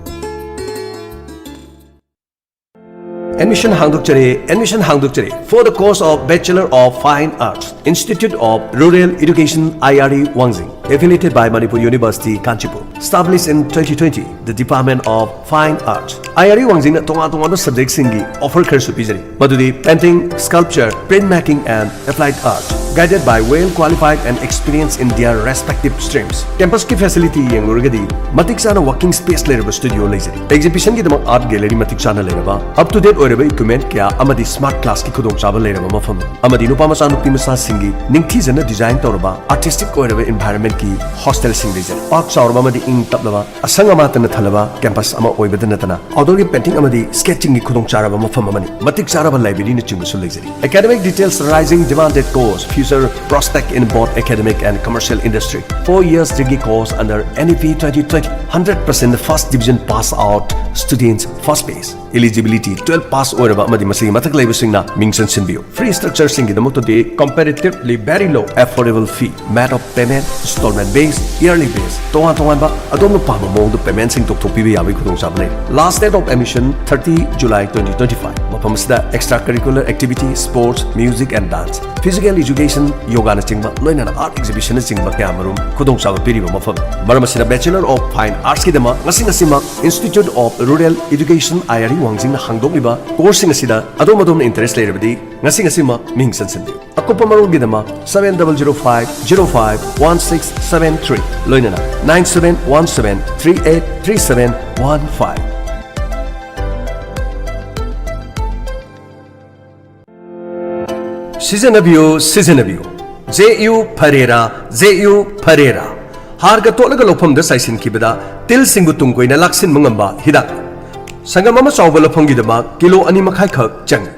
Admission ꯍꯥꯡꯗꯣꯛꯆꯔꯤ, admission ꯍꯥꯡꯗꯣꯛꯆꯔꯤ for the course of Bachelor of Fine Arts, Institute of Rural Education, I R E, Wangjing, affiliated by Manipur University, Kanchipur, established in twenty twenty, the Department of Fine Arts. I R E Wangjing ꯅ ꯇꯣꯉꯥꯟ ꯇꯣꯉꯥꯟꯕ subject ꯁꯤꯡꯒꯤ offer ꯈꯔꯁꯨ ꯄꯤꯖꯔꯤ, ꯃꯗꯨꯗꯤ painting, sculpture, print making and applied art, guided by well qualified and experienced in their respective streams. Campus ꯀꯤ facility ꯌꯦꯡꯂꯨꯔꯒꯗꯤ ꯃꯇꯤꯛ ꯆꯥꯅ working space ꯂꯩꯔꯕ studio ꯂꯩꯖꯔꯤ꯫ Exhibition ꯒꯤꯗꯃꯛ art gallery ꯃꯇꯤꯛ ꯆꯥꯅ ꯂꯩꯔꯕ, up to date ꯑꯣꯏꯔꯕ equipment ꯀꯌꯥ ꯑꯃꯗꯤ smart class ꯀꯤ ꯈꯨꯗꯣꯡꯆꯥꯕ ꯂꯩꯔꯕ ꯃꯐꯝ ꯑꯃꯗꯤ ꯅꯨꯄꯥ ꯃꯆꯥ ꯅꯨꯄꯤ ꯃꯆꯥꯁꯤꯡꯒꯤ ꯅꯤꯡꯊꯤꯖꯅ design ꯇꯧꯔꯕ artistic ꯑꯣꯏꯔꯕ environment ꯀꯤ hostel ꯁꯤꯡ ꯂꯩꯖꯔꯤ꯫ ꯄꯥꯛ ꯆꯥꯎꯔꯕ ꯑꯃꯗꯤ ꯏꯪ ꯇꯞꯂꯕ, ꯑꯁꯪ ꯑꯃꯥꯟꯇꯅ ꯊꯜꯂꯕ campus ꯑꯃ ꯑꯣꯏꯕꯗ ꯅꯠꯇꯅ outdoor ꯒꯤ painting ꯑꯃꯗꯤ sketching ꯒꯤ ꯈꯨꯗꯣꯡꯆꯥꯔꯕ ꯃꯐꯝ ꯑꯃꯅꯤ꯫ ꯃꯇꯤꯛ ꯆꯥꯔꯕ library ꯅꯆꯤꯡꯕꯁꯨ ꯂꯩꯖꯔꯤ꯫ Academic details: rising demanded course, future prospect in both academic and commercial industry. Four years degree course under N E P twenty twenty. Hundred percent first division pass out students first phase. Eligibility: twelve pass ꯑꯣꯏꯔꯕ ꯑꯃꯗꯤ ꯃꯁꯤꯒꯤ ꯃꯊꯛ ꯂꯩꯕꯁꯤꯡꯅ ꯃꯤꯡ ꯆꯟꯁꯤꯟꯕꯤꯌꯨ꯫ Fee structure ꯁꯤꯡꯒꯤꯗꯃꯛꯇꯗꯤ comparatively very low, affordable fee, mode of payment, installment based, yearly based, ꯇꯣꯉꯥꯟ ꯇꯣꯉꯥꯟꯕ ꯑꯗꯣꯝꯅ ꯄꯥꯝꯕ ꯃꯑꯣꯡꯗ payment ꯁꯤꯡ ꯇꯧꯊꯣꯛꯄꯤꯕ ꯌꯥꯕꯒꯤ ꯈꯨꯗꯣꯡꯆꯥꯕ ꯂꯩ꯫ Last date of admission: thirty July twenty twenty-five꯫ ꯃꯐꯝ ꯑꯁꯤꯗ extra curricular activity, sports, music and dance, physical education, yoga ꯅꯆꯤꯡꯕ, ꯂꯣꯏꯅꯅ art exhibition ꯅꯆꯤꯡꯕ ꯀꯌꯥ ꯃꯔꯨꯝ ꯈꯨꯗꯣꯡꯆꯥꯕ ꯄꯤꯔꯤꯕ ꯃꯐꯝ꯫ ꯃꯔꯝ ꯑꯁꯤꯅ Bachelor of Fine Arts ꯀꯤꯗꯃꯛ ꯉꯁꯤ ꯉꯁꯤꯃꯛ Institute of Rural Education, I R E, ꯋꯥꯡꯖꯤꯡꯅ ꯍꯥꯡꯗꯣꯛꯂꯤꯕ course ꯁꯤꯡ ꯑꯁꯤꯗ ꯑꯗꯣꯝ ꯑꯗꯣꯝꯅ interest ꯂꯩꯔꯕꯗꯤ ꯉꯁꯤ ꯉꯁꯤꯃꯛ ꯃꯤꯡ ꯆꯟꯁꯤꯟꯕꯤꯌꯨ꯫ ꯑꯀꯨꯞꯄ ꯃꯔꯣꯜꯒꯤꯗꯃꯛ seven double zero five zero five one six seven three, ꯂꯣꯏꯅꯅ nine seven one seven three eight three seven one five꯫ ꯁꯤꯖꯤꯟꯅꯕꯤꯌꯨ, ꯁꯤꯖꯤꯟꯅꯕꯤꯌꯨ꯫ ꯖꯦ ꯌꯨ ꯐꯔꯦꯔꯥ, ꯖꯦ ꯌꯨ ꯐꯔꯦꯔꯥ꯫ ꯍꯥꯔꯒ ꯇꯣꯠꯂꯒ ꯂꯧꯐꯝꯗ ꯆꯥꯏꯁꯤꯟꯈꯤꯕꯗ ꯇꯤꯜꯁꯤꯡꯕꯨ ꯇꯨꯡ ꯀꯣꯏꯅ ꯂꯥꯛꯁꯤꯟꯕ ꯉꯝꯕ ꯍꯤꯗꯥꯛ꯫ ꯁꯪꯒꯝ ꯑꯃ ꯆꯥꯎꯕ ꯂꯧꯐꯝꯒꯤꯗꯃꯛ ꯀꯤꯂꯣ ꯑꯅꯤ ꯃꯈꯥꯏ ꯈꯛ ꯆꯪꯏ꯫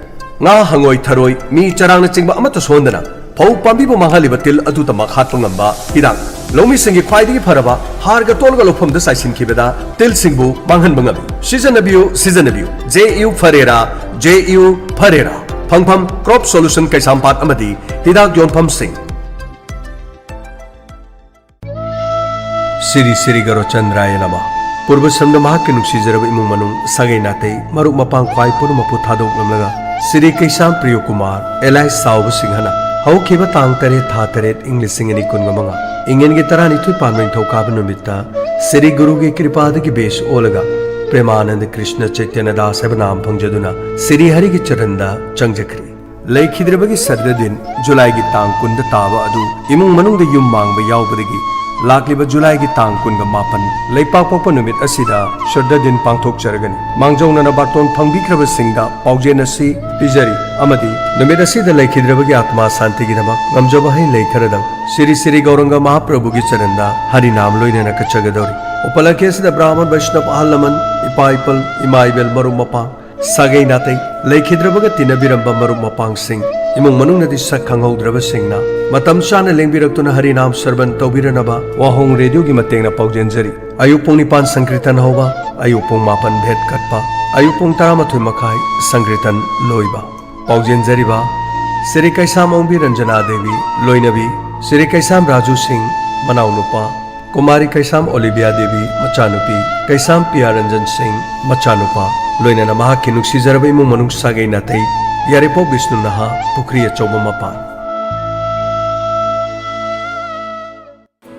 ꯉꯥ, ꯍꯪꯉꯣꯏ, ꯊꯔꯣꯏ, ꯃꯤ, ꯆꯔꯥꯡꯅꯆꯤꯡꯕ ꯑꯃꯠꯇ ꯁꯣꯛꯍꯟꯗꯅ ꯐꯧ ꯄꯥꯝꯕꯤꯕꯨ ꯃꯥꯡꯍꯜꯂꯤꯕ ꯇꯤꯜ ꯑꯗꯨꯗꯃꯛ ꯍꯥꯠꯄ ꯉꯝꯕ ꯍꯤꯗꯥꯛ꯫ ꯂꯧꯃꯤꯁꯤꯡꯒꯤ ꯈ꯭ꯋꯥꯏꯗꯒꯤ ꯐꯔꯕ ꯍꯥꯔꯒ ꯇꯣꯠꯂꯒ ꯂꯧꯐꯝꯗ ꯆꯥꯏꯁꯤꯟꯈꯤꯕꯗ ꯇꯤꯜꯁꯤꯡꯕꯨ ꯃꯥꯡꯍꯟꯕ ꯉꯝꯃꯤ꯫ ꯁꯤꯖꯤꯟꯅꯕꯤꯌꯨ, ꯁꯤꯖꯤꯟꯅꯕꯤꯌꯨ꯫ ꯖꯦ ꯌꯨ ꯐꯔꯦꯔꯥ, ꯖꯦ ꯌꯨ ꯐꯔꯦꯔꯥ꯫ ꯐꯪꯐꯝ: Crop Solution ꯀꯩꯁꯥꯝꯄꯥꯠ ꯑꯃꯗꯤ ꯍꯤꯗꯥꯛ ꯌꯣꯟꯐꯝꯁꯤꯡ꯫ ꯁꯤꯔꯤ ꯁꯤꯔꯤ ꯒꯔꯣꯆꯟꯗ꯭ꯔꯥꯌ ꯅꯃ꯫ ꯄꯨꯔꯕꯁꯝꯗ ꯃꯍꯥꯛꯀꯤ ꯅꯨꯡꯁꯤꯖꯔꯕ ꯏꯃꯨꯡ ꯃꯅꯨꯡ, ꯁꯥꯒꯩ ꯅꯥꯇꯩ, ꯃꯔꯨꯞ ꯃꯄꯥꯡ ꯈ꯭ꯋꯥꯏ ꯄꯨꯝꯅꯃꯛꯄꯨ ꯊꯥꯗꯣꯛꯂꯝꯂꯒ ꯁ꯭ꯔꯤ ꯀꯩꯁꯥꯝ ꯄ꯭ꯔꯤꯌꯣ ꯀꯨꯃꯥꯔ alias ꯆꯥꯎꯕ ꯁꯤꯡꯍꯅ ꯍꯧꯈꯤꯕ ꯇꯥꯡ ꯇꯔꯦꯠ ꯊꯥ ꯇꯔꯦꯠ ꯏꯪ ꯂꯤꯁꯤꯡ ꯑꯅꯤ ꯀꯨꯟꯒ ꯃꯉꯥ, ꯏꯪꯉꯦꯟꯒꯤ ꯇꯔꯥꯅꯤꯊꯣꯏ ꯄꯥꯟꯕ ꯅꯤꯡꯊꯧꯀꯥꯕ ꯅꯨꯃꯤꯠꯇ ꯁ꯭ꯔꯤ ꯒꯨꯔꯨꯒꯤ ꯀ꯭ꯔꯤꯄꯥꯗꯒꯤ ꯕꯦꯁ ꯑꯣꯜꯂꯒ ꯄ꯭ꯔꯦꯃꯥꯅꯟꯗ ꯀ꯭ꯔꯤꯁꯅ ꯆꯩꯇꯟꯌ ꯗꯥꯁ ꯍꯥꯏꯕ ꯅꯥꯝ ꯐꯪꯖꯗꯨꯅ ꯁ꯭ꯔꯤ ꯍꯔꯤꯒꯤ ꯆꯔꯟꯗ ꯆꯪꯖꯈ꯭ꯔꯤ꯫ ꯂꯩꯈꯤꯗ꯭ꯔꯕꯒꯤ ꯁꯗ꯭ꯔ ꯗꯤꯟ ꯖꯨꯂꯥꯏꯒꯤ ꯇꯥꯡ ꯀꯨꯟꯗ ꯇꯥꯕ ꯑꯗꯨ ꯏꯃꯨꯡ ꯃꯅꯨꯡꯗ ꯌꯨꯝ ꯃꯥꯡꯕ ꯌꯥꯎꯕꯗꯒꯤ ꯂꯥꯛꯂꯤꯕ ꯖꯨꯂꯥꯏꯒꯤ ꯇꯥꯡ ꯀꯨꯟꯒ ꯃꯥꯄꯟ ꯂꯩꯄꯥꯛꯄꯣꯛꯄ ꯅꯨꯃꯤꯠ ꯑꯁꯤꯗ ꯁꯗ꯭ꯔ ꯗꯤꯟ ꯄꯥꯡꯊꯣꯛꯆꯔꯒꯅꯤ꯫ ꯃꯥꯡꯖꯧꯅꯅ ꯕꯥꯔꯇꯣꯟ ꯐꯪꯕꯤꯈ꯭ꯔꯕꯁꯤꯡꯗ ꯄꯥꯎꯖꯦꯜ ꯑꯁꯤ ꯄꯤꯖꯔꯤ ꯑꯃꯗꯤ ꯅꯨꯃꯤꯠ ꯑꯁꯤꯗ ꯂꯩꯈꯤꯗ꯭ꯔꯕꯒꯤ ꯑꯥꯇꯃꯥ ꯁꯥꯟꯇꯤꯒꯤꯗꯃꯛ ꯉꯝꯖꯕ ꯍꯩ ꯂꯩ ꯈꯔꯗꯪ ꯁ꯭ꯔꯤ ꯁ꯭ꯔꯤ ꯒꯧꯔꯪꯒ ꯃꯍꯥꯄ꯭ꯔꯚꯨꯒꯤ ꯆꯔꯟꯗ ꯍꯔꯤꯅꯥꯝ ꯂꯣꯏꯅꯅ ꯀꯠꯆꯒꯗꯧꯔꯤ꯫ ꯎꯄꯂꯛꯀꯤ ꯑꯁꯤꯗ ꯕ꯭ꯔꯥꯍꯃꯟ ꯕꯩꯁꯅꯕ ꯑꯍꯜ ꯂꯃꯟ, ꯏꯄꯥ ꯏꯄꯜ, ꯏꯃꯥ ꯏꯕꯦꯜ, ꯃꯔꯨꯞ ꯃꯄꯥꯡ, ꯁꯥꯒꯩ ꯅꯥꯇꯩ, ꯂꯩꯈꯤꯗ꯭ꯔꯕꯒ ꯇꯤꯟꯅꯕꯤꯔꯝꯕ ꯃꯔꯨꯞ ꯃꯄꯥꯡꯁꯤꯡ, ꯏꯃꯨꯡ ꯃꯅꯨꯡꯅꯗꯤ ꯁꯛ ꯈꯪꯍꯧꯗ꯭ꯔꯕꯁꯤꯡꯅ ꯃꯇꯝ ꯆꯥꯅ ꯂꯦꯡꯕꯤꯔꯛꯇꯨꯅ ꯍꯔꯤꯅꯥꯝ ꯁ꯭ꯔꯕꯟ ꯇꯧꯕꯤꯔꯅꯕ ꯋꯥꯍꯣꯡ ꯔꯦꯗꯤꯑꯣꯒꯤ ꯃꯇꯦꯡꯅ ꯄꯥꯎꯖꯦꯟꯖꯔꯤ꯫ ꯑꯌꯨꯛ ꯄꯨꯡ ꯅꯤꯄꯥꯟ ꯁꯪꯀ꯭ꯔꯤꯇꯟ ꯍꯧꯕ, ꯑꯌꯨꯛ ꯄꯨꯡ ꯃꯥꯄꯟ ꯚꯦꯠ ꯀꯠꯄ, ꯑꯌꯨꯛ ꯄꯨꯡ ꯇꯔꯥꯃꯥꯊꯣꯏ ꯃꯈꯥꯏ ꯁꯪꯀ꯭ꯔꯤꯇꯟ ꯂꯣꯏꯕ꯫ ꯄꯥꯎꯖꯦꯟꯖꯔꯤꯕ ꯁ꯭ꯔꯤ ꯀꯩꯁꯥꯝ ꯑꯣꯡꯕꯤ ꯔꯟꯖꯅꯥ ꯗꯦꯕꯤ, ꯂꯣꯏꯅꯕꯤ ꯁ꯭ꯔꯤ ꯀꯩꯁꯥꯝ ꯔꯥꯖꯨ ꯁꯤꯡ, ꯃꯅꯥꯎꯅꯨꯄꯥ, ꯀꯨꯃꯥꯔꯤ ꯀꯩꯁꯥꯝ ꯑꯣꯂꯤꯚꯤꯌꯥ ꯗꯦꯕꯤ, ꯃꯆꯥꯅꯨꯄꯤ, ꯀꯩꯁꯥꯝ ꯄꯤꯌꯥ ꯔꯟꯖꯟ ꯁꯤꯡ, ꯃꯆꯥꯅꯨꯄꯥ, ꯂꯣꯏꯅꯅ ꯃꯍꯥꯛꯀꯤ ꯅꯨꯡꯁꯤꯖꯔꯕ ꯏꯃꯨꯡ ꯃꯅꯨꯡ, ꯁꯥꯒꯩ ꯅꯥꯇꯩ, ꯌꯥꯏꯔꯤꯄꯣꯛ ꯕꯤꯁꯅꯨ ꯅꯍꯥ, ꯄꯨꯈ꯭ꯔꯤ ꯑꯆꯧꯕ ꯃꯄꯥꯟ꯫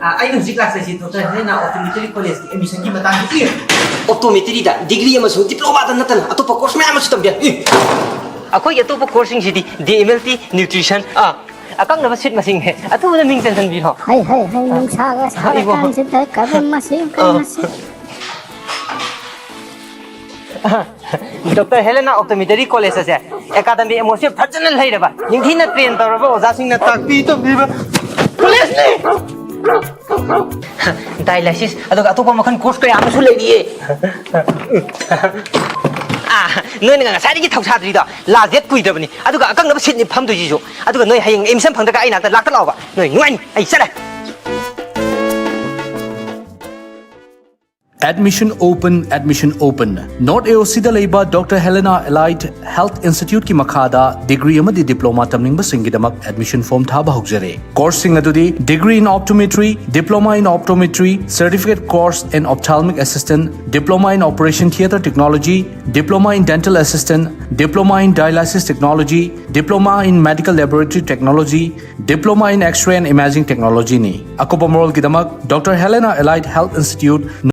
ꯑ, ꯑꯩꯅ ꯍꯧꯖꯤꯛ ꯂꯥꯛꯆꯩꯁꯤ ꯗꯣꯛꯇꯔ ꯍꯦꯂꯦꯅꯥ ꯑꯣꯞꯇꯣꯃꯦꯇ꯭ꯔꯤ ꯀꯣꯂꯦꯖꯀꯤ ꯑꯦꯗꯃꯤꯁꯟꯒꯤ ꯃꯇꯥꯡꯗ꯫ ꯑꯦ, ꯑꯣꯞꯇꯣꯃꯦꯇ꯭ꯔꯤꯗ ꯗꯤꯒ꯭ꯔꯤ ꯑꯃꯁꯨꯡ ꯗꯤꯄ꯭ꯂꯣꯃꯥꯗ ꯅꯠꯇꯅ ꯑꯇꯣꯞꯄ ꯀꯣꯔꯁ ꯃꯌꯥꯝ ꯑꯃꯁꯨ ꯇꯝꯕ ꯌꯥꯏ꯫ ꯑꯦ꯫ ꯑꯩꯈꯣꯏꯒꯤ ꯑꯇꯣꯞꯄ ꯀꯣꯔꯁꯁꯤꯡꯁꯤꯗꯤ D M L T, nutrition, ꯑꯥ, ꯑꯀꯛꯅꯕ ꯁꯤꯠ ꯃꯁꯤꯡ ꯍꯦ, ꯑꯊꯨꯕꯗ ꯃꯤꯡ ꯆꯟꯁꯤꯟꯕꯤꯔꯣ꯫ ꯍꯩ, ꯍꯩ, ꯍꯩ, ꯅꯨꯡꯁꯥꯒ ꯑꯥ, ꯏꯕꯣ꯫ ꯁꯥꯔꯀꯥꯟꯁꯤꯗ ꯀꯔꯝ ꯃꯁꯤ, ꯀꯔꯝ ꯑꯥ꯫ ꯃꯁꯤ? ꯗꯣꯛꯇꯔ ꯍꯦꯂꯦꯅꯥ ꯑꯣꯞꯇꯣꯃꯦꯇ꯭ꯔꯤ ꯀꯣꯂꯦꯖ ꯑꯁꯦ ꯑꯦꯀꯥꯗꯃꯤꯛ ꯑꯦꯠꯃꯣꯁꯐꯤꯌꯔ ꯐꯖꯅ ꯂꯩꯔꯕ, ꯅꯤꯡꯊꯤꯅ ꯇ꯭ꯔꯦꯟ ꯇꯧꯔꯕ ꯑꯣꯖꯥꯁꯤꯡꯅ ꯇꯥꯛꯄꯤ ꯇꯝꯕꯤꯕ ꯀꯣꯂꯦꯖꯅꯤ꯫ ꯗꯥꯏꯂꯥꯏꯁꯤꯁ, ꯑꯗꯨꯒ ꯑꯇꯣꯞꯄ ꯃꯈꯜ ꯀꯣꯔꯁ ꯀꯌꯥ ꯑꯃꯁꯨ ꯂꯩꯔꯤꯌꯦ꯫ ꯑꯥ, ꯅꯣꯏꯅ ꯉꯁꯥꯏꯗꯒꯤ ꯊꯧꯁꯥꯗ꯭ꯔꯤꯗꯣ, ꯂꯥꯁ ꯗꯦꯠ ꯀꯨꯏꯗ꯭ꯔꯕꯅꯤ, ꯑꯗꯨꯒ ꯑꯀꯛꯅꯕ ꯁꯤꯠꯅꯤ ꯐꯝꯗꯣꯏꯁꯤꯁꯨ꯫ ꯑꯗꯨꯒ ꯅꯣꯏ ꯍꯌꯦꯡ ꯑꯦꯗꯃꯤꯁꯟ ꯐꯪꯗ꯭ꯔꯒ ꯑꯩ ꯅꯥꯛꯇ ꯂꯥꯛꯇ ꯂꯥꯛꯑꯣꯕ, ꯅꯣꯏ ꯅꯨꯡꯉꯥꯏꯅꯤ꯫ ꯑꯩ ꯆꯠꯂꯦ꯫ Admission open, admission open. North A O C ꯗ ꯂꯩꯕ Doctor Helena Allied Health Institute ꯀꯤ ꯃꯈꯥꯗ degree ꯑꯃꯗꯤ diploma ꯇꯝꯅꯤꯡꯕꯁꯤꯡꯒꯤꯗꯃꯛ admission form ꯊꯥꯕ ꯍꯧꯖꯔꯦ꯫ Course ꯁꯤꯡ ꯑꯗꯨꯗꯤ degree in optometry, diploma in optometry, certificate course in ophthalmic assistant, diploma in operation theatre technology, diploma in dental assistant, diploma in dialysis technology, diploma in medical laboratory technology, diploma in X-ray and imaging technology ꯅꯤ꯫ ꯑꯀꯨꯞꯄ ꯃꯔꯣꯜꯒꯤꯗꯃꯛ Doctor Helena Allied Health Institute,